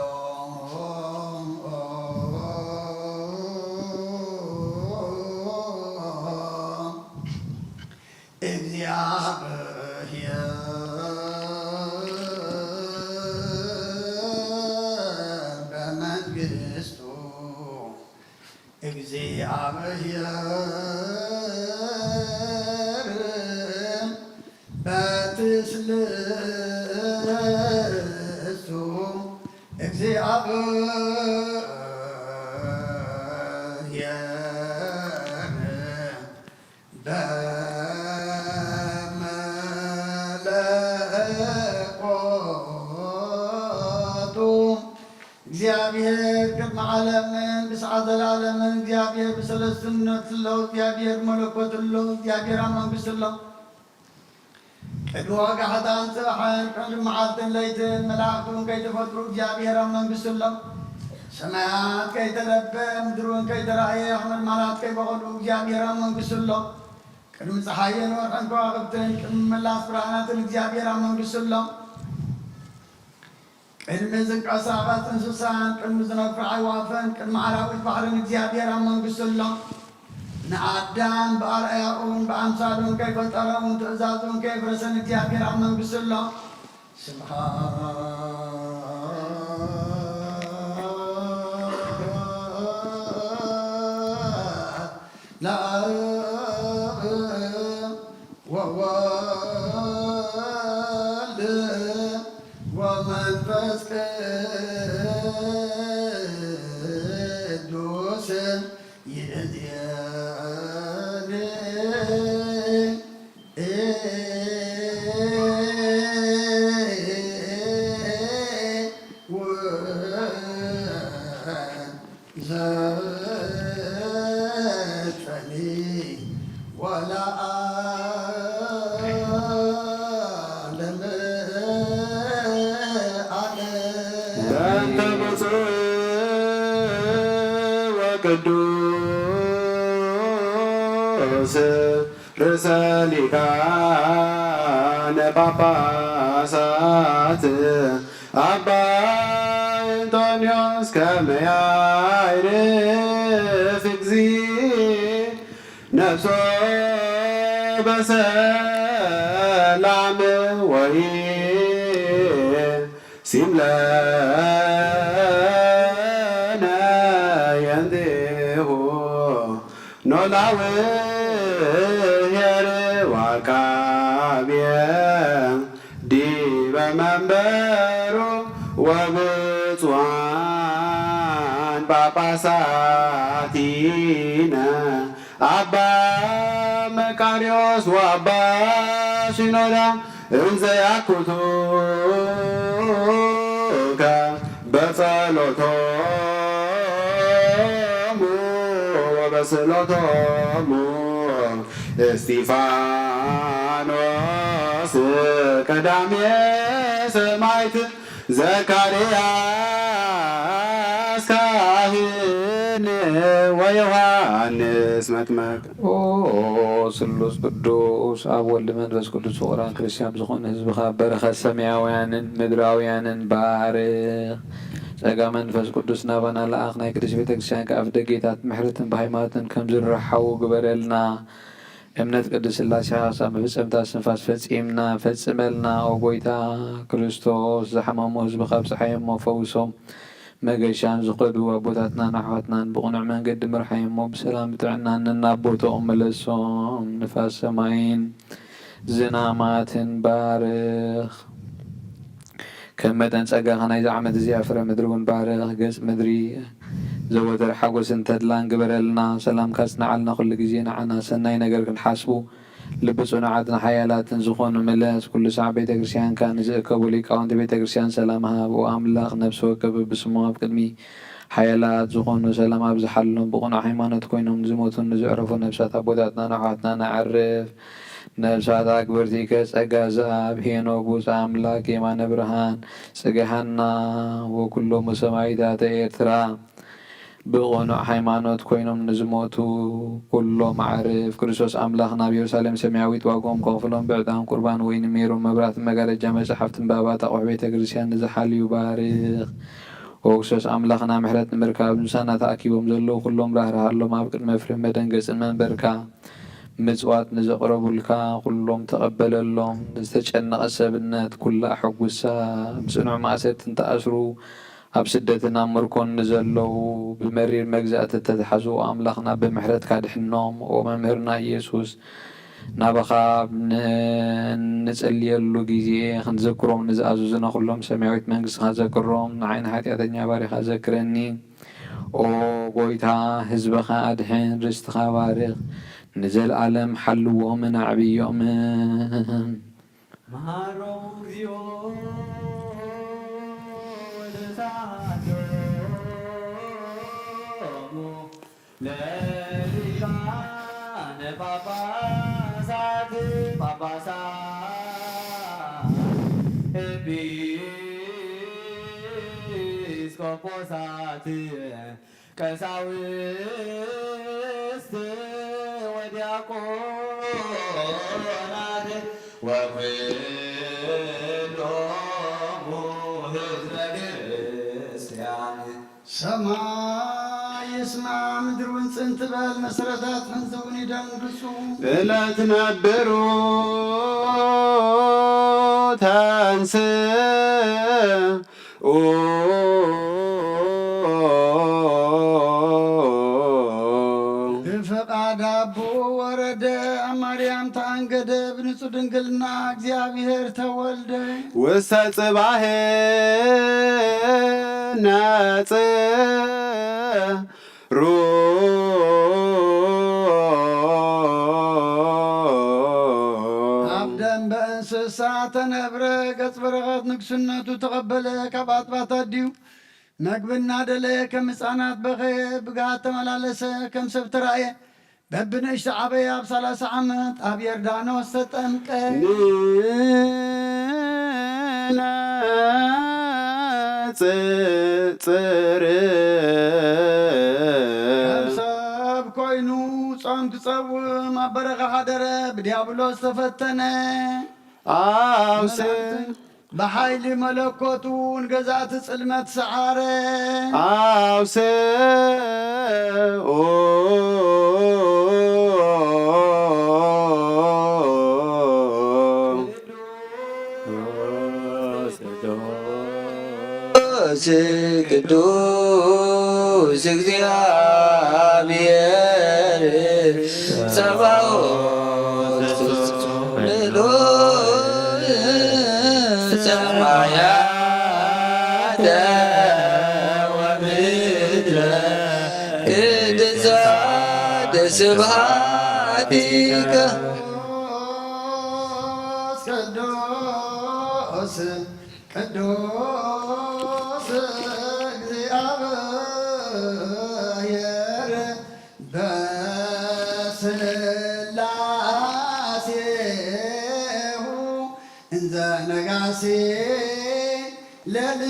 እግዚአብሔር በመንግስቱ፣ እግዚአብሔር በትስልስቱ፣ እግዚአብሔር በመለኮቱ። እግዚኣብሔር ቅድሚ ዓለምን ብሰዓት ዘለዓለምን እግዚኣብሔር ብሰለስትነቱ ኣሎ። እግዚኣብሔር መለኮት ኣሎ። እግዚኣብሔር ኣብ መንግስቱ ኣሎ። ቅድሚ ወጋሕታን ጽባሕን ቅድሚ መዓልትን ለይትን መላእኽቱ እውን ከይተፈጥሩ እግዚኣብሔር ኣብ መንግስቱ ኣሎ። ሰማያት ከይተለበ ምድሪ እውን ከይተራእየ ሓመልማላት ከይበቐሉ እግዚኣብሔር ኣብ መንግስቱ ኣሎ። ቅድሚ ጸሓይን ወርሕን ከዋኽብትን ቅድሚ ምላስ ብርሃናትን እግዚኣብሔር ኣብ መንግስቱ ኣሎ። ቅድሚ ዝንቀሳቐስ እንስሳን ቅድሚ ዝነፍር ኣዕዋፍን ቅድሚ ኣራዊት ባሕርን እግዚኣብሔር ኣብ መንግስቱ ኣሎ። ንኣዳም ብኣርኣያኡን ብኣምሳሉን ከይፈጠረውን ትእዛዙን ከየፍረሰን እግዚኣብሔር ኣብ መንግስቱ ኣሎ። ስብሓት ለአብ ወወልድ ወመንፈስ ቅዱስ ይእዜኒ ወዘልፈኒ ወለዓለመ ዓለም። በእንተ ብፁዕ ወቅዱስ ርእሰ ሊቃነ ጳጳሳት አባ እንጦንዮስ ከመ ያዕርፍ እግዚእ ነፍሶ በሰላም ወይሲም ለነ የንቴሁ ኖላዊ ኄር ወዐቃብየ ዲበ መንበሩ ወብፁዓን ጳጳሳቲነ አባ መቃርዮስ ወአባ ሲኖዳ እንዘ ያኩቱከ በጸሎቶሙ ወበስእሎቶሙ እስጢፋኖስ ቀዳሜ ሰማዕት ዘካርያስ ካህን ወዮሐንስ መጥመቅ። ኦ ስሉስ ቅዱስ ኣብ ወልድ መንፈስ ቅዱስ ፍቑራን ክርስቲያን ዝኾኑ ህዝብኻ በረኸት ሰማያውያንን ምድራውያንን ባርኽ። ጸጋ መንፈስ ቅዱስ ናባና ለኣኽ። ናይ ቅድስት ቤተ ክርስቲያን ከኣ ኣፍ ደጌታት ምሕረትን ብሃይማኖትን ከም ዝረሓዉ ግበረልና። እምነት ቅድስት ሥላሴ ሓሳብ መፈጸምታ እስትንፋስ ፈጺምና ፈጽመልና። ኦ ጎይታ ክርስቶስ፣ ዝሓመሙ ህዝብኻ ኣብጽሓዮም እሞ ፈውሶም። መገሻን ዝኸዱ ኣቦታትናን ኣሕዋትናን ብቕኑዕ መንገዲ ምርሓዮም እሞ ብሰላም ብጥዕና ነናብ ቦታኦም ምለሶም። ንፋስ ሰማይን ዝናማትን ባርኽ። ከም መጠን ጸጋኻ ናይዚ ዓመት እዚኣ ፍረ ምድሪ እውን ባርኽ። ገጽ ምድሪ ዘወትር ሓጎስን ተድላን ግበረልና። ሰላምካ ጽንዓልና። ኩሉ ግዜ ንዓና ሰናይ ነገር ክንሓስቡ ልቢ ጽኑዓትን ሓያላትን ዝኾኑ ምለስ። ኩሉ ሳዕ ቤተ ክርስቲያንካ ንዝእከቡ ሊቃውንቲ ቤተ ክርስቲያን ሰላም ሃብ። ኦ ኣምላኽ፣ ነፍሲ ወከፍ ብስሙ ኣብ ቅድሚ ሓያላት ዝኾኑ ሰላም ኣብዝሓሎም። ብቕኑዕ ሃይማኖት ኮይኖም ንዝሞቱን ንዝዕረፉ ነፍሳት ኣቦታትናን ኣሕዋትናን ኣዕርፍ። ነፍሳት ኣክብርቲከ ጸጋ ዘኣብ ሄኖክ ብፁዕ ኣምላክ የማነ ብርሃን ጽጌ ሃና ወኩሎሙ ሰማዕታተ ኤርትራ ብቕኑዕ ሃይማኖት ኮይኖም ንዝሞቱ ኩሎም ኣዕርፍ። ክርስቶስ ኣምላኽ ናብ የሩሳሌም ሰማያዊት ዋግኦም ከኽፍሎም ብዕጣን ቁርባን ወይኒ ሜሮን መብራህትን መጋረጃ መጻሕፍትን ብኣባታ ኣቑሑ ቤተ ክርስቲያን ንዝሓልዩ ባርኽ። ኦ ክርስቶስ ኣምላኽና ምሕረት ንምርካብ ምሳና ተኣኪቦም ዘለዉ ኩሎም ራህርሃሎም ኣብ ቅድሚ መፍርህን መደንገጽን መንበርካ ምጽዋት ንዘቕረቡልካ ኩሎም ተቐበለሎም። ንዝተጨነቐ ሰብነት ኩላ ኣሐጉሳ። ብጽኑዕ ማእሰርቲ እንተኣስሩ ኣብ ስደትን ኣብ ምርኮን ንዘለዉ ብመሪር መግዛእቲ እተትሓዙ ኣምላኽና ብምሕረትካ ድሕኖም። ኦ መምህርና ኢየሱስ ናባኻ ኣብ ን-፣ እንጽልየሉ ግዜ ክንዝክሮም ንዝኣዘዙና ኩሎም ሰማያዊት መንግስትኻ ዘክሮም። ንዓይ ንሓጢኣተኛ ባሪኻ ዘክረኒ። ኦ ጎይታ ህዝብኻ ኣድሕን፣ ርስትኻ ባርኽ፣ ንዘለኣለም ሓልዎምን ኣዕብዮምን። መሃሮሙ እግዚኦ ወተሳሃሎሙ ለሊቃነ ጳጳሳት ጳጳሳት ኤጲስቆጶሳት ቀሳውስት ወዲያቆናት ወኩሎሙ ህዝበ ክርስቲያን። ሰማይ ይስማዕ፣ ምድሪ እውን ጽን ትበል፣ መሰረታት ወንዝ እውን ይደንግጹ። እለ ትነብሩ ተንስ ኡ ብፍቓዳ ድንግልና እግዚኣብሔር ተወልደ። ውስተ ጽባሕ ነጽሩ ኣብ ደንበ እንስሳ ተነብረ፣ ገጽ በረኸት ንግስነቱ ተቐበለ፣ ካብ ኣጥባት ኣዲኡ መግቢ እናደለየ ከም ህፃናት በኸየ፣ ብግሃድ ተመላለሰ፣ ከም ሰብ ተራእየ። በብንእሽቶ ዓበየ ኣብ ሰላሳ ዓመት ኣብ ዮርዳኖስ ተጠምቀ። ንነጽጽር ከም ሰብ ኮይኑ ጾም ክጸውም ኣብ በረኻ ሓደረ፣ ብዲያብሎስ ተፈተነ። ኣውስ ብሓይሊ መለኮቱ ንገዛእቲ ጽልመት ሰዓረ። ኣውስኡ ቅዱስ ቅዱስ እግዚኣብሔር ጸባኦት ፍጹም ምሉእ ሰማያተ ወምድረ ቅድሳት ስብሐቲከ። ቅዱስ ቅዱስ እግዚአብሔር በስላሴሁ እንዘ ነጋሲ ለሊሁ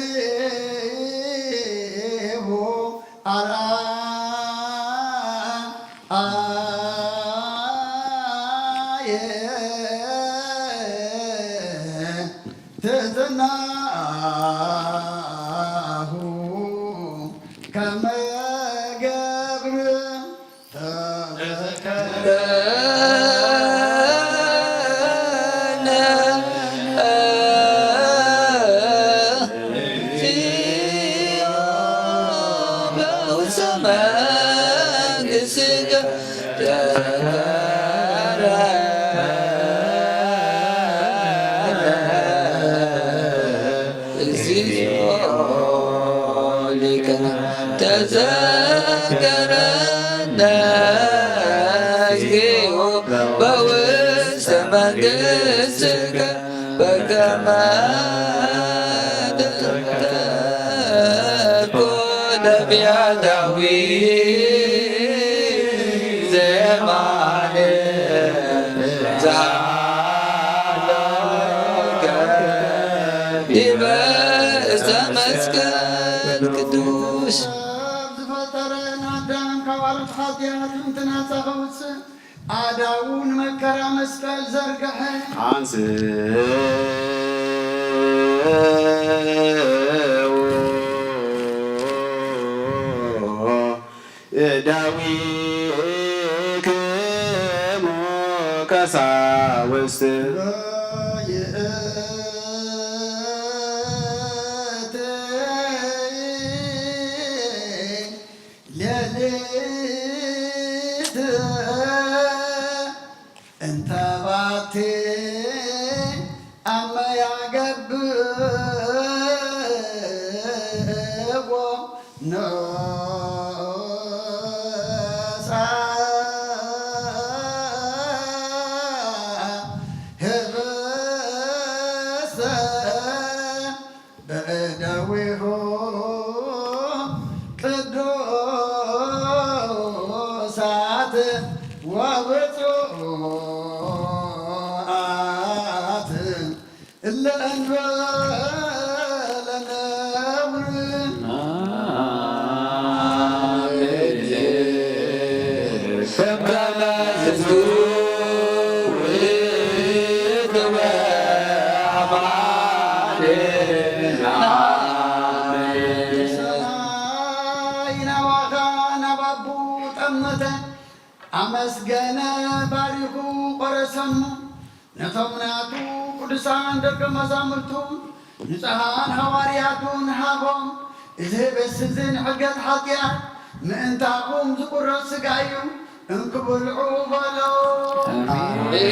አርአየ ትሕትናሁ ከመ ገብር ተዘከረነ እግዚኦ በውስተ መንግሥትከ። እግዚኦ ሊቀነ ተዘከረነ እግዚኦ በውስተ መንግሥትከ በከመ ተንተኮ ነቢያ ዳዊት ዘማነ ዛሎከ ዲበ ዕፀ መስቀል ቅዱስ። ዝፈጠረን ኣዳም ካብ ዓለት ሓጢኣት ምእንቲ ናፃ ከውፅእ ኣእዳዉ ንመከራ መስቀል ዘርግሐ። ኣንስኡ እደዊክሙ ቀሳውስት። ይእቲ ሌሊት እንተ ባቲ አመ ያገብዎ ንዑሳ ህብስተ በእደዊሁ ቅዱሳት ወብፁዓት እለ እንበለ ነውር። ሰማይ ናባኻ ናብ ኣቦኡ ጠመተ፣ ኣመስገነ፣ ባሪኹ ቆረሰሞ። ነቶም ናቱ ቅዱሳን ደቀ መዛሙርቱ ንጹሓን ሃዋርያቱን ሃቦም። እዚ ህብስቲ እዚ ንዕገት ሓጢኣት ምእንታኹም ዝቁረስ ስጋ እዩ፣ እንክብልዑ በሎ። ኣሜን።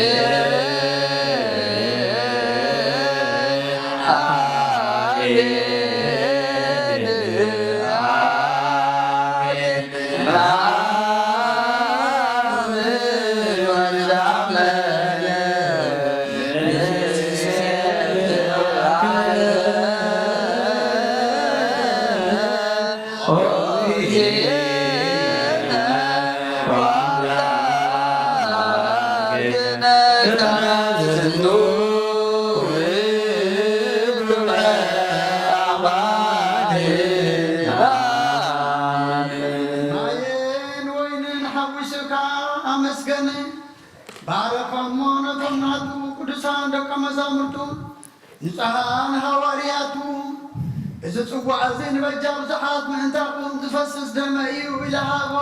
መዛሙርቱ ንጹሓን ሃዋርያቱ፣ "እዚ ጽዋእ እዚ ንበጃ ብዙሓት ምእንታኹም ዝፈስስ ደመ እዩ" ኢሉ ሃቦ።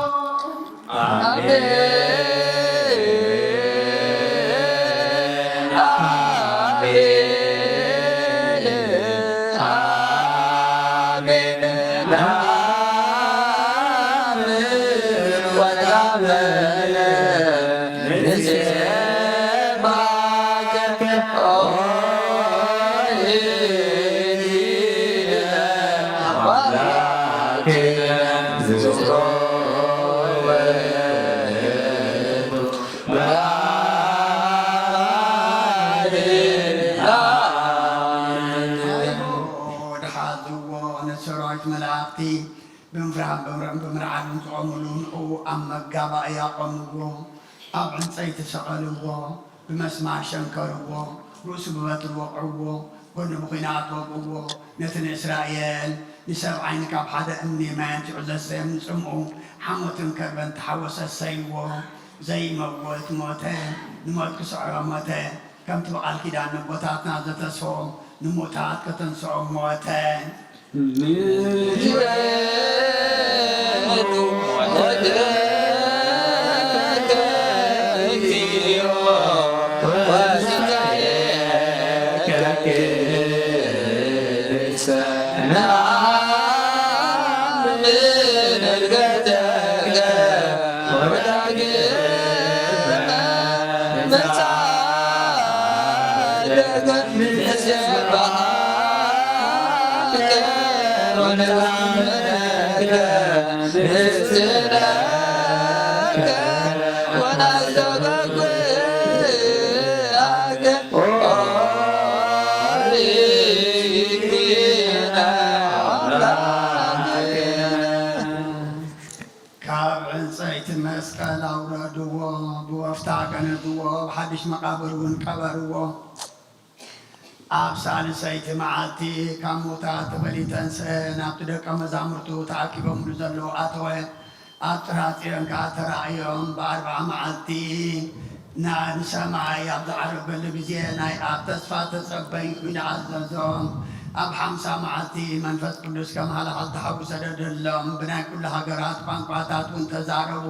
ኣሜን። ኣሜን። ኣሜን። ኣሜን። ወተአመነ ንሴብሐከ ኦ እግዚእነ አምላክነ ዝክሮ ወሕይል። ኣይሁድ ሓዝዎ ንሰራዊት መላእኽቲ ብምፍራህን ብምር-፣ ብምርዓድን ዝቖምሉ ንዕኡ ኣብ መጋባእያ ኣቖምዎ፣ ኣብ ዕንጸይቲ ሰቐልዎ፣ ብመስማር ሸንከርዎ፣ ርእሱ ብበትሪ ወቕዕዎ፣ ጎኑ ብኲናት ወግእዎ። ነቲ ንእስራኤል ንሰብኣይ ንካብ ሓደ እምኒ ማይ ኣምጺዑ ዘስተዮም ንጽምኡ ሓሞትን ከርበን ተሓወሰ ሰይዎ። ዘይመውት ሞተ፣ ንሞት ክስዕሮ ሞተ። ከምቲ ብቓል ኪዳን ነቦታትና ዘተስፎም ንሙታት ከተንስኦም ሞተ። ካብ ዕንጸይቲ መስቀል ኣውረድዎ፣ ብወፍታ ገነዝዎ፣ ኣብ ሓድሽ መቓብር እውን ቀበርዎ። ኣብ ሳልሰይቲ መዓልቲ ካብ ሙታት ተፈልዩ ተንስአ፣ ናብቲ ደቀ መዛሙርቱ ተኣኪቦምሉ ዘለዉ ኣተወ። ኣብ ጽርሐ ጽዮን ከኣ ተራእዮም። ብኣርብዓ መዓልቲ ና-፣ ንሰማይ ኣብ ዝዓረገሉ ግዜ፣ ናይ ኣብ ተስፋ ተጸበዩ ኢሉ ኣዘዞም። ኣብ ሓምሳ መዓልቲ መንፈስ ቅዱስ ከም ሃለኻልቲ ሓዊ ሰደደሎም። ብናይ ኩሉ ሃገራት ቋንቋታት እውን ተዛረቡ።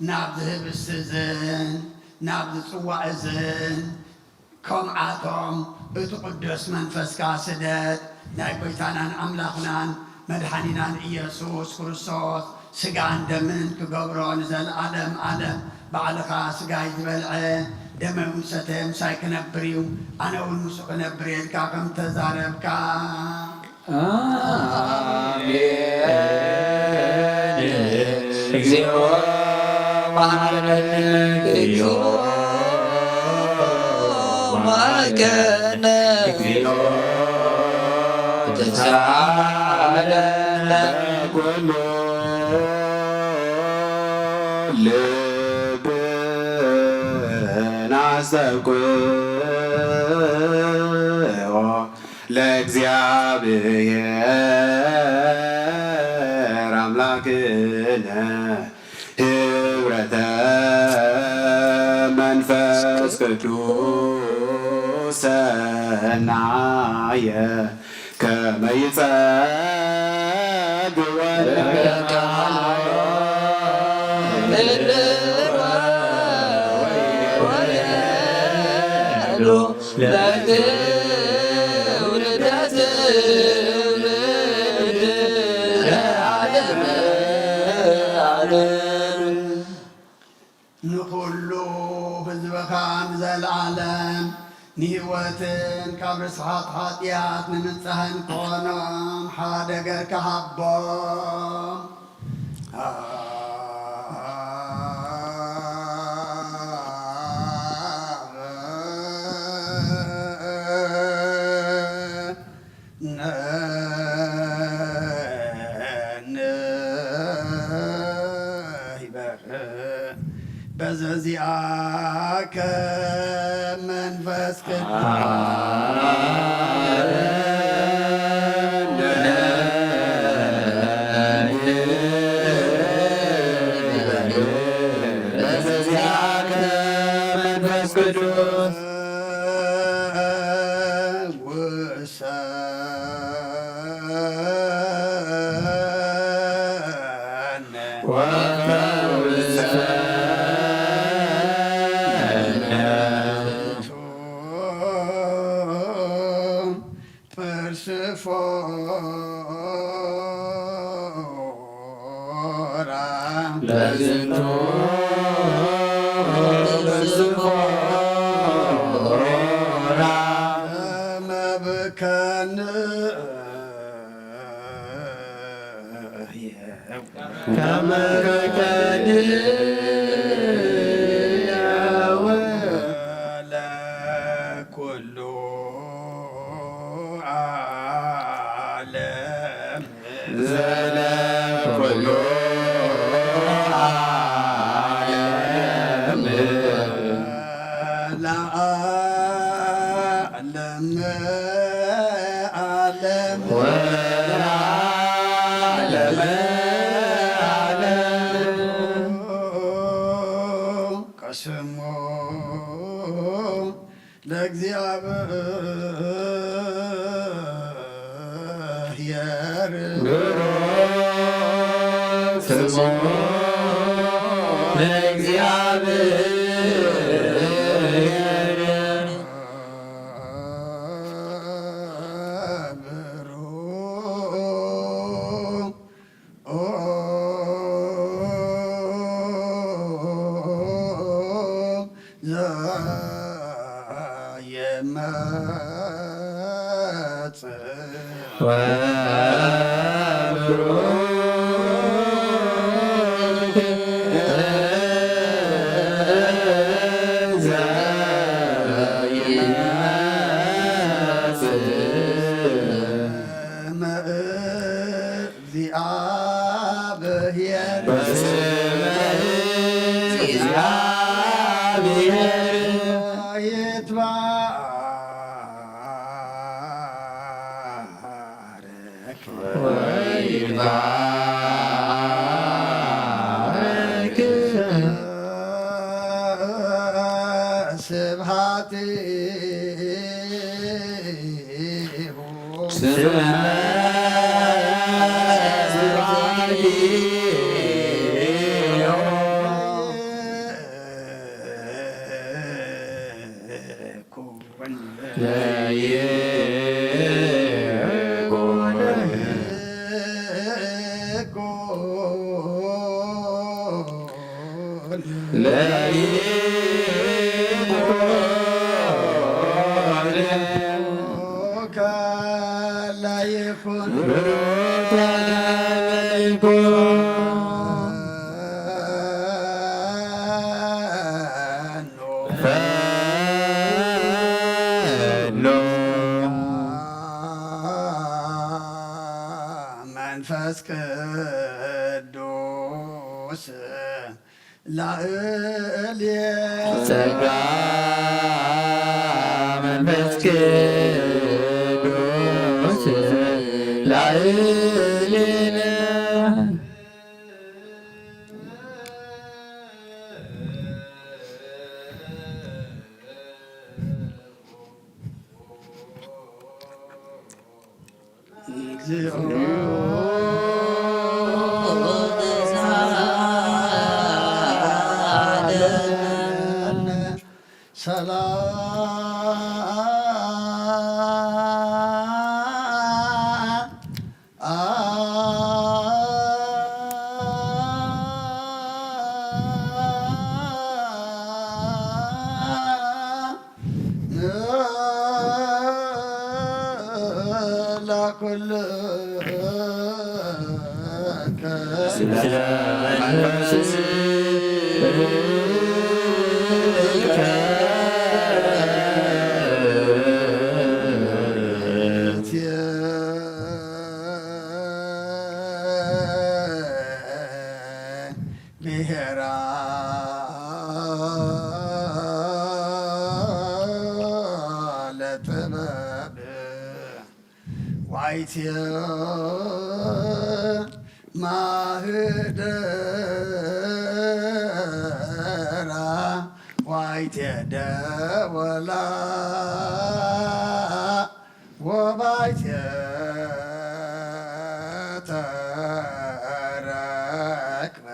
ናብዚ ህብስቲ እዝን ናብዚ ጽዋእ እዝን ከምኣቶም እቲ ቅዱስ መንፈስካ ስደድ። ናይ ጐይታናን ኣምላኽናን መድሓኒናን ኢየሱስ ክርስቶስ ስጋን ደምን ክገብሮ ንዘለኣለም ኣለም ባዕልኻ ስጋይ ዝበልዐ ደመይ እውን ሰተየ ምሳይ ክነብር እዩ፣ ኣነ እውን ምስኡ ክነብር እየ ኢልካ ከም ተዛረብካ። ኣሜን። እግዚኦ መሐረነ፣ እግዚኦ መሐረነ፣ እግዚኦ ተሳሃለነ። ኩሉ ልብና አስተብቅዖ ለእግዚአብሔር አምላክነ ህብረተ መንፈስ ቅዱስ ሰናየ ከመ ይጸግወ ለቃሎ ህልወ ወየሉ ለትውልደ ትውልድ ለዓለመ ዓለም። ንኹሉ ህዝብኻ ንዘለዓለም ንህይወትን ካብ ርስሓት ሓጢኣት ንምንጻህን ክኾኖም ሓደ ገርካ ሃቦም። ነነ ይበርህ በዘዚኣከ መንፈስ ቅዱስ። በዘዚኣከ መንፈስ ቅዱስ። ወፈውሰነ። ፐርስፎራ ለዝንቱ ፐርስፎራ መብከን ከመ ከድያወ ለኩሉ ዓለም ዘለኩሉ ዓለም ለዓለም ዓለም ወለዓለመ ዓለም። ቀስሞ ለእግዚኣብሔር ብሩክ ስሙ ለእግዚኣብሔር ብሩክ ዘየመጽእ ወብሩክ ዘየመጽእ እግዚአብሔር በስመ እግዚአብሔር ይትባረክ ወይትባረክ ስብሐት ስብሐት ለይኩን ለይኩን መንፈስ ቅዱስ ላዕሌ ጸጋ መንፈስ ቅዱስ ላዕሌነ እግዚኦ ተሳሃለነ ሰላም ብሔራ ለጥበብ ዋይትየ ማህደራ ዋይትየ ደወላ ወባይትየ ተረክበ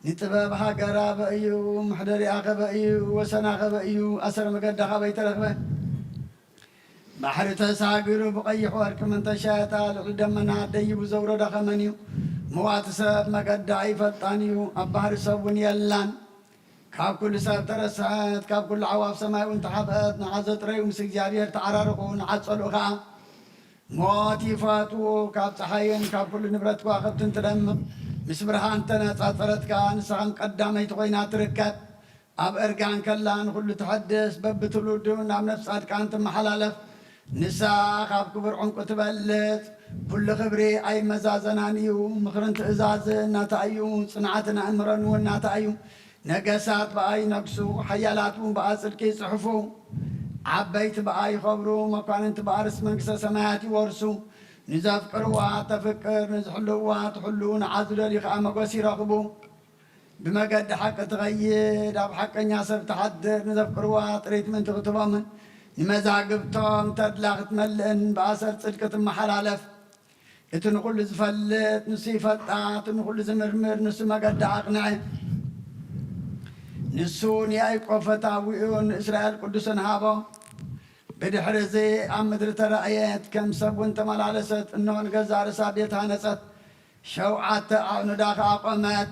ንጥበብ ሃገር ኣበይ እዩ? መሕደሪኣ ከበይ እዩ? ወሰና ከበይ እዩ? ኣሰር መገዳ ካበይ ተረኽበ? ባሕሪ ተሳጊሩ ብቐይሕ ወርቂ መን ተሸጣ? ልዕሊ ደመና ደይቡ ዘውረዳ ከመን እዩ? መዋቲ ሰብ መገዳ ኣይፈልጣን እዩ፣ ኣብ ባሕሪ ሰብ እውን የላን። ካብ ኩሉ ሰብ ተረስሐት፣ ካብ ኩሉ ኣዕዋፍ ሰማይ እውን ተሓብአት። ንዓ ዘጥረዩ ምስ እግዚኣብሔር ተዓራርቑ፣ ንዓ ጸልኡ ኸዓ። ሞት ይፋትዎ፣ ካብ ጸሓይን ካብ ኩሉ ንብረት ከዋኽብትን ትደምቕ፣ ምስ ብርሃን ተነጻጸረት ከኣ ንሳ ከም ቀዳመይቲ ኮይና ትርከብ። ኣብ እርጋን ከላ ንኹሉ ትሐድስ፣ በብትውልዱ ናብ ነፍሲ ጻድቃን ትመሓላለፍ። ንሳ ካብ ክቡር ዕንቁ ትበልጽ። ኩሉ ክብሪ ኣይመዛዘናን እዩ፣ ምኽርን ትእዛዝን ናታ እዩ፣ ጽንዓትን ኣእምሮን እውን ናታ እዩ። ነገሳት ብኣ ይነግሱ፣ ሓያላት እውን ብኣ ጽድቂ ይጽሕፉ። ዓበይቲ ብኣ ይኸብሩ፣ መኳንንቲ ብኣ ርስቲ መንግስተ ሰማያት ይወርሱ። ንዘፍቅርዋ ተፍቅር፣ ንዝሕልውዋ ትሕሉ፣ ንዓ ዝደልዩ ኸኣ መጎስ ይረኽቡ። ብመገዲ ሓቂ ትኸይድ፣ ኣብ ሓቀኛ ሰብ ትሓድር፣ ንዘፍቅርዋ ጥሪት ምእንቲ ክትህቦምን ንመዛግብቶም ተድላ ክትመልእን ብኣሰር ጽድቂ ትመሓላለፍ። እቲ ንኹሉ ዝፈልጥ ንሱ ይፈልጣ፣ እቲ ንኹሉ ዝምርምር ንሱ መገዳ ኣቕንዐ። ንሱ ንያዕቆብ ፈታዊኡ ንእስራኤል ቅዱስን ሃቦ። ብድሕሪ እዚ ኣብ ምድሪ ተራእየት፣ ከም ሰብ እውን ተመላለሰት፣ እነሆ ንገዛእ ርእሳ ቤት ሃነጸት፣ ሸውዓተ ኣዕኑዳ ኸኣ ቆመት።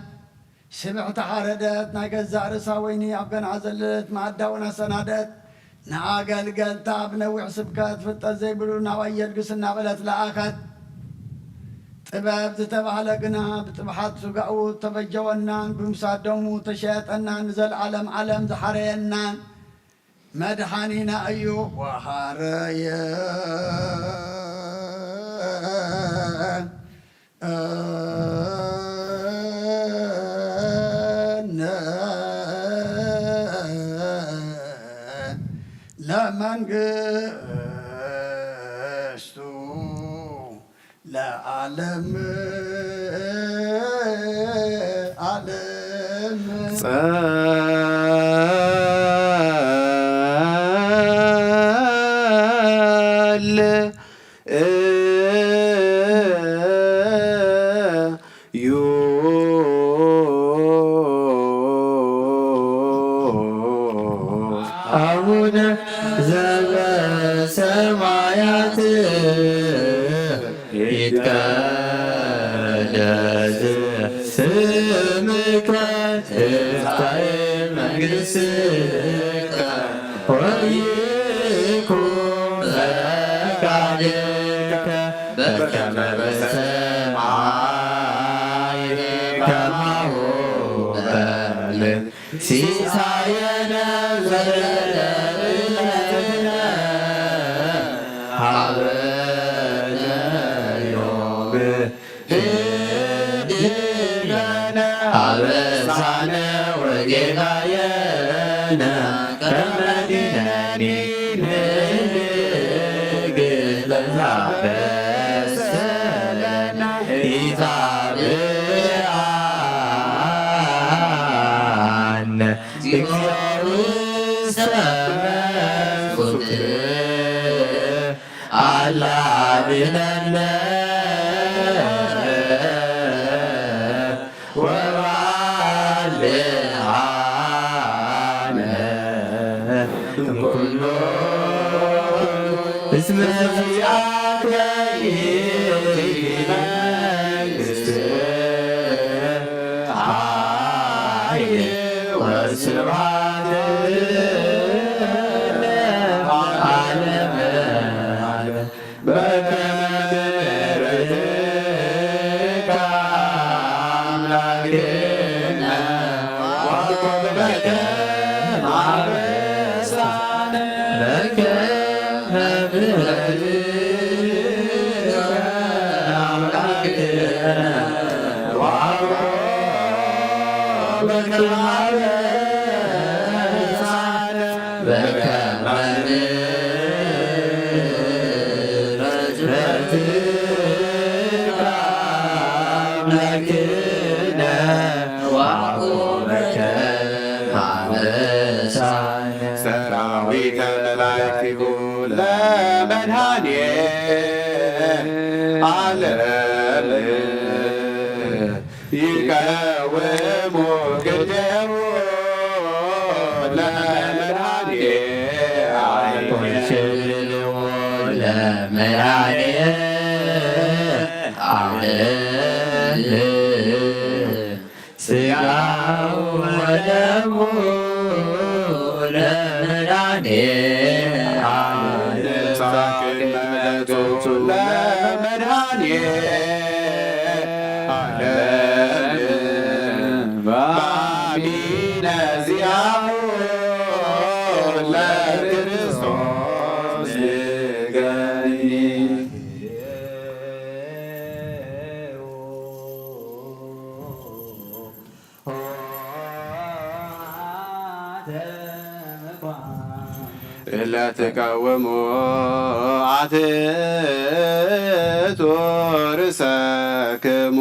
ስብሕቲ ሓረደት፣ ናይ ገዛእ ርእሳ ወይኒ ኣብ ገንዓ ዘለለት መኣዳ እውን ኣሰናደት። ንኣገልገልታ ብነዊሕ ስብከት ፍልጠት ዘይብሉ ናባይ የልግስ እናበለት ለኣኸት። ጥበብ ዝተባህለ ግና ብጥብሓት ስጋኡ ተበጀወናን ብምሳት ደሙ ተሸየጠናን ንዘለዓለም ዓለም ዝሓረየናን መድሓኒና እዩ። ወሓረየ ለመንግስቱ ለዓለም ዓለም። ጸል እዩ ኣቡነ ዘበሰማያት ይትቀደስ ስምከ ትምጻእ መንግስትከ ወይኩን ፈቃድከ በከመ በሰማይ ከማሁ በምድር። ሲሳየነ ዘለለዕለትነ ሀበነ ዮም ህድግ ለነ አበሳነ ወጌጋየነ ከመ ንሕነኒ ንህድግ ለዘአበሰ ለነ ኢታብአነ እግዚኦ ውስተ መንሱት አላ አድነነ ወባልዓነ እምኩሉ እስመ ዚአከ ይእቲ መንግስት ኃይል ወስብሐት ለዓለመ ዓለም። በከመ ምሕረትከ አምላክነ ወአኮበከ ማበሳነ። በከመ ምሕረትከ አምላክነ ወአኮበከ ማበሳነ። በከመ ምሕረትከ አምላክነ ወአኮበከ አበሳነ። ሰራዊተ መላእክቲሁ ለመድኃኔ ዓለም። ይቀውሙ ግዴሁ ለመድኃኔ ዓለም። ወይስብሕዎ ለመድኃኔ ዓለም። ሥጋሁ ወደሙ ለመድኃኔ ዓለም። ሳክመቱ ለመድኃኔ ዓለም። በአሚነ ዚአሁ ለክርስቶስ ንገኒ። ለትቀውሙ አትቱ ርእሰክሙ።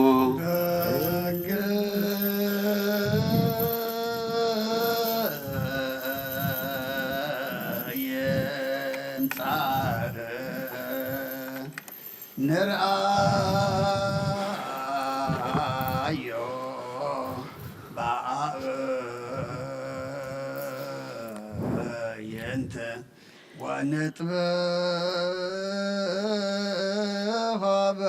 ንርኣዮ በአዕይንት ወንጥበብ ሀበ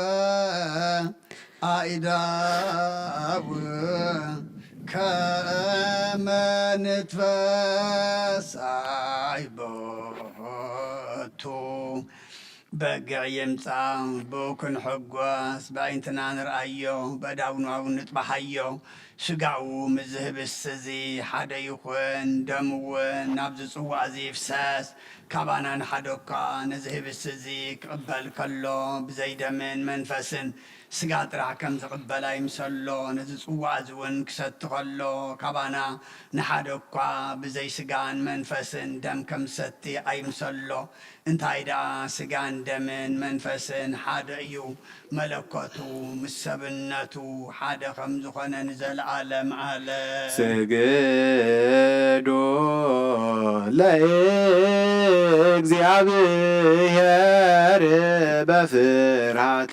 አእዳው ከመ ንትፈሳይ ቦቱ። በግዕ ይምጻእ ብኡ ክንሕጎስ፣ ብኣዒንትና ንርኣዮ፣ በእዳውኑ ንጥባሓዮ። ስጋኡ ምስ ዝህብስ እዚ ሓደ ይኹን፣ ደም እውን ናብዚ ጽዋእ እዚ ይፍሰስ። ካባና ንሓደ እኳ ነዚ ህብስ እዚ ክቕበል ከሎ፣ ብዘይ ደምን መንፈስን ስጋ ጥራሕ ከም ዝቕበል ኣይምሰሎ። ነዚ ጽዋእ እዚ እውን ክሰቲ ከሎ፣ ካባና ንሓደ እኳ ብዘይ ስጋን መንፈስን ደም ከም ዝሰቲ ኣይምሰሎ። እንታይ ደኣ ስጋን ደምን መንፈስን ሓደ እዩ፣ መለኮቱ ምስ ሰብነቱ ሓደ ከም ዝኾነ ንዘለዓለም ዓለም። ስግዱ ለእግዚኣብሔር በፍርሃት።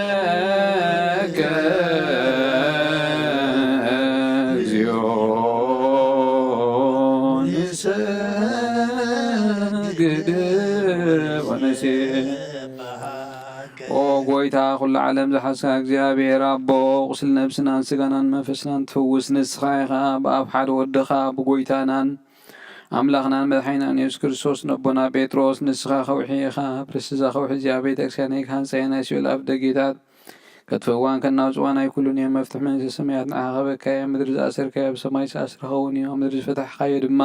ቅድሜከ እግዚኦ ንሰግድ ወነሴ። ኦ ጎይታ፣ ኩሉ ዓለም ዝሓዝካ እግዚኣብሔር ኣቦ፣ ቁስል ነብስናን ስጋናን መንፈስናን ትፍውስ ንስኻ ኢኻ። ብኣብ ሓደ ወድኻ፣ ብጎይታናን ኣምላኽናን መድሓኒናን የሱስ ክርስቶስ፣ ነቦና ጴጥሮስ፣ ንስኻ ከውሒ ኢኻ። ኣፍርስ እዛ ከውሒ እዚኣ፣ ቤተ ክርስቲያነይ ክሃንጻ እየ፣ ናይ ሲኦል ኣፍ ደጌታት ከጥፍእዋን ከናውጽዋን ኣይክእሉን እዮም። መፍትሕ መንግስተ ሰማያት ንዓኻ ክህበካ እየ። ኣብ ምድሪ ዝኣሰርካዮ ብሰማይ ዝተኣስረ ክኸውን እዩ፣ ኣብ ምድሪ ዝፈታሕካዮ ድማ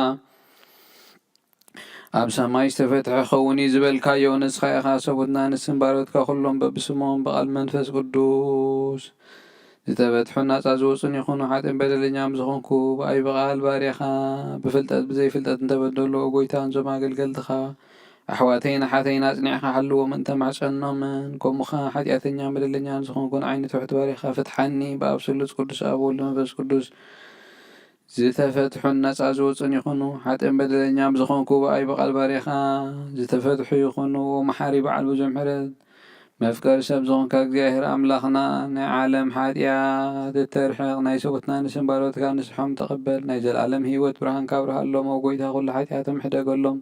ኣብ ሰማይ ዝተፈትሐ ክኸውን እዩ ዝበልካዮ ንስኻ ኢኻ። ሰብኡትና ንስም ባሮትካ ኩሎም በብስሞም ብቓል መንፈስ ቅዱስ ዝተፈትሑን ናጻ ዝወጹን ይኹኑ። ሓጥእን በደለኛን ዝኾንኩ ብኣይ ብቓል ባርያኻ ብፍልጠት ብዘይፍልጠት እንተበደሉ፣ ኦ ጎይታ፣ ነዞም ኣገልገልትኻ ኣሕዋተይን ኣሓተይን ኣጽኒዕኻ ሓልዎም፣ እንተ ማሕጸኖምን ከምኡ ኸኣ ሓጢኣተኛን በደለኛን ዝኾንኩ ንዓይ ንትሑት ባርያኻ ፍትሓኒ። ብኣብ ስሉስ ቅዱስ ኣብ ወልድ መንፈስ ቅዱስ ዝተፈትሑን ናጻ ዝወጹን ይኹኑ። ሓጥእን በደለኛን ብዝኾንኩ ብኣይ ብቓል ባርያኻ ዝተፈትሑ ይኹኑ። ኦ መሓሪ በዓል ብዙሕ ምሕረት፣ መፍቀሪ ሰብ ዝኾንካ እግዚኣብሔር ኣምላኽና፣ ናይ ዓለም ሓጢኣት እተርሕቕ፣ ናይ ሰብኡትና ንስም ባሮትካ ንስሖም ተቐበል። ናይ ዘለኣለም ህይወት ብርሃንካ ኣብርሃሎም። ኦ ጎይታ፣ ኩሉ ሓጢኣቶም ሕደገሎም።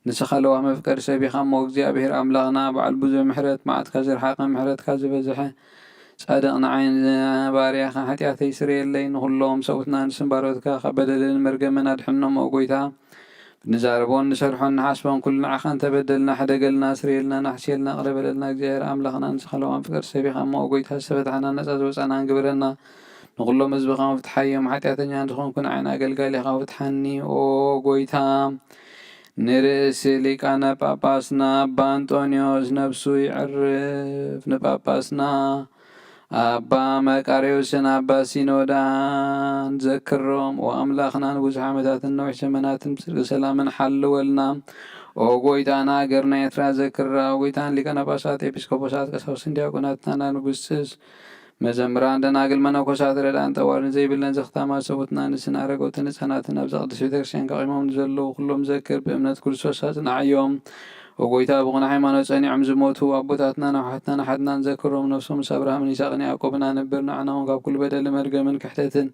ንስኻ ለዋህ መፍቀሪ ሰብ ኢኻ እሞ፣ እግዚኣብሔር ኣምላኽና፣ በዓል ብዙሕ ምሕረት፣ መዓትካ ዝረሓቐ ምሕረትካ ዝበዝሐ፣ ጻድቕ ንዓይ ንባርያኻ ሓጢኣተይ ስረየለይ። ንኹሎም ሰብኡትና ንስም ባሮትካ ካብ በደልን መርገምን ኣድሕኖም፣ ኦ ጎይታ። ንዛረቦን ንሰርሖን ንሓስቦን ኩሉ ንዓኻ እንተበደልና፣ ሕደገልና፣ ስረየልና፣ ንሕስየልና፣ ይቕረ በለልና። እግዚኣብሔር ኣምላኽና፣ ንስኻ ለዋህ መፍቀሪ ሰብ ኢኻ እሞ፣ ኦ ጎይታ፣ ዝተፈታሕና፣ ነጻ ዝወጻናን ግበረና። ንኹሎም ህዝብኻ ምፍትሓዮም፣ ሓጢኣተኛ ዝኾንኩ ንዓይን ኣገልጋሊኻ ፍትሓኒ። ኦ ጎይታ፣ ንርእሲ ሊቃነ ጳጳስና ኣባ ኣንጦንዮስ ነፍሱ ይዕርፍ፣ ንጳጳስና ኣባ መቃርዮስን ኣባ ሲኖዳን ዘክሮም። ኦ ኣምላኽና፣ ንብዙሕ ዓመታትን ነዊሕ ዘመናትን ብጽድቂ ሰላምን ሓልወልና። ኦ ጎይታ፣ ንሃገርና ኤርትራ ዘክራ። ኦ ጎይታ፣ ንሊቃነ ጳጳሳት፣ ኤጲስቆጶሳት፣ ቀሳውስትን ዲያቆናትና፣ ንጉስስ መዘምራን፣ ደናግል፣ መነኮሳት፣ ረዳእን ጠዋርን ዘይብለን ዘኽታማ ሰብኡትና፣ ንስን ኣረገውትን ህጻናትን ኣብዛ ቅድስት ቤተክርስትያን ከቒሞም ንዘለዉ ኩሎም ዘክር፣ ብእምነት ክርስቶስ ኣጽንዓዮም። ብጎይታ ብቕኑዕ ሃይማኖት ጸኒዖም ዝሞቱ ኣቦታትናን ኣሕዋትናን ኣሓትናን ዘክሮም። ነፍሶም ምስ ኣብርሃምን ይስሐቅን ያዕቆብን ኣንብር። ንዓና እውን ካብ ኩሉ በደልን መርገምን ክሕደትን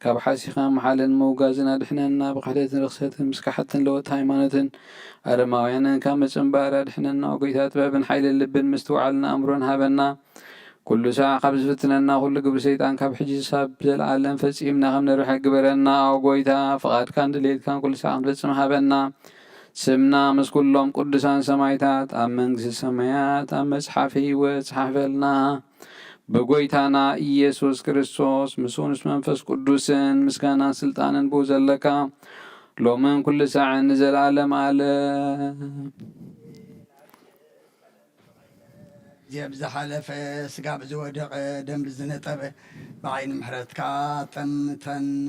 ካብ ሓሲኻ ምሓልን ምውጋዝን ኣድሕነና። ብክሕደትን ርኽሰትን ምስካሓትን ለወጥቲ ሃይማኖትን ኣረማውያንን ካብ ምጽንባር ኣድሕነና። ጎይታ ጥበብን ሓይልን ልብን ምስትውዓልን ኣእምሮን ሃበና። ኩሉ ሳዕ ካብ ዝፍትነና ኩሉ ግብሪ ሰይጣን ካብ ሕጂ ሳብ ዘለኣለም ፈጺምና ከም ንርሕቅ ግበረና። ኦ ጎይታ፣ ፍቓድካን ድሌትካን ኩሉ ሳዕ ክንፈጽም ሃበና። ስምና ምስ ኩሎም ቅዱሳን ሰማይታት ኣብ መንግስቲ ሰማያት ኣብ መጽሓፍ ህይወት ጽሓፈልና። ብጎይታና ኢየሱስ ክርስቶስ ምስኡ ምስ መንፈስ ቅዱስን ምስጋናን ስልጣንን ብኡ ዘለካ ሎምን ኩሉ ሳዕን ንዘለኣለም ኣለም። እዚብ ዝሓለፈ ስጋብ ዝወደቐ ደም ብዝነጠበ ብዓይኒ ምሕረትካ ጠምተኒ።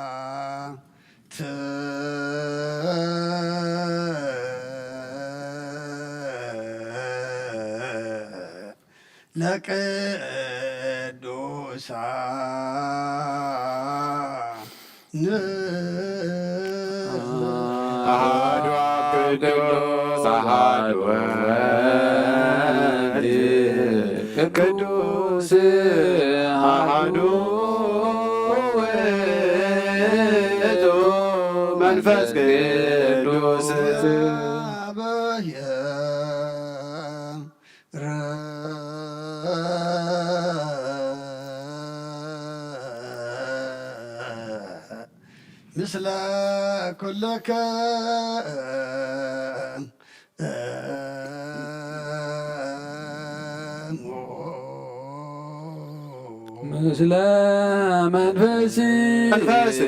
ቅድሳት ለቅዱሳን ኣሐዱ ኣብ ቅዱስ ኣሐዱ ወልድ ቅዱስ ኣሐዱ ውእቱ መንፈስ ቅዱስ። ምስለ ኩልከ ምስለ መንፈስ መንፈስ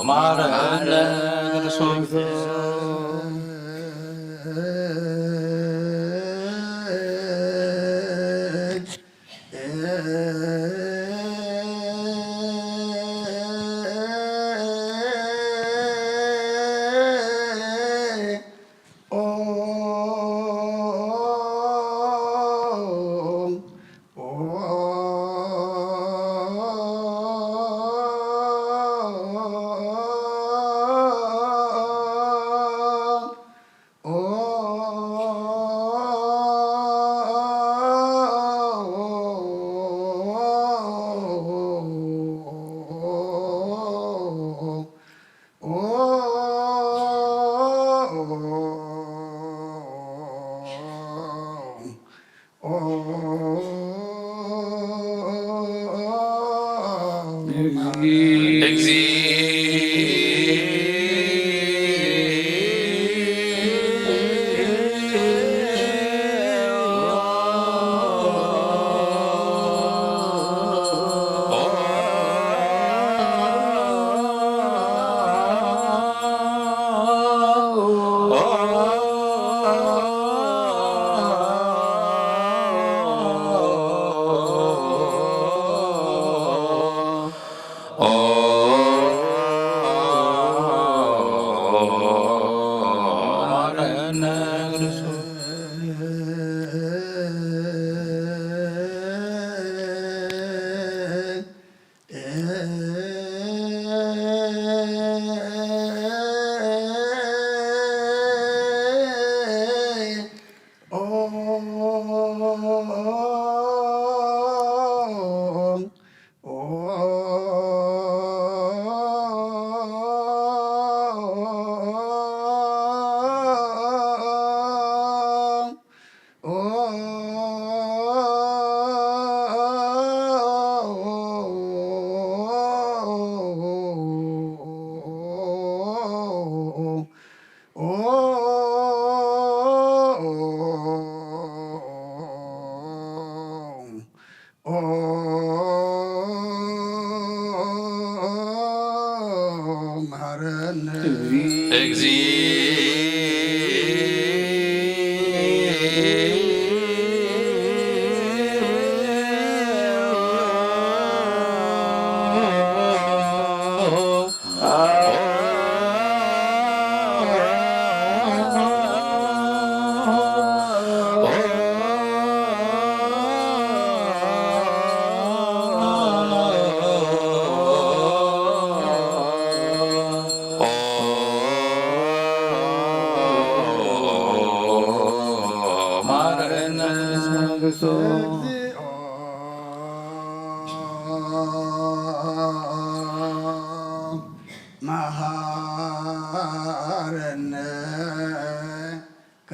ማረነ ክርስቶስ። ኦ፣ ኦ፣ መሐረነ እግዚእ። መሐረነ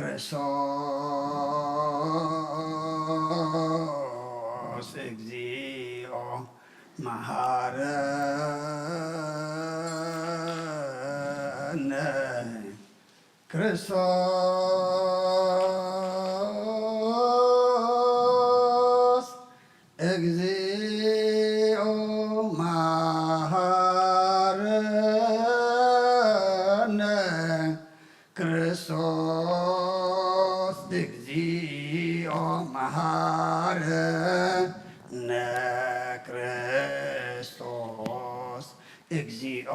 ክርስቶስ እግዚኦ መሐረነ ክርስቶስ እግዚኦ መሐረነ ክርስቶስ እግዚኦ መሐረነ ክርስቶስ እግዚኦ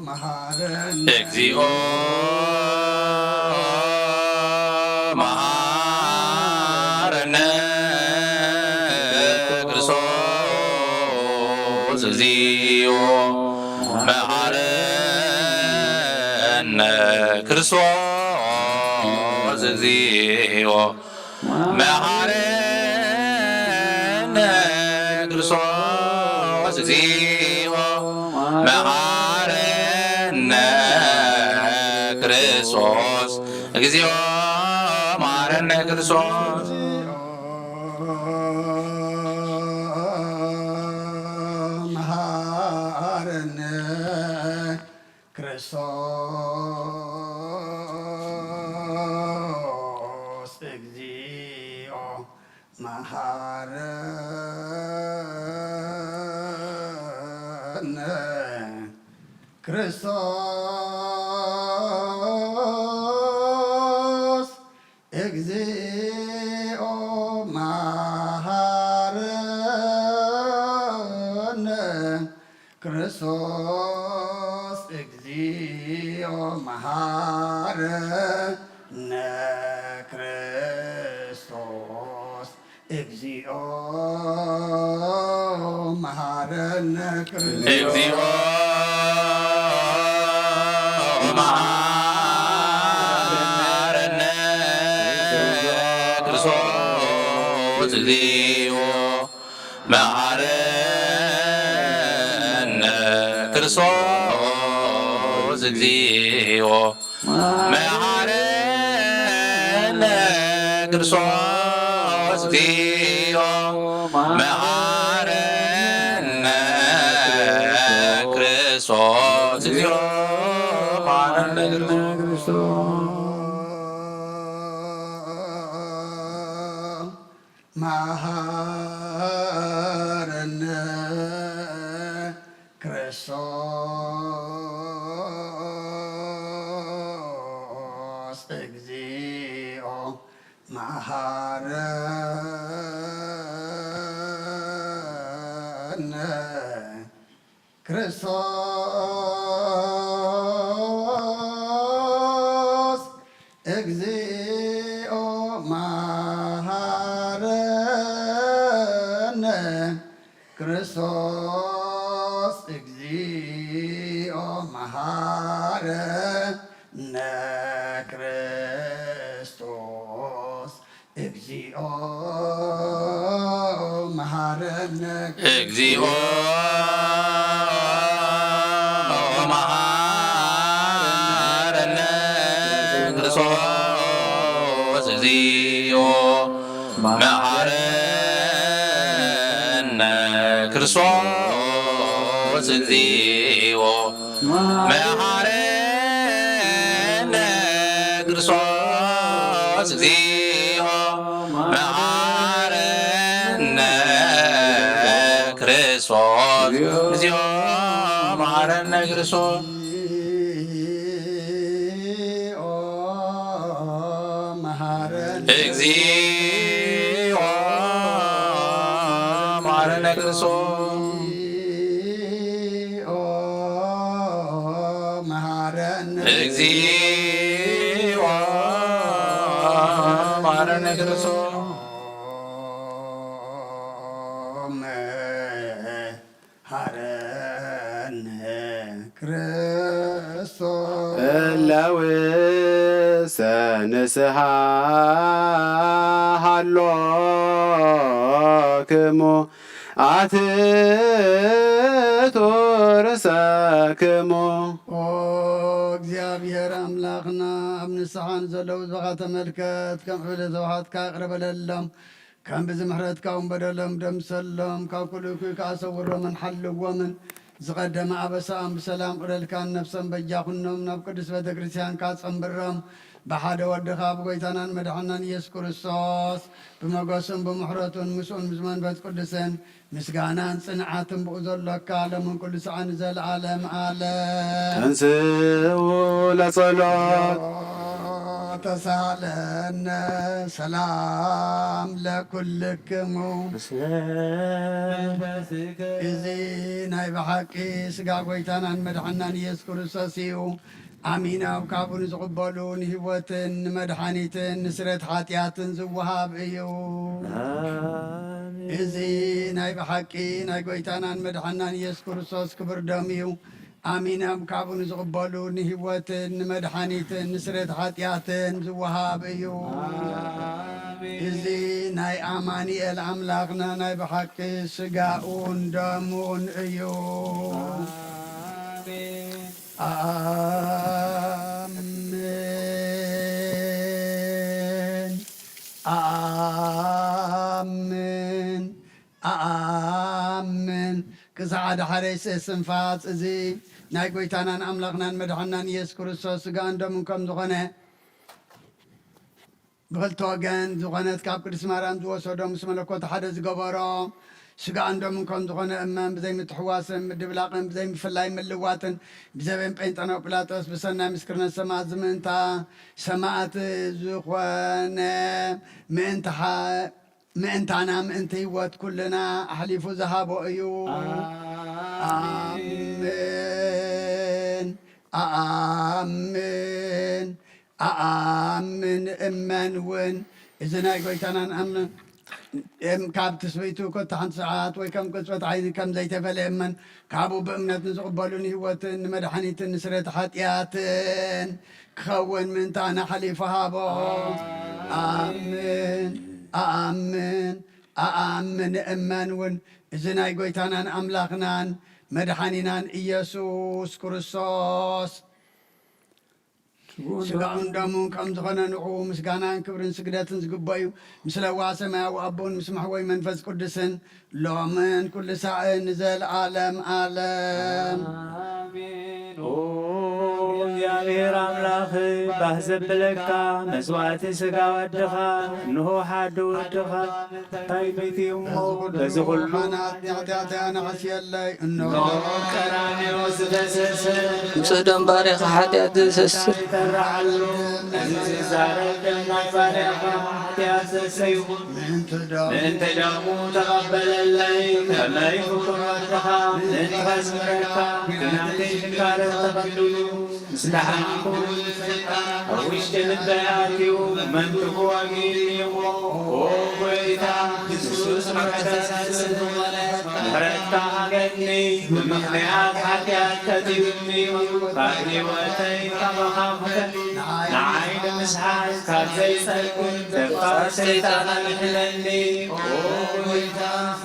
መሐረነ። እግዚኦ መሐረነ ክርስቶስ እግዚኦ መሐረነ ክርስቶስ እግዚኦ መሐረነ ክርስቶስ እግዚኦ መሐረነ ክርስቶስ እግዚኦ መሐረነ ክርስቶስ መሐረነ ክርስቶስ እግዚኦ መሐረነ ክርስቶስ እግዚኦ መሐረነ ክርስቶስ እግዚኦ መሐረነ ክርስቶስ እግዚኦ መሐረነ ክርስቶስ እግዚኦ መሐረነ ክርስቶስ እግዚኦ መሐረነ ክርስቶስ እግዚኦ መሐረነ ክርስቶስ እግዚኦ መሐረነ ክርስቶስ እግዚኦ መሐረነ ክርስቶስ መሐረነ ክርስቶስ እግዚኦ መሐረነ ክርስቶስ እግዚኦ መሐረነ ክርስቶስ እግዚኦ መሐረነ ክርስቶስ እግዚኦ መሐረነ እግዚኦ መሐረነ ክርስቶስ እግዚኦ መሐረነ ክርስቶስ እግዚኦ መሐረነ እግዚኦ መሐረነ ክርስቶስ። እግዚኦ መሐረነ ክርስቶስ። እግዚኦ መሐረነ ክርስቶስ። እግዚኦ መሐረነ ክርስቶስ። መሐረነ ክርስቶስ። እለ ውስተ ንስሓ ሃሎክሙ ኣትቱ ርእሰክሙ። ኦ እግዚኣብሔር ኣምላኽና፣ ኣብ ንስሓ ንዘለዉ ህዝብኻ ተመልከት፣ ከም ዕብለ ሰብሓትካ ይቕረ በለሎም። ከም ብዚ ምሕረትካ እውን በደሎም ደምሰሎም፣ ካብ ኩሉ እኩይ ከኣ ሰውሮምን ሓልዎምን። ዝቐደመ ኣበሳኦም ብሰላም ቅረልካን ነፍሶም በጃ ኩኖም፣ ናብ ቅዱስ ቤተ ክርስቲያንካ ጸንብሮም። ብሓደ ወድኻ ብጎይታናን መድሓናን ኢየሱስ ክርስቶስ ብመጎስን ብምሕረቱን ምስኡን ምስ መንፈስ ቅዱስን ምስጋናን ጽንዓትን ብኡ ዘሎካ ሎምን ኩሉ ሰዓን ዘለዓለም ዓለም። ተንስኡ ለጸሎት። ተሳለነ ሰላም ለኩልክሙ። እዚ ናይ ብሓቂ ስጋ ጎይታናን መድሓናን ኢየሱስ ክርስቶስ እዩ። ኣሚኖም ካብኡ ንዝቕበሉ ንህይወትን ንመድሓኒትን ንስረት ሓጢኣትን ዝወሃብ እዩ። ኣሜን። እዚ ናይ ብሓቂ ናይ ጎይታናን መድሓናን ኢየሱስ ክርስቶስ ክብር ደም እዩ። ኣሚኖም ካብኡ ንዝቕበሉ ንህይወትን ንመድሓኒትን ንስረት ሓጢኣትን ዝወሃብ እዩ። ኣሜን። እዚ ናይ ኣማኑኤል ኣምላኽና ናይ ብሓቂ ስጋኡን ደሙን እዩ። ኣሜን። ኣሜን። ኣሜን። ኣሜን። ክሳዕ ደሓረይ ስእስንፋስ እዚ ናይ ጎይታናን ኣምላኽናን መድሓናን ኢየሱስ ክርስቶስ ስጋን ደሙን ከም ዝኾነ ብኽልተ ወገን ዝኾነት ካብ ቅድስት ማርያም ዝወሰዶ ምስ መለኮት ሓደ ዝገበሮ ስጋን ደሙን ከም ዝኾነ እመን ብዘይምትሕዋስን ምድብላቕን ብዘይምፍላይ ምልዋጥን ብዘበን ጴንጠኖ ጲላጦስ ብሰናይ ምስክርነት ሰማዕት ዝምእንታ ሰማዕት ዝኾነ ምእንታ ሓ-፣ ምእንታና ምእንቲ ህይወት ኩልና ኣሕሊፉ ዝሃቦ እዩ። ኣሜን። ኣሜን። ኣኣምን እመን እውን እዚ ናይ ጎይታናን ኣምን እም ካብ ትስብእቱ ኮታ ሓንቲ ሰዓት ወይ ከም ቅጽበት ዓይኒ ከም ዘይተፈለ እመን ካብኡ ብእምነት ንዝቕበሉ ንህይወትን ንመድሓኒትን ንስረት ሓጢኣትን ክኸውን ምእንታና ሓሊፉ ሃቦ። ኣምን ኣኣምን ኣኣምን እመን እውን እዚ ናይ ጎይታናን ኣምላኽናን መድሓኒናን ኢየሱስ ክርስቶስ ስጋኡን ደሙን ከም ዝኾነ ንዕኡ ምስጋናን ክብርን ስግደትን ዝግበኦ እዩ። ምስ ለዋህ ሰማያዊ ኣቦን ምስ መሕወይ መንፈስ ቅዱስን ሎምን ኩሉ ሳዕን ንዘለዓለም ዓለም። ኣሜን። ኦ እግዚኣብሔር ኣምላኽ ባህ ዘብለካ መስዋዕቲ ስጋ ወድኻ እንሆ ሓዲ ወድኻ እንታይ ቤት እዩ እሞ በዚ ኩሉ ሓጢኣተይ ኣነሕስየለይ እንሆ ቀራንዮ ዝፈሰሰ ንጹህ ደም ባሪኻ ሓጢኣት ዘሰስር ይተርዓሉ። እዚ ዝዛረብ ደም ናይ ባሪኻ ሓጢኣት ዘሰዩ ምእንቲ ደሙ ተቐበለለይ። ከመይ ፍቁር ወድኻ ምእንቲ ከዝምረካ ብናተይ ችንካረ ተቐቢሉ ምስ ደሓንኩ ኣብ ውሽጢ ልበይ ኣትዩ መንትኹ ኣግይልኒ እሞ፣ ኦ ጐይታ፣ ንሱ ጽኑዕ ተሳስብ ምሕረትካ ሃበኒ። ብምኽንያት ሓጢኣት ከቲብኒ ካብ ህይወተይ ካባኻ ምኸኒ። ንዓይ ንምስሓት ካብ ዘይጸግብ ደፋር ሰይጣን ኣድሕነኒ። ኦ ጐይታ፣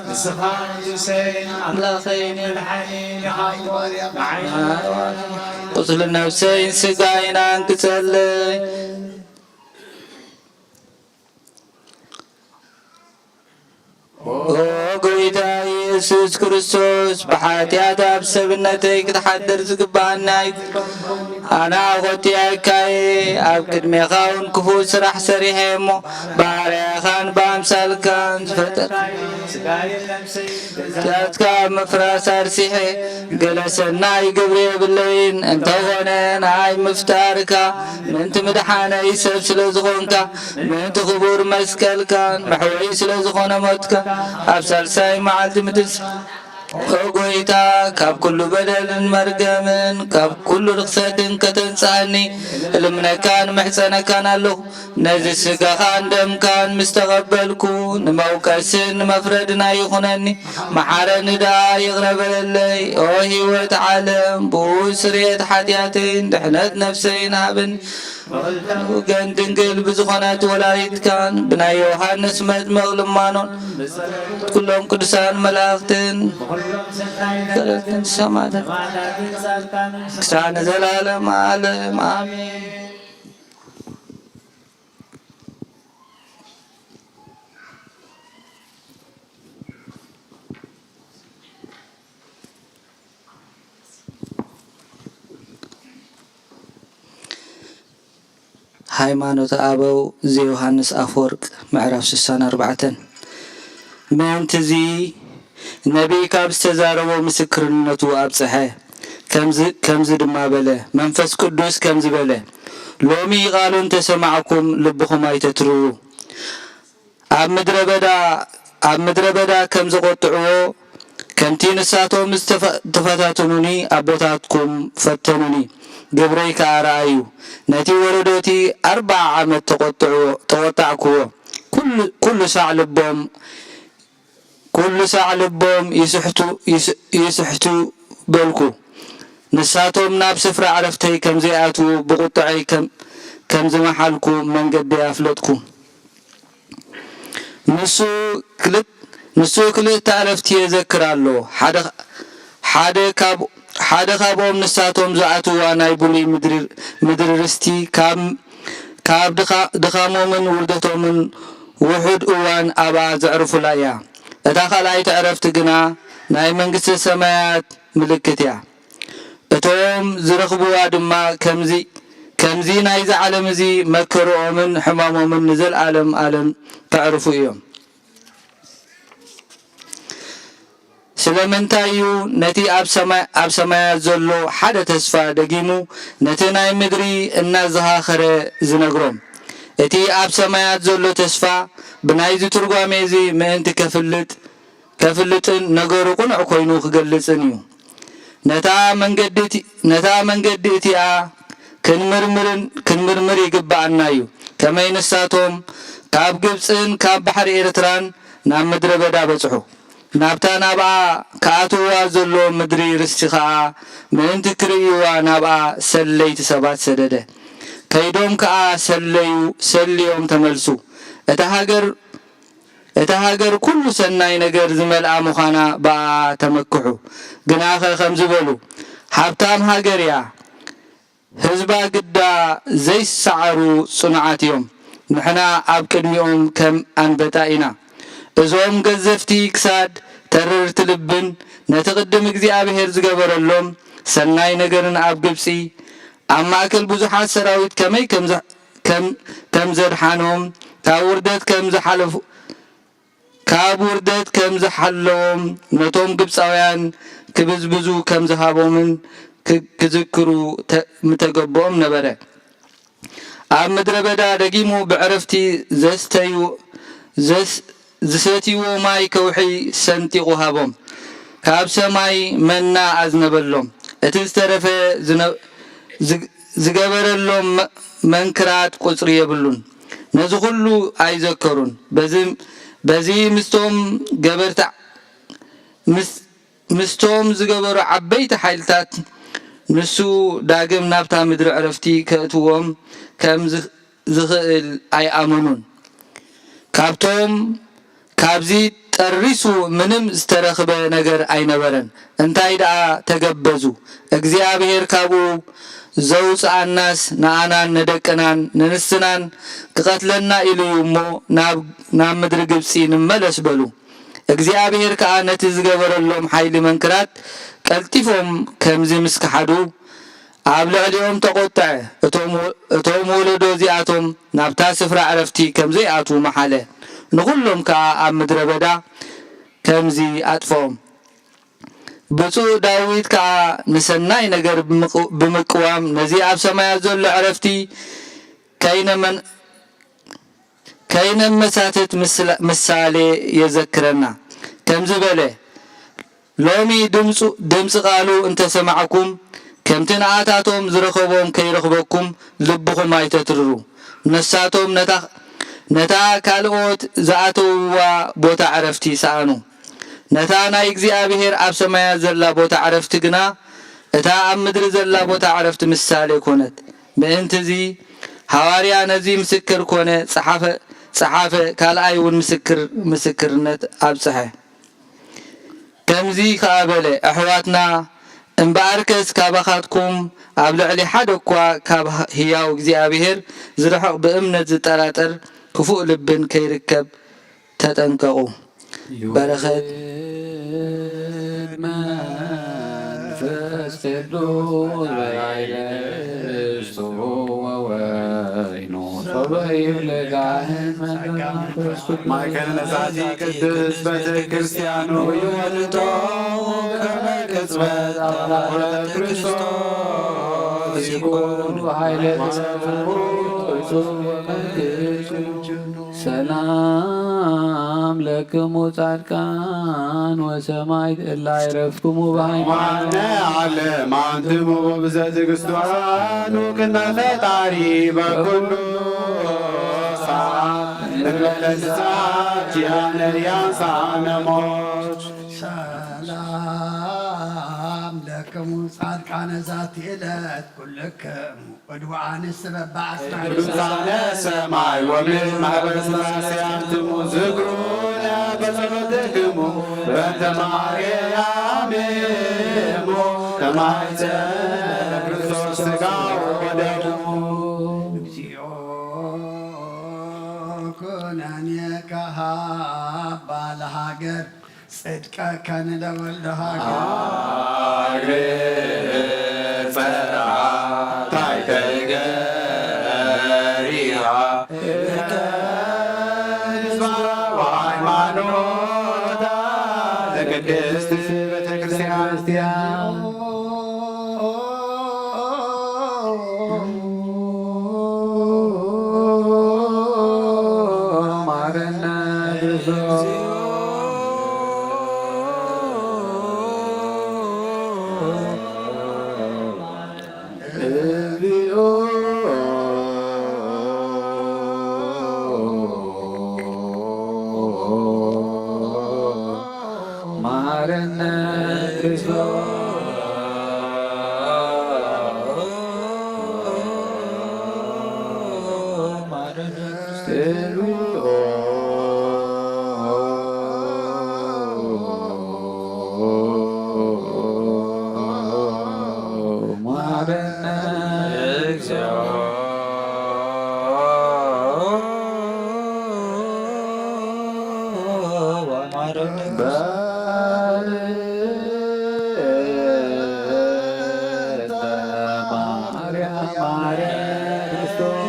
ንስኻ ንጉሰይን ኣምላኸይን መድሓኒን ኢኻ እሞ፣ ንዓይ ቁስሊ ነፍሰይን ስጋይን ኣንክሰለይ። ኦ ጐይታይ፣ የሱስ ክርስቶስ፣ ብሓጢኣት ኣብ ሰብነተይ ክትሓድር ዝግብኣኒ ኣይኮንኩን። ኣነ ኣኾቲኣካ እየ፣ ኣብ ቅድሜኻ እውን ክፉእ ስራሕ ሰሪሐ እየ እሞ፣ ባርያኻን ብኣምሳልካን ዝፈጠርካኒ ስጋየን ነፍሰይን ብሓጢኣትካ ኣብ ምፍራስ ኣርሲሐ፣ ገለ ሰናይ ግብሪ የብለይን። እንተኾነ ንኣይ ምፍጣርካ ምእንቲ ምድሓነይ ሰብ ስለ ዝኾንካ፣ ምእንቲ ክቡር መስቀልካን መሕወይ ስለ ዝኾነ ሞትካ፣ ኣብ ሳልሳይ መዓልቲ ምትንሳ ኦ ጎይታ፣ ካብ ኩሉ በደልን መርገምን ካብ ኩሉ ርኽሰትን ከተንጽኣኒ እልምነካን ምሕጸነካን ኣለኹ። ነዚ ስጋኻን ደምካን ምስ ተቐበልኩ፣ ንመውቀስን ንመፍረድን ኣይኹነኒ። መሓረኒ ደኣ፣ ይቕረ በለለይ። ኦ ህይወት ዓለም፣ ብኡ ስርየት ሓጢኣተይን ድሕነት ነፍሰይን ሃበኒ። ወገን ድንግል ብዝኾነት ወላዲትካን ብናይ ዮሃንስ መጥምቕ ልማኖን ምስ ጸሎት ኩሎም ቅዱሳን መላእኽትን ብኹሎም ሰናይ ነገስትን ሰማዕታትን ጻድቃንን ክሳብ ንዘላለም ዓለም ኣሜን። ሃይማኖተ ኣበው ዘዮሃንስ ኣፈወርቅ ምዕራፍ ስሳን ኣርባዕተን። ምእንትዚ ነቢይ ካብ ዝተዛረቦ ምስክርነቱ ኣብጽሐ። ከምዚ፣ ከምዚ ድማ በለ፣ መንፈስ ቅዱስ ከምዚ በለ፣ ሎሚ ቃሉ እንተሰማዕኩም ልብኹም ኣይተትርሩ። ኣብ ምድረ በዳ፣ ኣብ ምድረ በዳ ከም ዝቖጥዕዎ፣ ከምቲ ንሳቶም ዝተፈ-፣ ዝተፈታተኑኒ ኣቦታትኩም ፈተኑኒ፣ ግብረይ ከኣ ረኣዩ። ነቲ ወለዶቲ ኣርብዓ ዓመት ተቖጥዕዎ፣ ተቖጣዕክዎ። ኩሉ፣ ኩሉ ሳዕ ልቦም፣ ኩሉ ሳዕ ልቦም ይስሕቱ፣ ይስ-፣ ይስሕቱ በልኩ። ንሳቶም ናብ ስፍራ ዕረፍተይ ከም ዘይኣትዉ ብቑጥዐይ ከም፣ ከም ዝመሓልኩ መንገደይ ኣፍለጥኩ። ንሱ ክልት-፣ ንሱ ክልተ ዕረፍቲ የዘክር ኣሎ። ሓደ፣ ሓደ ካብ፣ ሓደ ካብኦም ንሳቶም ዝኣትዋ ናይ ብሉይ ምድሪ፣ ምድሪ ርስቲ ካብ፣ ካብ ድኻ-፣ ድኻሞምን ውርደቶምን ውሑድ እዋን ኣብኣ ዘዕርፉላ እያ። እታ ካልኣይቲ ዕረፍቲ ግና ናይ መንግስተ ሰማያት ምልክት እያ። እቶም ዝረኽብዋ ድማ ከምዚ፣ ከምዚ ናይዚ ዓለም እዚ መከርኦምን ሕማሞምን ንዘለኣለም ኣለም ከዕርፉ እዮም። ስለምንታይ እዩ ነቲ ኣብ ሰማይ-፣ ኣብ ሰማያት ዘሎ ሓደ ተስፋ ደጊሙ ነቲ ናይ ምድሪ እናዘኻኸረ ዝነግሮም? እቲ ኣብ ሰማያት ዘሎ ተስፋ ብናይዚ ትርጓሜ እዚ ምእንቲ ከፍልጥ፣ ከፍልጥን ነገሩ ቅኑዕ ኮይኑ ክገልጽን እዩ። ነታ መንገዲ እቲ-፣ ነታ መንገዲ እቲኣ ክንምርምርን፣ ክንምርምር ይግብኣና እዩ። ከመይ ንሳቶም ካብ ግብጽን ካብ ባሕሪ ኤርትራን ናብ ምድረ በዳ በጽሑ። ናብታ ናብኣ ክኣትውዋ ዘሎ ምድሪ ርስቲ ኸኣ ምእንቲ ክርእይዋ ናብኣ ሰለይቲ ሰባት ሰደደ። ከይዶም ከኣ ሰለዩ፣ ሰልዮም ተመልሱ። እታ ሃገር፣ እታ ሃገር ኩሉ ሰናይ ነገር ዝመልኣ ምዃና ብኣ ተመክሑ። ግናኸ ከምዚ በሉ፣ ሃብታም ሃገር እያ። ህዝባ ግዳ ዘይሰዓሩ ጽኑዓት እዮም። ንሕና ኣብ ቅድሚኦም ከም ኣንበጣ ኢና። እዞም ገዘፍቲ ክሳድ፣ ተረርቲ ልብን ነቲ ቅድም እግዚኣብሔር ዝገበረሎም ሰናይ ነገርን ኣብ ግብጺ፣ ኣብ ማእከል ብዙሓት ሰራዊት ከመይ ከም ዘ-፣ ከም፣ ከም ዘድሓኖም፣ ካብ ውርደት ከም ዝሓለፉ፣ ካብ ውርደት ከም ዝሓለዎም፣ ነቶም ግብጻውያን ክብዝብዙ ከም ዝሃቦምን ክ-፣ ክዝክሩ ተ-፣ ምተገብኦም ነበረ። ኣብ ምድረ በዳ ደጊሙ ብዕረፍቲ ዘስተዩ-፣ ዘስ-፣ ዝሰትይዎ ማይ ከውሒ ሰንጢቑ ሃቦም። ካብ ሰማይ መና ኣዝነበሎም። እቲ ዝተረፈ ዝነ-፣ ዝግ-፣ ዝገበረሎም መ-፣ መንክራት ቁጽሪ የብሉን። ነዚ ኩሉ ኣይዘከሩን። በዚ፣ በዚ ምስቶም ገበርቲ፣ ምስ፣ ምስቶም ዝገበሩ ዓበይቲ ሓይልታት ንሱ ዳግም ናብታ ምድሪ ዕረፍቲ ከእትዎም ከም ዝኽ-፣ ዝኽእል ኣይኣመኑን። ካብቶም፣ ካብዚ ጠሪሱ ምንም ዝተረኽበ ነገር ኣይነበረን። እንታይ ደኣ ተገበዙ? እግዚኣብሔር ካብኡ ዘውፅኣናስ ንኣናን ንደቅናን ንንስትናን ክቐትለና ኢሉ እዩ እሞ ናብ፣ ናብ ምድሪ ግብፂ ንመለስ በሉ። እግዚኣብሔር ከኣ ነቲ ዝገበረሎም ሓይሊ መንክራት ቀልጢፎም ከምዚ ምስ ከሓዱ፣ ኣብ ልዕሊኦም ተቖጥዐ። እቶም ወ-፣ እቶም ወለዶ እዚኣቶም ናብታ ስፍራ ዕረፍቲ ከም ዘይኣትዉ መሓለ። ንኹሎም ከኣ ኣብ ምድረ በዳ ከምዚ ኣጥፍኦም። ብፁዕ ዳዊት ከኣ ንሰናይ ነገር ብምቅ-፣ ብምቅዋም ነዚ ኣብ ሰማያት ዘሎ ዕረፍቲ ከይነመን-፣ ከይነመሳትት ምስላ-፣ ምሳሌ የዘክረና። ከምዚ በለ፣ ሎሚ ድምፁ-፣ ድምፂ ቃሉ እንተሰማዕኩም፣ ከምቲ ንኣታቶም ዝረኸቦም ከይረኽበኩም ልብኹም ኣይተትርሩ። ንሳቶም ነታ፣ ነታ ካልኦት ዝኣተውዋ ቦታ ዕረፍቲ ሰኣኑ። ነታ ናይ እግዚኣብሔር ኣብ ሰማያት ዘላ ቦታ ዕረፍቲ ግና፣ እታ ኣብ ምድሪ ዘላ ቦታ ዕረፍቲ ምሳሌ ኮነት። ምእንትዚ፣ ሃዋርያ ነዚ ምስክር ኮነ፣ ጸሓፈ፣ ጸሓፈ፣ ካልኣይ እውን ምስክር-፣ ምስክርነት ኣብጽሐ። ከምዚ ከኣ በለ፣ ኣሕዋትና፣ እምበኣርከስ ካባኻትኩም ኣብ ልዕሊ ሓደ እኳ ካብ ህያው እግዚኣብሔር ዝርሕቕ ብእምነት ዝጠራጠር ክፉእ ልብን ከይርከብ ተጠንቀቑ። በረኸት መንፈስ ቅዱስ በላዕለ ርስቱ ወወይኑ ሰበዩ ለጋህን መንፈስ ቅዱስ ማእከል ነዛቲ ቅድስት ቤተ ክርስቲያን ይወልጦ ከመ ቅጽበት ኣውላደ ክርስቶስ ይኩን ኃይለ ሰላም ለክሙ ጻድቃን ወሰማዕት እለ አይረፍክሙ በሃይማኖት። ዋነ ዓለም አንትሙ በብዘ ትዕግስቱ አኑ ቅድመ ፈጣሪ በኩሉ ሰዓት እንበለ ንስሐት ኪዳነ ያንሳነ ሞት። ሰላም ለክሙ ጻድቃነ ዛቲ ዕለት ኩልክሙ ወድወ አንስት በበአስራ ቅዱሳነ ሰማይ ወምድር ማህበረ ሥላሴ አንትሙ ዝክሩነ በጸሎትክሙ በእንተ ማርያም እሙ ከማይጸ ክርስቶስ ሥጋ ወደሙ። እግዚኦ ኩነኔ ከሃባ ለሃገር ጽድቀከ ንለወልደ ሃገር። አግር ጸርዓ ታሕተ እገሪሃ እከ ህዝባ ወሃይማኖታ ለቅድስት ቤተ ክርስቲያን። ማረነ ክርስቶስ። እግዚኦ ማረነ ክርስቶስ። ማርያም ማረነ ክርስቶስ።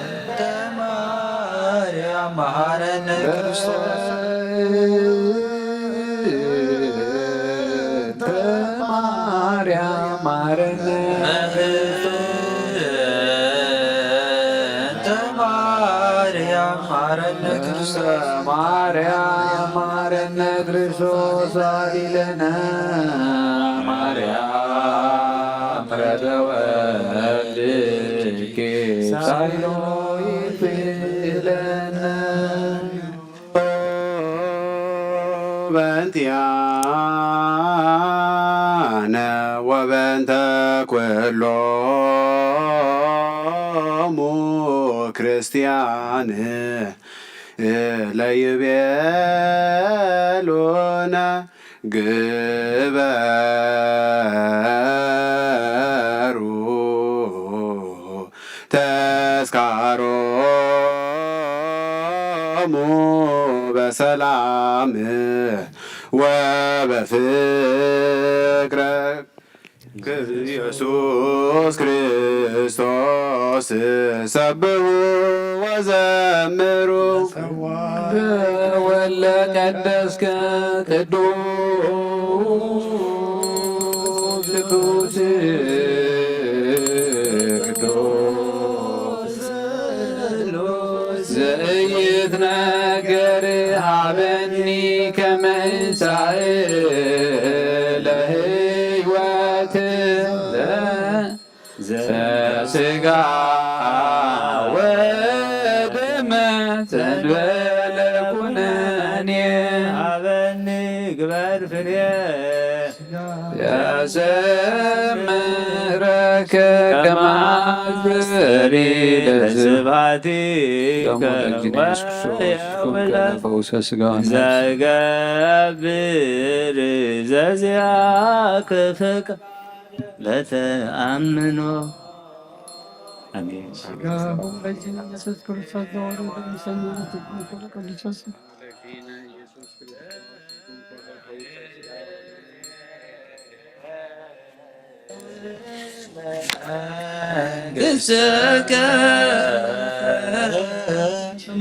በእንተ ማርያም መሐረነ ክርስቶስ። በእንተ ማርያም መሐረነ ክርስቶስ። በእንተ ማርያም መሐረነ ክርስቶስ። ማርያም መሐረነ ክርስቶስ አዲለነ። ማርያም ረደወ እድኪ ሳይሎ ይትለነ። በእንቲአነ ወበእንተ ኩሎሙ ክርስቲያን ለይቤሉነ ግበሩ ተስካሮሙ በሰላም ወበፍቅረ ኢየሱስ ክርስቶስ ሰብሑ ወዘምሩ። ወለ ቀደስከ ቅዱስ ቅዱስ ቅዱስ ዘይትነገር ሃበኒ ከመንሳእ ለህይወት ዘ- ዘስጋ ወደም ዘንበለ ኩነኔ ሃበኒ ግበር ፍሬ ያዘምረከ ከማዝሪ ለዝባቲ ደሞ ለእግዚእነ ኢየሱስ ክርስቶስ ይኩን ከነ ፈውሰ ሥጋ ወነፍስ። ዘገብር ዘዚአከ ፍቃድ ለተአምኖ። አሜን። ሥጋሁ ለእግዚእነ ኢየሱስ ክርስቶስ ዘወረደ እምሰማያት ይኩን ቅዱስ መንግሥትከ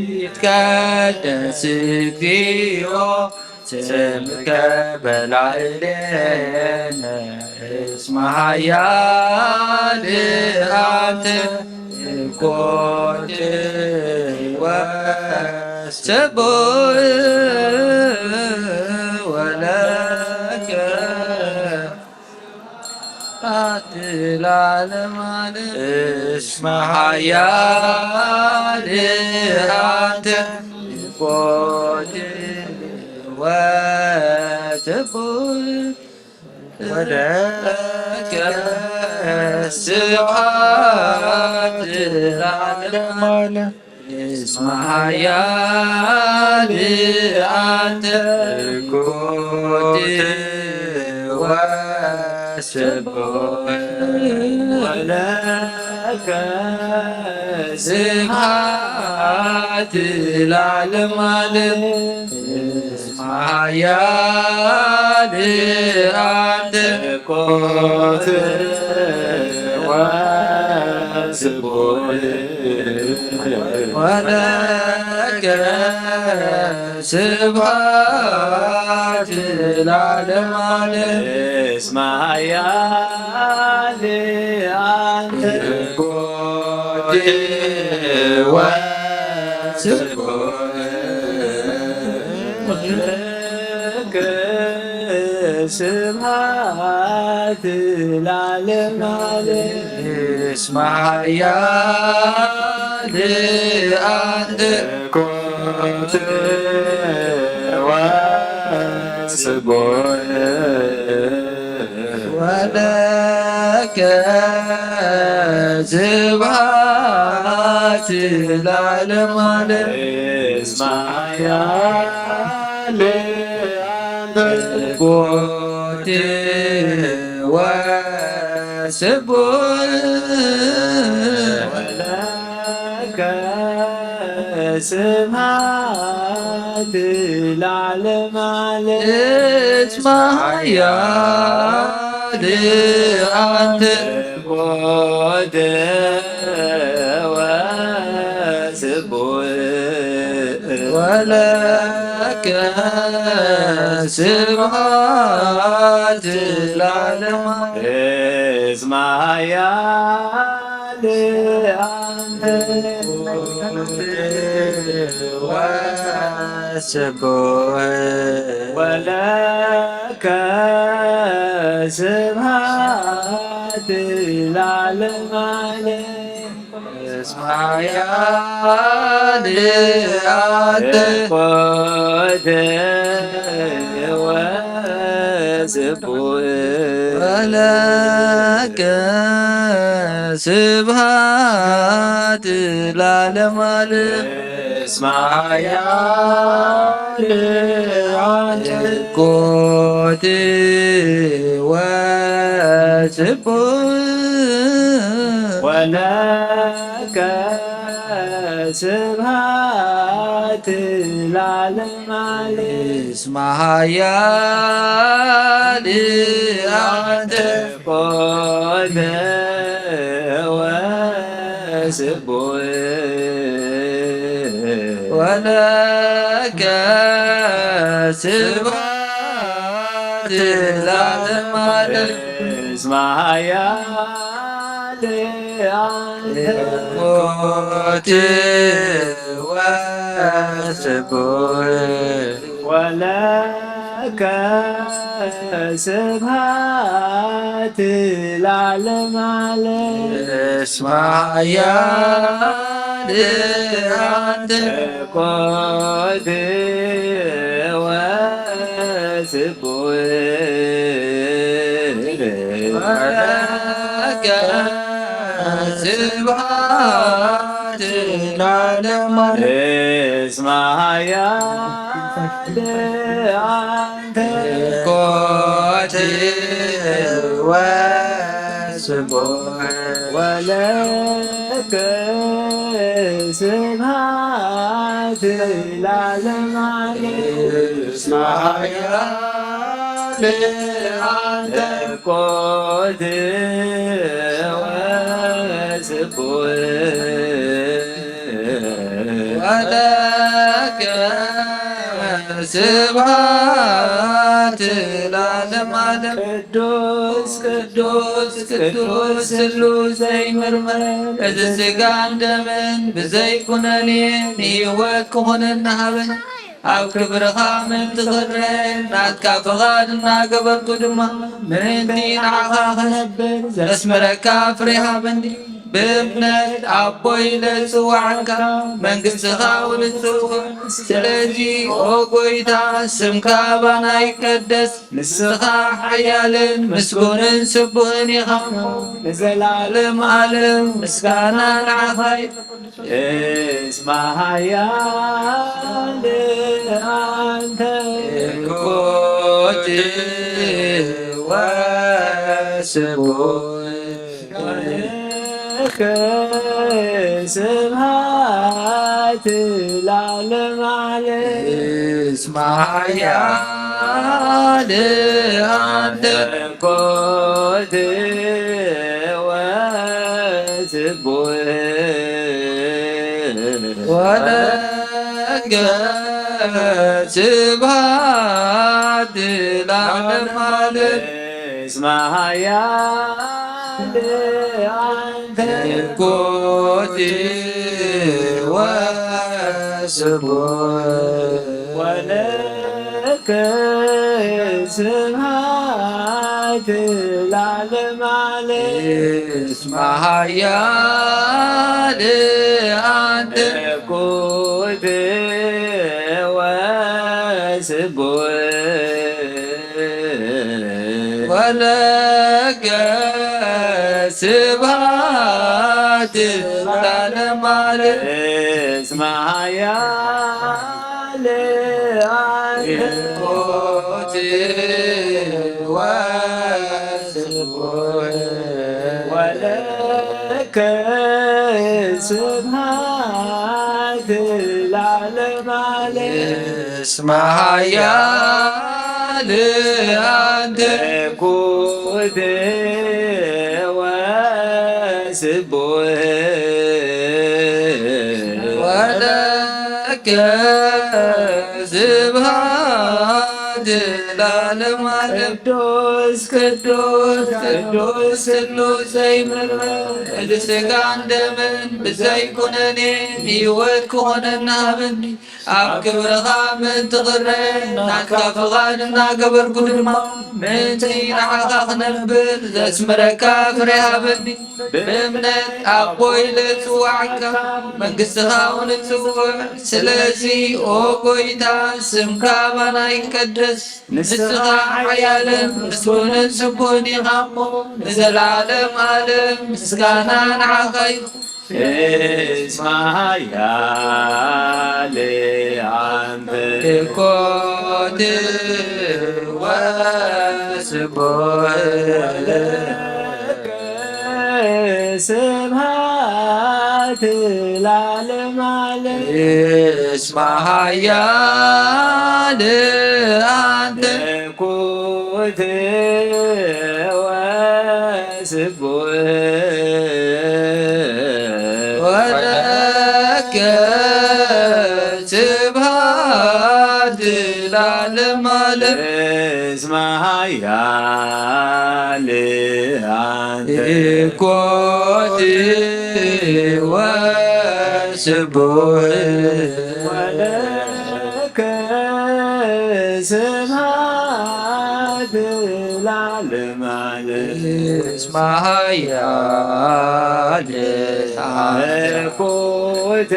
ይትቀደስ እግዚኦ ስምከ በላዕሌነ እስመ ኃያል አንተ ኮት ወስቡሕ ወለከ ለዓለመ ዓለም። እስመ ኃያል አንተ ኮት ወስቡሕ ወለከ ስብሐት ለዓለመ ዓለም። እስመ ኃያል አንተ ኮት ወስቡሕ ወለከ ስብሐት ለዓለመ ዓለም። እስመ ኃያል አንተ ኮት ወስቡሕ ወለከ ስብሐት ለዓለመ ዓለም። እስመ ኃያል አንተ ኮት ወስቡሕ ወለከ ስብሐት ለዓለመ ዓለም። እስመ ኃያል አንተ ኮት ወስቡሕ ወለከ ስብሐት ለዓለመ ዓለም። እስመ ኃያል አንተ ኮት ወስቡሕ ወለከ ስብሐት ለዓለመ ዓለም። እስመ ኃያል አንተ ኮት ወስቡሕ ወለከ ስብሐት ለዓለመ ዓለም። እስመ ኃያል አንተ ወስቡሕ ወለከ ስብሐት ለዓለመ ዓለም። እስመ ኃያል አንተ ኮት ወስቡሕ ወለከ ስብሐት ለዓለመ ዓለም። እስመ ኃያል አንተ ኮት ወስቡሕ ወለከ ስብሐት ለዓለመ ዓለም። እስመ ኃያል አንተ። ኮነ ወስቡሕ ወለከ ስብሐት ለዓለመ ዓለም። እስመ ኃያል አንተ። ኮነ ወስቡሕ ወለከ ስብሐት ለዓለመ ዓለም። እስመ ኃያል አንተ። ኮነ ወስቡሕ ወለከ ስብሐት ለዓለመ ዓለም። እስመ ኃያል አንተ። ኮነ ወስቡሕ ወለከ ስብሐት ለዓለመ ዓለም። እስመ ኃያል አንተ። ኮነ ወስቡሕ ወለከ ስብሐት ለዓለመ ዓለም። ቅዱስ ቅዱስ ቅዱስ ስሉስ ዘይምርመር፣ እዚ ሥጋን ደምን ብዘይ ኩነኔ ንህይወት ክኾነና ሃበን። ኣብ ክብርኻ ምእንቲ ኽንረአ ናትካ ፍቓድ እናገበርኩ ድማ፣ ምእንቲ ንዓኻ ኽነብር ዘስምረካ ፍሬ ሃበኒ። ብእምነት ኣቦይ ኢለ ዝጽዋዓካ፣ መንግሥትኻ ውርስ ትኹን። ስለዚ ኦ ጐይታ፣ ስምካ ባና ይቀደስ። ንስኻ ሓያልን ምስጉንን ስቡህን ኢኻ እሞ፣ ንዘለዓለም ዓለም ምስጋና ንዓኻ ይኹን። እስመ ኃያል አንተ። ኮነ ወስቡሕ ወለከ ስብሐት ለዓለመ ዓለም። እስመ ኃያል አንተ። ኮነ ወስቡሕ ወለከ ስብሐት ለዓለመ ዓለም። እስመ ኃያል አንተ። ኮነ ወስቡሕ ወለከ ስብሐት ለዓለመ ዓለም። እስመ ኃያል አንተ። ኮነ ወስቡሕ ወለከ ስብሐት ለዓለመ ዓለም። እስመ ኃያል አንተ። ኮነ ወስቡሕ ወለከ ስብሐት ለዓለመ ዓለም። እስመ ኃያል አንተ። ኮነ ወስቡሕ ወለከ ስብሐት ለዓለመ ዓለም። ቅዱስ ቅዱስ ቅዱስ ስሉስ ዘይምርመር፣ እዚ ሥጋን ደምን ብዘይ ኩነኔ ንህይወት ክኾነና ሃበኒ። ኣብ ክብርኻ ምእንቲ ኽረአ ናትካ ፍቓድ እናገበርኩ ድማ፣ ምእንቲ ንዓኻ ክነብር ዘስምረካ ፍሬ ሃበኒ። ብእምነት ኣቦይ ኢለ ዝጽዋዓካ፣ መንግሥትኻ እውን እጽውዕ። ስለዚ ኦ ጐይታ፣ ስምካ ባና ይቀደስ። ንስኻ ሓያልን ምስጉንን ስቡህን ኢኻ እሞ፣ ንዘለዓለም ዓለም ምስጋና ንዓኻ ይኹን። እስመ ኃያል አንተ። ኮነ ወስቡሕ ወለከ ስብሐት ለዓለመ ዓለም። እስመ ኃያል አንተ። ኩት ወስቡሕ ወለከ ስብሐት ለዓለመ ዓለም። እስመ ኃያል አንተ። ኮት ወስቡሕ ወለከ ስብሐት ለዓለመ ዓለም። እስመ ኃያል አንተ። ኮት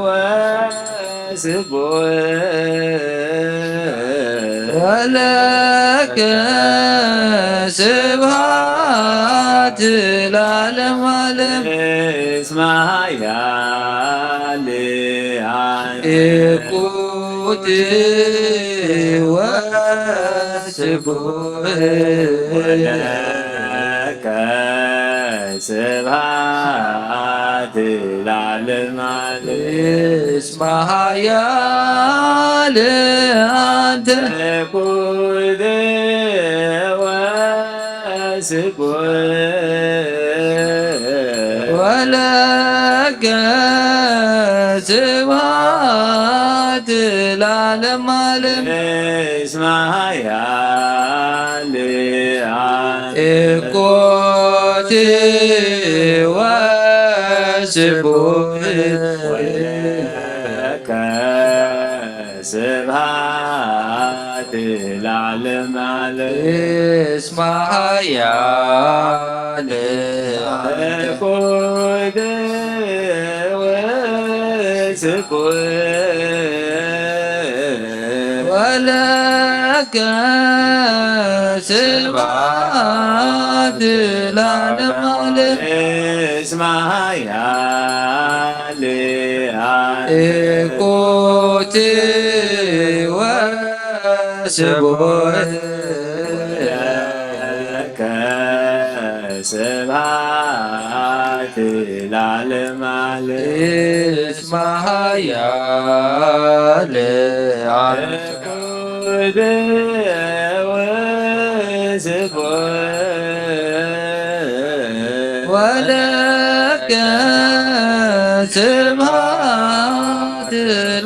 ወስቡሕ ወለከ ስብሐት ለዓለመ ዓለም። እስመ ኃያል አንተ። ኩት ወስቡሕ ወለከ ስብሐት ለዓለመ ዓለም። እስመ ኃያል አንተ። ኩት ወስቡሕ ወለከ ስብሐት ለዓለመ ዓለም። እስመ ኃያል አንተ። ኮት ወስቡሕ ወለከ ስብሐት ለዓለመ ዓለም። እስመ ኃያል አንተ። ኮት ወስቡሕ ወለከ ስብሐት ለዓለመ ዓለም። እስመ ኃያል አንተ። ኮት ወስቡሕ ወለከ ስብሐት ለዓለመ ዓለም። እስመ ኃያል አንተ። ኮት ወስቡሕ ወለከ ስብሐት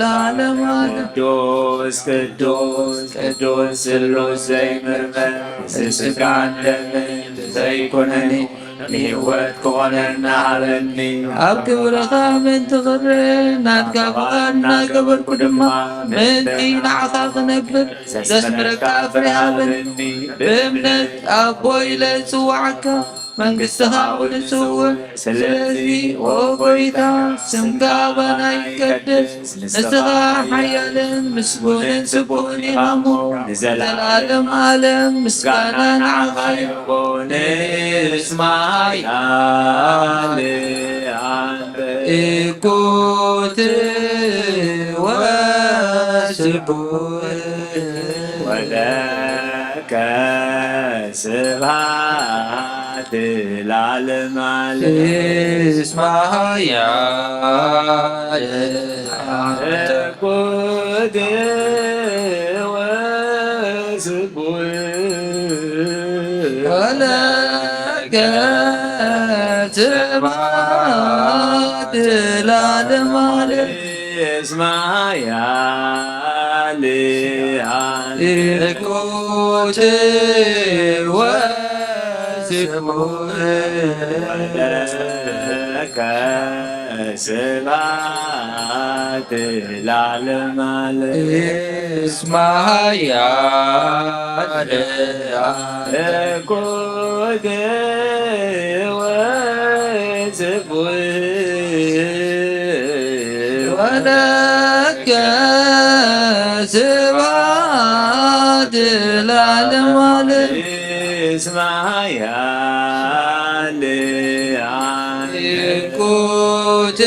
ለዓለመ ዓለም። ቅዱስ ቅዱስ ቅዱስ ስሉስ ዘይምርመር፣ ስጋን ደምን ዘይኮነኒ፣ ንህይወት ክኾነና ሃበኒ። ኣብ ክብርኻ ምእንቲ ክረ ናትካ ፍቓድ እናገበርኩ ድማ ምእንቲ ንዓኻ ክነብር ዘስምረካ ፍረ ሃበኒ። ብእምነት ኣቦ ኢለ ዝጽዋዓካ መንግስትኻ እውን እጽውዕ። ስለዚ ኦ ጎይታ፣ ስምካ ኣባና ይቀደስ። ንስኻ ሓያልን ምስጉንን ስቡሕን ኢኻ እሞ፣ ንዘለዓለም ዓለም ምስጋና ንዓኻ ይኹን። እስመ ኃያል አንተ። እኩት ወስቡሕ ወለከ ስብሐት ለዓለመ ዓለም። እስመ ኃያል አንተ። እኩት ወስቡሕ ወለከ ስብሐት ለዓለመ ዓለም። እስመ ኃያል አንተ። እኩት ወስቡሕ ወለከ ስብሐት ለዓለመ ዓለም። እስመ ኃያል አንተ። እኩት ወስቡሕ ወለከ ስብሐት ለዓለመ ዓለም። እስመ ኃያል አንተ። እኩት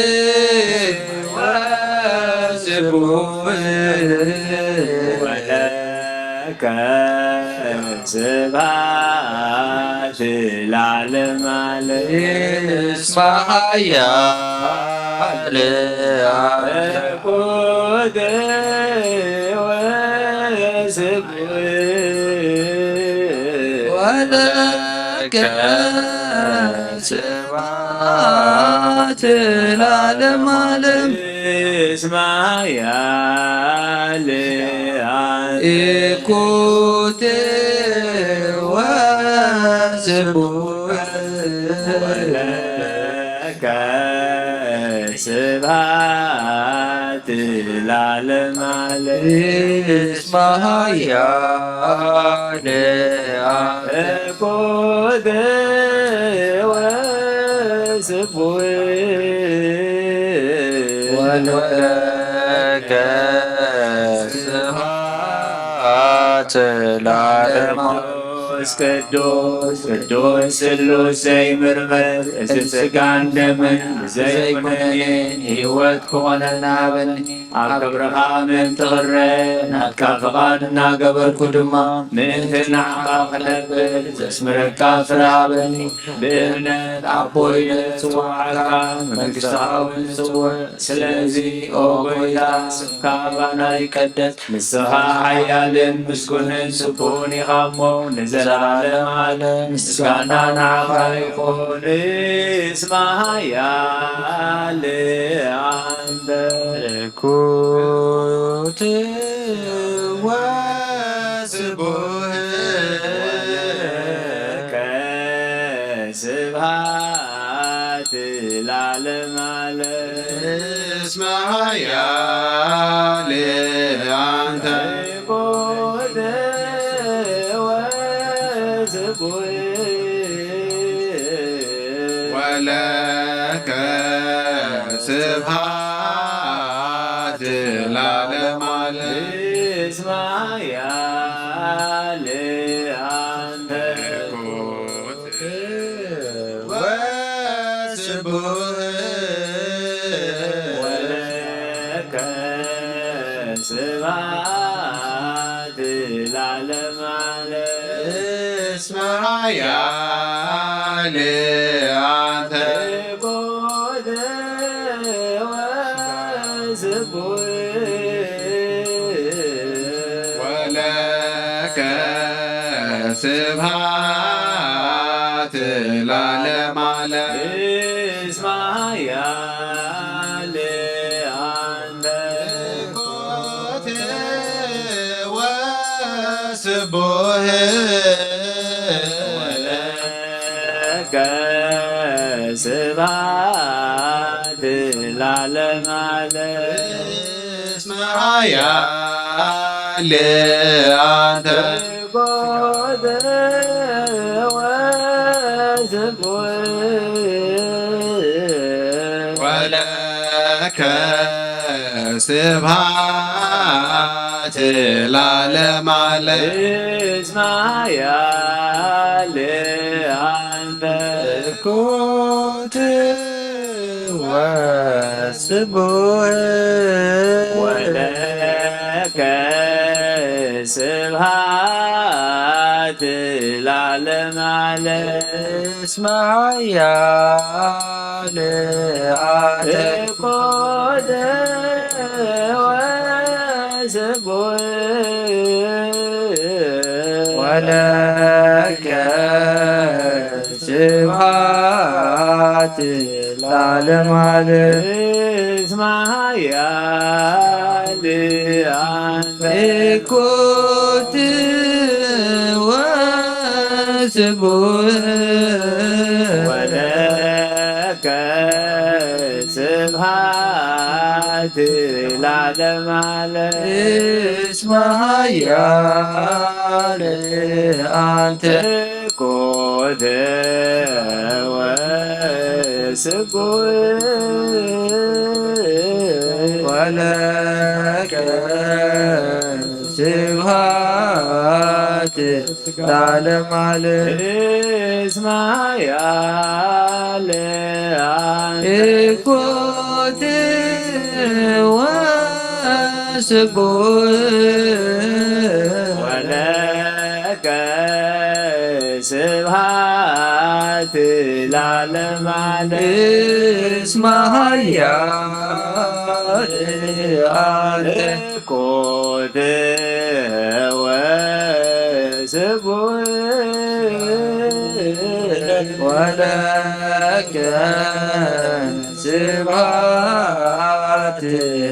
ወስቡሕ ወለከ ስብሐት ለዓለም ዓለም። እስመ ኃያል አብ። ወስብሐት ወለከ ስብሐት ለዓለመ ዓለም። እስመ ኃያል አብ። እኩት ወስቡሕ ወለከ ስብሐት ለዓለመ ዓለም። እስመ ኃያል አብ። እኩት ወስቡሕ ወለከ ስብሐት ለዓለመ ዓለም። ቅዱስ ቅዱስ ስሉስ ዘይምርመር፣ እዚ ሥጋን ደምን ብዘይኩነኔ ሕይወት ክኾነና ሃበኒ። ኣብ ክብርኻ ምእንቲ ክረ ናትካ ፍቓድ እናገበርኩ ድማ ምእንቲ ንዓኻ ክነብር ዘስምረካ ፍረ ሃበኒ። ብእምነት ኣቦይ ነጽዋዕካ መንግሥትኻ እውን ጽውዕ። ስለዚ ኦ ጐይታ ስምካ ባና ይቀደስ። ንስኻ ሓያልን ምስጉንን ስቡሕን ኢኻ እሞ ንዘለዓለም ዓለም ምስጋና ንዓኻ ይኹን። እስመ ኃያል አብ። እኩት ወስቡሕ ወለከ ስብሐት ለዓለመ ዓለም። እስመ ኃያል አብ። እኩት ወስቡሕ ወለከ ስብሐት ለዓለመ ዓለም። እስመ ኃያል አብ። እኩት ወስቡሕ ወለከ ስብሐት ለዓለመ ዓለም። እስመ ኃያል አብ። እኩት ወስቡሕ ወለከ ስብሐት ለዓለመ ዓለም። እስመ ኃያል አብ። እኩት ወስቡሕ ወለከ ስብሐት ለዓለመ ዓለም። እስመ ኃያል አብ። እኩት ወስቡሕ ወለከ ስብሐት ለዓለመ ዓለም። እስመ ኃያል አብ። እኩት ወስቡሕ ወለከ ስብሐት ለዓለመ ዓለም። እስመ ኃያል አብ። እኩት ወስቡሕ ወለከ ስብሐት ለዓለመ ዓለም። እስመ ኃያል አብ። እኩት ወስቡሕ ወለከ ስብሐት ለዓለመ ዓለም። እስመ ኃያል አብ። እኩት ወስቡሕ ወለከ ስብሐት ለዓለመ ዓለም። እስመ ኃያል አብ። እኩት ወስቡሕ ወለከ ስብሐት ለዓለመ ዓለም። እስመ ኃያል አንተ። ኮት ወስቡሕ ወለከ ስብሐት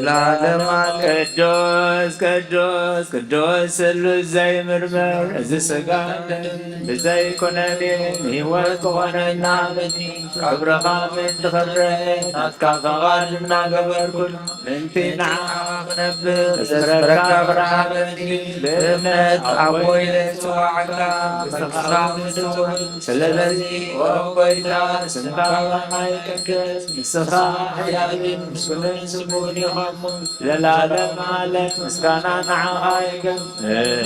ለዓለመ ዓለም። ቅዱስ ቅዱስ ቅዱስ ስሉስ ዘይምርመር፣ እዚ ሥጋ ብዘይ ኩነኔ ንሕይወት ክኾነና በኒ ክብርኻ ምእንቲ ኽረኤ ናትካ ፈቓድ እናገበርኩ ምእንቲ ንዓኻ ክነብር ዘዝምረካ ፍርሃበኒ። ብእምነት ኣቦ ኢለ ዝጽዋዓካ ንስኻ ትስውር። ስለዚ ኦ ጐይታ ስምካ ይቀደስ፣ ንስኻ ሓያልን ምስጉንን ስሙን ኢኻ እሞ ለዓለመ ዓለም ምስጋና ንዓኻ ይገብ።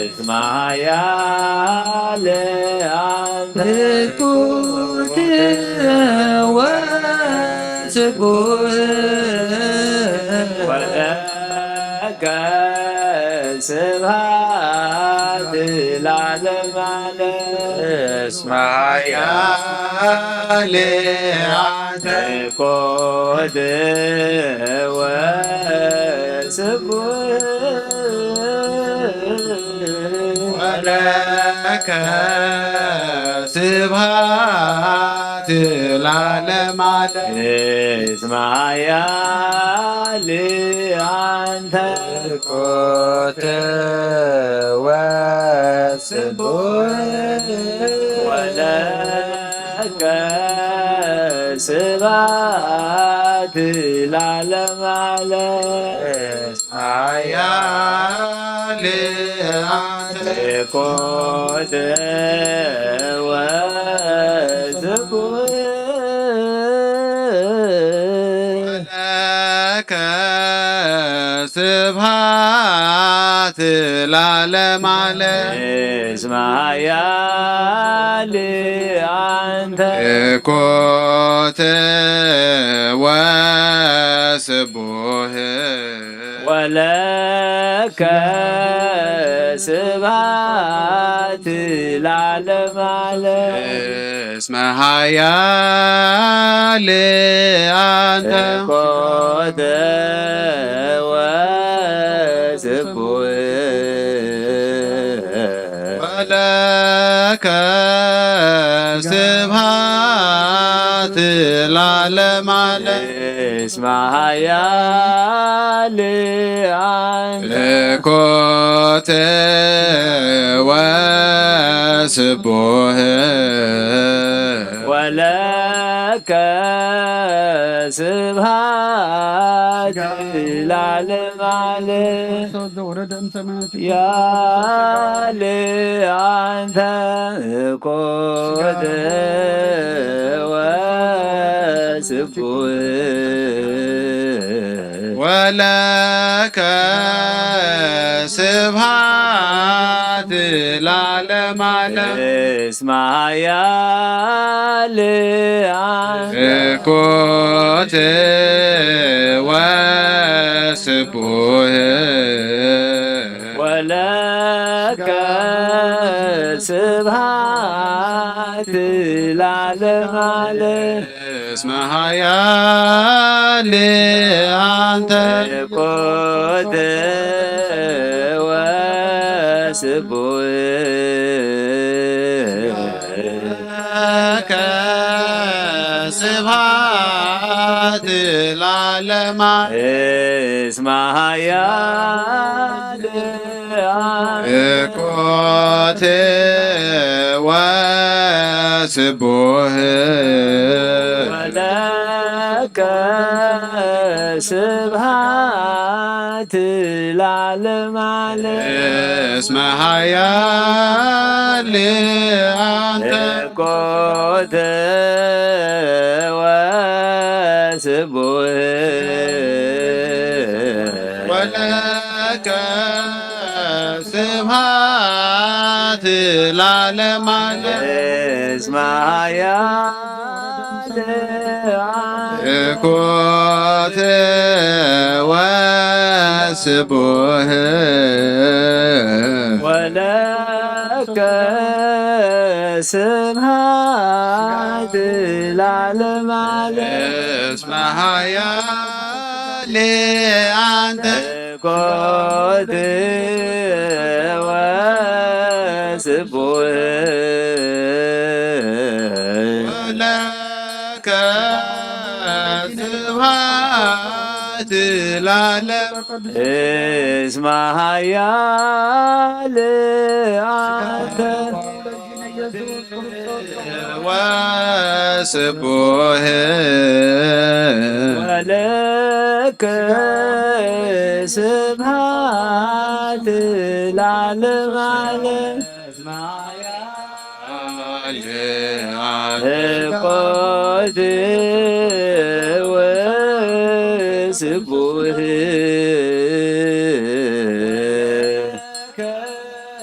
እስመ ኃያል አንተ። ምልኩት ወስቡሕ ወለከ ስብሐት ለዓለመ ዓለም። እስመ ኃያል አንተ። ኮት ወስቡሕ ወለከ ስብሐት ለዓለመ ዓለም። እስመ ኃያል አንተ። ኮት ወስቡሕ ወለከ ስብሐት ለዓለመ ዓለም። ኃያል አንተ። ኮት ወስቡሕ ለከ ስብሐት ለዓለመ ዓለም። እስመ ኃያል አንተ። ኮት ወስቡሕ ወለከ ስብሐት ለዓለመ ዓለም። እስመ ኃያል አንተ። ኮት ወስቡሕ ወለከ ስብሐት ለዓለመ ዓለም። እስመ ኃያል አንተ። ኮት ወስቡሕ ወለከ ስብሐት ለዓለመ ዓለም። ወረደ እምሰማያት ያል አንተ ኮት ወስቡሕ ወለከ ስብሐት ለዓለመ ዓለም። እስመ ኃያል አንተ። ኮት ወስቡሕ ወለከ ስብሐት ለዓለመ ዓለም። እስመ ኃያል አንተ። ኮት ወስቡሕ ለከ ስብሐት ለዓለመ ዓለም። እስመ ኃያል ኮት ወስቡሕ ወለከ ስብሐት ለዓለመ ዓለም። እስመ ኃያል አንተ። ኮት ወስቡሕ ወለከ ስብሐት ለዓለመ ዓለም። እስመ ኃያል ኮት ወስቡሕ ወለከ ስብሐት ለዓለመ ዓለም። እስመ ኃያል አንተ። ኮት ወስቡህ። ወለከ ስብሐት ለዓለም። እስመ ኃያል አንተ። ወስቡህ። ወለከ ስብሐት ለዓለመ ዓለም። ኮት ወስቡህ።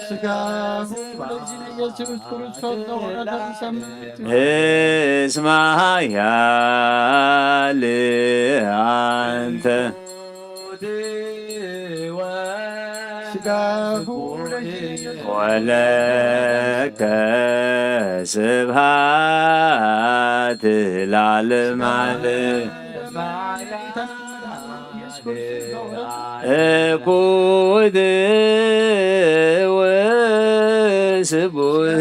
ስጋሁ ለእግዚእነ ኢየሱስ ክርስቶስ ዘወረደ ብሰማያት። እስመ ኃያል አንተ። ስጋሁ ለእግዚእነ ኢየሱስ ወለከ ስብሐት ለዓለመ ዓለም። ኩት ወስቡህ።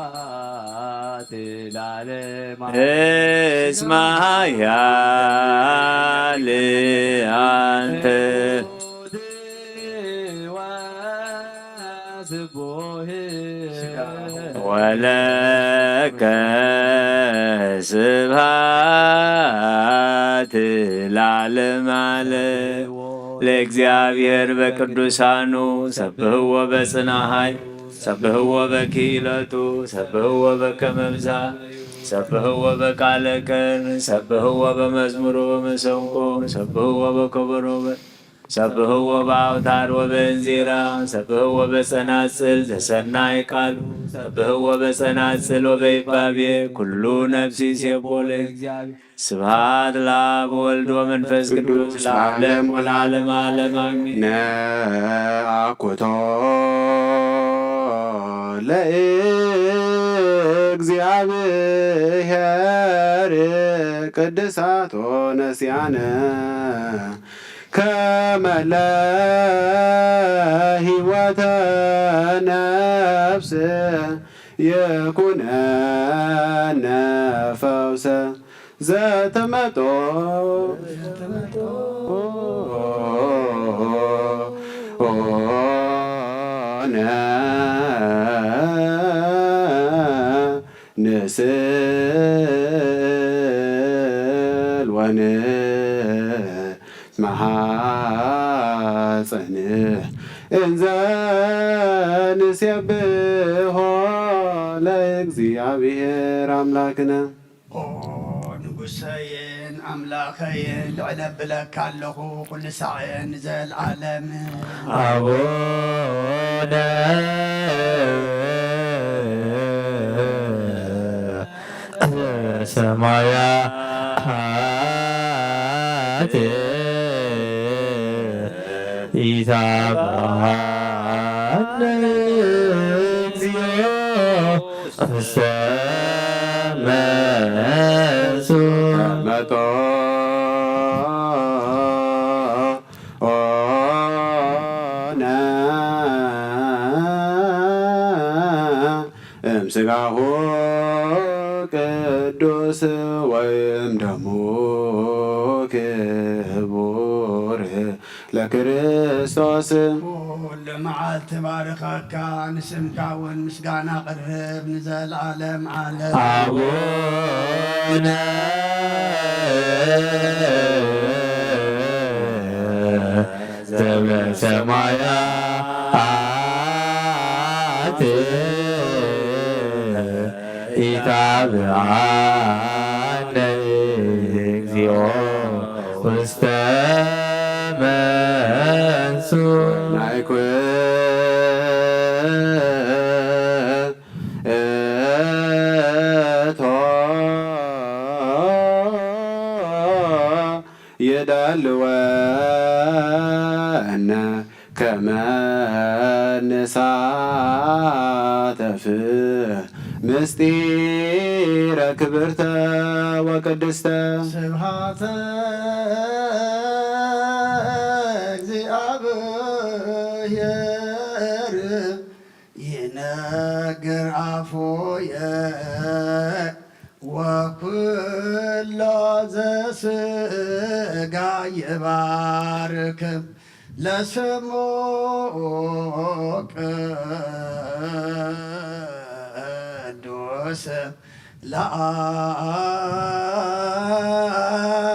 ስብሐት ለዓለመ። እስመ ኃያል አንተ። ወለከ ስብሐት ለዓለመ ዓለም። ለእግዚአብሔር በቅዱሳኑ ሰብህዎ በጽና ኃይል፣ ሰብህዎ በክኢለቱ፣ ሰብህዎ በከመ ብዝሃ፣ ሰብህዎ በቃለ ቀን፣ ሰብህዎ በመዝሙር ወበመሰንቆ፣ ሰብህዎ በከበሮ በ-፣ ሰብህዎ በአውታር ወበእንዚራ፣ ሰብህዎ በጸናጽል ዘሰናይ ቃሉ፣ ሰብህዎ በጸናጽል ወበይባቤ ኩሉ ነፍሲ ሴቦ ለእግዚአብሔር። ስብሐት ለአብ ወወልድ ወመንፈስ ቅዱስ ለዓለም ወለዓለመ ዓለም አሜን። ነአኩቶ ለእግዚአብሔር ቅድሳቶ ነሲያነ ከመ ለሕይወተ ነፍስ ይኩነነ ፈውሰ ዘተመጦ ነ ንስእል ወንትማሐጸን እንዘ ንሴብሖ ለእግዚአብሔር አምላክነ። ኦ ንጉሰይን ኣምላኸይን፣ ልዕል ኣብለካ ኣለኹ ኩሉ ሳዕ ንዘለዓለም። አቡነ ዘበሰማያት ኢታብአነ እግዚኦ ውስተ መንሱ መጦ ኦነ እምስጋሁ ቅዱስ ወይም ደሙ ክቡር ለክርስቶስ። ኩሉ መዓልቲ ባርኸካ፣ ንስምካ እውን ምስጋና ቅርብ ንዘለዓለም ዓለም። አቡነ ዘበሰማያት ኢታብአነ እግዚኦ ውስተ መንሱ ናይኩ እቶ ይዳልወነ ከመ ንሳተፍ ምስጢረ ክብርተ ወቅድስተ። ስብሐተ እግዚአብሔር ይነግር አፉየ ወኩሎ ዘስጋ ይባርክ ለስሙ ቅዱስ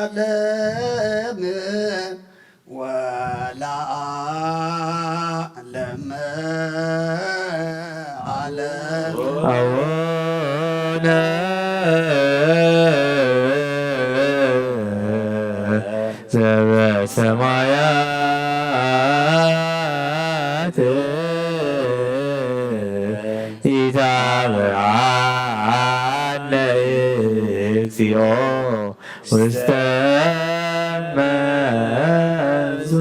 ለዓለም ወለዓለመ ዓለም። አቡነ ዘበሰማያት ኢታብአነ እግዚኦ ውስተ መንሱት።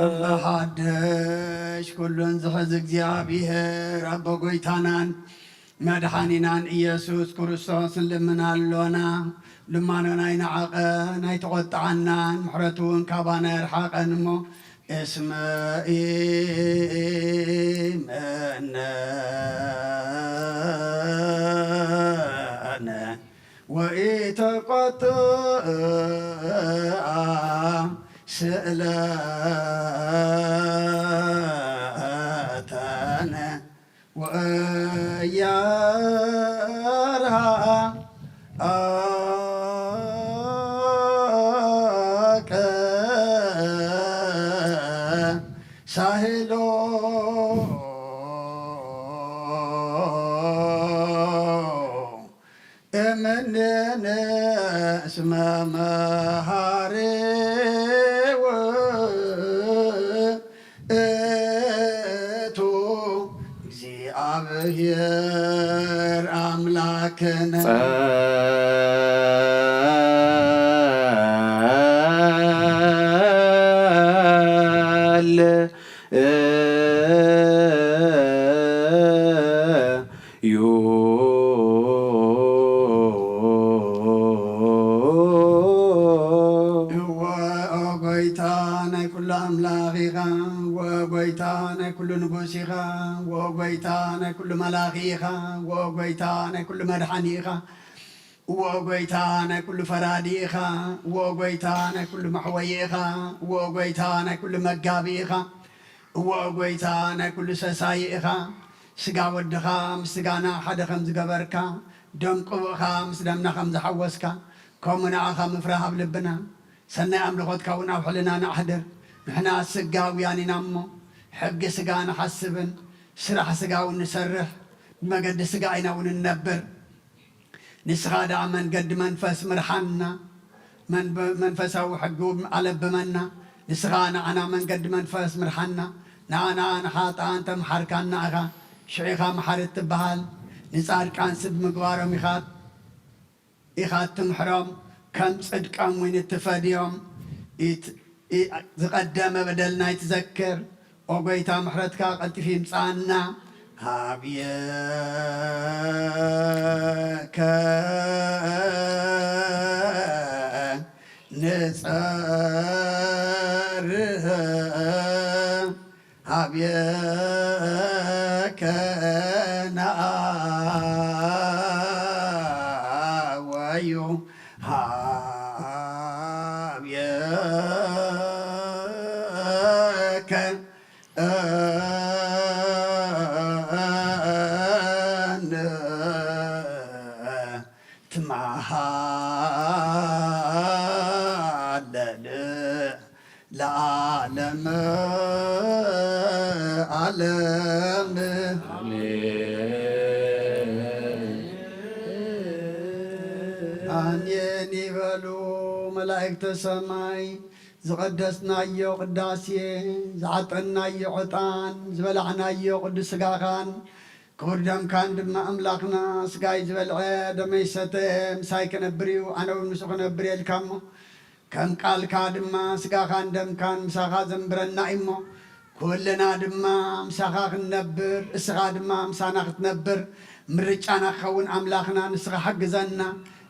እምበሓደሽ ኩሉን ዝሕዝ እግዚኣብሔር ኣቦ ጎይታናን መድሓኒናን ኢየሱስ ክርስቶስ ንልምን ኣሎና። ልማኖና ኣይነዓቐን ኣይተቖጥዓናን፣ ምሕረቱ እውን ካባና ኣይርሓቐን እሞ፣ እስመ ኢመነነ ወኢተቆጥአ ስእለተነ ወእያርሃ አቀ ሳሄሎ እምኔነ እስመ መሃሪ ውእቱ እግዚአብሔር አምላክነ። ጸል እዩ። እወ ኦ ጎይታ ናይ ኩሉ ኣምላኽ ኢኻ፣ ወ ጎይታ ናይ ኩሉ ንጉስ ኢኻ፣ ወ ጎይታ ናይ ኩሉ መላኺ ኢኻ፣ ወ ጎይታ ናይ ኩሉ መድሓኒ ኢኻ። እዎ ጎይታ ናይ ኩሉ ፈራዲ ኢኻ። እዎ ጎይታ ናይ ኩሉ መሕወዪ ኢኻ። እዎ ጎይታ ናይ ኩሉ መጋቢ ኢኻ። እዎ ጎይታ ናይ ኩሉ ሰሳዪ ኢኻ። ስጋ ወድኻ ምስ ስጋና ሓደ ከም ዝገበርካ፣ ደም ቅቡእኻ ምስ ደምና ከም ዝሓወስካ፣ ከምኡ ንዓኻ ምፍራህ ኣብ ልብና፣ ሰናይ ኣምልኾትካ እውን ኣብ ሕልናና ኣሕድር። ንሕና ስጋውያን ኢና እሞ፣ ሕጊ ስጋ ንሓስብን ስራሕ ስጋ እውን ንሰርሕ፣ ብመገዲ ስጋ ኢና እውን እንነብር። ንስኻ ደኣ መንገዲ መንፈስ ምርሓና፣ መንፈሳዊ ሕጊ ኣለብመና። ንስኻ ንዓና መንገዲ መንፈስ ምርሓና። ንዓና ንሓጥኣን ተምሓርካና ኢኻ። ሽዑ ኢኻ መሓሪ እትበሃል። ንጻድቃንሲ ብምግባሮም ኢኻ ኢኻ እትምሕሮም፣ ከም ጽድቆም እውን እትፈድዮም። ዝቐደመ በደልና ኣይትዘክር። ኦ ጐይታ፣ ምሕረትካ ቀልጢፉ ይምጽኣና። ኣብየከ ንጸርህ፣ ኣብየከ ነኣወዩ፣ ኣብየከ ንትመሃለል ለዓለመ ዓለም። ኣሜን። ኣሜን ይበሉ መላእክተ ሰማይ። ዝቐደስናዮ ቅዳሴ፣ ዝዓጠንናዮ ዕጣን፣ ዝበላዕናዮ ቅዱስ ስጋኻን ክቡር ደምካን ድማ፣ ኣምላኽና፣ ስጋይ ዝበልዐ ደመይ ዝሰተየ ምሳይ ክነብር እዩ፣ ኣነ እውን ምስኡ ክነብር እየ ኢልካ እሞ፣ ከም ቃልካ ድማ ስጋኻን ደምካን ምሳኻ ዘንብረና እዩ እሞ፣ ኩልና ድማ ምሳኻ ክንነብር፣ እስኻ ድማ ምሳና ክትነብር ምርጫና ክኸውን ኣምላኽና ንስኻ ሓግዘና።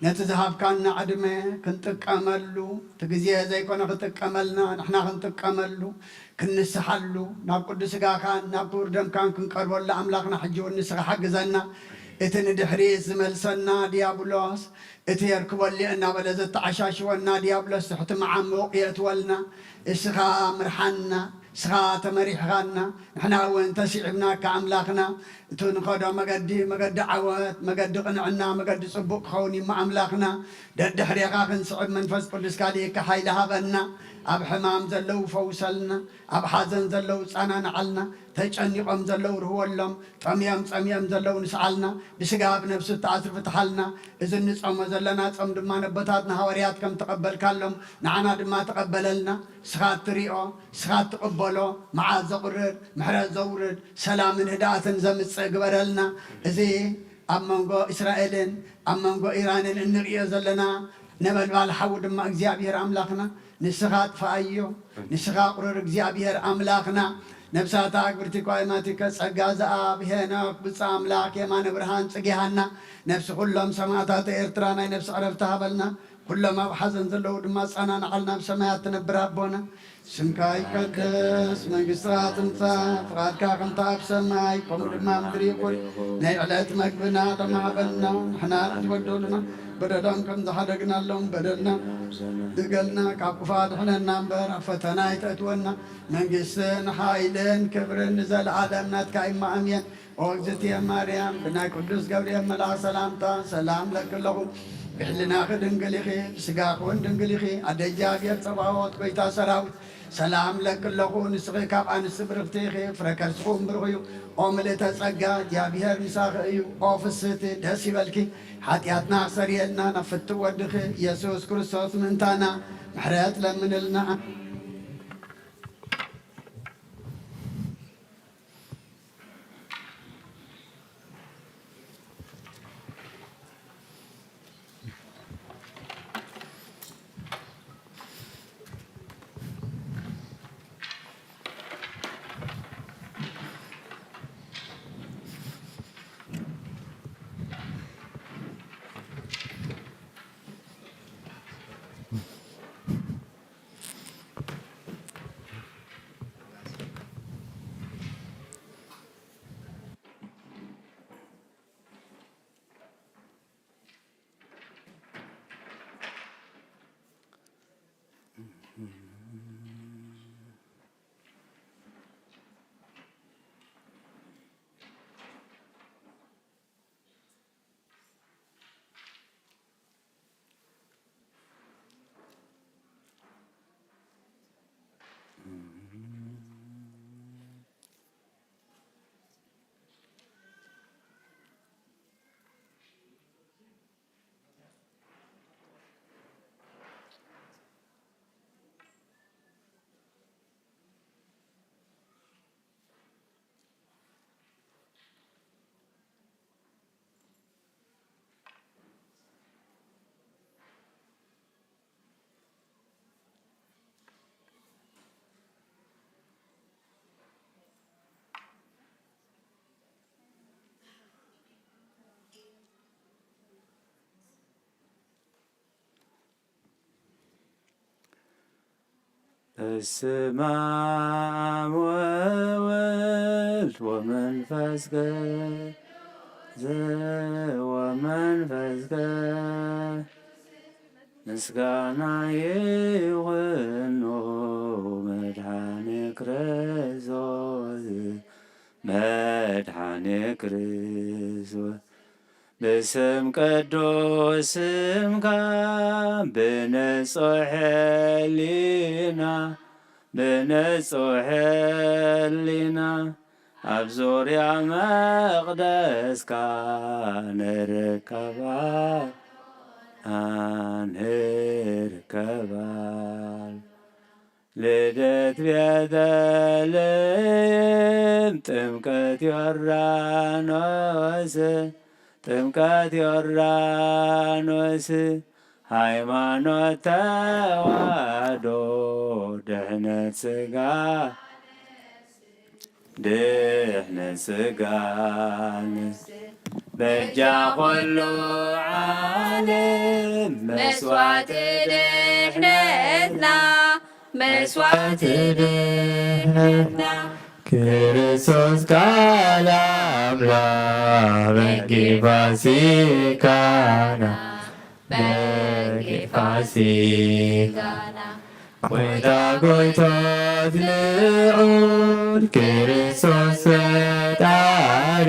ነቲ ዝሃብካና ዕድመ ክንጥቀመሉ፣ እቲ ግዜ ዘይኮነ ክጥቀመልና፣ ንሕና ክንጥቀመሉ፣ ክንስሓሉ፣ ናብ ቅዱስ ስጋኻን ናብ ክቡር ደምካን ክንቀርበሉ ኣምላኽና ሕጂ እውን ንስኻ ሓግዘና። እቲ ንድሕሪት ዝመልሰና ዲያብሎስ፣ እቲ የርክበሉ እናበለ ዘተዓሻሽወና ዲያብሎስ ትሕቲ መዓሙቕ የእትወልና። እስኻ ምርሓና፣ እስኻ ተመሪሕኻና፣ ንሕና እውን ተሲዕብናካ ኣምላኽና። እቲ ንኸዶ መገዲ፣ መገዲ ዓወት፣ መገዲ ቅንዕና፣ መገዲ ጽቡቕ ክኸውን እዩ እሞ ኣምላኽና። ደድሕሬኻ ክንስዕብ መንፈስ ቅዱስ ካልእካ ሓይሊ ሃበና። ኣብ ሕማም ዘለዉ ፈውሰልና፣ ኣብ ሓዘን ዘለዉ ጸናንዓልና፣ ተጨኒቖም ዘለዉ ርህወሎም፣ ጠምዮም ጸሚኦም ዘለዉ ንስዓልና፣ ብስጋ ብነብሲ እተኣስሩ ፍትሓልና። እዚ እንጸሞ ዘለና ጾም ድማ ነቦታትና ሃዋርያት ከም ተቐበልካሎም ንዓና ድማ ተቐበለልና። ንስኻ እትሪኦ፣ ንስኻ እትቕበሎ፣ መዓት ዘቑርር፣ ምሕረት ዘውርድ፣ ሰላምን ህድኣትን ዘምጽእ ግበረልና። እዚ ኣብ መንጎ እስራኤልን ኣብ መንጎ ኢራንን እንርእዮ ዘለና ነበልባል ሓዊ ድማ እግዚኣብሔር ኣምላኽና ንስኻ ኣጥፍኣዮ። ንስኻ ቁሩር እግዚኣብሔር ኣምላኽና ነብሳታ ኣግብርቲ ኳይማቲከ ጸጋ ዘኣብ ሄኖክ ብጻ ኣምላኽ የማነ ብርሃን ጽጊሃና። ነብሲ ኩሎም ሰማእታት ኤርትራ ናይ ነብሲ ዕረፍቲ ሃበልና። ኩሎም ኣብ ሓዘን ዘለዉ ድማ ጻናንዓልና። ኣብ ሰማያት ትነብር ኣቦና ስምካ ይቀደስ፣ መንግስትኻ ትምጻእ፣ ፍቓድካ ከምቲ ኣብ ሰማይ ከምኡ ድማ ኣብ ምድሪ ይኹን። ናይ ዕለት መግብና ሎሚ ሃበና፣ ንሕና ንዝበደሉና በደሎም ከም ዝሓደግናሎም በደልና ዝገልና፣ ካብ ክፉእ ኣድሕነና እምበር ኣብ ፈተና ኣይተእትወና። መንግስትን ሓይልን ክብርን ንዘለኣለም ናትካ እዩ። ኣሜን። ኦ እግዝእትየ ማርያም፣ ብናይ ቅዱስ ገብርኤል መልኣኽ ሰላምታ ሰላም እለኪ ኣለኹ። ብሕልናኺ ድንግል ኢኺ፣ ብስጋኺ እውን ድንግል ኢኺ። ኣደ እግዚኣብሔር ጸባኦት፣ ጐይታ ሰራዊት፣ ሰላም እለኪ ኣለኹ። ንስኺ ካብ ኣንስቲ ብርኽቲ ኢኺ፣ ፍረ ከርስኺ እውን ብሩኽ እዩ። ኦ ምልእተ ጸጋ፣ እግዚኣብሔር ምሳኺ እዩ። ኦ ፍስህቲ፣ ደስ ይበልኪ። ሓጢኣትና ክሰርየልና ናብ ፍትው ወድኺ ኢየሱስ ክርስቶስ ምእንታና ምሕረት ለምንልና። በስመ አብ ወወልድ ወመንፈስ ቅዱስ ወመንፈስ ቅዱስ ምስጋና ይኹኖ መድኃኔ ክርስቶስ መድኃኔ ክርስቶስ ብስም ቅዱስ ስምካ ብንጹሕ ሕሊና ብንጹሕ ሕሊና ኣብ ዙርያ መቕደስካ ንርከባ ንርከባል። ልደት ቤተልሔም ጥምቀት ዮርዳኖስ ጥምቀት ዮርዳኖስ ሃይማኖት ተዋህዶ ድሕነት ስጋ ድሕነት ስጋን በጃ ኩሉ ዓለም መስዋዕቲ ድሕነትና፣ መስዋዕቲ ድሕነትና። ክርስቶስ ቃል ኣምላኽ በጊ ፋሲካና፣ በጊ ፋሲካና። ጎይታ ጎይታት ልዑል ክርስቶስ ፈጣሪ፣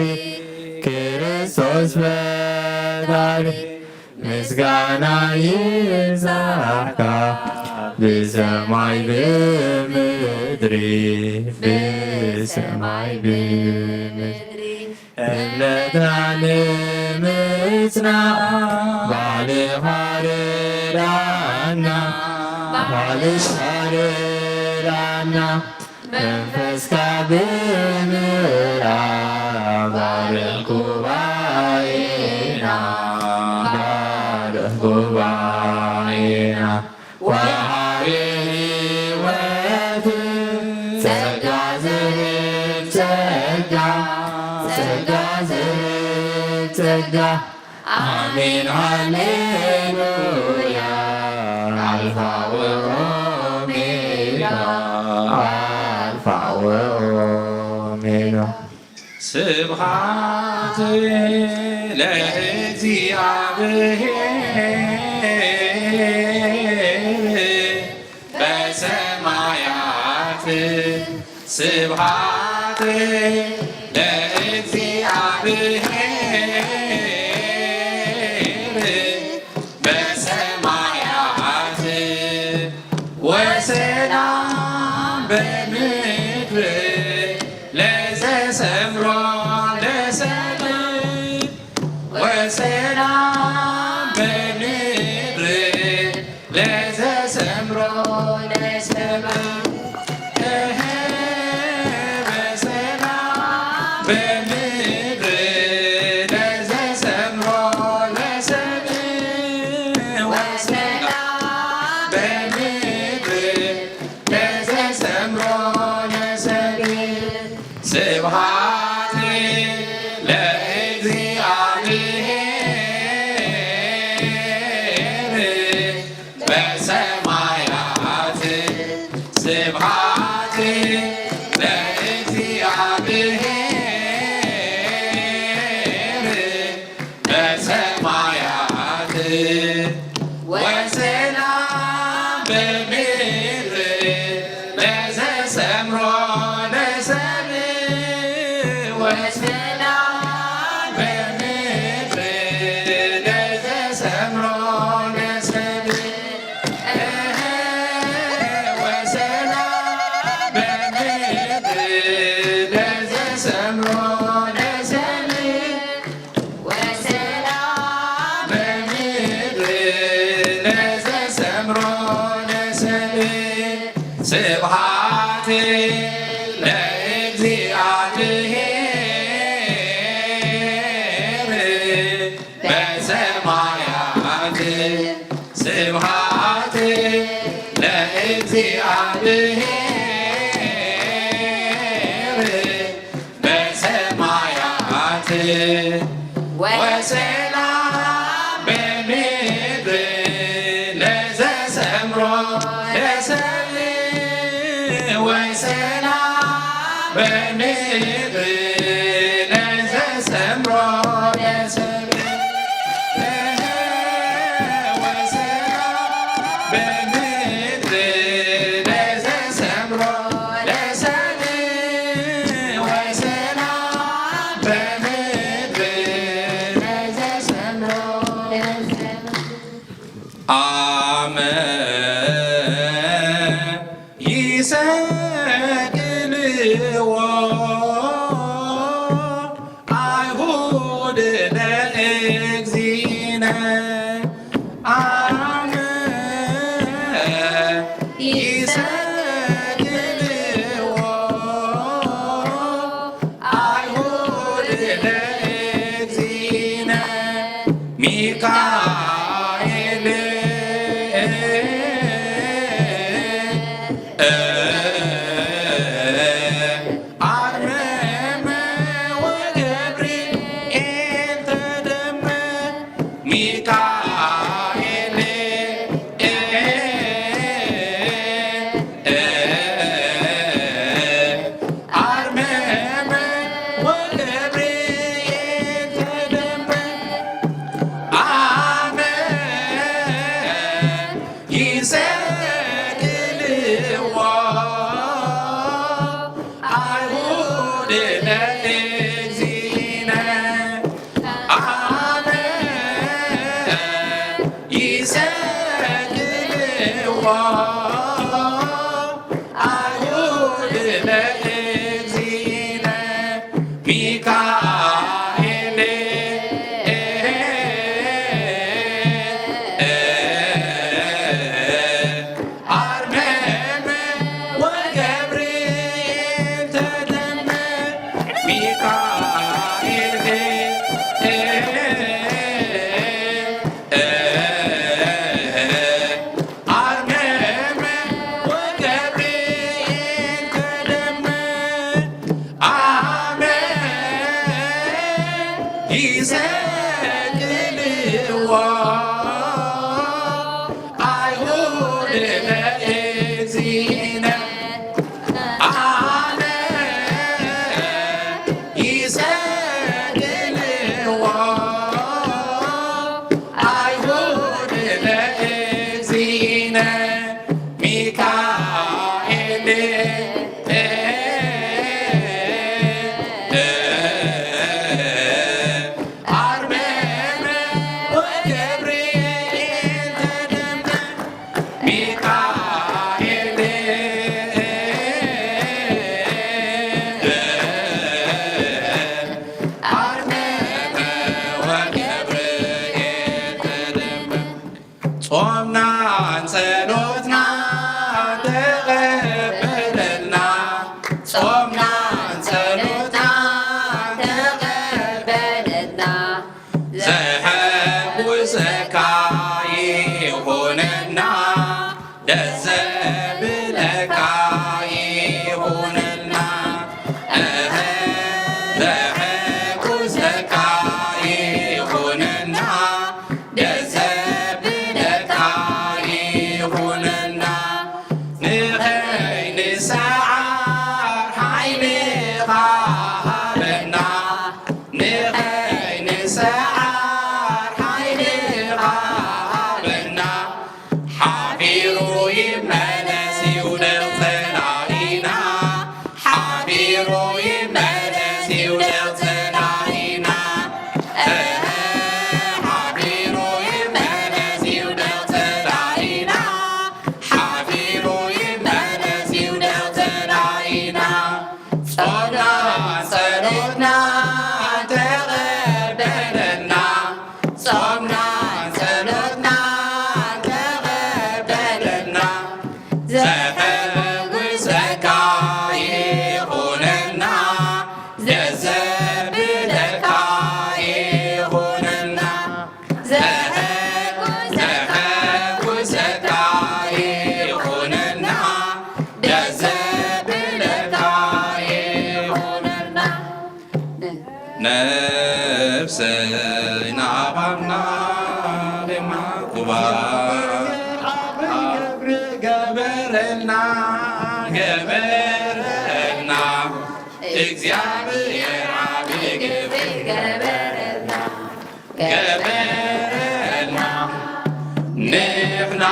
ክርስቶስ ፈጣሪ። ምስጋና ይብዛሕካ ብሰማይ ብምድሪ፣ ብሰማይ ብምድሪ። እምነትና ንምጽናዕ ባልኻ ርዳና፣ ባልኻ ርዳና። መንፈስካ ብምልኣ ባርኽ ጉባኤና፣ ባርኽ ጉባኤና። ወሃቢ ሕይወት ጸጋ ዝህብ ጸጋ፣ ጸጋ ዝህብ ጸጋ። ኣሜን ሃሌሉያ። ኣልፋ ወኦሜጋ፣ ኣልፋ ወኦሜጋ። ስብሐት ለእግዚኣብሔር በሰማያት፣ ስብሐት ለእግዚኣብሔር በሰማያት፣ ወሰላም በምድር ለዘሰምሮ ለሰብእ። ወሰላም በምድር ለዘሰምሮ ለሰብእ። እህ፣ በሰላም በምድር ለዘሰምሮ ለሰብእ። ወሰላም በምድር ለዘሰምሮ ለሰብእ። ስብሐት ለእግዚኣብሔር፣ ስብሐት ለእግዚኣብሔር በሰማያት፣ ወሰላም በምድር ለዘሰምሮ ለሰብእ። ወሰላም በምድር ለዘሰምሮ ለሰብእ። ወሰላም በምድር ለዘሰምሮ ለሰብእ። ወሰላም በምድር ለዘሰምሮ ለሰብእ። ስብሐት ለእግዚኣብሔር በሰማያት፣ ስብሐት ለእግዚኣብሔር በሰማያት፣ ወሰላም በምድር ለዘሰምሮ ለሰብእ። ወሰላም በምድር ለዘሰምሮ ለሰብእ። ወሰላም በምድር ለዘሰምሮ ለሰብእ። ወሰላም በምድር ለዘ ሚካኤል አርመመ ወገብርኤል ተደመ። ሚካኤል አርመመ ወገብርኤል ተደመ። አመ ይሰቅልዎ አይሁድ ለእግዚእነ። አመ ይሰቅልዎ አይሁድ ለእግዚእነ። ሚካኤል አርመመ ወገብርኤል ተደመ። ሚካኤል አርመመ ወገብርኤል ተደመ። ጾምናን ጸሎትናን ተቐበለልና፣ ጾምናን ጸሎትናን ተቐበለልና። ዘሐጉሰካ ይኹነና፣ ደስ ዘብለካ ይኹነልና። እህ፣ ዘሐጉሰካ ይኹነና፣ ደስ ዘብለካ ይኹነና። ንኸይንሰዓር ሓይልኻ ሃበና፣ ንኸይንሰዓር ሓይልኻ ሃበና። ሓፊሩ ይመለስ ይውደቕ ጸላኢና፣ ሓፊሩ ይመለስ ይውደቕ ጸላኢና። እህ፣ ሓፊሩ ይመለስ ይውደቕ ጸላኢና፣ ሓፊሩ ይመለስ ይውደቕ ጸላኢና። ጾምና ጸሎትና ተቐበለና፣ ጾምና ጸሎትና ተቐበለና። ዘሐጉሰካ ይኹነና፣ ደስ ዘብለካ ይኹነና። ዘሐጉሰካ ይኹነና፣ ደስ ዘብለካ ይኹነና። ነፍሰይ ናባና ሌማኩባ ገብሪ ገበረልና፣ ገበረልና። እግዚኣብሔር ዓቢ ግብሪ ገበረልና፣ ገበረልና። ንሕና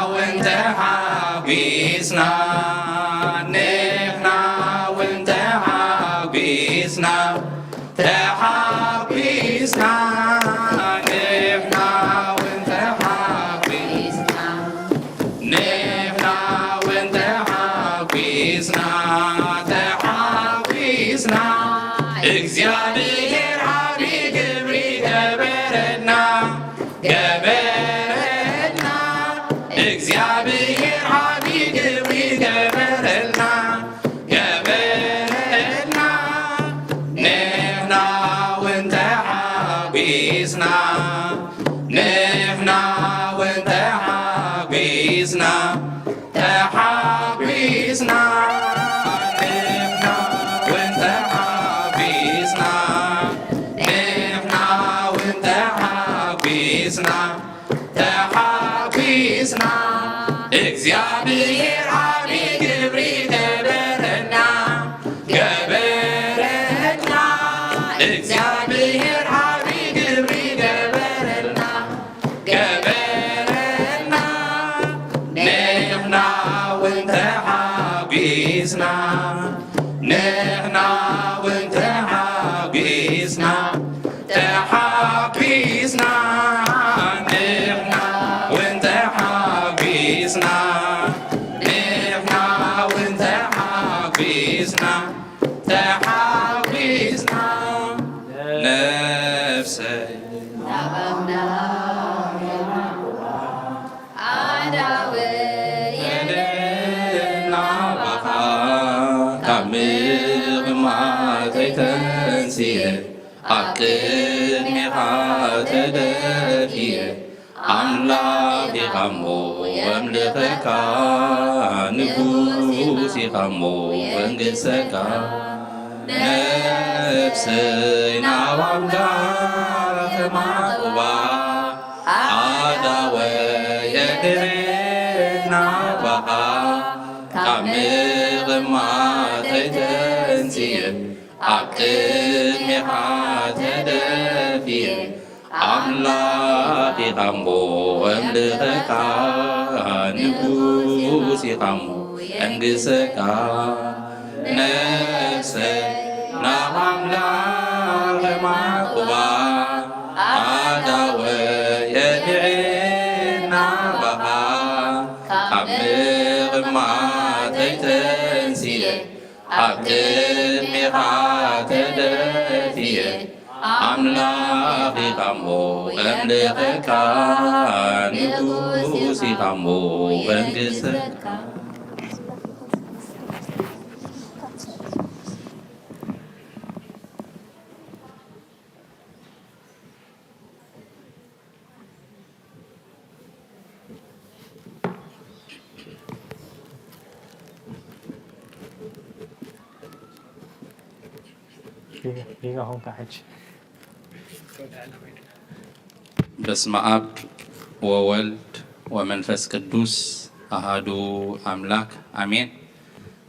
እውን ተሓጒስና፣ ንሕና እውን ተሓጒስና፣ ተሓጒስና። ንሕና እውን ተሓጒስና፣ ንሕና እውን ተሓጒስና፣ ተሓጒስና። እግዚኣብሔር ዓቢ ግብሪ ገበረልና፣ ገበረልና። እግዚኣብሔር ዓቢ ግብሪ ገበረልና፣ ገበረልና። ንሕና እውን ተሓጒስና፣ ንሕና እውን ተሓጒስና፣ ተሓጒስና። ንሕና እውን ተሓጒስና፣ ንሕና እውን ተሓጒስና፣ ተሓጒስና። እግዚኣብሔር ዓቢ ግብሪ ገበረልና፣ ገበረልና። እግዚኣብሔር ዓቢ ግብሪ ገበረልና፣ ገበረልና። ንሕና እውን ተሓጒስና፣ ንሕና እውን ተሓጒስና፣ ተሓጒስና። ንሕና እውን ተሓጒስና፣ ንሕና እውን ተሓጒስና፣ ተሓጒስና። ኣብ ቅድሜኻ ተደፊኤ ኣምላኽ ኢኻ እሞ የምልኸካ፣ ንጉስ ኢኻ እሞ የንግሰካ። ነፍሰይ ናብ ኣምላኽ ማዕቁባ፣ ኣዳወየ ድሬ ናባኻ፣ ካብ ምቕማጠይ ተንስየ ኣብ ቅድሜኻ ተደፊየ። ኣምላኽ ኢኻ እሞ እምልኸካ፣ ንጉስ ኢኻ እሞ እንግሰካ። ነፍሰይ ናብ ኣምላኽ ማዕቁባ፣ ኣዳወየ ድሬ ናባኻ፣ ካብ ምቕማጠይ ተንስየ ኣብ ቅድሜኻ ተደፊየ። ኣምላኽ ኢኻ እሞ እምልኸካ፣ ንጉስ ኢኻ እሞ እንግሰካ። በስመ አብ ወወልድ ወመንፈስ ቅዱስ አሃዱ አምላክ አሜን።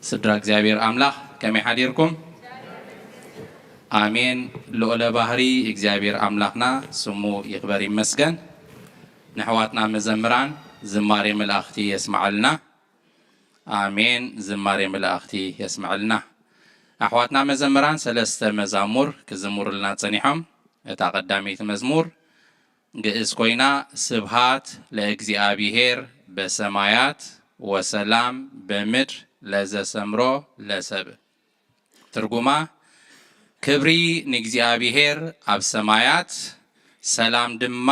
ስድራ እግዚኣብሔር ኣምላኽ ከመይ ሓዲርኩም? ኣሜን። ልዑለ ባህሪ እግዚኣብሔር ኣምላኽና ስሙ ይኽበር ይመስገን። ንኣሕዋትና መዘምራን ዝማሬ መላእኽቲ የስምዓልና። ኣሜን። ዝማሬ መላእኽቲ የስምዓልና። ኣሕዋትና መዘምራን ሰለስተ መዛሙር ክዝምሩልና ጸኒሖም። እታ ቀዳመይቲ መዝሙር ግእዝ ኮይና፣ ስብሃት ለእግዚኣብሔር በሰማያት ወሰላም በምድር ለዘሰምሮ ለሰብ። ትርጉማ፣ ክብሪ ንእግዚኣብሔር ኣብ ሰማያት፣ ሰላም ድማ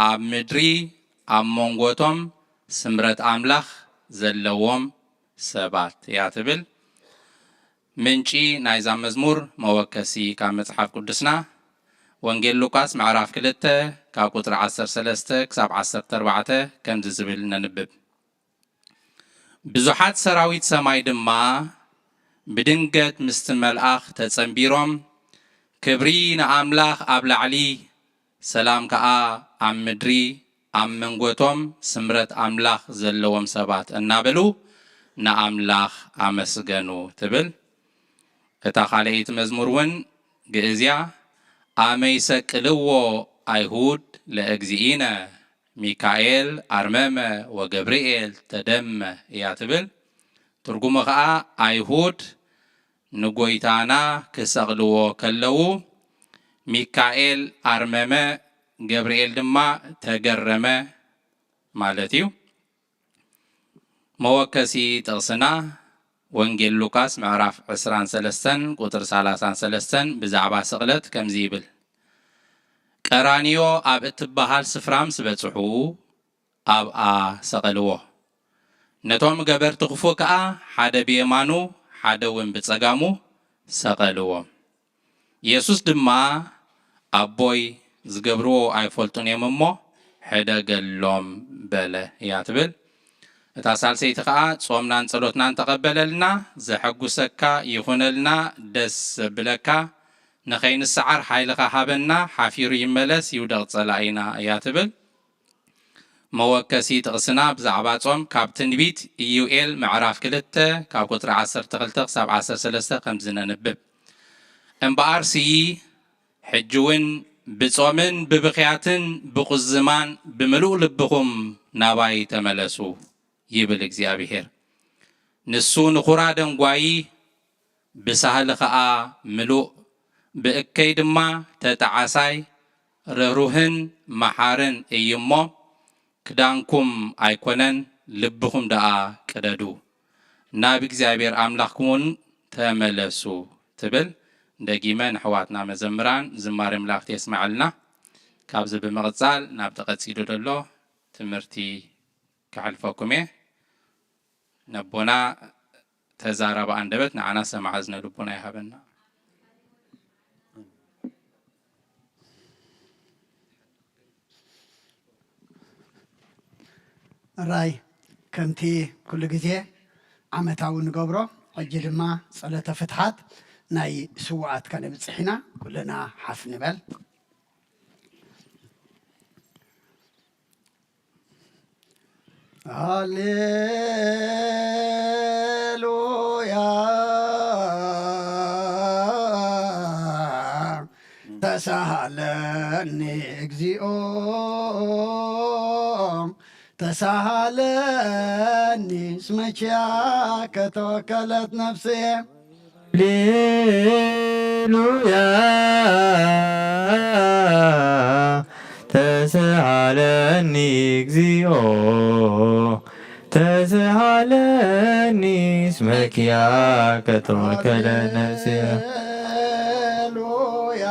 ኣብ ምድሪ፣ ኣብ መንጎቶም ስምረት ኣምላኽ ዘለዎም ሰባት እያ ትብል። ምንጪ ናይዛ መዝሙር መወከሲ ካብ መጽሓፍ ቅዱስና፣ ወንጌል ሉቃስ ምዕራፍ ክልተ ካብ ቁጽሪ ዓሰርተ ሰለስተ ክሳብ ዓሰርተ ኣርባዕተ ከምዚ ዝብል ነንብብ። ብዙሓት ሰራዊት ሰማይ ድማ ብድንገት ምስቲ መልኣኽ ተጸንቢሮም፣ ክብሪ ንኣምላኽ ኣብ ላዕሊ፣ ሰላም ከኣ ኣብ ምድሪ፣ ኣብ መንጎቶም ስምረት ኣምላኽ ዘለዎም ሰባት እናበሉ ንኣምላኽ ኣመስገኑ ትብል። እታ ካልኣይቲ መዝሙር እውን ግእዝ እያ። ኣመ ይሰቅልዎ ኣይሁድ ለእግዚእነ፣ ሚካኤል ኣርመመ ወገብርኤል ተደመ እያ ትብል። ትርጉሙ ኸኣ ኣይሁድ ንጎይታና ክሰቕልዎ ከለዉ፣ ሚካኤል ኣርመመ፣ ገብርኤል ድማ ተገረመ ማለት እዩ። መወከሲ ጥቕስና ወንጌል ሉቃስ ምዕራፍ ዕስራን ሰለስተን ቁጽሪ ሰላሳን ሰለስተን ብዛዕባ ስቕለት ከምዚ ይብል። ቀራንዮ ኣብ እትበሃል ስፍራ ምስ በጽሑ ኣብኣ ሰቐልዎ። ነቶም ገበርቲ ክፉእ ከኣ ሓደ ብየማኑ ሓደ እውን ብጸጋሙ ሰቐልዎም። የሱስ ድማ ኣቦይ ዝገብርዎ ኣይፈልጡን እዮም እሞ ሕደገሎም በለ እያ ትብል። እታ ሳልሰይቲ ከኣ ጾምናን ጸሎትናን ተቐበለልና፣ ዘሐጉሰካ ይኹነልና፣ ደስ ዘብለካ፣ ንኸይንሰዓር ሓይልኻ ሃበና፣ ሓፊሩ ይመለስ ይውደቕ ጸላኢና እያ ትብል። መወከሲ ጥቕስና ብዛዕባ ጾም ካብ ትንቢት ኢዩኤል ምዕራፍ ክልተ ካብ ቁጽሪ ዓሰርተ ክልተ ክሳብ ዓሰርተ ሰለስተ ከምዚ ነንብብ። እምበኣርሲ ሕጂ እውን ብጾምን ብብኽያትን ብቁዝማን ብምሉእ ልብኹም ናባይ ተመለሱ ይብል እግዚኣብሔር። ንሱ ንኹራ ደንጓዪ ብሳህሊ ኸኣ ምሉእ፣ ብእከይ ድማ ተጠዓሳይ፣ ርህሩህን መሓርን እዩ እሞ፣ ክዳንኩም ኣይኮነን፣ ልብኹም ደኣ ቅደዱ፣ ናብ እግዚኣብሔር ኣምላኽኩም እውን ተመለሱ ትብል። ደጊመ ንኣሕዋትና መዘምራን ዝማሬ መላእኽቲ የስምዓልና። ካብዚ ብምቕጻል ናብቲ ቀጺሉ ዘሎ ትምህርቲ ከሕልፈኩም እየ። ነቦና ተዛራቢ ኣንደበት ንዓና ሰማዒ እዝነ ልቦና ይሃበና። ራይ ከምቲ ኩሉ ግዜ ዓመታዊ ንገብሮ፣ ሕጂ ድማ ጸሎተ ፍትሓት ናይ ስውኣት ከነብጽሕ ኢና። ኩልና ሓፍ ንበል። ሃሌሉያ ተሳሃለኒ እግዚኦ ተሳሃለኒ እስመ ኪያከ ተወከለት ነፍስየ። ሃሌሉያ ተስሃለኒ እግዚኦ ተስሃለኒ እስመ ኪያከ ተወከለት ነፍስየ። ሃሌሉያ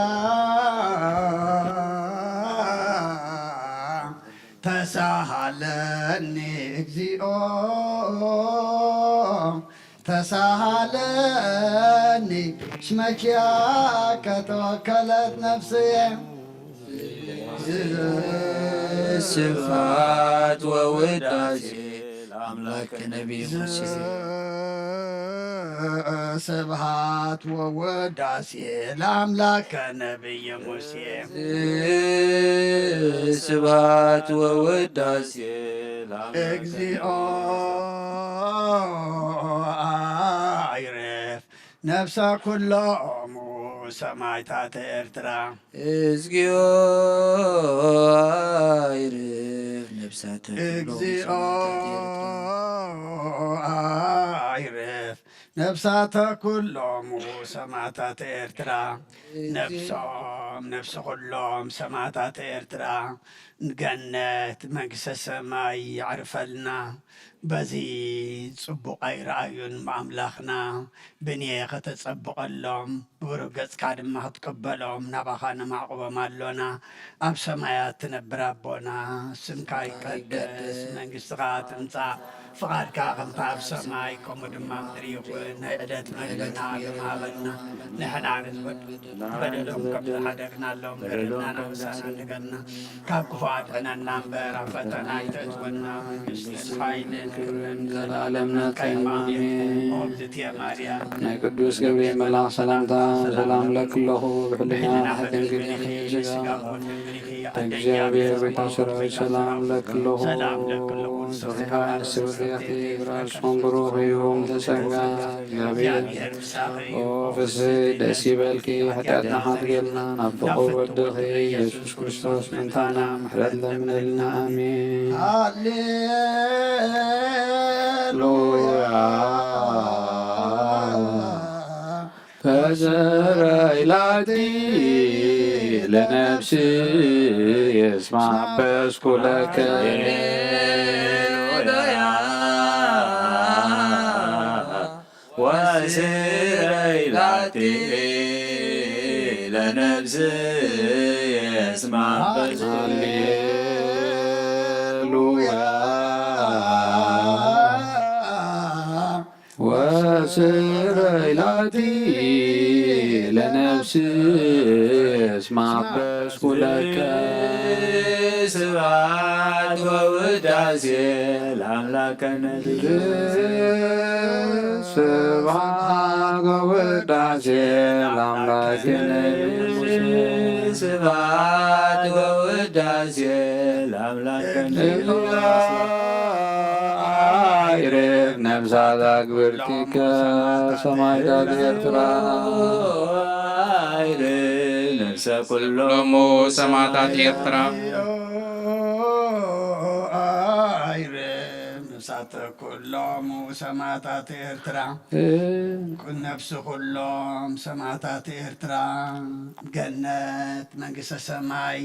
ተሳሃለኒ እግዚኦ ተሳሃለኒ እስመ ኪያከ ተወከለት ነፍስየ። ስብሐት ወውዳሴ ለአምላክ ነቢይ ሙሴ። ስብሐት ወውዳሴ ለአምላክ ነቢይ ሙሴ። ስብሐት ወውዳሴ ለአምላክ እግዚኦ አይርፍ ነፍሰ ኩሎሙ ሰማዕታተ ኤርትራ። እግዚኦ አይርፍ ነፍሳተ ኩሎሙ እግዚኦ ሰማዕታተ ኤርትራ። አይርፍ ነፍሳተ ኩሎሙ ሰማዕታተ ኤርትራ። ነፍሶም ነፍሲ ኩሎም ሰማዕታተ ኤርትራ ገነት መንግስተ ሰማይ የዕርፈልና። በዚ ጽቡቕ ኣይረኣዩን ኣምላኽና። ብንየ ከተጸብቐሎም፣ ብብሩህ ገጽካ ድማ ክትቅበሎም ናባኻ ነማዕቑቦም ኣሎና። ኣብ ሰማያት ትነብር ኣቦና፣ ስምካ ይቀደስ፣ መንግስትኻ ትምጻእ፣ ፍቓድካ ከምታ ኣብ ሰማይ ከምኡ ድማ ምድሪ ይኹን። ናይ ዕለት መግብና ሎም ሃበና፣ ንሕና ንዝበደሎም ከም ዝሓደግናሎም በደልና ናብሳና ንገና፣ ካብ ክፉ ኣድሕነና እምበር፣ ኣብ ፈተና ኣይተእትወና። መንግስትን ሓይልን ክብርን ዘለኣለም ናትካ እዩ። ኣሜን። ኦም ዝትየ ማርያም ናይ ቅዱስ ገብርኤል መልኣኽ ሰላምታ ሰላም ለክለኹ፣ ብሕልና ሕድንግል ስጋ ኮን ድንግል ኢኺ። እግዚኣብሔር ቤተ ሰራዊት ሰላም ለክለኹ፣ ሰላም ለክለኹ። ንስኺ ከኣ ንስብርያኺ ብራስኹም ብሩኽ እዩ። ተጸጋ እግዚኣብሔር ኦ ፍስሕቲ ደስ ይበልኪ፣ ኃጢአትና ሓድገልና፣ ናብ ፍቑር ወድኺ ኢየሱስ ክርስቶስ ምእንታና ምሕረት ለምነልና። ኣሜን። ሃሌሉያ። ፈዘረ ኢላቲ ለነፍሲ የስማዕ በስኩለከ። ሃሌሉያ። ወስረይ ላቲ ለነፍስየ እስማ ሃሌሉያ። ወስረይ ላቲ ለነፍስየ እስማ በስኩለከ። ስብሐት ወውዳሴ ለአምላከነ። ስብሐት ወውዳሴ ለአምላክነ። ስብሐት ወውዳሴ ለአምላክነ። አይርፍ ነፍሳት አግብርቲከ ሰማዕታት ኤርትራ። አይርፍ ነፍሰ ኩሎሙ ሰማዕታት ኤርትራ። አይርፍ ነፍሳተ ኩሎሙ ሰማዕታት ኤርትራ። ነፍሲ ኩሎም ሰማዕታት ኤርትራ ገነት መንግስተ ሰማይ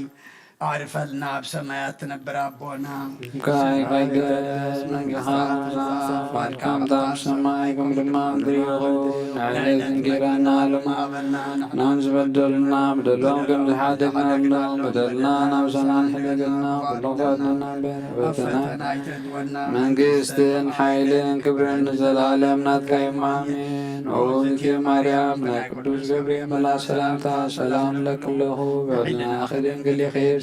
ኣዕርፈልና፣ ኣብ ሰማያት ትነብር ኣቦና። ስምካ ይቀደስ፣ መንግስትኻ ትምጻእ፣ ፍቓድካ ከምታ ኣብ ሰማይ ከምኡ ድማ ኣብ ምድሪ ይኹን። ንዕለት እንጌራና ሎሚ ሃበና፣ ንሕናን ዝበደሉና በደሎም ከም ዝሓደግናሎም በደልና ናብ ሰማይ ሕደገልና፣ ኩሎም ፈተና እምበር ኣብ ፈተና ኣይተእትወና። መንግስትን ሓይልን ክብርን ንዘለኣለም ናትካ እዩ። ኣሜን። ኦ ዝንቴ ማርያም፣ ናይ ቅዱስ ገብርኤል መልኣክ ሰላምታ ሰላም እብለኪ ኣለኹ። ብሕሊናኺ ድንግል ኢኺ፣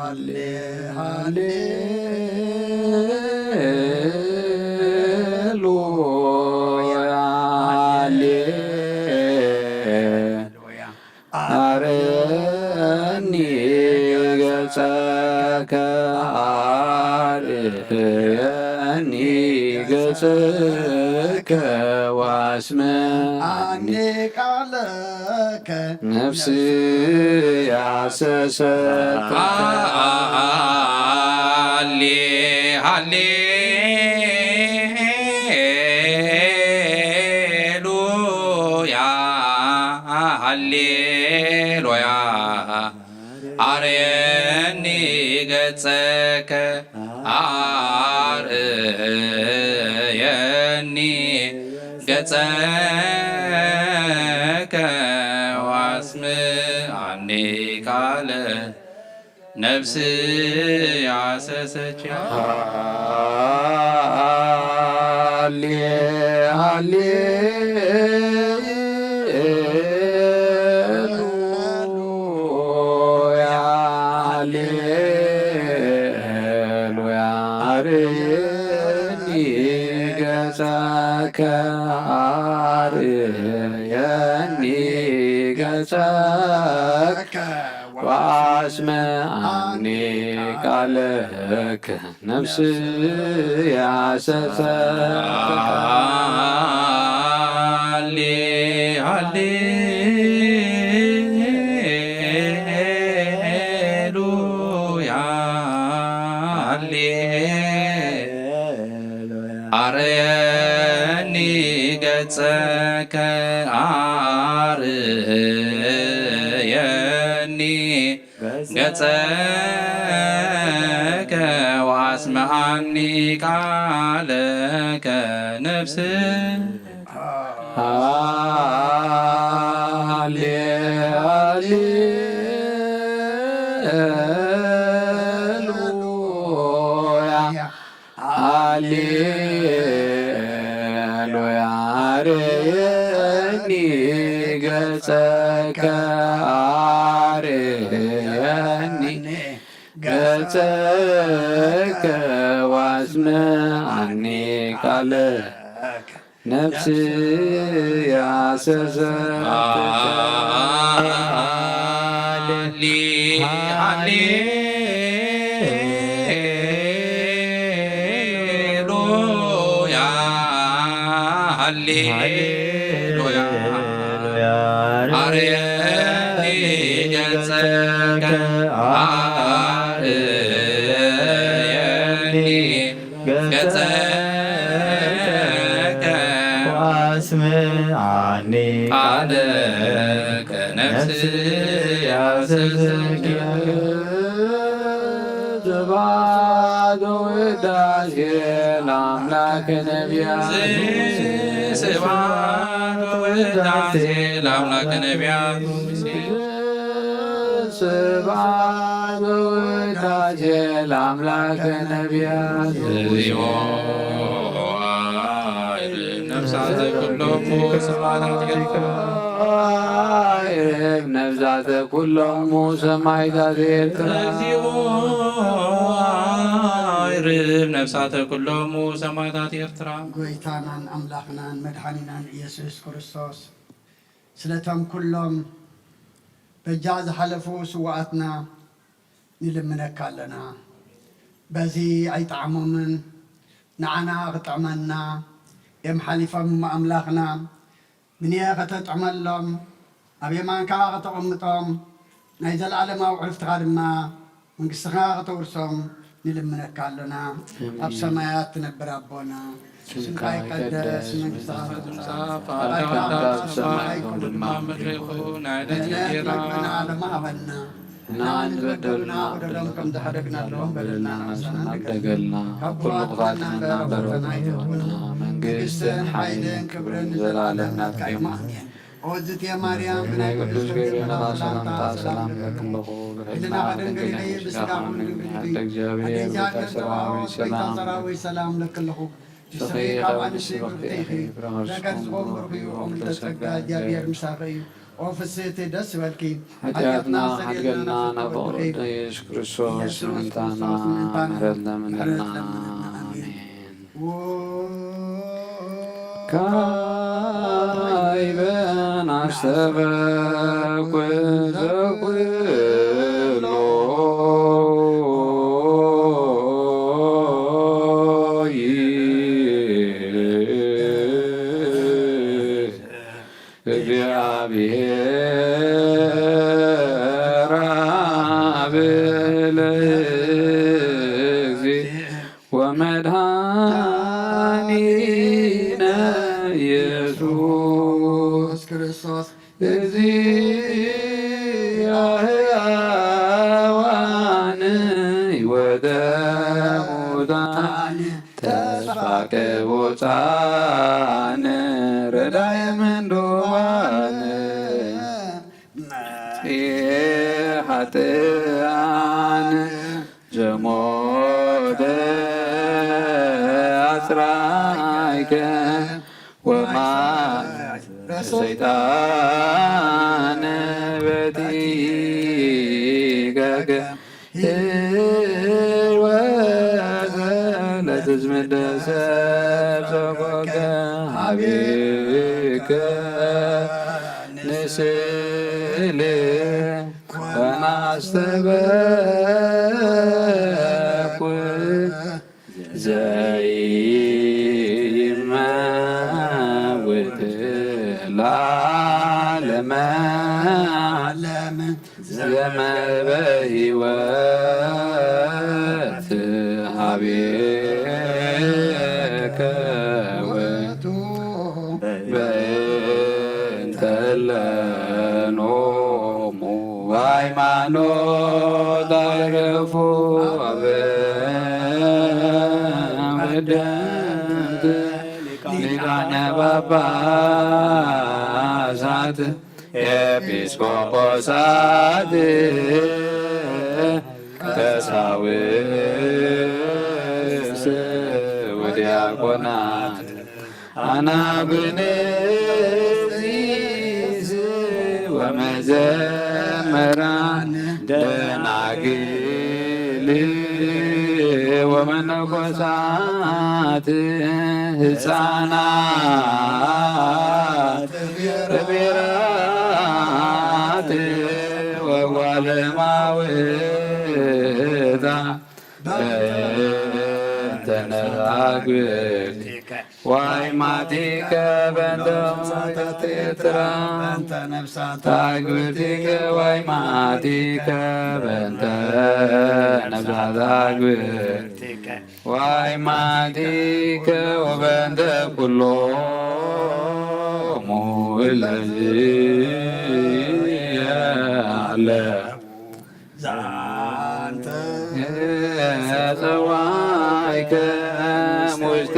ሃሌ ሃሌሉያ ሃሌ አረኒ ገጸከ አርእየኒ ገጸከ ዋስመ አኒ ቃለከ ነፍስ ያሰሰት ሃሌ ሃሌ ሃሌሉያ ሃሌሉያ አርየኒ ገጸከ አርየኒ ገጸከ ዋስምዓኒ ቃለ ነፍስ ያሰሰች ሃሌ ሃሌ ሃሌሉያ ሃሌሉያ አርየኒ ገጸከ አርየኒ ገጸከ ወአስምዓኒ ቃለከ ነፍስ ያሰሰ ሃሌ ሃሌሉያ ሃሌ አርየኒ ገጸከ አርየኒ ገጸከ ወአስምዓኒ ቃለከ ነፍስ ሃሌ ሃሌሉያ ሃሌሉያ አርየኒ ገጸከ አርየኒ ገጸከ ወአስምዓኒ ቃለከ ነፍስ ያሰሰ ሃሌ ሃሌሉያ ሃሌሉያ አርየኒ ገጸከ አርየኒ ገጸከ ወአስምዓኒ ቃለከ ነፍስ ያሰሰኪ ስብሐት ወውዳሴ ለአምላክ ነቢያት ስብሐት ወውዳሴ ለአምላክ ነቢያት ስብሐት ወውዳሴ ለአምላክ ነቢያት እግዚኦ ነፍሳተ ኩሎሙ ሰማዕታት ኤርትራ ነፍሳተ ኩሎሙ ሰማዕታት ኤርትራ እግዚኦ ነፍሳተ ኩሎሙ ሰማዕታት ኤርትራ ጎይታናን ኣምላኽናን መድሓኒናን ኢየሱስ ክርስቶስ ስለቶም ኩሎም በጃ ዝሓለፉ ስውኣትና ንልምነካ ኣለና። በዚ ኣይጠዓሞምን ንዓና ክጥዕመና እዮም ሓሊፎም እሞ ኣምላኽና ንንየ ከተጥዕመሎም ኣብ የማንካ ከተቐምጦም ናይ ዘለኣለማዊ ዕርፍትኻ ድማ መንግስትኻ ከተውርሶም ንልምነካ ኣሎና። ኣብ ሰማያት ትነብር ኣቦና ስምካ ይቀደስ መንግስትኻ ትምጻእ ፈቃድካ ኣብ ሰማይ ከም ድማ ምድሪ ይኹን። ዕለት ዕለት እንጀራ መግብና ሎሚ ሃበና። ንዓን ዝበደሉና በደሎም ከም ዝሓደግናሎም በደልና ንዓና በደልና ካብ ኩሉ ክፋት መና በረኸትና ኣይትህበና። መንግስትን ሓይልን ክብርን ንዘለዓለም ናትካ እዩ። ኣሜን። ኦ ዝትየ ማርያም፣ ናይ ቅዱስ ገብርኤል መልኣክ ሰላምታ ሰላም እብለኪ ኣለኹ። ብሕልና ድንግል ኢኺ፣ ብስጋኺ እውን ድንግል ኢኺ። ኣደ እግዚኣብሔር፣ ኣደ እግዚኣብሔር፣ ሰራዊት፣ ሰላም፣ ሰራዊት፣ ሰላም እብለኪ ኣለኹ። ንስኺ ካብ ኣንስቲ ብርኽቲ ኢኺ፣ ፍረ ከርስኺ እውን ብሩኽ እዩ። ኦ ምልዕተ ጸጋ፣ እግዚኣብሔር ምሳኺ እዩ። ኦ ፍስሕቲ፣ ደስ ይበልኪ፣ ሓጢኣትና ሓጢኣትና ኣስተሰርየልና፣ ኣስተሰርየልና፣ ናብ ፍቕሪ ወድኺ ወልደ ኢየሱስ ክርስቶስ፣ ኢየሱስ ምእንታና፣ ክርስቶስ ምእንታና፣ ምሕረት ለምንልና። ምሕረት ለምንልና። ኣሜን። ኣሜን። ካይበን ኣስተበኩ ዘኩሎ እግዚኣብሔር አብ ለእግዚእ ወመድኃኒነ ኢየሱስ ክርስቶስ። እግዚአ ሕያዋን ወደ ሙታን ተስፋ ቅቡጻን ረዳየ ምንዱባን መፍትሔ ኃጥኣን ዘሞተ አጽራይከ ወማእሰረ ሰይጣን በቲከከ ህይወተ ለትዝምደ ሰብ ሰኮከ ሀቤከ ንስእል ወናስተበኩ ዘይመውት ለዓለመ ዓለም ዘመበ ሕይወት ሀቤከ ውእቱ በእንተ ለኖሙ ሃይማኖት አይረፉ አበ ቀደምት ሊቃነ ጳጳሳት ኤጲስቆጶሳት ቀሳውስት ወዲያቆናት አናጉንስጢስ ወመዘምራን ደናግል ወመነኮሳት ሕፃናት ጥቢራት ወጓለማውታ በእንተ ነፍሳት አግብርቲከ ዋይማቲከ በእንተ ነፍሳት ኤርትራ በእንተ ነፍሳት አግብርቲከ ዋይማቲከ በእንተ ነፍሳት አግብርቲከ ዋይማቲከ ወበእንተ ኩሎሙ እለዚ አለ ዛንተ ጸዋይከ ሙስተ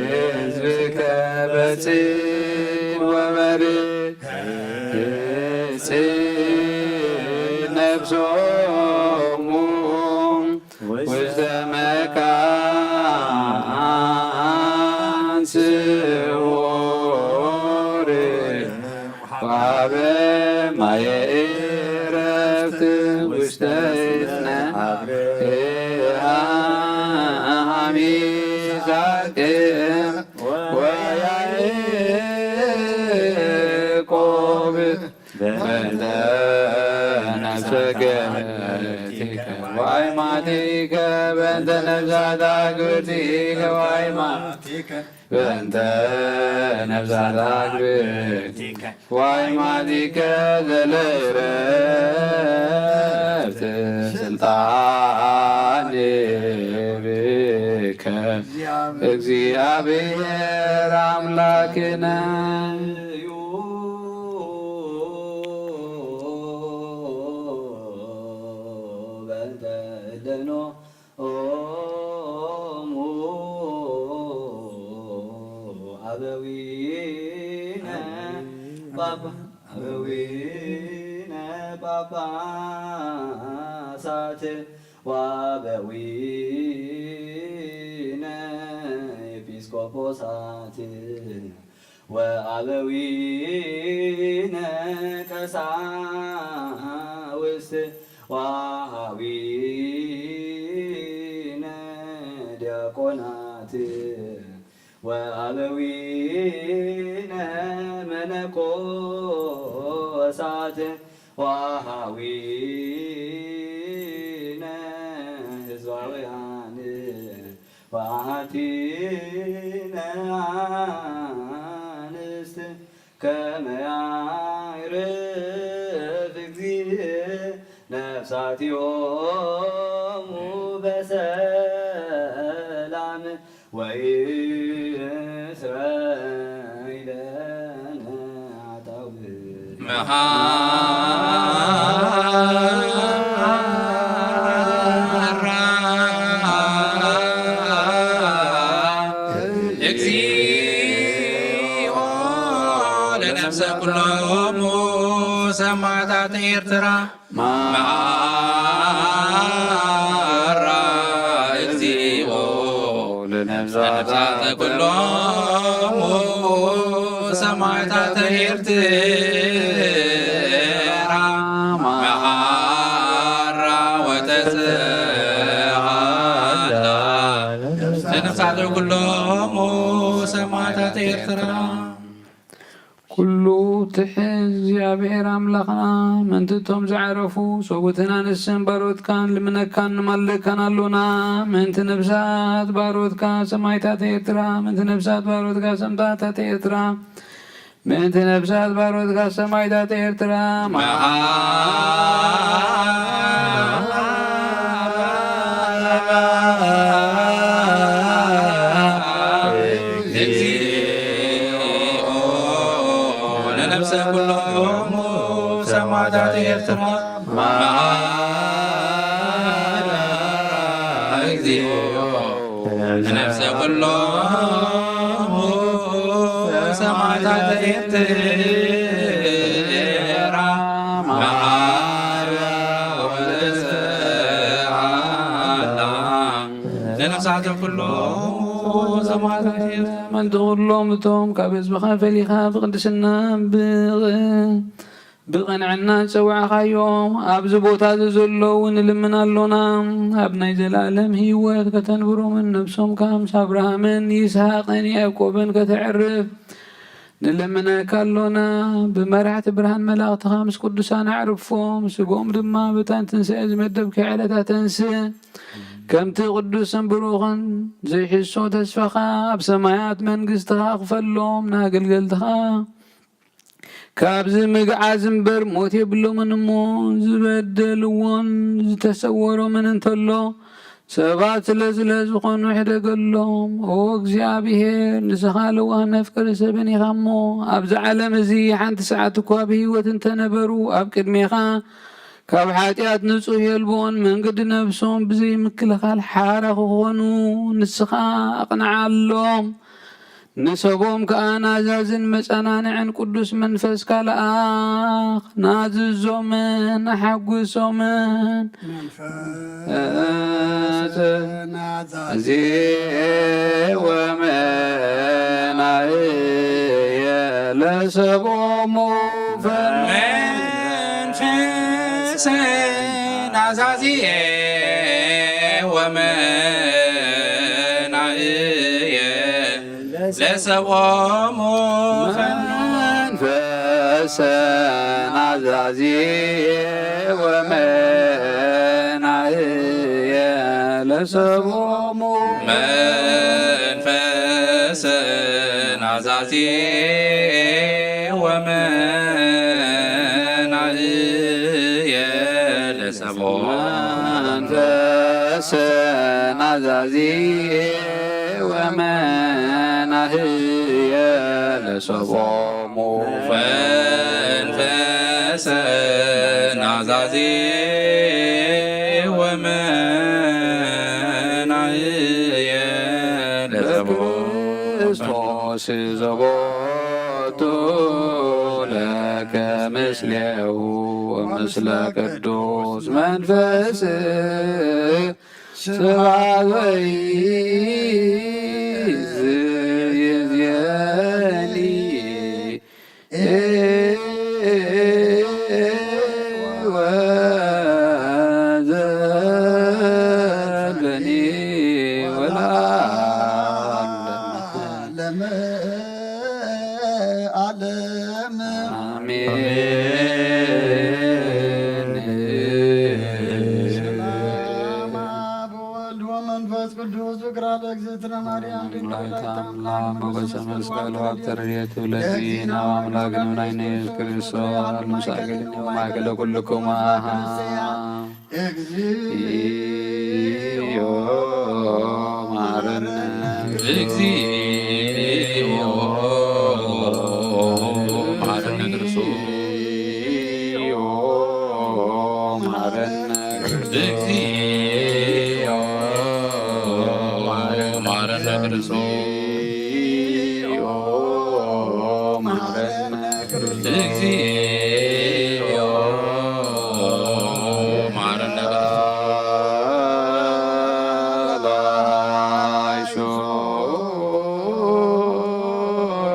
ህዝብከ በጽን ወበርድ ነፍሶሙ ውስተ መካን ስውር ወሀበ ማየ ዕረፍት ውስተ እዝነ አብርሃም ይስሐቅ ወያዕቆብ በእንተ ነፍሰ ገበርቲከ ዋይማቲከ በእንተ ነፍሳት አግብርቲከ ዋይማቲከ በእንተ ነፍሳት አግብርቲከ ዋይማቲከ ዘለእረፍት ስልጣን ብከ እግዚአብሔር አምላክነ በእንተ እደኖ ኦሙ አበዊነ ጳጳ-፣ አበዊነ ጳጳሳት ወአበዊነ ኤጲስቆጶሳት ወአበዊነ ቀሳውስት ወአበዊነ ዲያቆናት ወአበዊነ መነኮሳት ወአበዊነ ህዝባውያን ወአሐቲነ አንስት ከመ ያዕርፍ እግዚእ ነፍሳቲሆሙ በሰላም ወይስረይ ለነ ኃጣውእ። መሐራ እግዚኦ ለነፍሰ ኩሎሙ ሰማዕታት ኤርትራ። መሐራ እግዚኦ ለነፍሳተ ኩሎሙ ሰማዕታተ ኤርትራ። መሐራ ወተስሃላ ለነፍሳተ ኩሎሙ ሰማዕታተ ኤርትራ። ኩሉ ትሕዝ እግዚኣብሔር ኣምላኽና፣ ምእንቲ እቶም ዝዓረፉ ሰብኡትን ኣንስትን ባሮትካ ንልምነካን ንማልደካን ኣሎና። ምእንቲ ነፍሳት ባሮትካ ሰማዕታት ኤርትራ፣ ምእንቲ ነፍሳት ባሮትካ ሰማዕታት ኤርትራ፣ ምእንቲ ነፍሳት ባሮትካ ሰማዕታት ኤርትራ። መዓ- እግዚኦ ለነፍሰ ኩሎሙ ሰማዕታት ኤርትራ። መዓ- እግዚኦ ለነፍሰ ኩሎሙ ሰማዕታተ ኤርትራ። መዓረ ወተስዓላ ለነፍሳተ ኩሎሙ ሰማዕታተ ኤርትራ። ምእንቲ ኩሎም እቶም ካብ ህዝብኻ ፈሊኻ ብቅድስና ብቅ- ብቕንዕና ዝጸዋዕኻዮም ኣብዚ ቦታ እዚ ዘለዉ ንልምን ኣሎና። ኣብ ናይ ዘለኣለም ህይወት ከተንብሮምን ነብሶም ከኣ ምስ ኣብርሃምን ይስሃቅን ያዕቆብን ከተዕርፍ ንልምነካ ኣሎና። ብመራሕቲ ብርሃን መላእኽትኻ ምስ ቅዱሳን ኣዕርፎም፣ ስግኦም ድማ በታ ንትንሳኤ ዝመደብካዮ ዕለት ኣተንስእ። ከምቲ ቅዱስን ብሩኽን ዘይሕሶ ተስፋኻ ኣብ ሰማያት መንግስትኻ ክፈሎም ንኣገልገልትኻ ካብዚ ምግዓዝ እምበር ሞት የብሎምን እሞ፣ ዝበደልዎን ዝተሰወሮምን እንተሎ፣ ሰባት ስለ ስለ ዝኾኑ ሕደገሎም። ኦ እግዚኣብሔር፣ ንስኻ ለዋህ መፍቀሪ ሰብን ኢኻ እሞ፣ ኣብዚ ዓለም እዚ ሓንቲ ሰዓት እኳ ብህይወት እንተነበሩ፣ ኣብ ቅድሜኻ ካብ ሓጢኣት ንጹህ የልቦን፣ መንገዲ ነፍሶም ብዘይ ምክልኻል ሓራ ክኾኑ ንስኻ ኣቕንዓሎም። ንሰቦም ከኣ ናዛዝን መጸናንዕን ቅዱስ መንፈስካ ለኣኽ፣ ናዝዞምን ኣሓጉሶምን። መንፈስ ናዛዜ ወመናእየ ለሰቦሙ ፈ- መንፈስ ናዛዜ ወመናእየ ለሰቦሙ ፈ- መንፈስ ናዛዜ ወመናእየ ለሰቦሙ መንፈስ ናዛዜ ወመናእየ ለሰቦሙ መንፈስ ናዛዜ ወመናህየ ለሰቦሙ መንፈስ ናዛዜ ወመናህየ ለሰቦሙ ክርስቶስ ዘቦቱ ለከ ምስሌሁ ወምስለ ቅዱስ መንፈስ ስብሐት ወይእዜኒ ወዘልፈኒ ወለዓለመ ዓለመ ዓለም። አሜን። ሰላም አብ ወወልድ ወመንፈስ ቅዱስ። ፍቅራ ለእግዝእትነ ማርያም ድንግል ወላዲተ አምላክ ሞገሰ መስቀል ወሀብተ ረድኤቱ ለእግዚእነ ወአምላክነ መድኃኒነ ኢየሱስ ክርስቶስ። አሉ ሳገድኒ ወማእከለ ኩልክሙ አሃ። እግዚኦ መሐረነ። እግዚኦ መሐረነ ክርስቶስ። እግዚኦ መሐረነ። እግዚኦ መሐረነ ክርስቶስ። እግዚኦ መሐረነ። እግዚኦ መሐረነ።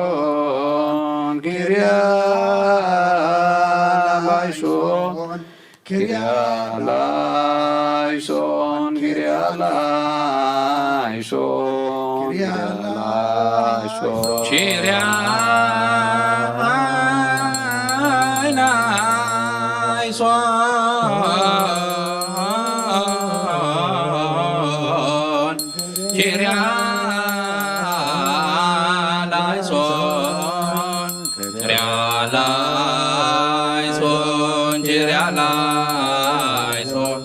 ላይሶን ኪርያ ላይሶን ኪርያ ላይሶን ኪርያ ላይሶን ኪርያ ላይሶን ኪርያ ላይሶን ኪርያ ላይሶን ኪርያ ላይሶን ኪርያ ላይሶን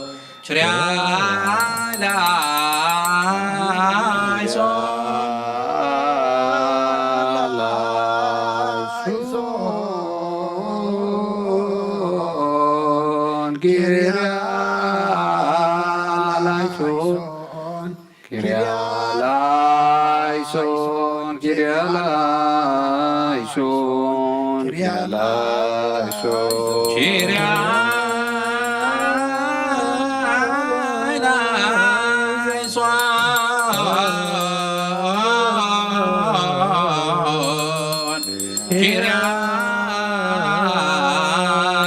ኪርያ ላይሶን ኪርያ ላይሶን ኪርያ ላይሶን ኪርያ ላይሶን ኪርያ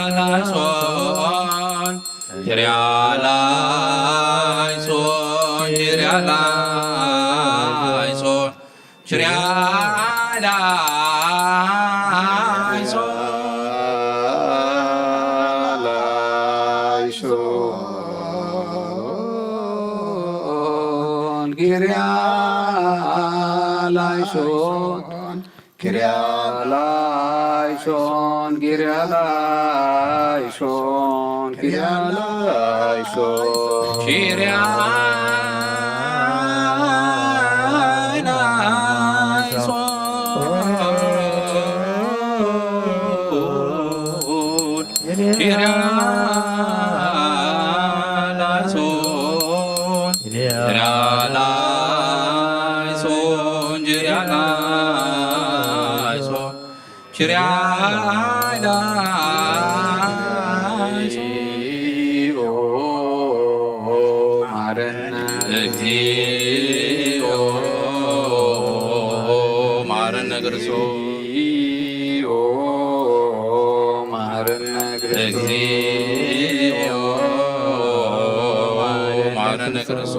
ላይሶን ኪርያ ላይሶን ኪርያ ላይሶን ኪርያ ላይሶን ኪርያ ላይሶን ኪርያ ላይሶን ላይሶን ኪርያ ላይሶን ኪርያ ላይሶን ኪርያ ላይሶን ኪርያ ላይሶን ኪርያ ላይሶን ኪርያ ላይሶን ኪርያ ላይሶን ኪርያ ላይሶን ኪርያ ላይሶን ኦ መሐረነ እግዚኦ መሐረነ ክርስቶስ ኦ መሐረነ ክርስቶስ እግዚኦ መሐረነ ክርስቶስ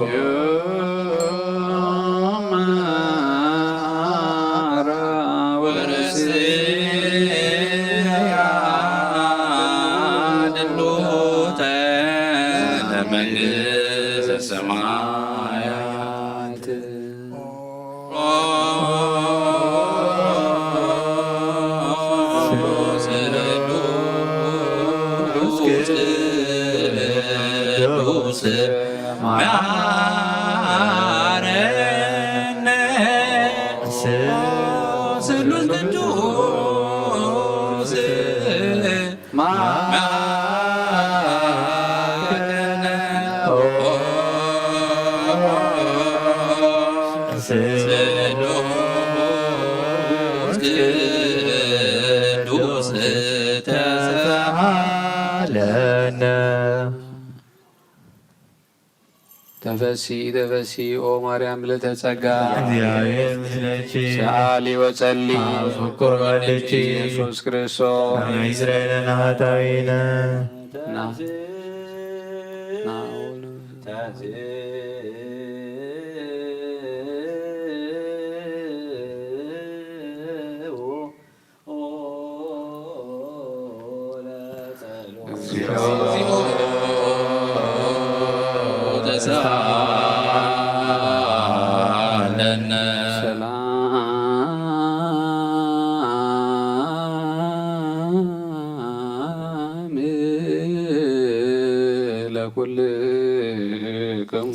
ተፈሲ ተፈሲ ኦ ማርያም ምልዕተ ጸጋ፣ እግዚአብሔር ምስሌኪ። ሰአሊ ወጸሊ። አብ ፍቁር ወልድኪ። ኢየሱስ ክርስቶስ። ከመ ይስረይ ለነ ኃጣውኢነ። ና። ና። ሰላም ለኩልክሙ።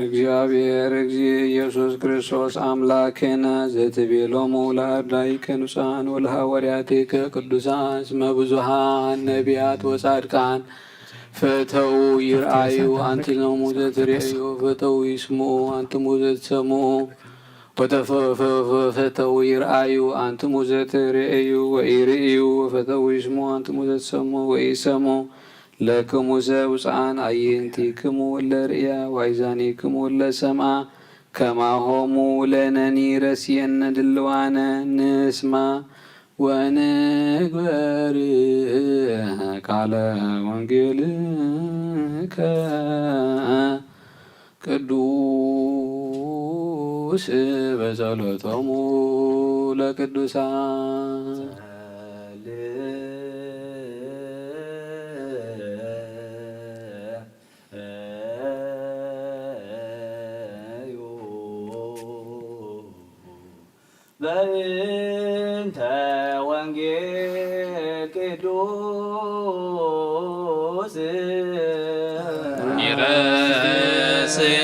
እግዚአብሔር እግዚእ ኢየሱስ ክርስቶስ አምላክነ ዘትቤሎሙ ለአርዳኢከ ንጹሐን ወለሐዋርያቲከ ቅዱሳን እስመ ብዙኃን ነቢያት ወጻድቃን ፈተው ይርአዩ አንትሙ ዘትርእዩ ፈተው ይስምዑ አንትሙ ዘትሰምዑ ወተፈፈፈተው ይርአዩ አንትሙ ዘትርእዩ ወኢርእዩ ወፈተው ይስምዑ አንትሙ ዘትሰምዑ ወኢሰምዑ ለክሙሰ ብፁዓን አዕይንቲክሙ እለ ርእያ ወአእዛኒክሙ እለ ሰምዓ ከማሆሙ ለነኒ ረስየነ ድልዋነ ንስማ ወንግበር ቃለ ወንጌልከ ቅዱስ በጸሎቶሙ ለቅዱሳን። በእንተ ወንጌል ቅዱስ ይረስየ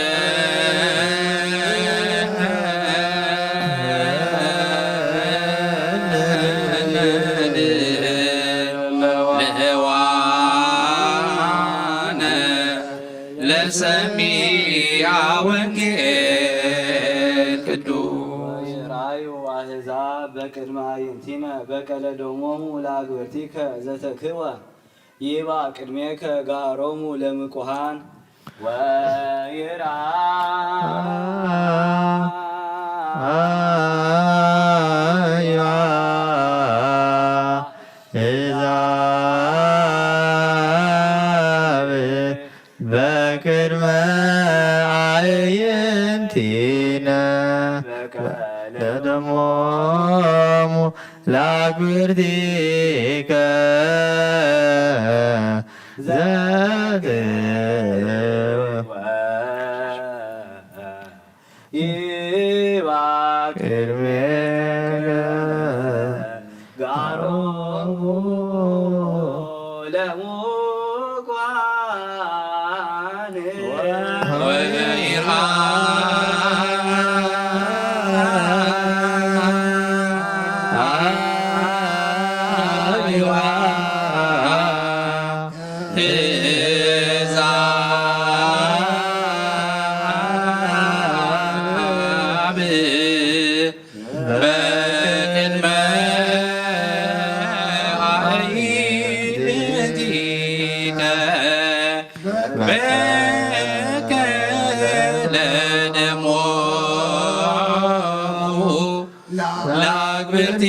ለሰሚዐ ወንጌል ቅዱስ። ወይርአዩ አሕዛብ በቅድመ አዕይንቲነ በቀለ ደሞሙ ለአግብርቲከ ዘተክወ ይባ ቅድሜከ ጋሮሙ ለምቁሃን ወይርአዩ አሕዛብ በቅድመ አዕይንቲነ በቀለ ደሞሙ ለአግብርቲከ ዘትወ ይባ ቅድሜከ ጋሮሙ ለሙቋን ወይሃ አሕዛብ በቅድመ አዕይንቲከ በቀለ ደሞሙ ለአግብርቲከ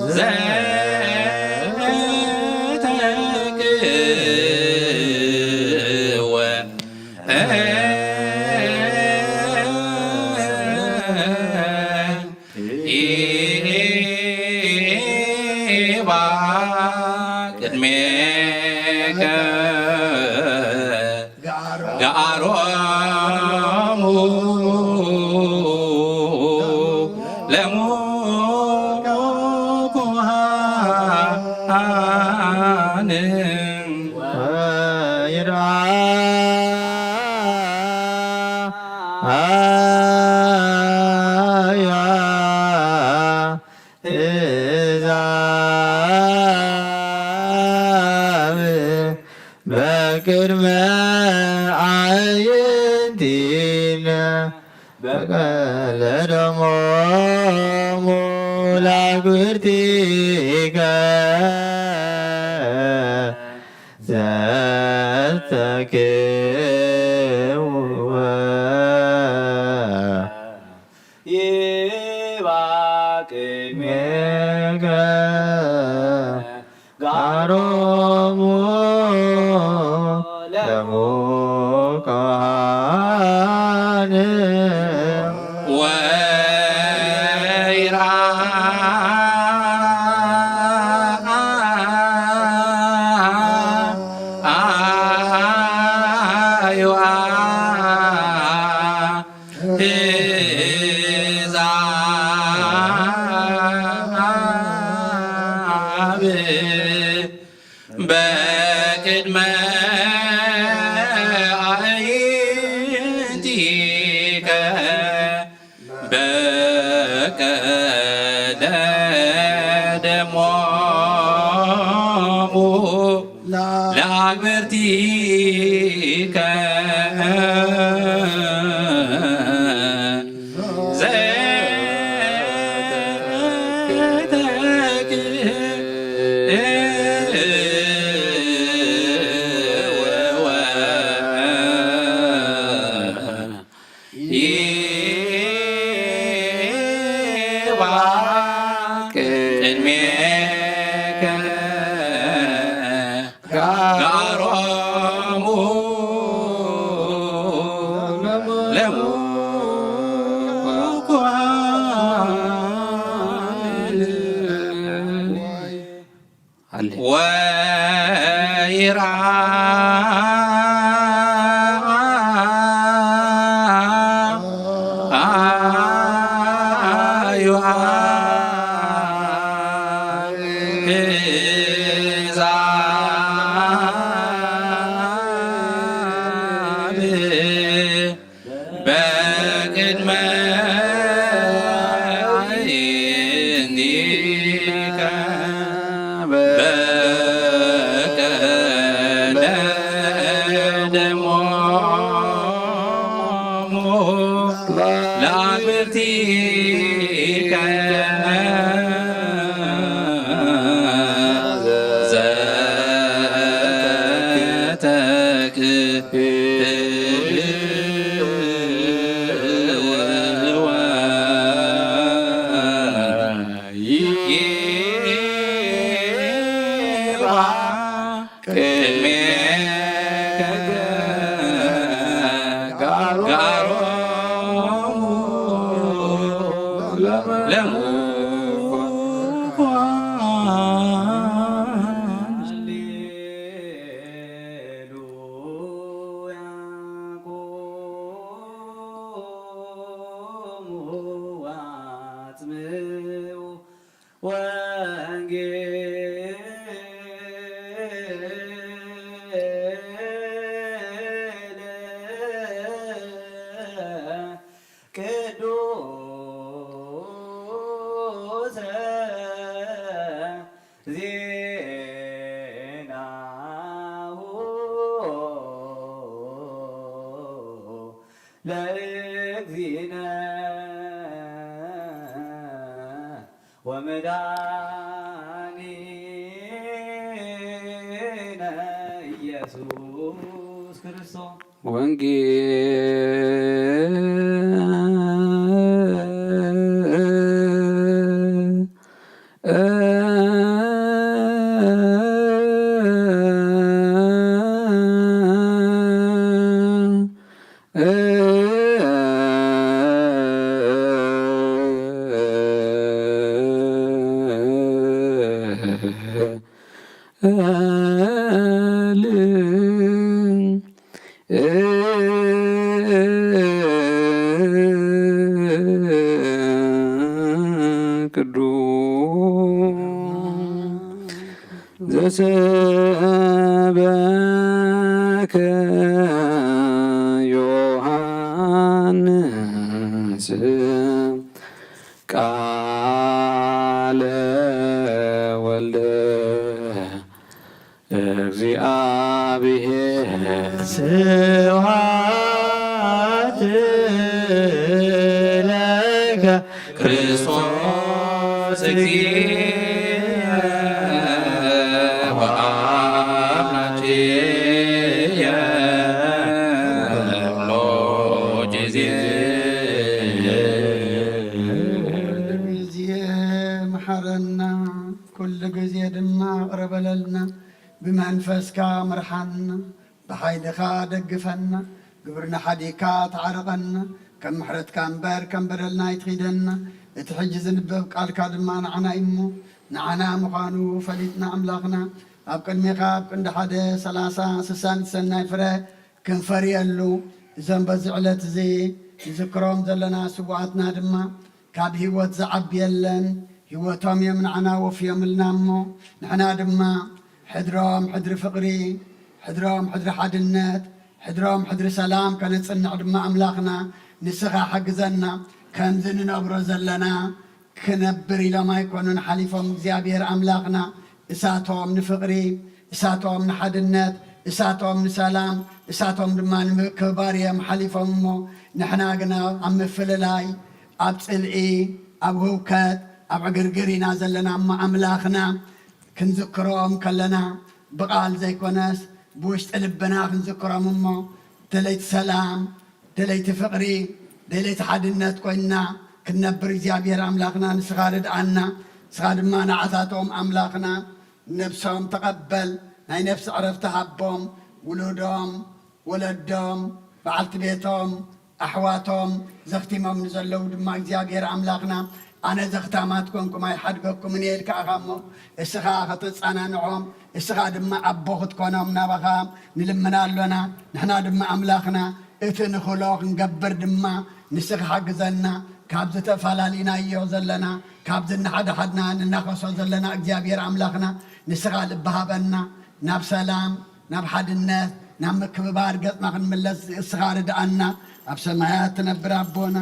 ዘተክወ ይባ ቅድሜከ ጋሮሙ ለሙቁሃን ወይርአያ አሕዛብ በቅድመ አዕይንቲነ ላግብርቲከ ዘተክወ ይባ ቅድሜከ ጋሮሙ ለሙቃን ወይራ ዛብ በቅድመ ኣዕይንቲከ በቀለ ደሞሙ ለአግብርቲከ ዘተክእ ይባ ቅድሜከ ጋሮሙ ለሙቋን። ወይራ በቅድመ አዕይንቲከ በቀለ ደሞሙ ለአግብርቲከ ዘተክእ ቅድሜከ ጋሮሙ ለሙቋን። ሃሌሉያ። ቁሙ ወአጽምዑ ወንጌለ ቅዱሰ ዜናሁ ለእግዚእነ ወመድኃኒነ ኢየሱስ ክርስቶስ። ወንጌል ቅዱስ ዘሰበከ ዮሐንስ ቃለ ወልደ እግዚአብሔር። ስብሐት ለከ ክርስቶስ ወአምላኬየ ኩሉ ግዜ። ኩሉ ግዜ መሓረና፣ ኩሉ ግዜ ድማ ይቕረ በለልና። ብመንፈስካ ምርሓና፣ ብሓይልኻ ደግፈና፣ ግብርና ሓዲግካ ተዓረቐና። ከም ምሕረትካ እምበር ከም በደልና ኣይትኺደና። እቲ ሕጂ ዝንበብ ቃልካ ድማ ንዓና እዩ እሞ፣ ንዓና ምዃኑ ፈሊጥና ኣምላኽና፣ ኣብ ቅድሜኻ ኣብ ክንዲ ሓደ፣ ሰላሳ፣ ስሳን ዝሰናይ ፍረ ክንፈርየሉ፣ እዞም በዚ ዕለት እዚ ንዝክሮም ዘለና ስዉኣትና ድማ ካብ ህይወት ዝዓቢ የለን። ህይወቶም እዮም ንዓና ወፍዮምልና እሞ፣ ንሕና ድማ ሕድሮም ሕድሪ ፍቕሪ፣ ሕድሮም ሕድሪ ሓድነት፣ ሕድሮም ሕድሪ ሰላም ከነጽንዕ ድማ ኣምላኽና ንስኻ ሓግዘና። ከምዚ ንነብሮ ዘለና ክነብር ኢሎም ኣይኮኑን ሓሊፎም እግዚኣብሔር ኣምላኽና። እሳቶም ንፍቕሪ፣ እሳቶም ንሓድነት፣ እሳቶም ንሰላም፣ እሳቶም ድማ ንምክብባር እዮም ሓሊፎም እሞ፣ ንሕና ግና ኣብ ምፍልላይ፣ ኣብ ጽልኢ፣ ኣብ ህውከት፣ ኣብ ዕግርግር ኢና ዘለና እሞ ኣምላኽና ክንዝክሮም ከለና ብቓል ዘይኮነስ ብውሽጢ ልብና ክንዝክሮም እሞ፣ ደለይቲ ሰላም፣ ደለይቲ ፍቕሪ፣ ደለይቲ ሓድነት ኮይንና ክንነብር እግዚኣብሔር ኣምላኽና ንስኻ ርድኣና። ንስኻ ድማ ንዓታቶም ኣምላኽና ነብሶም ተቐበል፣ ናይ ነፍሲ ዕረፍቲ ሃቦም፣ ውሉዶም፣ ወለዶም፣ በዓልቲ ቤቶም፣ ኣሕዋቶም ዘኽቲሞም ንዘለዉ ድማ እግዚኣብሔር ኣምላኽና፣ ኣነ ዘኽታማት ኮንኩም ኣይሓድገኩምን እየ ኢልካ ኢኻ እሞ፣ እስኻ ከተጸናንዖም፣ እስኻ ድማ ኣቦ ክትኮኖም ናባኻ ንልምን ኣሎና። ንሕና ድማ ኣምላኽና እቲ ንኽእሎ ክንገብር ድማ ንስኻ ሓግዘና። ካብዚ ተፈላለናዮ ዘለና፣ ካብዚ እናሓድሓድና ንናኸሶ ዘለና እግዚኣብሔር ኣምላኽና ንስኻ ልቢ ሃበና። ናብ ሰላም፣ ናብ ሓድነት፣ ናብ ምክብባር ገጽና ክንምለስ እስኻ ርድኣና። ኣብ ሰማያት ትነብር ኣቦና፣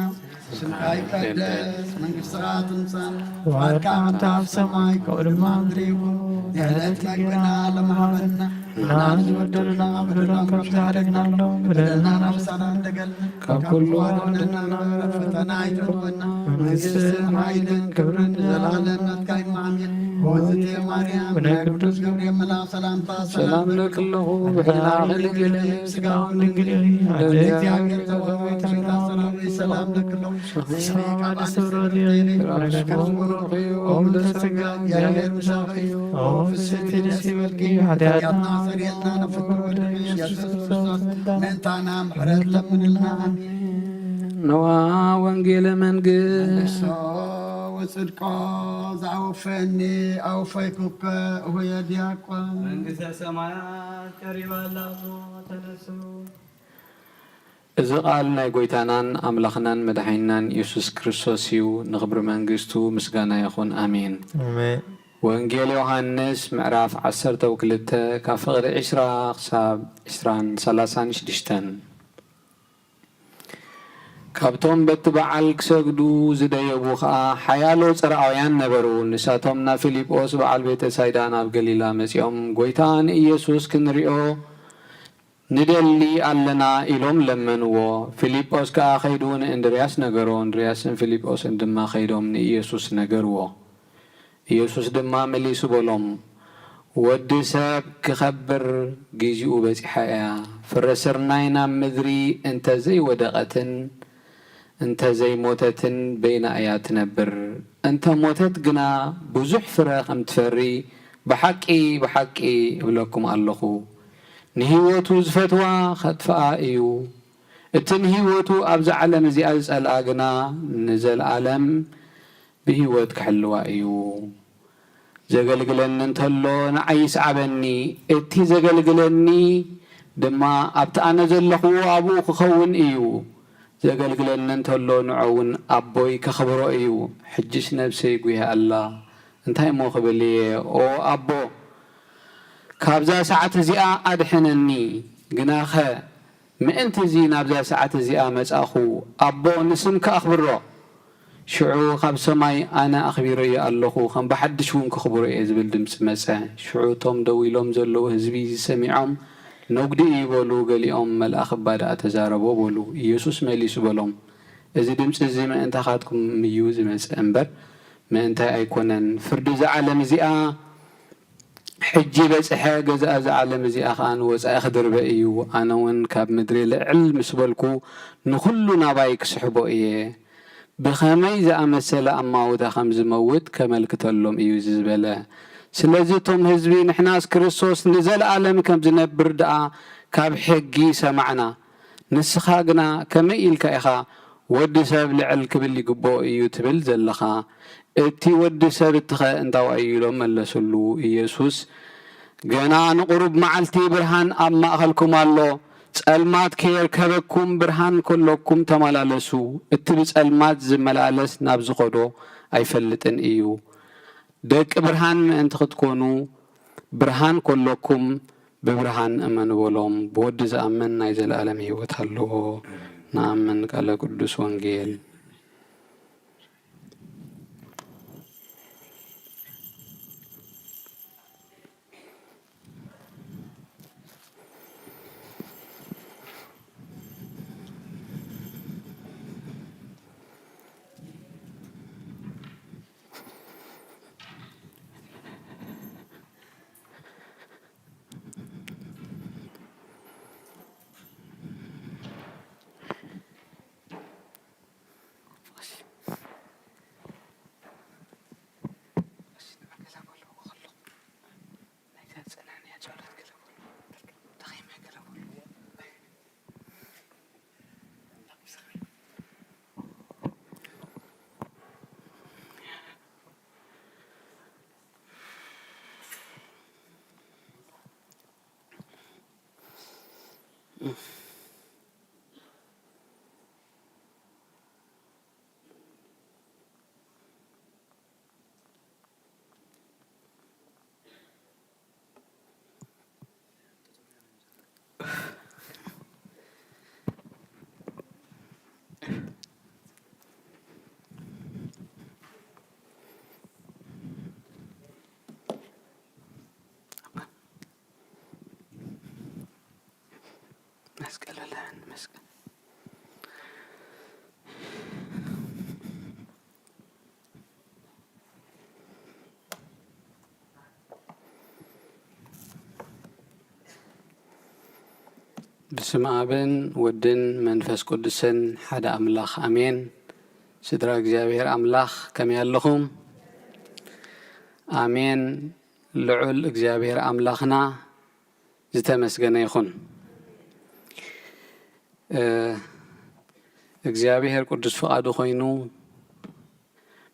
ስምካ ይቀደስ፣ መንግስትኻ ትምጻእ፣ ፍቓድካ ከምቲ ኣብ ሰማይ ከምኡ ድማ ኣብ ምድሪ ይኹን። የዕለት መግብና ሎሚ ሃበና፣ ንዓና ዝበደሉና በደሎም ከም ዝሓደግናሎም በደልና ናብ ምሳና እንደገልና፣ ካብ ኩሉ ኣድሕነና፣ ናብ ፈተና ኣይተእትወና። መንግስትን ሓይልን ክብርን ንዘለኣለም ናትካ እዩ። ኣሜን። ወዝቴ ማርያም፣ ናይ ቅዱስ ገብርኤል መልኣክ ሰላምታ ሰላም እብለኪ ኣለኹ፣ ብሕና ድንግል ኢኺ፣ ስጋውን ድንግል ኢኺ፣ ኣደ እግዚኣብሔር ተዋህዶ ሰላም ለኪ ኣለኹ። ሰላም እብለኪ ኣለኹ። ንስኻ ቅድስቲ ፍጥረት ኢኺ፣ ፍሬ ከርሥኪ ብሩኽ እዩ። ኦ ምልዕተ ጸጋ፣ እግዚኣብሔር ምሳኺ እዩ። ኦ ፍስሕቲ ደስ ይበልኪ፣ ሓጢኣትና ኣስተሰርየልና፣ ንፍቁር ወልድኪ ኢየሱስ ክርስቶስ ምእንታና ምሕረት ለምንልና። ኣሜን። ነዋ ወንጌለ መንግስት። መንግስቶ ወጽድቆ ዘአውፈኒ አውፈይኩከ እሁየ ዲያቆን። መንግስተ ሰማያት ቀሪባ ኣላ እሞ ተነሱ። እዚ ቃል ናይ ጎይታናን ኣምላኽናን መድሓኒናን ኢየሱስ ክርስቶስ እዩ። ንኽብሪ መንግስቱ ምስጋና ይኹን። ኣሜን። ኣሜን። ወንጌል ዮሃንስ ምዕራፍ ዓሰርተ ክልተ ካብ ፍቕዲ ዕስራ ክሳብ ዕስራን ሰላሳን ሽዱሽተን። ካብቶም በቲ በዓል ክሰግዱ ዝደየቡ ኸኣ ሓያሎ ጽርኣውያን ነበሩ። ንሳቶም ናብ ፊልጶስ በዓል ቤተ ሳይዳ ናብ ገሊላ መጺኦም፣ "ጐይታ ንኢየሱስ ክንሪኦ ንደሊ ኣለና" ኢሎም ለመንዎ። ፊልጶስ ከኣ ከይዱ ንእንድርያስ ነገሮ። እንድርያስን ፊልጶስን ድማ ከይዶም ንኢየሱስ ነገርዎ። ኢየሱስ ድማ መሊሱ በሎም፣ "ወዲ ሰብ ክኸብር ጊዜኡ በጺሓ እያ። ፍረ ስርናይ ናብ ምድሪ እንተ ዘይወደቐትን እንተ ዘይሞተትን በይና እያ ትነብር። እንተ ሞተት ግና ብዙሕ ፍረ ከም ትፈሪ ብሓቂ፣ ብሓቂ እብለኩም ኣለኹ። ንህይወቱ ዝፈትዋ ኸጥፍኣ እዩ። እቲ ንህይወቱ ኣብዛ ዓለም እዚኣ ዝጸልኣ ግና ንዘለኣለም ብህይወት ክሕልዋ እዩ። ዘገልግለኒ እንተሎ ንዓይ ይስዓበኒ፣ እቲ ዘገልግለኒ ድማ ኣብቲ ኣነ ዘለኹዎ ኣብኡ ክኸውን እዩ። ዘገልግለኒ እንተሎ ንዑ እውን ኣቦይ ከኽብሮ እዩ። ሕጅስ ነብሰይ ጒሂ ኣላ፣ እንታይ እሞ ክብል እየ? ኦ ኣቦ፣ ካብዛ ሰዓት እዚኣ ኣድሕነኒ። ግናኸ ምእንቲ እዚ ናብዛ ሰዓት እዚኣ መጻእኹ፣ ኣቦ ንስምካ ኣኽብሮ። ሽዑ ካብ ሰማይ ኣነ ኣኽቢረዮ ኣለኹ፣ ከም ብሓድሽ እውን ከኽብሮ እየ ዝብል ድምጺ መጸ። ሽዑ እቶም ደው ኢሎም ዘለዉ ህዝቢ እዚ ሰሚዖም፣ ነጉዲ እዩ በሉ፣ ገሊኦም መልኣኽ እባ ደኣ ተዛረቦ በሉ። ኢየሱስ መሊሱ በሎም፣ እዚ ድምጺ እዚ ምእንታኻትኩም እዩ ዝመጸ እምበር፣ ምእንታይ ኣይኮነን፣ ፍርዲ እዛ ዓለም እዚኣ ሕጂ በጽሐ፣ ገዛእ እዛ ዓለም እዚኣ ኸኣ ንወጻኢ ክድርበ እዩ። ኣነ እውን ካብ ምድሪ ልዕል ምስ በልኩ፣ ንኹሉ ናባይ ክስሕቦ እየ። ብኸመይ ዝኣመሰለ ኣማውታ ከም ዝመውት ከመልክተሎም እዩ እዚ ዝበለ። ስለዚ እቶም ህዝቢ፣ ንሕናስ ክርስቶስ ንዘለኣለም ከም ዝነብር ደኣ ካብ ሕጊ ሰማዕና። ንስኻ ግና ከመይ ኢልካ ኢኻ ወዲ ሰብ ልዕል ክብል ይግብኦ እዩ ትብል ዘለኻ? እቲ ወዲ ሰብ እትኸ እንታዋይ እዩ? ኢሎም መለሱሉ። ኢየሱስ፣ ገና ንቑሩብ መዓልቲ ብርሃን ኣብ ማእኸልኩም ኣሎ። ጸልማት ከየርከበኩም ብርሃን ከሎኩም ተመላለሱ። እቲ ብጸልማት ዝመላለስ ናብ ዝኸዶ ኣይፈልጥን እዩ። ደቂ ብርሃን ምእንቲ ክትኮኑ ብርሃን ከሎኩም ብብርሃን እመኑ በሎም። ብወዲ ዝኣምን ናይ ዘለኣለም ህይወት ኣለዎ። ንኣምን። ቃለ ቅዱስ ወንጌል። መስቀል ኣላን መስቀል። በስመ ኣብን ወድን መንፈስ ቅዱስን ሓደ ኣምላኽ ኣሜን። ስድራ እግዚኣብሔር ኣምላኽ ከመይ ኣለኹም? ኣሜን። ልዑል እግዚኣብሔር ኣምላኽና ዝተመስገነ ይኹን። እ፣ እግዚኣብሔር ቅዱስ ፍቓዱ ኮይኑ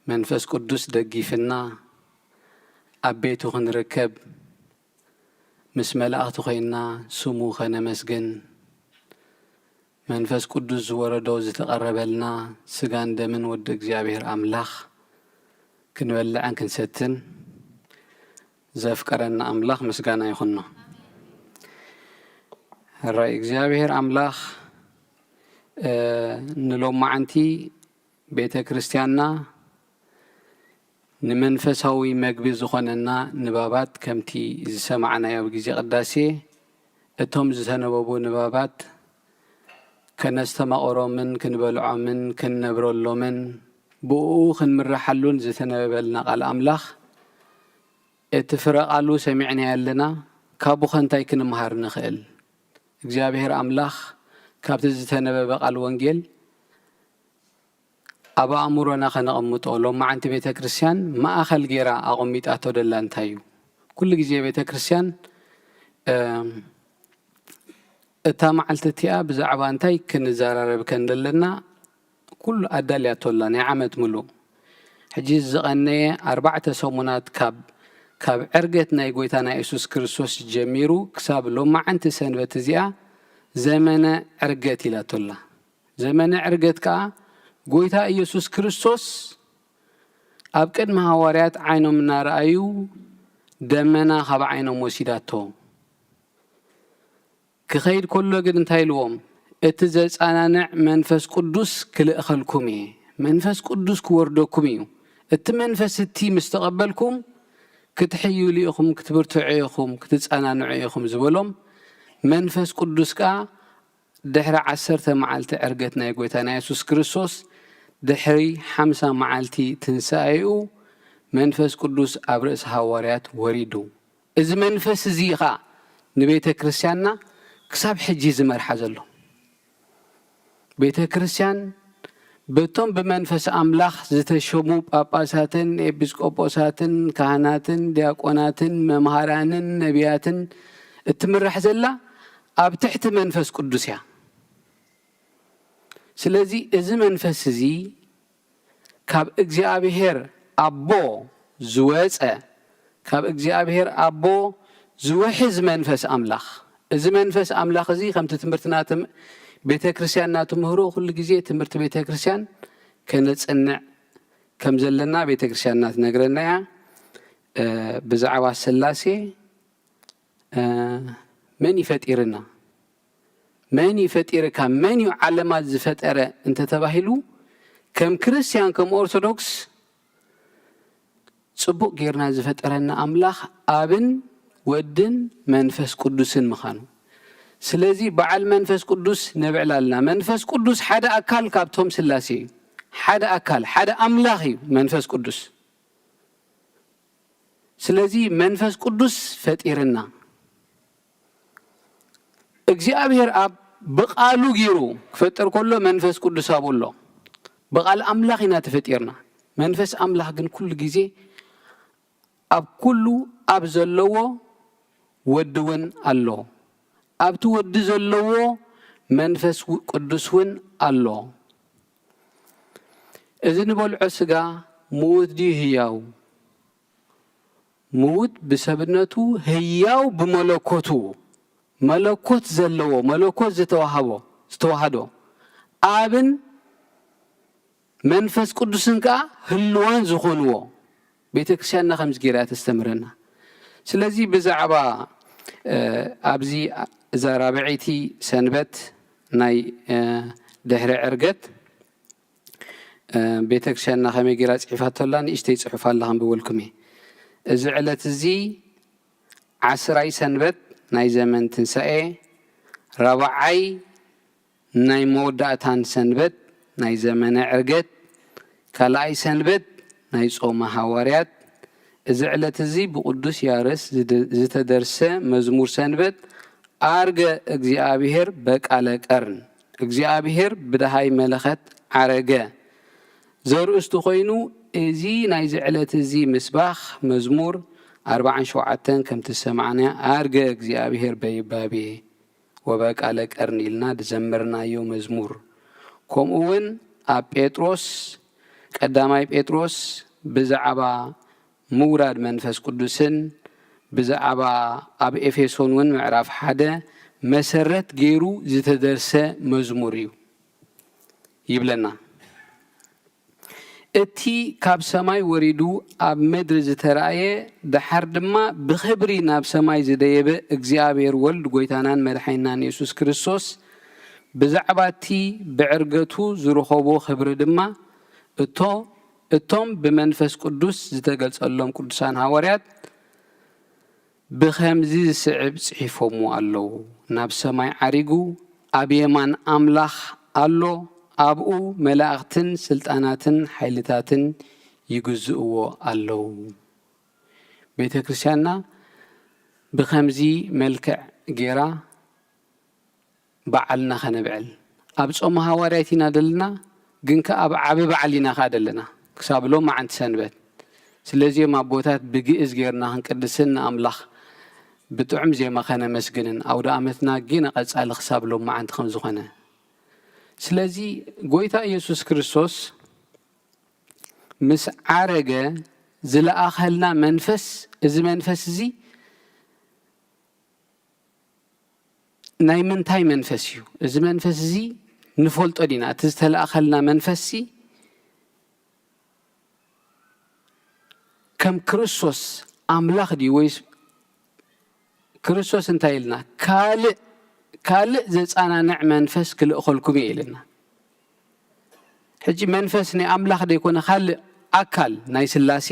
መንፈስ ቅዱስ ደጊፍና ኣብ ቤቱ ክንርከብ ምስ መላእኽቲ ኮይንና ስሙ ከነመስግን መንፈስ ቅዱስ ዝወረዶ ዝተቐረበልና ስጋን ደምን ወዲ እግዚኣብሔር ኣምላኽ ክንበልዕን ክንሰትን ዘፍቀረና ኣምላኽ ምስጋና ይኹኖ። ሕራይ እግዚኣብሔር ኣምላኽ፣ እ፣ ንሎማዓንቲ ቤተ ክርስቲያንና ንመንፈሳዊ መግቢ ዝኾነና ንባባት ከምቲ ዝሰማዕናዮ ኣብ ግዜ ቅዳሴ፣ እቶም ዝተነበቡ ንባባት ከነስተማቕሮምን ክንበልዖምን ክንነብረሎምን ብእኡ ክንምረሓሉን ዝተነበበልና ቃል ኣምላኽ፣ እቲ ፍረ ቃሉ ሰሚዕናዮ ኣለና፣ ካብኡ ኸ እንታይ ክንምሃር ንኽእል? እግዚኣብሔር ኣምላኽ ካብቲ ዝተነበበ ቃል ወንጌል ኣብ ኣእምሮና ከነቐምጦ፣ ሎማዓንቲ ቤተ ክርስቲያን ማእኸል ጌራ ኣቐሚጣቶ ደላ እንታይ እዩ? ኩሉ ግዜ ቤተ ክርስቲያን፣ እም፣ እታ መዓልቲ እቲኣ ብዛዕባ እንታይ ክንዘራረብ ከም ዘለና ኩሉ ኣዳልያቶ ኣላ፣ ናይ ዓመት ምሉእ። ሕጂ ዝቐነየ ኣርባዕተ ሰሙናት ካብ፣ ካብ ዕርገት ናይ ጎይታና የሱስ ክርስቶስ ጀሚሩ ክሳብ ሎማዓንቲ ሰንበት እዚኣ ዘመነ ዕርገት ኢላቶ ኣላ። ዘመነ ዕርገት ከኣ ጎይታ ኢየሱስ ክርስቶስ ኣብ ቅድሚ ሃዋርያት ዓይኖም እናረኣዩ ደመና ካብ ዓይኖም ወሲዳቶ። ክኸይድ ከሎ ግን እንታይ ኢልዎም? እቲ ዘጸናንዕ መንፈስ ቅዱስ ክልእኸልኩም እየ። መንፈስ ቅዱስ ክወርደኩም እዩ። እቲ መንፈስ እቲ ምስ ተቐበልኩም ክትሕይሉ ኢኹም፣ ክትብርትዑ ኢኹም፣ ክትጸናንዑ ኢኹም ዝበሎም መንፈስ ቅዱስ ከኣ ድሕሪ ዓሰርተ መዓልቲ ዕርገት ናይ ጎይታና የሱስ ክርስቶስ፣ ድሕሪ ሓምሳ መዓልቲ ትንሳኤኡ መንፈስ ቅዱስ ኣብ ርእሲ ሃዋርያት ወሪዱ። እዚ መንፈስ እዚ ኸኣ ንቤተ ክርስቲያንና ክሳብ ሕጂ ዝመርሓ ዘሎ። ቤተ ክርስቲያን በቶም ብመንፈስ ኣምላኽ ዝተሸሙ ጳጳሳትን ኤጲስቆጶሳትን ካህናትን ዲያቆናትን መምሃራንን ነቢያትን እትምራሕ ዘላ ኣብ ትሕቲ መንፈስ ቅዱስ እያ። ስለዚ እዚ መንፈስ እዚ ካብ እግዚኣብሔር ኣቦ ዝወጸ፣ ካብ እግዚኣብሔር ኣቦ ዝውሕዝ መንፈስ ኣምላኽ። እዚ መንፈስ ኣምላኽ እዚ ከምቲ ትምህርትና ትም-፣ ቤተ ክርስቲያንና ትምህሮ፣ ኩሉ ግዜ ትምህርቲ ቤተ ክርስቲያን ከነጽንዕ ከም ዘለና ቤተ ክርስቲያንና ትነግረና እያ። እ፣ ብዛዕባ ስላሴ፣ እ፣ መን እዩ ፈጢርና? መን እዩ ፈጢርካ? መን እዩ ዓለማት ዝፈጠረ እንተተባሂሉ፣ ከም ክርስቲያን፣ ከም ኦርቶዶክስ፣ ጽቡቕ ጌርና ዝፈጠረና ኣምላኽ ኣብን ወድን መንፈስ ቅዱስን ምዃኑ። ስለዚ በዓል መንፈስ ቅዱስ ነብዕል ኣለና። መንፈስ ቅዱስ ሓደ ኣካል ካብቶም ስላሴ እዩ። ሓደ ኣካል፣ ሓደ ኣምላኽ እዩ መንፈስ ቅዱስ። ስለዚ መንፈስ ቅዱስ ፈጢርና። እግዚኣብሔር ኣብ ብቓሉ ጊሩ ክፈጥር ከሎ መንፈስ ቅዱስ ኣብኡ ኣሎ። ብቓል ኣምላኽ ኢና ተፈጢርና። መንፈስ ኣምላኽ ግን ኩሉ ግዜ ኣብ ኩሉ ኣብ ዘለዎ ወዲ እውን ኣሎ። ኣብቲ ወዲ ዘለዎ መንፈስ ው-፣ ቅዱስ እውን ኣሎ። እዚ ንበልዖ ስጋ ምዉት ድዩ ህያው? ምዉት ብሰብነቱ፣ ህያው ብመለኮቱ። መለኮት ዘለዎ፣ መለኮት ዝተዋህቦ፣ ዝተዋህዶ ኣብን መንፈስ ቅዱስን ከኣ ህልዋን ዝኾንዎ ቤተ ክርስቲያንና ከምዚ ገይራ እያ ተስተምረና። ስለዚ ብዛዕባ፣ እ፣ ኣብዚ፣ እዛ ራብዐይቲ ሰንበት ናይ፣ እ፣ ድሕሪ ዕርገት፣ እ፣ ቤተ ክርስቲያንና ከመይ ገይራ ጽሒፋቶ ኣላ? ንእሽተይ ጽሑፍ ኣላ፣ ከንብበልኩም እየ። እዚ ዕለት እዚ ዓስራይ ሰንበት ናይ ዘመን ትንሳኤ፣ ራብዓይ ናይ መወዳእታን ሰንበት ናይ ዘመነ ዕርገት፣ ካልኣይ ሰንበት ናይ ጾመ ሃዋርያት። እዚ ዕለት እዚ ብቅዱስ ያሬስ ዝደ-፣ ዝተደርሰ መዝሙር ሰንበት፣ ኣርገ እግዚኣብሔር በቃለ ቀርን፣ እግዚኣብሔር ብደሃይ መለኸት ዓረገ ዘርእስቱ ኮይኑ፣ እዚ ናይዚ ዕለት እዚ ምስባኽ መዝሙር ኣርባዓን ሸውዓተን ከምቲ ዝሰማዕናዮ፣ ኣርገ እግዚኣብሔር በይባቤ ወበቃለ ቀርን ኢልና ዝዘመርናዮ መዝሙር፣ ከምኡ እውን ኣብ ጴጥሮስ፣ ቀዳማይ ጴጥሮስ ብዛዕባ ምውራድ መንፈስ ቅዱስን ብዛዕባ ኣብ ኤፌሶን እውን ምዕራፍ ሓደ መሰረት ገይሩ ዝተደርሰ መዝሙር እዩ ይብለና። እቲ ካብ ሰማይ ወሪዱ ኣብ ምድሪ ዝተራእየ፣ ደሓር ድማ ብኽብሪ ናብ ሰማይ ዝደየበ እግዚኣብሔር ወልድ፣ ጎይታናን መድሓኒናን የሱስ ክርስቶስ፣ ብዛዕባ እቲ ብዕርገቱ ዝረኸቦ ኽብሪ ድማ፣ እቶ-፣ እቶም ብመንፈስ ቅዱስ ዝተገልጸሎም ቅዱሳን ሃዋርያት ብኸምዚ ዝስዕብ ጽሒፎምዎ ኣለዉ። ናብ ሰማይ ዓሪጉ ኣብ የማን ኣምላኽ ኣሎ፣ ኣብኡ መላእኽትን ስልጣናትን ሓይልታትን ይግዝእዎ ኣለዉ። ቤተ ክርስቲያንና ብኸምዚ መልክዕ ገይራ በዓልና ኸነብዕል። ኣብ ጾመ ሃዋርያት ኢና ደለና፣ ግን ከኣ ኣብ ዓቢ በዓል ኢና ኸኣ ደለና፣ ክሳብ ሎማዓንቲ ሰንበት። ስለዚ እዮም ኣቦታት ብግእዝ ጌርና ክንቅድስን ንኣምላኽ ብጥዑም ዜማ ኸነመስግንን፣ ኣውደ ኣመትና ጌና ቐጻሊ ክሳብ ሎማዓንቲ ከም ዝኾነ። ስለዚ ጎይታ ኢየሱስ ክርስቶስ ምስ ዓረገ ዝለኣኸልና መንፈስ፣ እዚ መንፈስ እዚ ናይ ምንታይ መንፈስ እዩ? እዚ መንፈስ እዚ ንፈልጦ ዲና? እቲ ዝተላእኸልና መንፈስሲ ከም ክርስቶስ ኣምላኽ ድዩ? ወይስ ክርስቶስ እንታይ ኢልና? ካልእ፣ ካልእ ዘጸናንዕ መንፈስ ክልእኸልኩም እየ ኢልና። ሕጂ መንፈስ ናይ ኣምላኽ ደይኮነ ካልእ ኣካል ናይ ስላሴ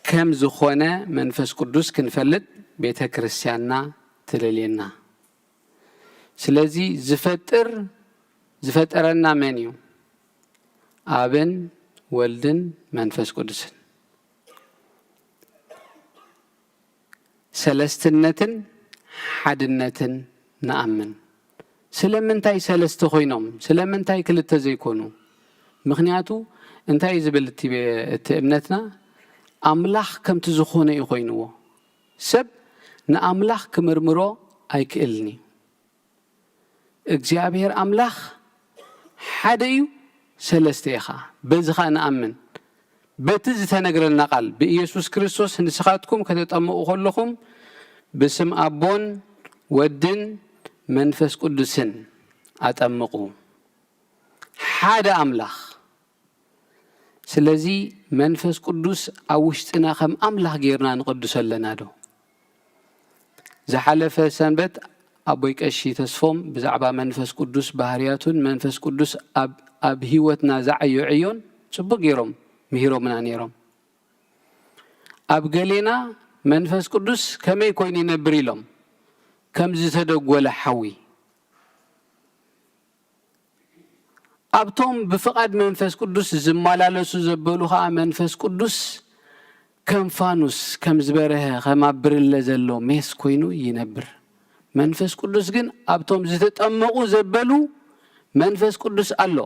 ከም ዝኾነ መንፈስ ቅዱስ ክንፈልጥ ቤተ ክርስቲያንና ትደልየና። ስለዚ ዝፈጥር፣ ዝፈጠረና መን እዩ? ኣብን ወልድን መንፈስ ቅዱስን። ሰለስትነትን ሓድነትን ንኣምን። ስለምንታይ ሰለስተ ኮይኖም? ስለምንታይ ክልተ ዘይኮኑ? ምኽንያቱ እንታይ እዩ ዝብል እቲ ቤ-፣ እቲ እምነትና? ኣምላኽ ከምቲ ዝኾነ እዩ ኮይንዎ። ሰብ ንኣምላኽ ክምርምሮ ኣይክእልን እዩ። እግዚኣብሔር ኣምላኽ ሓደ እዩ፣ ሰለስተ እዩ ኸዓ። በዚ ኸዓ ንኣምን። በቲ ዝተነግረና ቃል፣ ብኢየሱስ ክርስቶስ ንስኻትኩም ከተጠምቑ ከለኹም ብስም ኣቦን ወድን መንፈስ ቅዱስን ኣጠምቑ። ሓደ ኣምላኽ። ስለዚ መንፈስ ቅዱስ ኣብ ውሽጥና ከም ኣምላኽ ጌርና ንቐድሶ ኣለና ዶ? ዝሓለፈ ሰንበት ኣቦይ ቀሺ ተስፎም ብዛዕባ መንፈስ ቅዱስ ባህርያቱን መንፈስ ቅዱስ ኣብ፣ ኣብ ህይወትና ዝዓዮ ዕዮን ጽቡቕ ገይሮም ምሂሮምና ነይሮም። ኣብ ገሌና መንፈስ ቅዱስ ከመይ ኮይኑ ይነብር ኢሎም፣ ከም ዝተደጎለ ሓዊ። ኣብቶም ብፍቓድ መንፈስ ቅዱስ ዝመላለሱ ዘበሉ ኸኣ መንፈስ ቅዱስ ከም ፋኑስ፣ ከም ዝበርሀ፣ ከም ኣብ ብርለ ዘሎ ሜስ ኮይኑ ይነብር። መንፈስ ቅዱስ ግን ኣብቶም ዝተጠመቑ ዘበሉ መንፈስ ቅዱስ ኣሎ።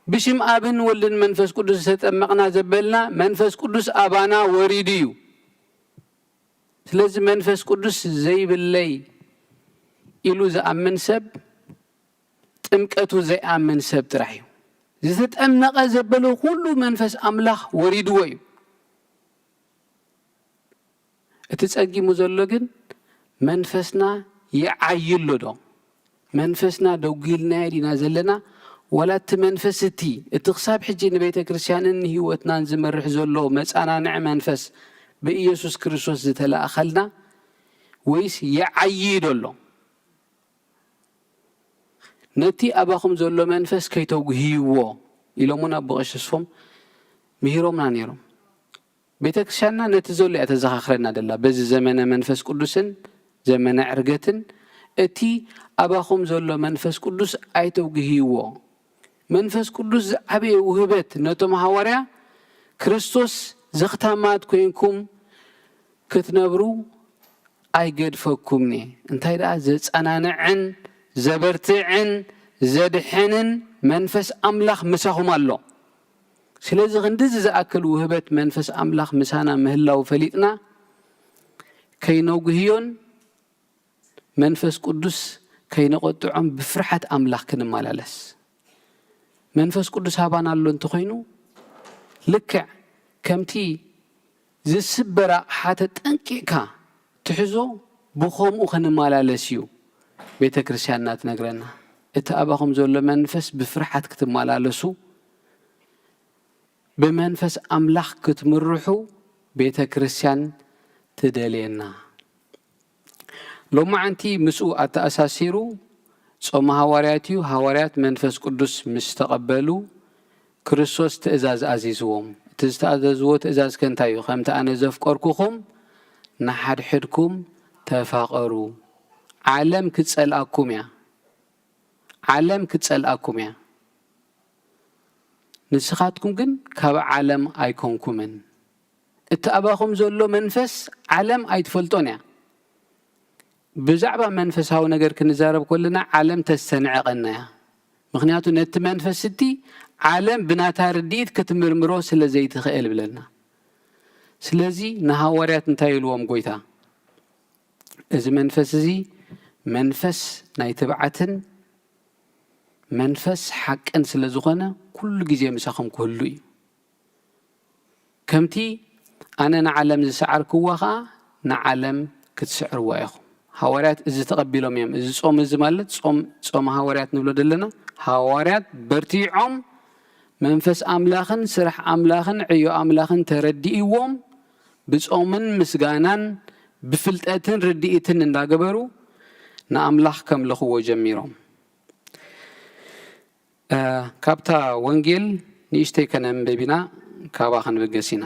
ብሽም ኣብን ወልድን መንፈስ ቅዱስ ዝተጠመቕና ዘበልና መንፈስ ቅዱስ ኣባና ወሪዱ እዩ። ስለዚ መንፈስ ቅዱስ ዘይብለይ ኢሉ ዝኣምን ሰብ ጥምቀቱ ዘይኣምን ሰብ ጥራሕ እዩ። ዝተጠመቐ ዘበለ ኩሉ መንፈስ ኣምላኽ ወሪድዎ እዩ። እቲ ጸጊሙ ዘሎ ግን መንፈስና ይዓዪ ኣሎ ዶ? መንፈስና ደጒልናዮ ዲና ዘለና? ዋላ እቲ መንፈስ እቲ፣ እቲ ክሳብ ሕጂ ንቤተ ክርስቲያንን ንህይወትናን ዝመርሕ ዘሎ መጸናንዒ መንፈስ ብኢየሱስ ክርስቶስ ዝተላእኸልና ወይስ ይዓዪ ዶ ኣሎ? ነቲ ኣባኹም ዘሎ መንፈስ ከይተጉህይዎ ኢሎም እውን ኣቦ ቀሺ ተስፎም ምሂሮምና ነይሮም። ቤተ ክርስቲያንና ነቲ ዘሎ እያ ተዘኻኽረና ደላ። በዚ ዘመነ መንፈስ ቅዱስን ዘመነ ዕርገትን እቲ ኣባኹም ዘሎ መንፈስ ቅዱስ ኣይተጉህይዎ። መንፈስ ቅዱስ ዝዓበየ ውህበት ነቶም ሃዋርያ ክርስቶስ ዘኽታማት ኮይንኩም ክትነብሩ ኣይገድፈኩምኒ። እንታይ ደኣ ዘጸናንዕን ዘበርትዕን ዘድሕንን መንፈስ ኣምላኽ ምሳኹም ኣሎ። ስለዚ ክንድዚ ዝኣክል ውህበት መንፈስ ኣምላኽ ምሳና ምህላው ፈሊጥና ከይነጉህዮን መንፈስ ቅዱስ ከይነቖጥዖም ብፍርሓት ኣምላኽ ክንመላለስ። መንፈስ ቅዱስ ሃባና ኣሎ እንተኾይኑ ልክዕ ከምቲ ዝስበር ኣቕሓ ተጠንቂቕካ ትሕዞ፣ ብኸምኡ ክንመላለስ እዩ ቤተ ክርስቲያንና ትነግረና። እቲ ኣባኹም ዘሎ መንፈስ ብፍርሓት ክትመላለሱ፣ ብመንፈስ ኣምላኽ ክትምርሑ ቤተ ክርስቲያን ትደልየና። ሎማዓንቲ ምስኡ ኣተኣሳሲሩ ጾመ ሃዋርያት እዩ። ሃዋርያት መንፈስ ቅዱስ ምስ ተቐበሉ ክርስቶስ ትእዛዝ ኣዚዝዎም። እቲ ዝተኣዘዝዎ ትእዛዝ ከ እንታይ እዩ? ከምቲ ኣነ ዘፍቀርኩኹም ንሓድሕድኩም ተፋቐሩ። ዓለም ክትጸልኣኩም እያ። ዓለም ክትጸልኣኩም እያ። ንስኻትኩም ግን ካብ ዓለም ኣይኮንኩምን። እቲ ኣባኹም ዘሎ መንፈስ ዓለም ኣይትፈልጦን እያ። ብዛዕባ መንፈሳዊ ነገር ክንዛረብ ከለና ዓለም ተስተንዕቐና እያ። ምኽንያቱ ነቲ መንፈስ እቲ ዓለም ብናታ ርድኢት ክትምርምሮ ስለ ዘይትኽእል ብለና። ስለዚ ንሃዋርያት እንታይ ኢልዎም ጎይታ? እዚ መንፈስ እዚ መንፈስ ናይ ትብዓትን መንፈስ ሓቅን ስለ ዝኾነ ኩሉ ግዜ ምሳኹም ክህሉ እዩ። ከምቲ ኣነ ንዓለም ዝሰዓርክዋ ኸኣ ንዓለም ክትስዕርዋ ኢኹም። ሃዋርያት እዚ ተቐቢሎም እዮም። እዚ ጾም እዚ ማለት ጾም፣ ጾም ሃዋርያት ንብሎ ዘለና። ሃዋርያት በርቲዖም መንፈስ ኣምላኽን ስራሕ ኣምላኽን ዕዮ ኣምላኽን ተረዲእዎም ብጾምን ምስጋናን ብፍልጠትን ርድኢትን እንዳገበሩ ንኣምላኽ ከምልኽዎ ጀሚሮም። እ፣ ካብታ ወንጌል ንእሽተይ ከነንብብ ኢና፣ ካባ ክንብገስ ኢና።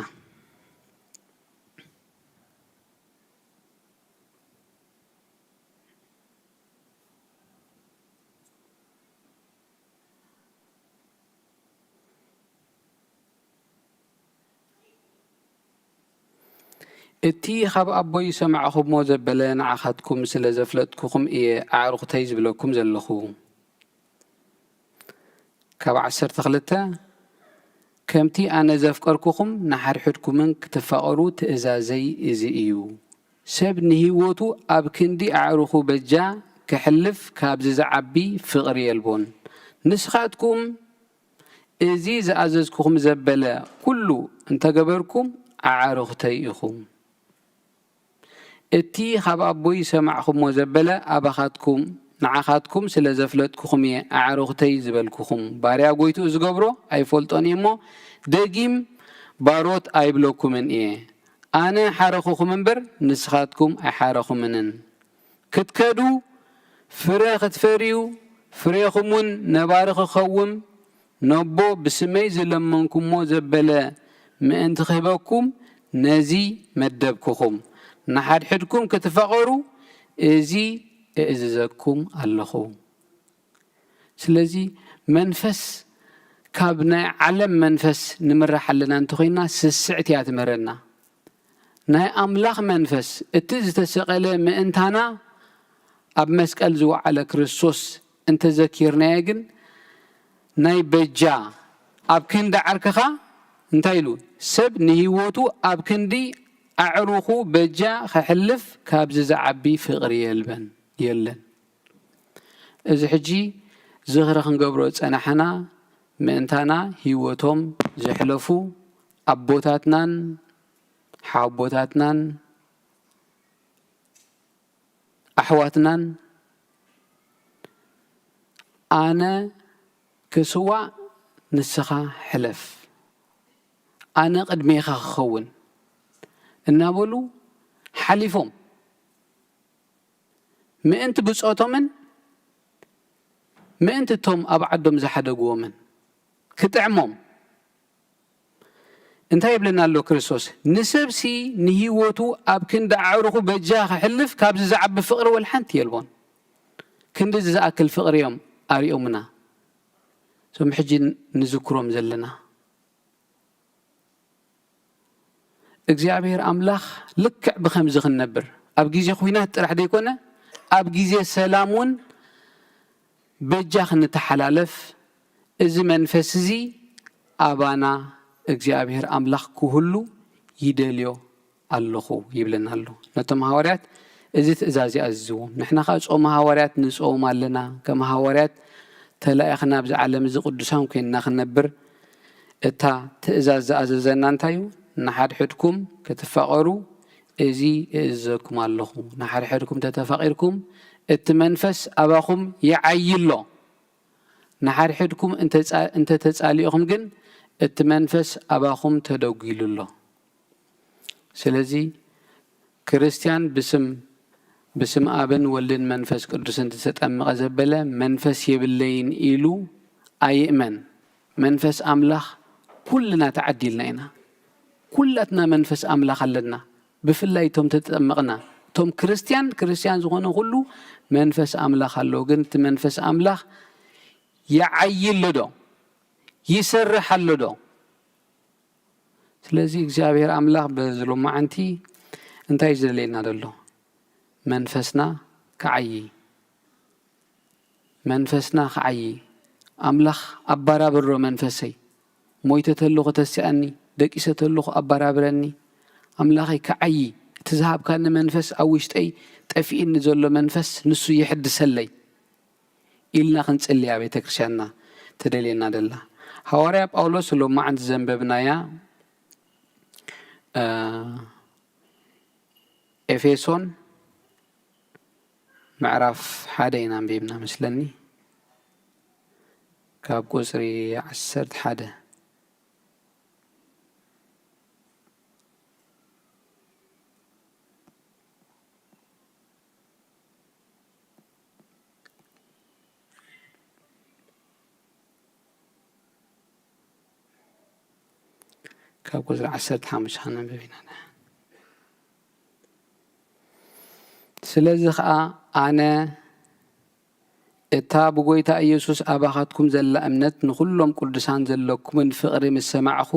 እቲ ካብ ኣቦይ ዝሰማዕኹሞ ዘበለ ንዓኻትኩም ስለ ዘፍለጥኩኹም እየ ኣዕሩኽተይ ዝብለኩም ዘለኹ። ካብ ዓሰርተ ክልተ፣ ከምቲ ኣነ ዘፍቀርኩኹም ንሓድሕድኩምን ክትፋቐሩ ትእዛዘይ እዚ እዩ። ሰብ ንህይወቱ ኣብ ክንዲ ኣዕሩኹ በጃ ከሕልፍ ካብዚ ዝዓቢ ፍቕሪ የልቦን። ንስኻትኩም እዚ ዝኣዘዝኩኹም ዘበለ ኩሉ እንተገበርኩም ኣዕሩኽተይ ኢኹም። እቲ ካብ ኣቦይ ዝሰማዕኹሞ ዘበለ ኣባኻትኩም ንዓኻትኩም ስለ ዘፍለጥኩኹም እየ ኣዕሩኽተይ ዝበልኩኹም። ባርያ ጐይትኡ ዝገብሮ ኣይፈልጦን እየ እሞ፣ ደጊም ባሮት ኣይብለኩምን እየ። ኣነ ሓረኹኹም እምበር፣ ንስኻትኩም ኣይሓረኹምንን። ክትከዱ፣ ፍረ ክትፈርዩ፣ ፍሬኹም እውን ነባሪ ክኸውን፣ ነቦ ብስመይ ዝለመንኩሞ ዘበለ ምእንቲ ክህበኩም፣ ነዚ መደብኩኹም። ንሓድሕድኩም ክትፋቐሩ፣ እዚ እእዝዘኩም ኣለኹ። ስለዚ መንፈስ ካብ ናይ ዓለም መንፈስ ንምራሕ ኣለና እንተኾይንና፣ ስስዕቲ እያ ትምህረና። ናይ ኣምላኽ መንፈስ፣ እቲ ዝተሰቐለ ምእንታና ኣብ መስቀል ዝወዓለ ክርስቶስ እንተዘኪርናዮ ግን፣ ናይ በጃ ኣብ ክንዲ ዓርክኻ፣ እንታይ ኢሉ? ሰብ ንህይወቱ ኣብ ክንዲ ኣዕሩኹ በጃ ከሕልፍ ካብዚ ዝዓቢ ፍቕሪ የልበን፣ የለን። እዚ ሕጂ ዝኽሪ ክንገብሮ ዝጸናሕና፣ ምእንታና ህይወቶም ዘሕለፉ ኣቦታትናን ሓቦታትናን ኣሕዋትናን፣ "ኣነ ክስዋእ ንስኻ ሕለፍ፣ ኣነ ቅድሜኻ ክኸውን" እናበሉ ሓሊፎም፣ ምእንቲ ብጾቶምን ምእንቲ እቶም ኣብ ዓዶም ዝሓደግዎምን ክጥዕሞም። እንታይ ይብለና ኣሎ ክርስቶስ? ንሰብሲ ንህይወቱ ኣብ ክንዲ ኣዕሩኹ በጃ ክሕልፍ ካብዚ ዝዓቢ ፍቕሪ ወላ ሓንቲ የልቦን። ክንድዚ ዝኣክል ፍቕሪ እዮም ኣርዮምና፣ እዞም ሕጂ ንዝክሮም ዘለና። እግዚኣብሔር ኣምላኽ ልክዕ ብኸምዚ ክንነብር፣ ኣብ ግዜ ኹናት ጥራሕ ዘይኮነ፣ ኣብ ግዜ ሰላም እውን በጃ ክንተሓላለፍ፣ እዚ መንፈስ እዚ ኣባና እግዚኣብሔር ኣምላኽ ክህሉ ይደልዮ ኣለኹ ይብለና ኣሎ። ነቶም ሃዋርያት እዚ ትእዛዝ እዩ ኣዚዝዎም። ንሕና ኸኣ ጾመ ሃዋርያት ንጾም ኣለና። ከም ሃዋርያት ተላኢኽና ኣብዚ ዓለም እዚ ቅዱሳን ኮይንና ክንነብር፣ እታ ትእዛዝ ዝኣዘዘና እንታይ እዩ? ንሓድሕድኩም ክትፋቐሩ እዚ እእዝዘኩም ኣለኹ። ንሓድሕድኩም ተተፋቒርኩም፣ እቲ መንፈስ ኣባኹም ይዓዪ ኣሎ። ንሓድሕድኩም እንተ ጻ-፣ እንተ ተጻሊእኹም ግን፣ እቲ መንፈስ ኣባኹም ተደጒሉ ኣሎ። ስለዚ ክርስትያን ብስም፣ ብስም ኣብን ወልድን መንፈስ ቅዱስን ዝተጠመቐ ዘበለ መንፈስ የብለይን ኢሉ ኣይእመን። መንፈስ ኣምላኽ ኩልና ተዓዲልና ኢና። ኩላትና መንፈስ ኣምላኽ ኣለና። ብፍላይ እቶም ተጠመቕና፣ እቶም ክርስትያን፣ ክርስትያን ዝኾነ ኩሉ መንፈስ ኣምላኽ ኣለዎ። ግን እቲ መንፈስ ኣምላኽ ይዓዪ ኣሎ ዶ? ይሰርሕ ኣሎ ዶ? ስለዚ እግዚኣብሔር ኣምላኽ በዚ ሎማዓንቲ እንታይ እዩ ዝደልየና ዘሎ? መንፈስና ክዓዪ። መንፈስና ክዓዪ። ኣምላኽ ኣባራብሮ መንፈሰይ። ሞይተ ተለኹ ተስኣኒ፣ ደቂሰ ተለኹ ኣባራብረኒ። ኣምላኸይ ክዓዪ። እቲ ዝሃብካኒ መንፈስ ኣብ ውሽጠይ ጠፊእኒ ዘሎ መንፈስ ንሱ ይሕድሰለይ። ኢልና ክንጽልያ ቤተ ክርስቲያንና ተደልየና ደላ። ሃዋርያ ጳውሎስ ሎማዓንቲ ዘንበብናያ፣ እ፣ ኤፌሶን ምዕራፍ ሓደ ኢና ኣንቢብና መስለኒ። ካብ ቁጽሪ ዓሰርተ ሓደ። ካብ ቁጽሪ ዓሰርተ ሓሙሽተ ከነንብብ ኢና። ስለዚ ኸኣ ኣነ እታ ብጐይታ ኢየሱስ ኣባኻትኩም ዘላ እምነት ንኹሎም ቅዱሳን ዘለኩምን ፍቕሪ ምስ ሰማዕኹ፣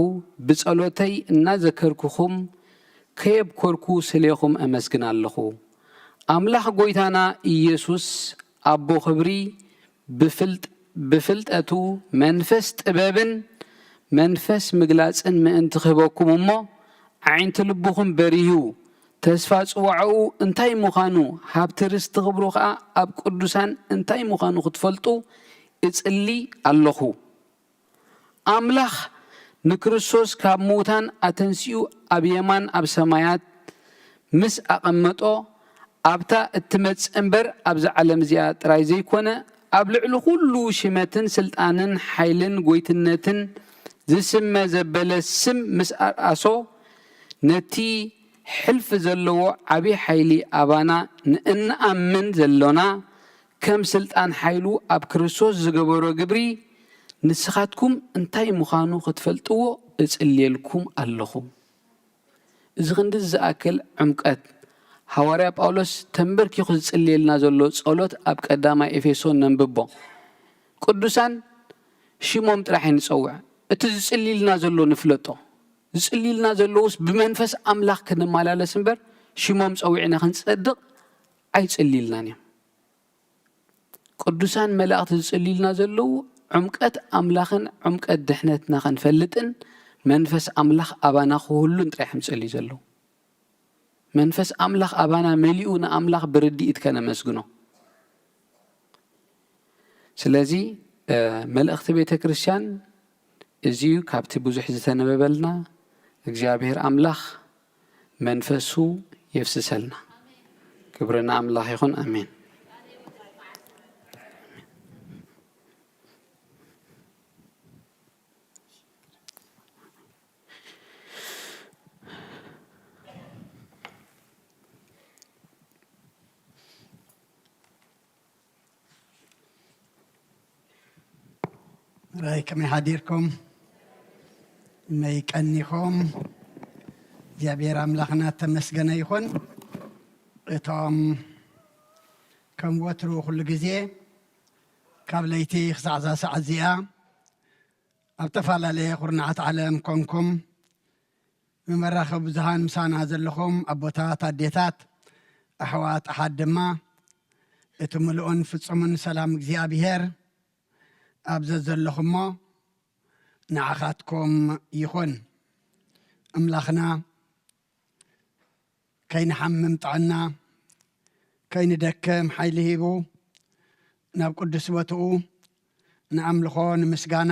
ብጸሎተይ እናዘከርኩኹም ከየብኮርኩ ስሌኹም እመስግን ኣለኹ። ኣምላኽ ጎይታና ኢየሱስ ኣቦ ኽብሪ ብፍልጥ-፣ ብፍልጠቱ መንፈስ ጥበብን መንፈስ ምግላጽን ምእንቲ ክህበኩም እሞ፣ ኣዒንቲ ልብኹም በሪሁ፣ ተስፋ ጽዋዕኡ እንታይ ምዃኑ፣ ሃብቲ ርስቲ ኽብሩ ኸኣ ኣብ ቅዱሳን እንታይ ምዃኑ ክትፈልጡ እጽሊ ኣለኹ። ኣምላኽ ንክርስቶስ ካብ ምዉታን ኣተንሲኡ ኣብ የማን ኣብ ሰማያት ምስ ኣቐመጦ፣ ኣብታ እትመጽእ እምበር ኣብዛ ዓለም እዚኣ ጥራይ ዘይኮነ፣ ኣብ ልዕሊ ኹሉ ሽመትን ስልጣንን ሓይልን ጎይትነትን ዝስመ ዘበለ ስም ምስ ኣርኣሶ፣ ነቲ ሕልፊ ዘለዎ ዓቢ ሓይሊ ኣባና ንእንኣምን ዘሎና፣ ከም ስልጣን ሓይሉ ኣብ ክርስቶስ ዝገበሮ ግብሪ ንስኻትኩም እንታይ ምዃኑ ክትፈልጥዎ እጽልየልኩም ኣለኹ። እዚ ክንዲ ዝኣክል ዕምቀት፣ ሃዋርያ ጳውሎስ ተንበርኪኹ ዝጽልየልና ዘሎ ጸሎት ኣብ ቀዳማይ ኤፌሶን ነንብቦ። ቅዱሳን ሽሞም ጥራሕ ንጸውዕ፣ እቲ ዝጽልይልና ዘሎ ንፍለጦ። ዝጽልይልና ዘለውስ ብመንፈስ ኣምላኽ ክንመላለስ እምበር፣ ሽሞም ጸዊዕና ክንጸድቕ ኣይጽልይልናን እዮም። ቅዱሳን መላእኽቲ ዝጽልዩልና ዘለዉ፣ ዕምቀት ኣምላኽን ዕምቀት ድሕነትና ክንፈልጥን መንፈስ ኣምላኽ ኣባና ክህሉን ጥራሕ እዮም ዝጽልዩ ዘለዉ። መንፈስ ኣምላኽ ኣባና መሊኡ ንኣምላኽ ብርድኢት ከነመስግኖ። ስለዚ፣ እ፣ መልእኽቲ ቤተ ክርስቲያን እዚ እዩ። ካብቲ ብዙሕ ዝተነበበልና እግዚኣብሔር ኣምላኽ መንፈሱ የፍስሰልና። ክብሪ ንኣምላኽ ይኹን። ኣሜን። ራይ ከመይ ሓዲርኩም? መይ ቀኒኹም? እግዚኣብሔር ኣምላኽና ተመስገነ ይኹን። እቶም ከም ወትሩ ኩሉ ግዜ ካብ ለይቲ ክሳዕ እዛ ሰዓት እዚኣ ኣብ ዝተፈላለየ ኩርናዓት ዓለም ኮንኩም ብመራኸቢ ብዙሃን ምሳና ዘለኹም ኣቦታት፣ ኣዴታት፣ ኣሕዋት፣ ኣሓት ድማ እቲ ምሉእን ፍጹምን ሰላም እግዚኣብሔር ኣብ ዘዘለኹሞ ንዓኻትኩም ይኹን። ኣምላኽና ከይንሓምም ጥዕና፣ ከይንደክም ሓይሊ ሂቡ ናብ ቅዱስ ቦትኡ ንኣምልኾ፣ ንምስጋና፣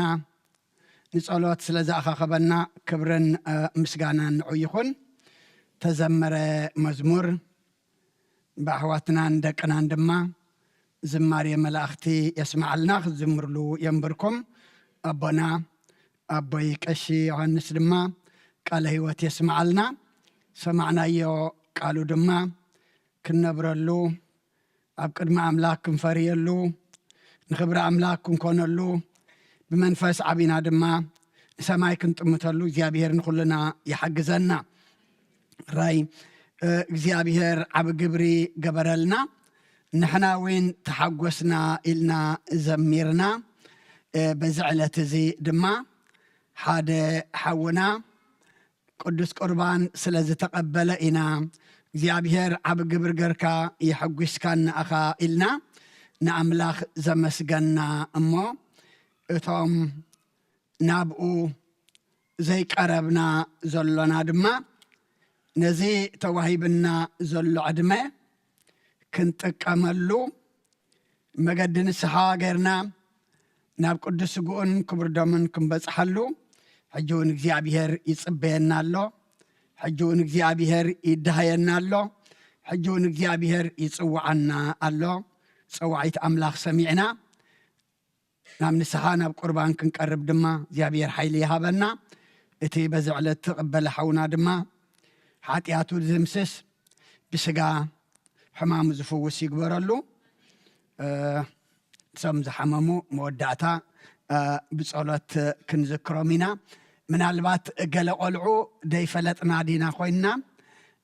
ንጸሎት ስለ ዝኣኻኸበና ክብርን፣ እ፣ ምስጋናን ንዑ ይኹን። ተዘመረ መዝሙር ብኣሕዋትናን ደቅናን ድማ ዝማሬ መላእኽቲ የስምዓልና፣ ክትዝምርሉ የንብርኩም። ኣቦና ኣቦይ ቀሺ ዮሃንስ ድማ ቃለ ህይወት የስምዓልና። ሰማዕናዮ ቃሉ ድማ ክንነብረሉ፣ ኣብ ቅድሚ ኣምላኽ ክንፈርየሉ፣ ንኽብሪ ኣምላኽ ክንኮነሉ፣ ብመንፈስ ዓቢና ድማ ንሰማይ ክንጥምተሉ እግዚኣብሔር ንኹልና ይሓግዘና። ራይ፣ እ፣ እግዚኣብሔር ዓቢ ግብሪ ገበረልና። ንሕና እውን ተሓጎስና ኢልና ዘሚርና። እ፣ በዚ ዕለት እዚ ድማ ሓደ ሓውና ቅዱስ ቁርባን ስለ ዝተቐበለ ኢና እግዚኣብሔር ዓቢ ግብሪ ገርካ የሐጒስካና ኢኻ ኢልና ንኣምላኽ ዘመስገና እሞ፣ እቶም ናብኡ ዘይቀረብና ዘሎና ድማ ነዚ ተዋሂብና ዘሎ ዕድመ ክንጥቀመሉ መገዲ ንስሓ ጌርና ናብ ቅዱስ ስግኡን ክቡር ደሙን ክንበጽሓሉ ሕጂ እውን እግዚኣብሔር ይጽበየና ኣሎ። ሕጂ እውን እግዚኣብሔር ይደሃየና ኣሎ። ሕጂ እውን እግዚኣብሔር ይጽውዓና ኣሎ። ጸዋዒት ኣምላኽ ሰሚዕና ናብ ንስሓ ናብ ቁርባን ክንቀርብ ድማ እግዚኣብሔር ሓይሊ ይሃበና። እቲ በዚ ዕለት ትቕበለ ሓውና ድማ ሓጢኣቱ ዝምስስ ብስጋ ሕማሙ ዝፍውስ ይግበረሉ። እ፣ እቶም ዝሓመሙ መወዳእታ፣ እ፣ ብጸሎት ክንዝክሮም ኢና። ምናልባት ገለ ቆልዑ ደይፈለጥና ዲና ኮይንና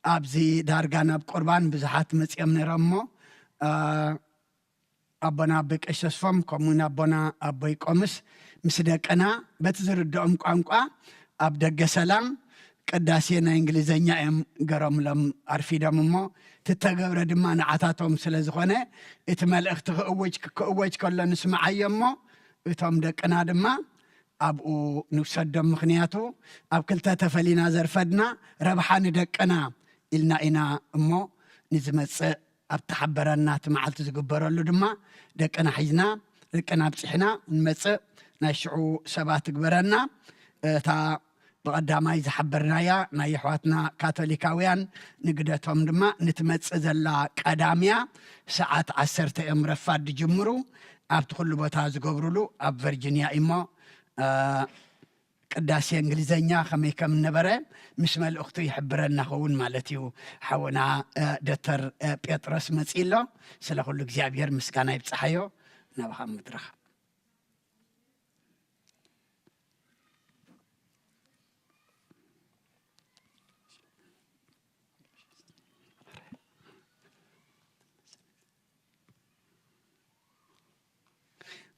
ኣብዚ ዳርጋ ናብ ቁርባን ብዙሓት መጺኦም ነይሮም እሞ፣ እ፣ ኣቦና ኣቦይ ቀሺ ተስፎም ከምኡውን ኣቦና ኣቦይ ቆምስ ምስ ደቅና በቲ ዝርድኦም ቋንቋ ኣብ ደገ ሰላም ቅዳሴ ናይ እንግሊዘኛ እዮም ገሮምሎም ኣርፊዶም እሞ፣ ትተገብረ ድማ ንዓታቶም ስለ ዝኾነ፣ እቲ መልእኽቲ ክእውጅ ክእወጅ ከሎ ንስምዓዮ እሞ፣ እቶም ደቅና ድማ ኣብኡ ንውሰዶም። ምኽንያቱ ኣብ ክልተ ተፈሊና ዘርፈድና ረብሓ ንደቅና ኢልና ኢና እሞ፣ ንዝመጽእ ኣብ ተሓበረና እቲ መዓልቲ ዝግበረሉ ድማ ደቅና ሒዝና ደቅና ኣብጺሕና ንመጽእ። ናይ ሽዑ ሰባት ትግበረና። እታ ብቐዳማይ ዝሓበርናያ ናይ ኣሕዋትና ካቶሊካውያን ንግደቶም ድማ ንትመጽእ ዘላ ቀዳምያ ሰዓት ዓሰርተ እዮም ረፋድ ዝጅምሩ። ኣብቲ ኩሉ ቦታ ዝገብሩሉ ኣብ ቨርጂንያ እሞ፣ እ፣ ቅዳሴ እንግሊዘኛ ከመይ ከም ነበረ ምስ መልእኽቱ ይሕብረና ኸውን ማለት እዩ። ሓውና፣ እ፣ ዶክተር፣ እ፣ ጴጥሮስ መጺእ ኣሎ። ስለ ኩሉ እግዚኣብሔር ምስጋና ይብጽሓዮ። ናባኻ መድረኽ።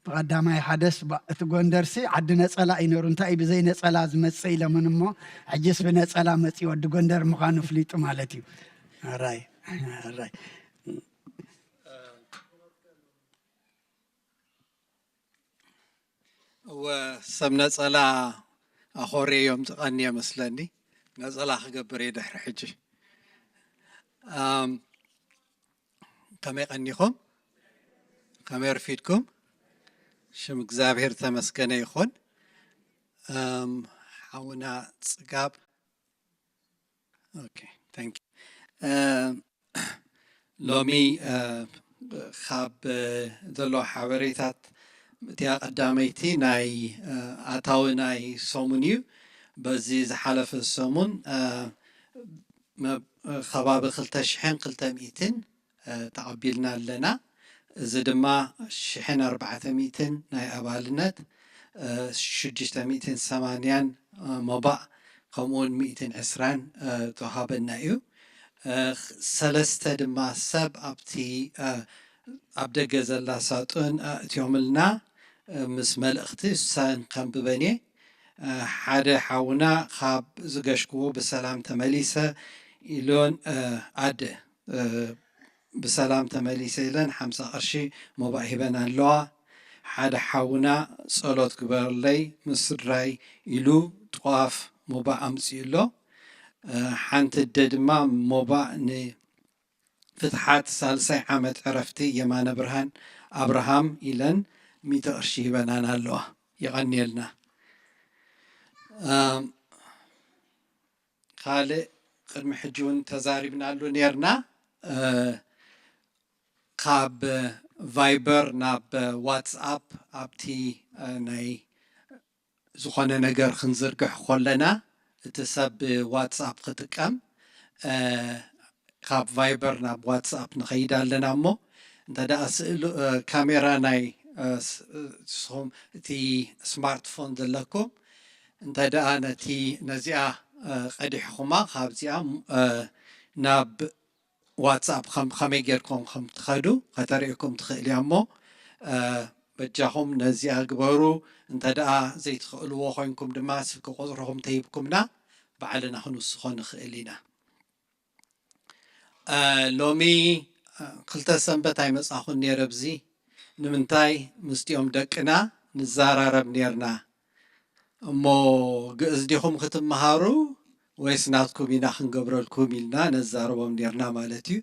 ብቐዳማይ ሓደስ ባ-፣ እቲ ጎንደርሲ ዓዲ ነጸላ እዩ ነሩ። እንታይ እዩ ብዘይ ነጸላ ዝመጽእ ኢሎምን እሞ፣ ሕጅስ ብነጸላ መጺኡ ወዲ ጎንደር ምዃኑ ፍሊጡ ማለት እዩ። ኣራይ፣ ኣራይ። እወ፣ ሰብ ነጸላ ኣኾርዮም ዝቐንየ መስለኒ። ነጸላ ክገብር እየ ድሕሪ ሕጂ። ኣም፣ ከመይ ቀኒኹም? ከመይ ኣርፊድኩም? ሽም እግዚኣብሔር ተመስገነ ይኹን። ኣም፣ ሓውና ጽጋብ። ኦኬ፣ ታንክ ዩ። ኣም፣ ሎሚ፣ እ፣ ካብ፣ እ፣ ዘሎ ሓበሬታት፣ እቲኣ ቀዳመይቲ ናይ፣ እ፣ ኣታዊ ናይ ሰሙን እዩ። በዚ ዝሓለፈ ሰሙን፣ እ፣ መ-፣ እ፣ ከባቢ ክልተ ሽሕን ክልተ ሚእትን፣ እ፣ ተቐቢልና ኣለና። እዚ ድማ ሽሕን ኣርባዕተ ሚእትን ናይ ኣባልነት፣ እ፣ ሽዱሽተ ሚእትን ሰማንያን፣ እ፣ ሞባእ፣ ከምኡውን ሚእትን ዕስራን፣ እ፣ ተዋሃበና እዩ። እ፣ ሰለስተ ድማ ሰብ ኣብቲ፣ እ፣ ኣብ ደገ ዘላ ሳጡን ኣእትዮምልና፣ እ፣ ምስ መልእኽቲ እሳን ከንብበን እየ። እ፣ ሓደ ሓውና ካብ ዝገሽክዎ ብሰላም ተመሊሰ ኢሎን፣ እ፣ ኣደ፣ እ፣ ብሰላም ተመሊሰ ኢለን ሓምሳ ቅርሺ ሞባእ ሂበን ኣለዋ። ሓደ ሓውና ጸሎት ግበረለይ ምስ ስድራይ ኢሉ ጥዋፍ ሞባእ ኣምጺኡ ኣሎ። እ፣ ሓንቲ ኣደ ድማ ሞባእ ንፍትሓት ሳልሳይ ዓመት ዕረፍቲ የማነ ብርሃን ኣብርሃም ኢለን ሚእቲ ቅርሺ ሂበናን ኣለዋ። የቐንየልና። እ፣ ካልእ ቅድሚ ሕጂ እውን ተዛሪብናሉ ኔርና። እ፣ ካብ ቫይበር ናብ ዋትስኣፕ ኣብቲ፣ እ፣ ናይ ዝኾነ ነገር ክንዝርግሕ ከለና እቲ ሰብ ዋትስኣፕ ክጥቀም፣ እ፣ ካብ ቫይበር ናብ ዋትስኣፕ ንኸይድ ኣለና እሞ፣ እንተ ደኣ ስእሉ፣ እ፣ ካሜራ ናይ፣ እ፣ ስ-፣ እ፣ ንስኹም እቲ ስማርትፎን ዘለኩም፣ እንተ ደኣ ነቲ፣ ነዚኣ፣ እ፣ ቀዲሕኹማ፣ ካብዚኣ፣ እ፣ ናብ ዋትስኣፕ ከም-፣ ከመይ ጌርኩም ከም ትኸዱ ከተርእየኩም ትኽእል እያ እሞ፣ እ፣ በጃኹም ነዚኣ ግበሩ። እንተ ደኣ ዘይትኽእልዎ ኮይንኩም ድማ ስልኪ ቁጽርኹም ተሂብኩምና ባዕልና ክንውስኾ ንኽእል ኢና። እ፣ ሎሚ፣ እ፣ ክልተ ሰንበት ኣይመጻኹን ነይረ ኣብዚ። ንምንታይ? ምስቲኦም ደቅና ንዘራረብ ነይርና። እሞ ግእዝ ዲኹም ክትመሃሩ ወይስ ናትኩም ኢና ክንገብረልኩም ኢልና ነዛርቦም ነይርና ማለት እዩ።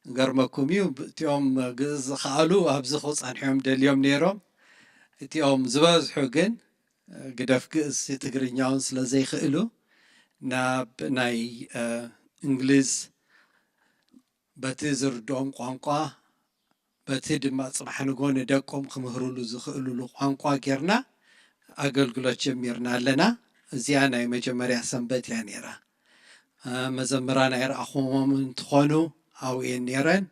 ገርመኩም እዩ፣ እቲኦም ግእዝ ዝኸኣሉ ኣብዚ ክጸንሑ እዮም ደልዮም ነይሮም። እቲኦም ዝበዝሑ ግን ግደፍ ግእዝ ትግርኛ እውን ስለ ዘይኽእሉ ናብ ናይ፣ እ፣ እንግሊዝ በቲ ዝርድኦም ቋንቋ፣ በቲ ድማ ጽባሕ ንግሆ ንደቆም ክምህርሉ ዝኽእልሉ ቋንቋ ጌርና ኣገልግሎት ጀሚርና ኣለና። እዚኣ ናይ መጀመርያ ሰንበት እያ ነይራ። እ፣ መዘምራን ኣይረኣኹሞምን እንትኾኑ ኣብኡ እየን ነይረን።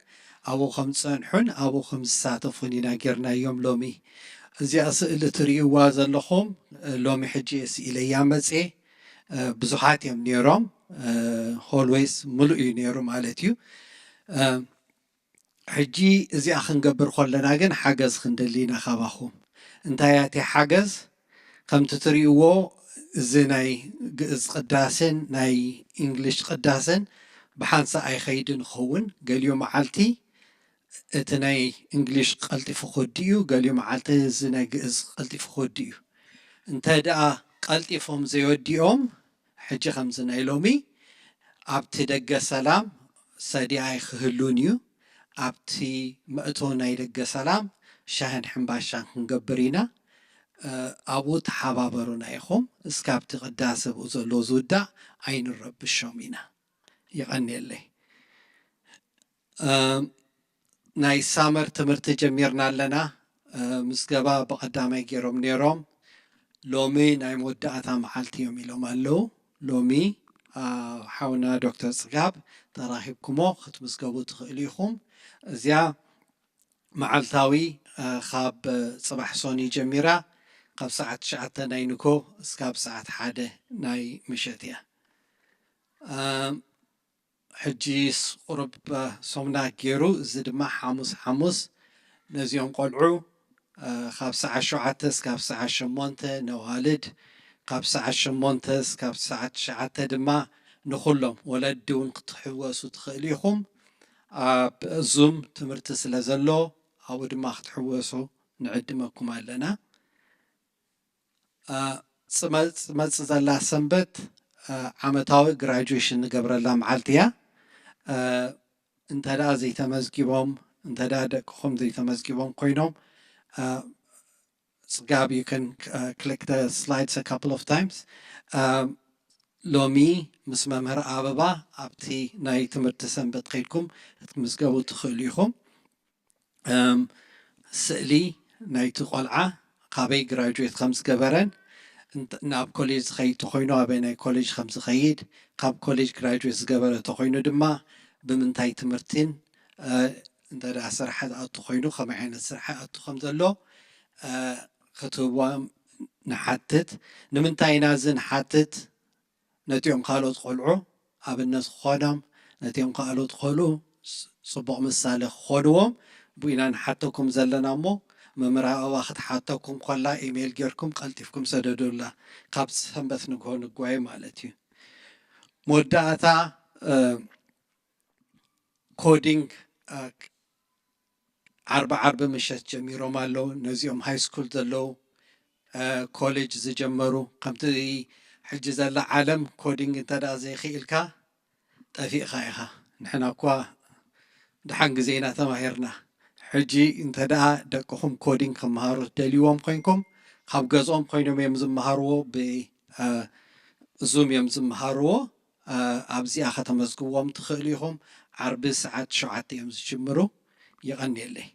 ኣብኡ ከም ዝጸንሑን ኣብኡ ከም ዝሳተፉን ኢና ጌርናዮም ሎሚ። እዚኣ ስእሊ ትርእይዋ ዘለኹም፣ እ፣ ሎሚ ሕጂ እየ ስኢለያ መጽየ። እ፣ ብዙሓት እዮም ነይሮም። እ፣ ሆልዌይስ ምሉእ እዩ ነይሩ ማለት እዩ። እ፣ ሕጂ እዚኣ ክንገብር ከለና ግን ሓገዝ ክንደሊ ኢና ካባኹም። እንታይ እያ እቲ ሓገዝ? ከምቲ ትርእይዎ፣ እዚ ናይ ግእዝ ቅዳሴን ናይ እንግሊሽ ቅዳሴን ብሓንሳእ ኣይኸይድን ይኸውን። ገሊኡ መዓልቲ እቲ ናይ እንግሊሽ ቀልጢፉ ክወድእ እዩ፣ ገሊኡ መዓልቲ እዚ ናይ ግእዝ ቀልጢፉ ክወድእ እዩ። እንተ ደኣ ቀልጢፎም ዘይወዲኦም፣ ሕጂ ከምዚ ናይ ሎሚ ኣብቲ ደገ ሰላም ሰዲኣይ ክህሉን እዩ። ኣብቲ መእተዊ ናይ ደገ ሰላም ሻህን ሕምባሻን ክንገብር ኢና። እ፣ ኣብኡ ተሓባበሩና ኢኹም። እስካብ እቲ ቅዳሴ ብኡ ዘሎ ዝውዳእ ኣይንረብሾም ኢና። የቐንየለይ። እ፣ ናይ ሳመር ትምህርቲ ጀሚርና ኣለና። እ፣ ምዝገባ ብቐዳማይ ገይሮም ነይሮም። ሎሚ ናይ መወዳእታ መዓልቲ እዮም ኢሎም ኣለዉ። ሎሚ፣ እ፣ ሓውና ዶክተር ጽጋብ ተራኺብኩሞ ክትምዝገቡ ትኽእሉ ኢኹም። እዚኣ መዓልታዊ፣ እ፣ ካብ ጽባሕ ሶኒ ጀሚራ ካብ ሰዓት ትሽዓተ ናይ ንኮ እስካብ ሰዓት ሓደ ናይ ምሸት እያ። እ፣ ሕጂ ስ-፣ ቁሩብ፣ እ፣ ሶምና ገይሩ፣ እዚ ድማ ሓሙስ ሓሙስ ነዚኦም ቆልዑ፣ እ፣ ካብ ሰዓት ሸውዓተ እስካብ ሰዓት ሸሞንተ ነዋልድ፣ ካብ ሰዓት ሸሞንተ እስካብ ሰዓት ትሽዓተ ድማ ንኹሎም ወለዲ እውን ክትሕወሱ ትኽእሉ ኢኹም። ኣብ ዙም ትምህርቲ ስለ ዘሎ ኣብኡ ድማ ክትሕወሱ ንዕድመኩም ኣለና። እ፣ ጽመ-፣ ጽመጽእ ዘላ ሰንበት፣ እ፣ ዓመታዊ ግራጁዌሽን ንገብረላ መዓልቲ እያ። እ፣ እንተ ደኣ ዘይተመዝጊቦም፣ እንተ ደኣ ደቅኹም ዘይተመዝጊቦም ኮይኖም፣ እ፣ ጽጋብ you can, uh, click the slides a couple of times. እ፣ ሎሚ ምስ መምህር ኣበባ ኣብቲ ናይ ትምህርቲ ሰንበት ከይድኩም ክትምዝገቡ ትኽእሉ ኢኹም። እም፣ ስእሊ ናይቲ ቆልዓ ካበይ ግራጁዌት ከም ዝገበረን፣ እንተ-፣ ናብ ኮሌጅ ዝኸይድ ተኾይኑ ኣበይ ናይ ኮሌጅ ከም ዝኸይድ፣ ካብ ኮሌጅ ግራጁዌት ዝገበረ ተኾይኑ ድማ ብምንታይ ትምህርቲን፣ እ፣ እንተ ደኣ ስራሕ ዝኣቱ ኮይኑ ከመይ ዓይነት ስራሕ ይኣቱ ከም ዘሎ፣ እ፣ ክትህቦም ንሓትት። ንምንታይ ኢና እዚ ንሓትት? ነቲኦም ካልኦት ቆልዑ ኣብነት ክኾኖም፣ ነቲኦም ካልኦት ቆልዑ ስ-፣ ጽቡቕ ምሳሌ ክኾንዎም ብኡ ኢና ንሓተኩም ዘለና እሞ፣ መምህር ኣበባ ክትሓተኩም ከላ ኢሜይል ጌርኩም ቀልጢፍኩም ሰደዱላ። ካብ ሰንበት ንግሆ ንጓየ ማለት እዩ። መወዳእታ፣ እ፣ ኮዲንግ፣ እ፣ ዓርቢ ዓርቢ ምሸት ጀሚሮም ኣለዉ። ነዚኦም ሃይ ስኩል ዘለዉ፣ እ፣ ኮሌጅ ዝጀመሩ፣ ከምቲ ሕጂ ዘላ ዓለም ኮዲንግ እንተ ደኣ ዘይክኢልካ ጠፊእካ ኢኻ። ንሕና እኳ ደሓን ግዜ ኢና ተማሂርና። ሕጂ እንተ ደኣ ደቅኹም ኮዲንግ ክመሃሩ ትደልይዎም ኮይንኩም፣ ካብ ገዝኦም ኮይኖም እዮም ዝመሃርዎ፣ ብ-፣ እ፣ ዙም እዮም ዝመሃርዎ። እ፣ ኣብዚኣ ከተመዝግብዎም ትኽእሉ ኢኹም። ዓርቢ ሰዓት ሸውዓተ እዮም ዝጅምሩ። የቐንየለይ።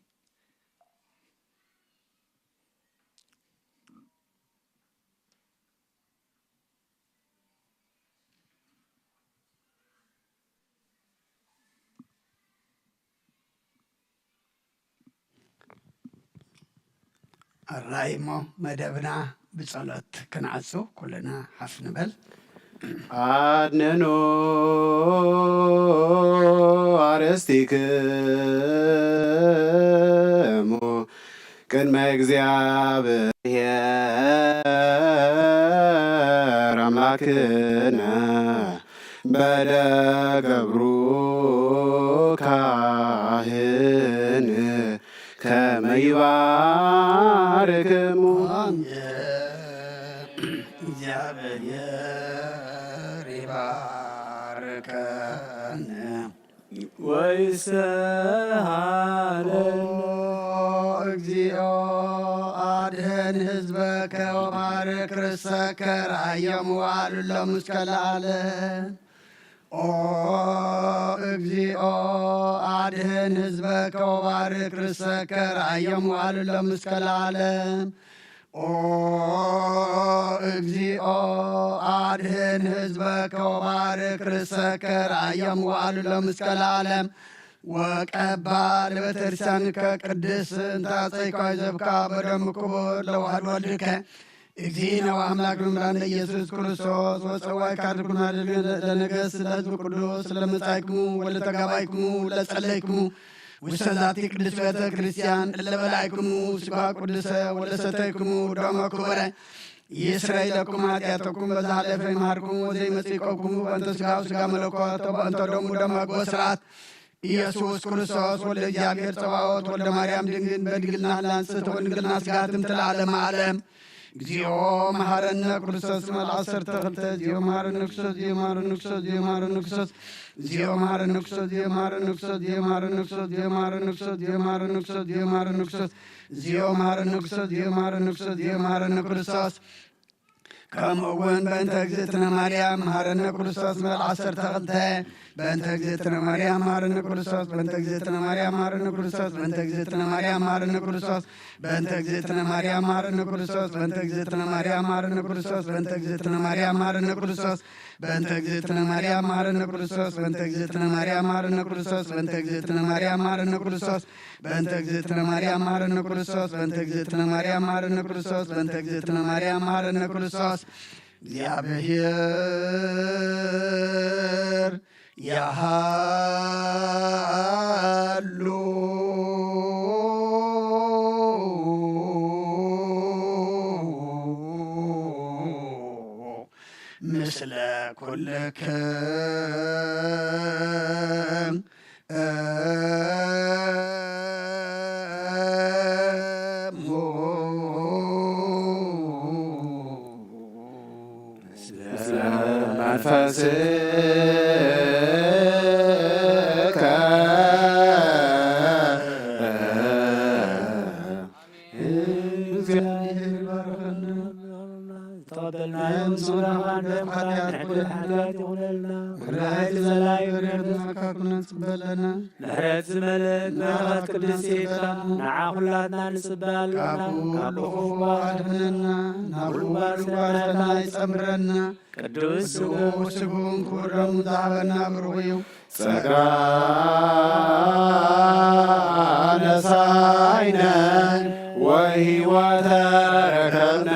ኣራይ እሞ መደብና ብጸሎት ክንዓጹ ኩልና ሓፍ ንበል። ኣድንኑ ኣርእስቲክሙ ቅድመ እግዚኣብሔር ኣምላክነ በደ ገብሩ ካህን ከመ ይባርክሙ። ኣሜን። እግዚኣብሔር ይባርከን። ወይስሃለነ። ኦ እግዚኦ፣ አድህን ህዝበከ ወባርክ ርእሰከ ራእዮም ወአሉሎም እስከ ለዓለም። ኦ እግዚኦ፣ አድህን ህዝበከ ወባርክ ርእሰከ ራእዮም ወአሉሎም እስከ ለዓለም። ኦ እግዚኦ፣ አድህን ህዝበከ ወባርክ ርእሰከ ራእዮም ወአሉሎም እስከ ለዓለም። ወቀባ ለቤተክርስቲያንከ ቅድስት እንተ አጸይኳ ይዘብካ በደሙ ክቡር ለዋህድ ወልድከ እግዚእነ ወአምላክ መምህራን ኢየሱስ ክርስቶስ ወጸዋይ ካድርኩና ለነገስ ለህዝብ ቅዱስ ለመጻይክሙ ወለተጋባይክሙ ለጸለይክሙ ውስተ ዛቲ ቅድስት ቤተ ክርስቲያን እለ በላዕክሙ ስጋ ቅዱሰ ወለሰተይክሙ ደሞ ክቡረ ይስረይ ለኩም ኃጢአተኩም በዛ ኃለፈ ይምሃርኩም ወዘይመጽእ ይቀብኩም በእንተ ሥጋው ሥጋ መለኮት በእንተ ደሙ ደም መግቦ ስርዓት ኢየሱስ ክርስቶስ ወልደ እግዚኣብሔር ጸባኦት ወልደ ማርያም ድንግል በድንግልና ህላንጽት ወድንግልና ስጋ ትምት ለዓለመ ዓለም። እግዚኦ መሐረነ ክርስቶስ መል ዓሰርተ ክልተ። እግዚኦ መሐረነ ክርስቶስ፣ እግዚኦ መሐረነ ክርስቶስ፣ እግዚኦ መሐረነ ክርስቶስ፣ እግዚኦ መሐረነ ክርስቶስ፣ እግዚኦ መሐረነ ክርስቶስ፣ እግዚኦ መሐረነ ክርስቶስ፣ እግዚኦ መሐረነ ክርስቶስ፣ እግዚኦ መሐረነ ክርስቶስ፣ እግዚኦ መሐረነ ክርስቶስ፣ እግዚኦ መሐረነ ክርስቶስ፣ እግዚኦ መሐረነ ክርስቶስ። ከምኡ እውን በእንተ እግዝእትነ ማርያም መሐረነ ክርስቶስ መል ዓሰርተ ክልተ። በእንተ እግዝእትነ ማርያም መሐረነ ክርስቶስ፣ በእንተ እግዝእትነ ማርያም መሐረነ ክርስቶስ፣ በእንተ እግዝእትነ ማርያም መሐረነ ክርስቶስ፣ በእንተ እግዝእትነ ማርያም መሐረነ ክርስቶስ፣ በእንተ እግዝእትነ ማርያም መሐረነ ክርስቶስ፣ በእንተ እግዝእትነ ማርያም መሐረነ ክርስቶስ፣ በእንተ እግዝእትነ ማርያም መሐረነ ክርስቶስ፣ በእንተ እግዝእትነ ማርያም መሐረነ ክርስቶስ፣ በእንተ እግዝእትነ ማርያም መሐረነ ክርስቶስ፣ በእንተ እግዝእትነ ማርያም መሐረነ ክርስቶስ፣ በእንተ እግዝእትነ ማርያም መሐረነ ክርስቶስ፣ በእንተ እግዝእትነ ማርያም መሐረነ ክርስቶስ። እግዚኣብሔር ያሃሉ ምስለ ኩልክም እሙ። ምስለ መንፈስከ። እግዚአብሔር ይባርኸና። ተቐበልና። ናይ ምስጋናኻ ደም ኃጢአት ኩሉ ኃጢአት ይኹነልና። ርኣይ ዘላይ በረድና ካኩና ጽበለና። ምሕረት ዝመልእ በረኸት ቅድስት ሴትካ ንዓ ኩላትና ንጽበ ኣለና። ካብ ኩሉ ክፉ ኣድሕነና። ናብ ኩሉ ጓዝና ይጸምረና። ቅዱስ ስሙ ስጉን ክብሮም ዝሃበና ብሩኽ እዩ። ጸጋ ነሳይነ ወሕይወተ ረከብነ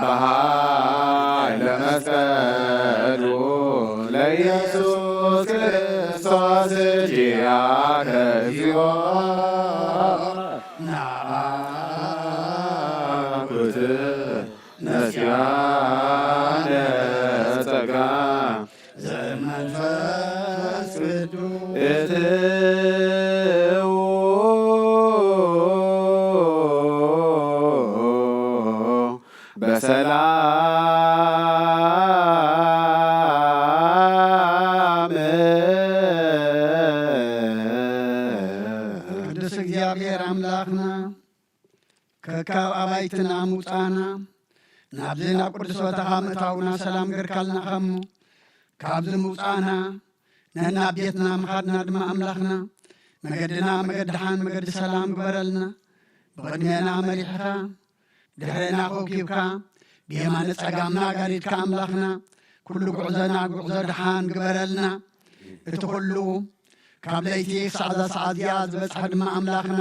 በኃይለ መስቀሉ ለኢየሱስ ክርስቶስ ኪያከ እግዚኦ። ናኩት ነሲያነ ጸጋ ዘመንፈስ ቅዱስ። እትው በሰላም። ቅዱስ እግዚኣብሔር ኣምላኽና ከካብ ኣባይትና ምውጻእና ናብዚ ናብ ቅዱስ ቦታኻ ምእታውና ሰላም ገርካልና ኸሞ ካብዚ ምውጻእና ነናብ ቤትና ምኻድና ድማ ኣምላኽና መገድና መገዲ ሓን መገዲ ሰላም ግበረልና። ብቕድሜና መሪሕኻ ድሕሬና ኮኪብካ ብየማነ ጸጋምና ጋሪድካ ኣምላኽና ኩሉ ጉዕዞና ጉዕዞ ድሓን ግበረልና። እቲ ኩሉ ካብ ለይቲ ክሳዕ እዛ ሰዓት እዚኣ ዝበጽሐ ድማ ኣምላኽና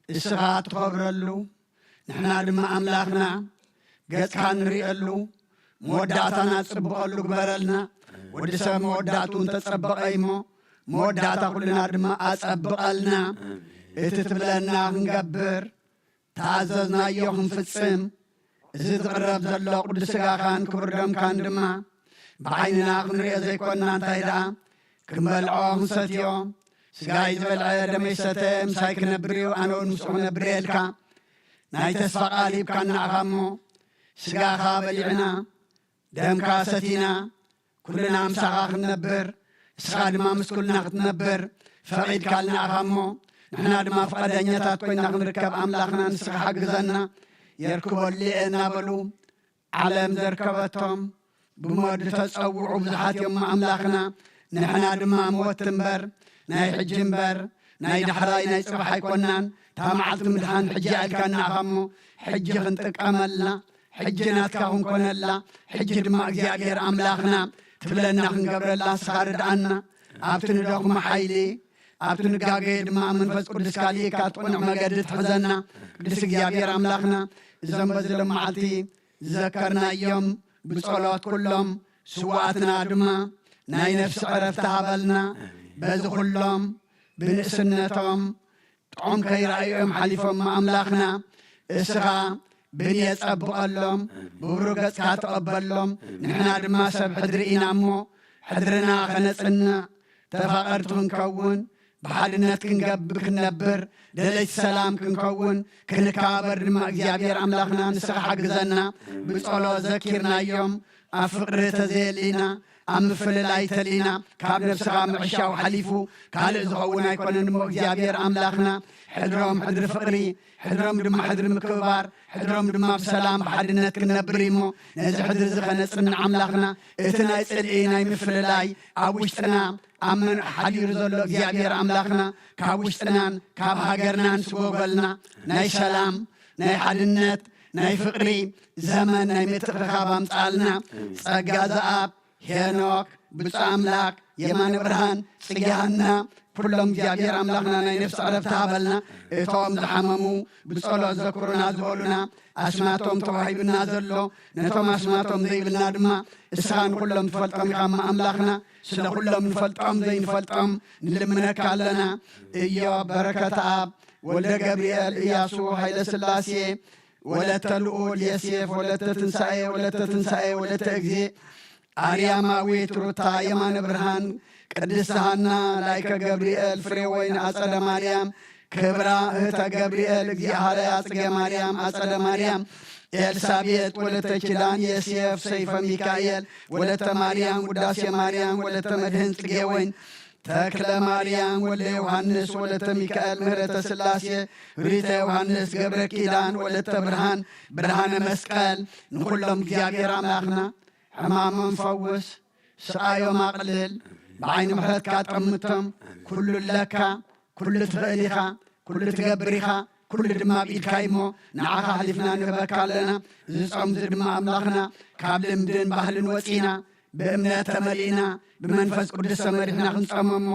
እስኻ እትኸብረሉ ንሕና ድማ ኣምላኽና ገጽካ ንርእየሉ መወዳእታና ጽብቐሉ ግበረልና። ወዲ ሰብ መወዳእቱ እንተጸበቐ እሞ መወዳእታ ኩልና ድማ ኣጸብቐልና። እቲ ትብለና ክንገብር ተኣዘዝናዮ ክንፍጽም እዚ ዝቕረብ ዘሎ ቅዱስ ሥጋኻን ክቡር ደምካን ድማ ብዓይንና ክንሪኦ ዘይኮንና እንታይ ደኣ ክንበልዖ ክንሰትዮ ሥጋይ ዝበልዐ ደመይ ዝሰተ ምሳይ ክነብር እዩ ኣነ እውን ምስኡ ክነብር እየ ኢልካ ናይ ተስፋ ቃል ሂብካና ኢኻ እሞ ሥጋኻ በሊዕና ደምካ ሰቲና ኩልና ምሳኻ ክንነብር እስኻ ድማ ምስ ኩልና ክትነብር ፈቒድካልና ኢኻ እሞ ንሕና ድማ ፍቓደኛታት ኮይና ክንርከብ ኣምላኽና ንስኻ ሓግዘና። የርክበሉ እየ እናበሉ ዓለም ዘርከበቶም ብሞት ዝተጸውዑ ብዙሓት እዮም ኣምላኽና። ንሕና ድማ ሞት እምበር ናይ ሕጂ እምበር ናይ ዳሕራይ ናይ ጽባሕ ኣይኮናን። እታ መዓልቲ ምድሓን ሕጂ ኣልካና ኢኻ እሞ ሕጂ ክንጥቀመላ ሕጂ ናትካ ክንኮነላ ሕጂ ድማ እግዚኣብሔር ኣምላኽና ትብለና ክንገብረላ ንስኻ ርድኣና። ኣብቲ ንደኹሞ ሓይሊ ኣብቲ ንጋገየ ድማ መንፈስ ቅዱስካ ልኢካ እቲ ቅኑዕ መገዲ ትሕዘና። ቅዱስ እግዚኣብሔር ኣምላኽና እዞም በዚ ሎም መዓልቲ ዝዘከርናዮም ብጸሎት ኩሎም ስዋኣትና ድማ ናይ ነፍሲ ዕረፍቲ ሃበልና። በዚ ኩሎም ብንእስነቶም ጥዑም ከይረኣዩ እዮም ሓሊፎም ኣምላኽና እስኻ ብን የጸብቐሎም፣ ብብሩህ ገጽካ ተቐበሎም። ንሕና ድማ ሰብ ሕድሪ ኢና እሞ፣ ሕድርና ኸነጽንዕ፣ ተፋቐርቲ ክንከውን፣ ብሓድነት ክንገብ-፣ ክንነብር፣ ደለይቲ ሰላም ክንከውን፣ ክንከባበር ድማ እግዚኣብሔር ኣምላኽና ንስኻ ሓግዘና። ብጸሎት ዘኪርናዮም፣ ኣብ ፍቕሪ ተዘየሊና፣ ኣብ ምፍልላይ ተሊና፣ ካብ ነብስኻ ምዕሻው ሓሊፉ ካልእ ዝኸውን ኣይኮነን እሞ እግዚኣብሔር ኣምላኽና፣ ሕድሮም ሕድሪ ፍቕሪ፣ ሕድሮም ድማ ሕድሪ ምክብባር፣ ሕድሮም ድማ ብሰላም ብሓድነት ክንነብር እሞ፣ ነዚ ሕድሪ እዚ ኸነጽንዕ ኣምላኽና፣ እቲ ናይ ጽልኢ ናይ ምፍልላይ ኣብ ውሽጥና ኣብ መን ሓዲሩ ዘሎ እግዚኣብሔር ኣምላኽና፣ ካብ ውሽጥናን ካብ ሃገርናን ስጎጎልና፣ ናይ ሰላም፣ ናይ ሓድነት፣ ናይ ፍቕሪ ዘመን ናይ ምትእኽኻብ ኣምጽኣልና። ጸጋ ዘኣብ ሄኖክ፣ ብፁዕ ኣምላክ የማነ ብርሃን፣ ጽጌ ሃና፣ ኩሎም እግዚኣብሔር ኣምላኽና ናይ ነፍሲ ዕረፍቲ ሃበልና። እቶም ዝሓመሙ ብጸሎት ዘክሩና ዝበሉና፣ ኣስማቶም ተዋሂብና ዘሎ፣ ነቶም ኣስማቶም ዘይብልና ድማ እስኻ ንኹሎም ትፈልጦም ኢኻ እሞ ኣምላኽና፣ ስለ ኩሎም ንፈልጦም ዘይንፈልጦም ንልምነካ ኣለና። እዮብ በረከት ኣብ፣ ወልደ ገብርኤል እያሱ፣ ሃይለ ስላሴ፣ ወለተ ልዑል የሴፍ፣ ወለተ ትንሳኤ፣ ወለተ ትንሳኤ፣ ወለተ እግዜ፣ ኣርያማዊት ሩታ፣ የማነ ብርሃን፣ ቅድስት ሃና፣ ላይከ ገብርኤል፣ ፍሬወይን ኣጸደ ማርያም፣ ክብራ እህተ ገብርኤል፣ እግዚኣብሃርያ ጽጌ ማርያም፣ ኣጸደ ማርያም፣ ኤልሳቤጥ፣ ወለተ ኪዳን የሴፍ፣ ሰይፈ ሚካኤል፣ ወለተ ማርያም፣ ውዳሴ ማርያም፣ ወለተ መድህን ጽጌ ወይን፣ ተክለ ማርያም፣ ወልደ ዮሃንስ፣ ወለተ ሚካኤል፣ ምህረተ ስላሴ፣ ሪተ ዮሃንስ፣ ገብረ ኪዳን፣ ወለተ ብርሃን፣ ብርሃነ መስቀል፣ ንኹሎም እግዚኣብሔር ኣምላኽና ሕማሞም ፈውስ፣ ስቓዮም ኣቕልል፣ ብዓይኒ ምሕረትካ ጠምቶም። ኩሉ ኣለካ፣ ኩሉ ትኽእል ኢኻ፣ ኩሉ ትገብር ኢኻ፣ ኩሉ ድማ ኣብ ኢድካ እዩ እሞ ንዓኻ ኣሕሊፍና ንህበካ ኣለና። እዚ ጾም እዚ ድማ ኣምላኽና ካብ ልምድን ባህልን ወጺና ብእምነት ተመሊእና ብመንፈስ ቅዱስ ተመሪሕና ክንጸሞ እሞ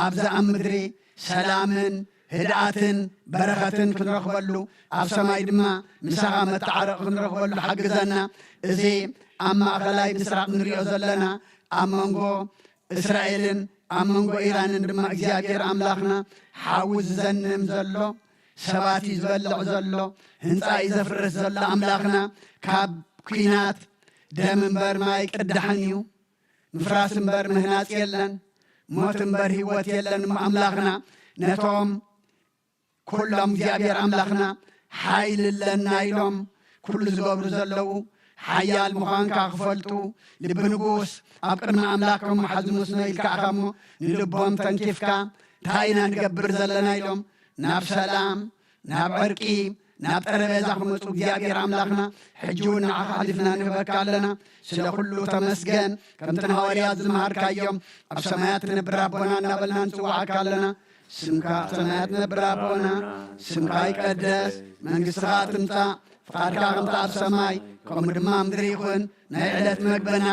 ኣብዛ ኣብ ምድሪ ሰላምን ህድኣትን በረኸትን ክንረኽበሉ ኣብ ሰማይ ድማ ምሳኻ መተዓረቕ ክንረኽበሉ ሓግዘና። እዚ ኣብ ማእኸላይ ምስራቕ ንሪኦ ዘለና ኣብ መንጎ እስራኤልን ኣብ መንጎ ኢራንን ድማ እግዚኣብሔር ኣምላኽና ሓዊ ዝዘንም ዘሎ፣ ሰባት እዩ ዝበልዕ ዘሎ፣ ህንፃ እዩ ዘፍርስ ዘሎ ኣምላኽና። ካብ ኲናት ደም እምበር ማይ ቅዳሕን እዩ። ምፍራስ እምበር ምህናፅ የለን፣ ሞት እምበር ህይወት የለን እሞ ኣምላኽና ነቶም ኩሎም እግዚኣብሔር ኣምላኽና ሓይሊ ኣለና ኢሎም ኩሉ ዝገብሩ ዘለዉ ሓያል ምዃንካ ክፈልጡ ልቢ ንጉስ ኣብ ቅድሚ ኣምላኮም ሓዝሙስ ነው ኢልካ ኢኻ እሞ ንልቦም ተንኪፍካ እንታይ ኢና ንገብር ዘለና ኢሎም ናብ ሰላም ናብ ዕርቂ ናብ ጠረጴዛ ክመፁ እግዚኣብሔር ኣምላኽና ሕጂ እውን ንዓኻ ሓሊፍና ንህበካ ኣለና። ስለ ኩሉ ተመስገን። ከምቲ ንሃዋርያት ዝመሃርካዮም ኣብ ሰማያት ትነብር ኣቦና እናበልና ንፅዋዓካ ኣለና። ስምካ ኣብ ሰማያት ነብር ኣቦና፣ ስምካ ይቀደስ፣ መንግስትኻ ትምጻእ፣ ፍቓድካ ከምቲ ኣብ ሰማይ ከምኡ ድማ ኣብ ምድሪ ይኹን። ናይ ዕለት መግበና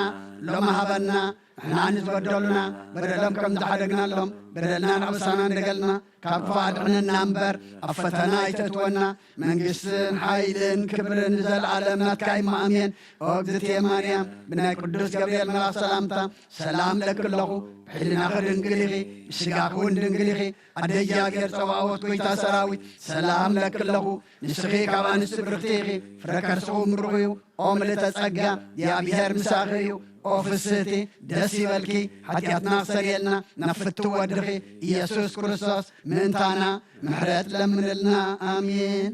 ሎሚ ሃበና፣ ንሕና ንዝበደሉና በደሎም ከም ዝሓደግናሎም በደልና ንኣበሳና እንደገልና ካብ ክፉእ ኣድሕነና እምበር ኣብ ፈተና ኣይተእትወና። መንግስትን ሓይልን ክብርን ንዘለኣለም ናትካ እዩ። ኣሜን። ኦ እግዝእትየ ማርያም ብናይ ቅዱስ ገብርኤል መልኣኽ ሰላምታ ሰላም ለኪ ኣለኹ፣ ብሕሊናኺ ድንግል ኢኺ፣ ብስጋኺ እውን ድንግል ኢኺ። ኣደ እግዚኣብሔር ጸባኦት ጐይታ ሰራዊት ሰላም ለኪ ኣለኹ፣ ንስኺ ካብ ኣንስቲ ብርኽቲ ኢኺ፣ ፍረ ከርስኺ እውን ብሩኽ እዩ። ኦ ምልእተ ጸጋ እግዚኣብሔር ምሳኺ እዩ። ኦ ፍስህቲ ደስ ይበልኪ፣ ሓጢኣትና ክሰርየልና ናብ ፍትው ወድኺ ኢየሱስ ክርስቶስ ምእንታና ምሕረት ለምንልና። ኣሜን።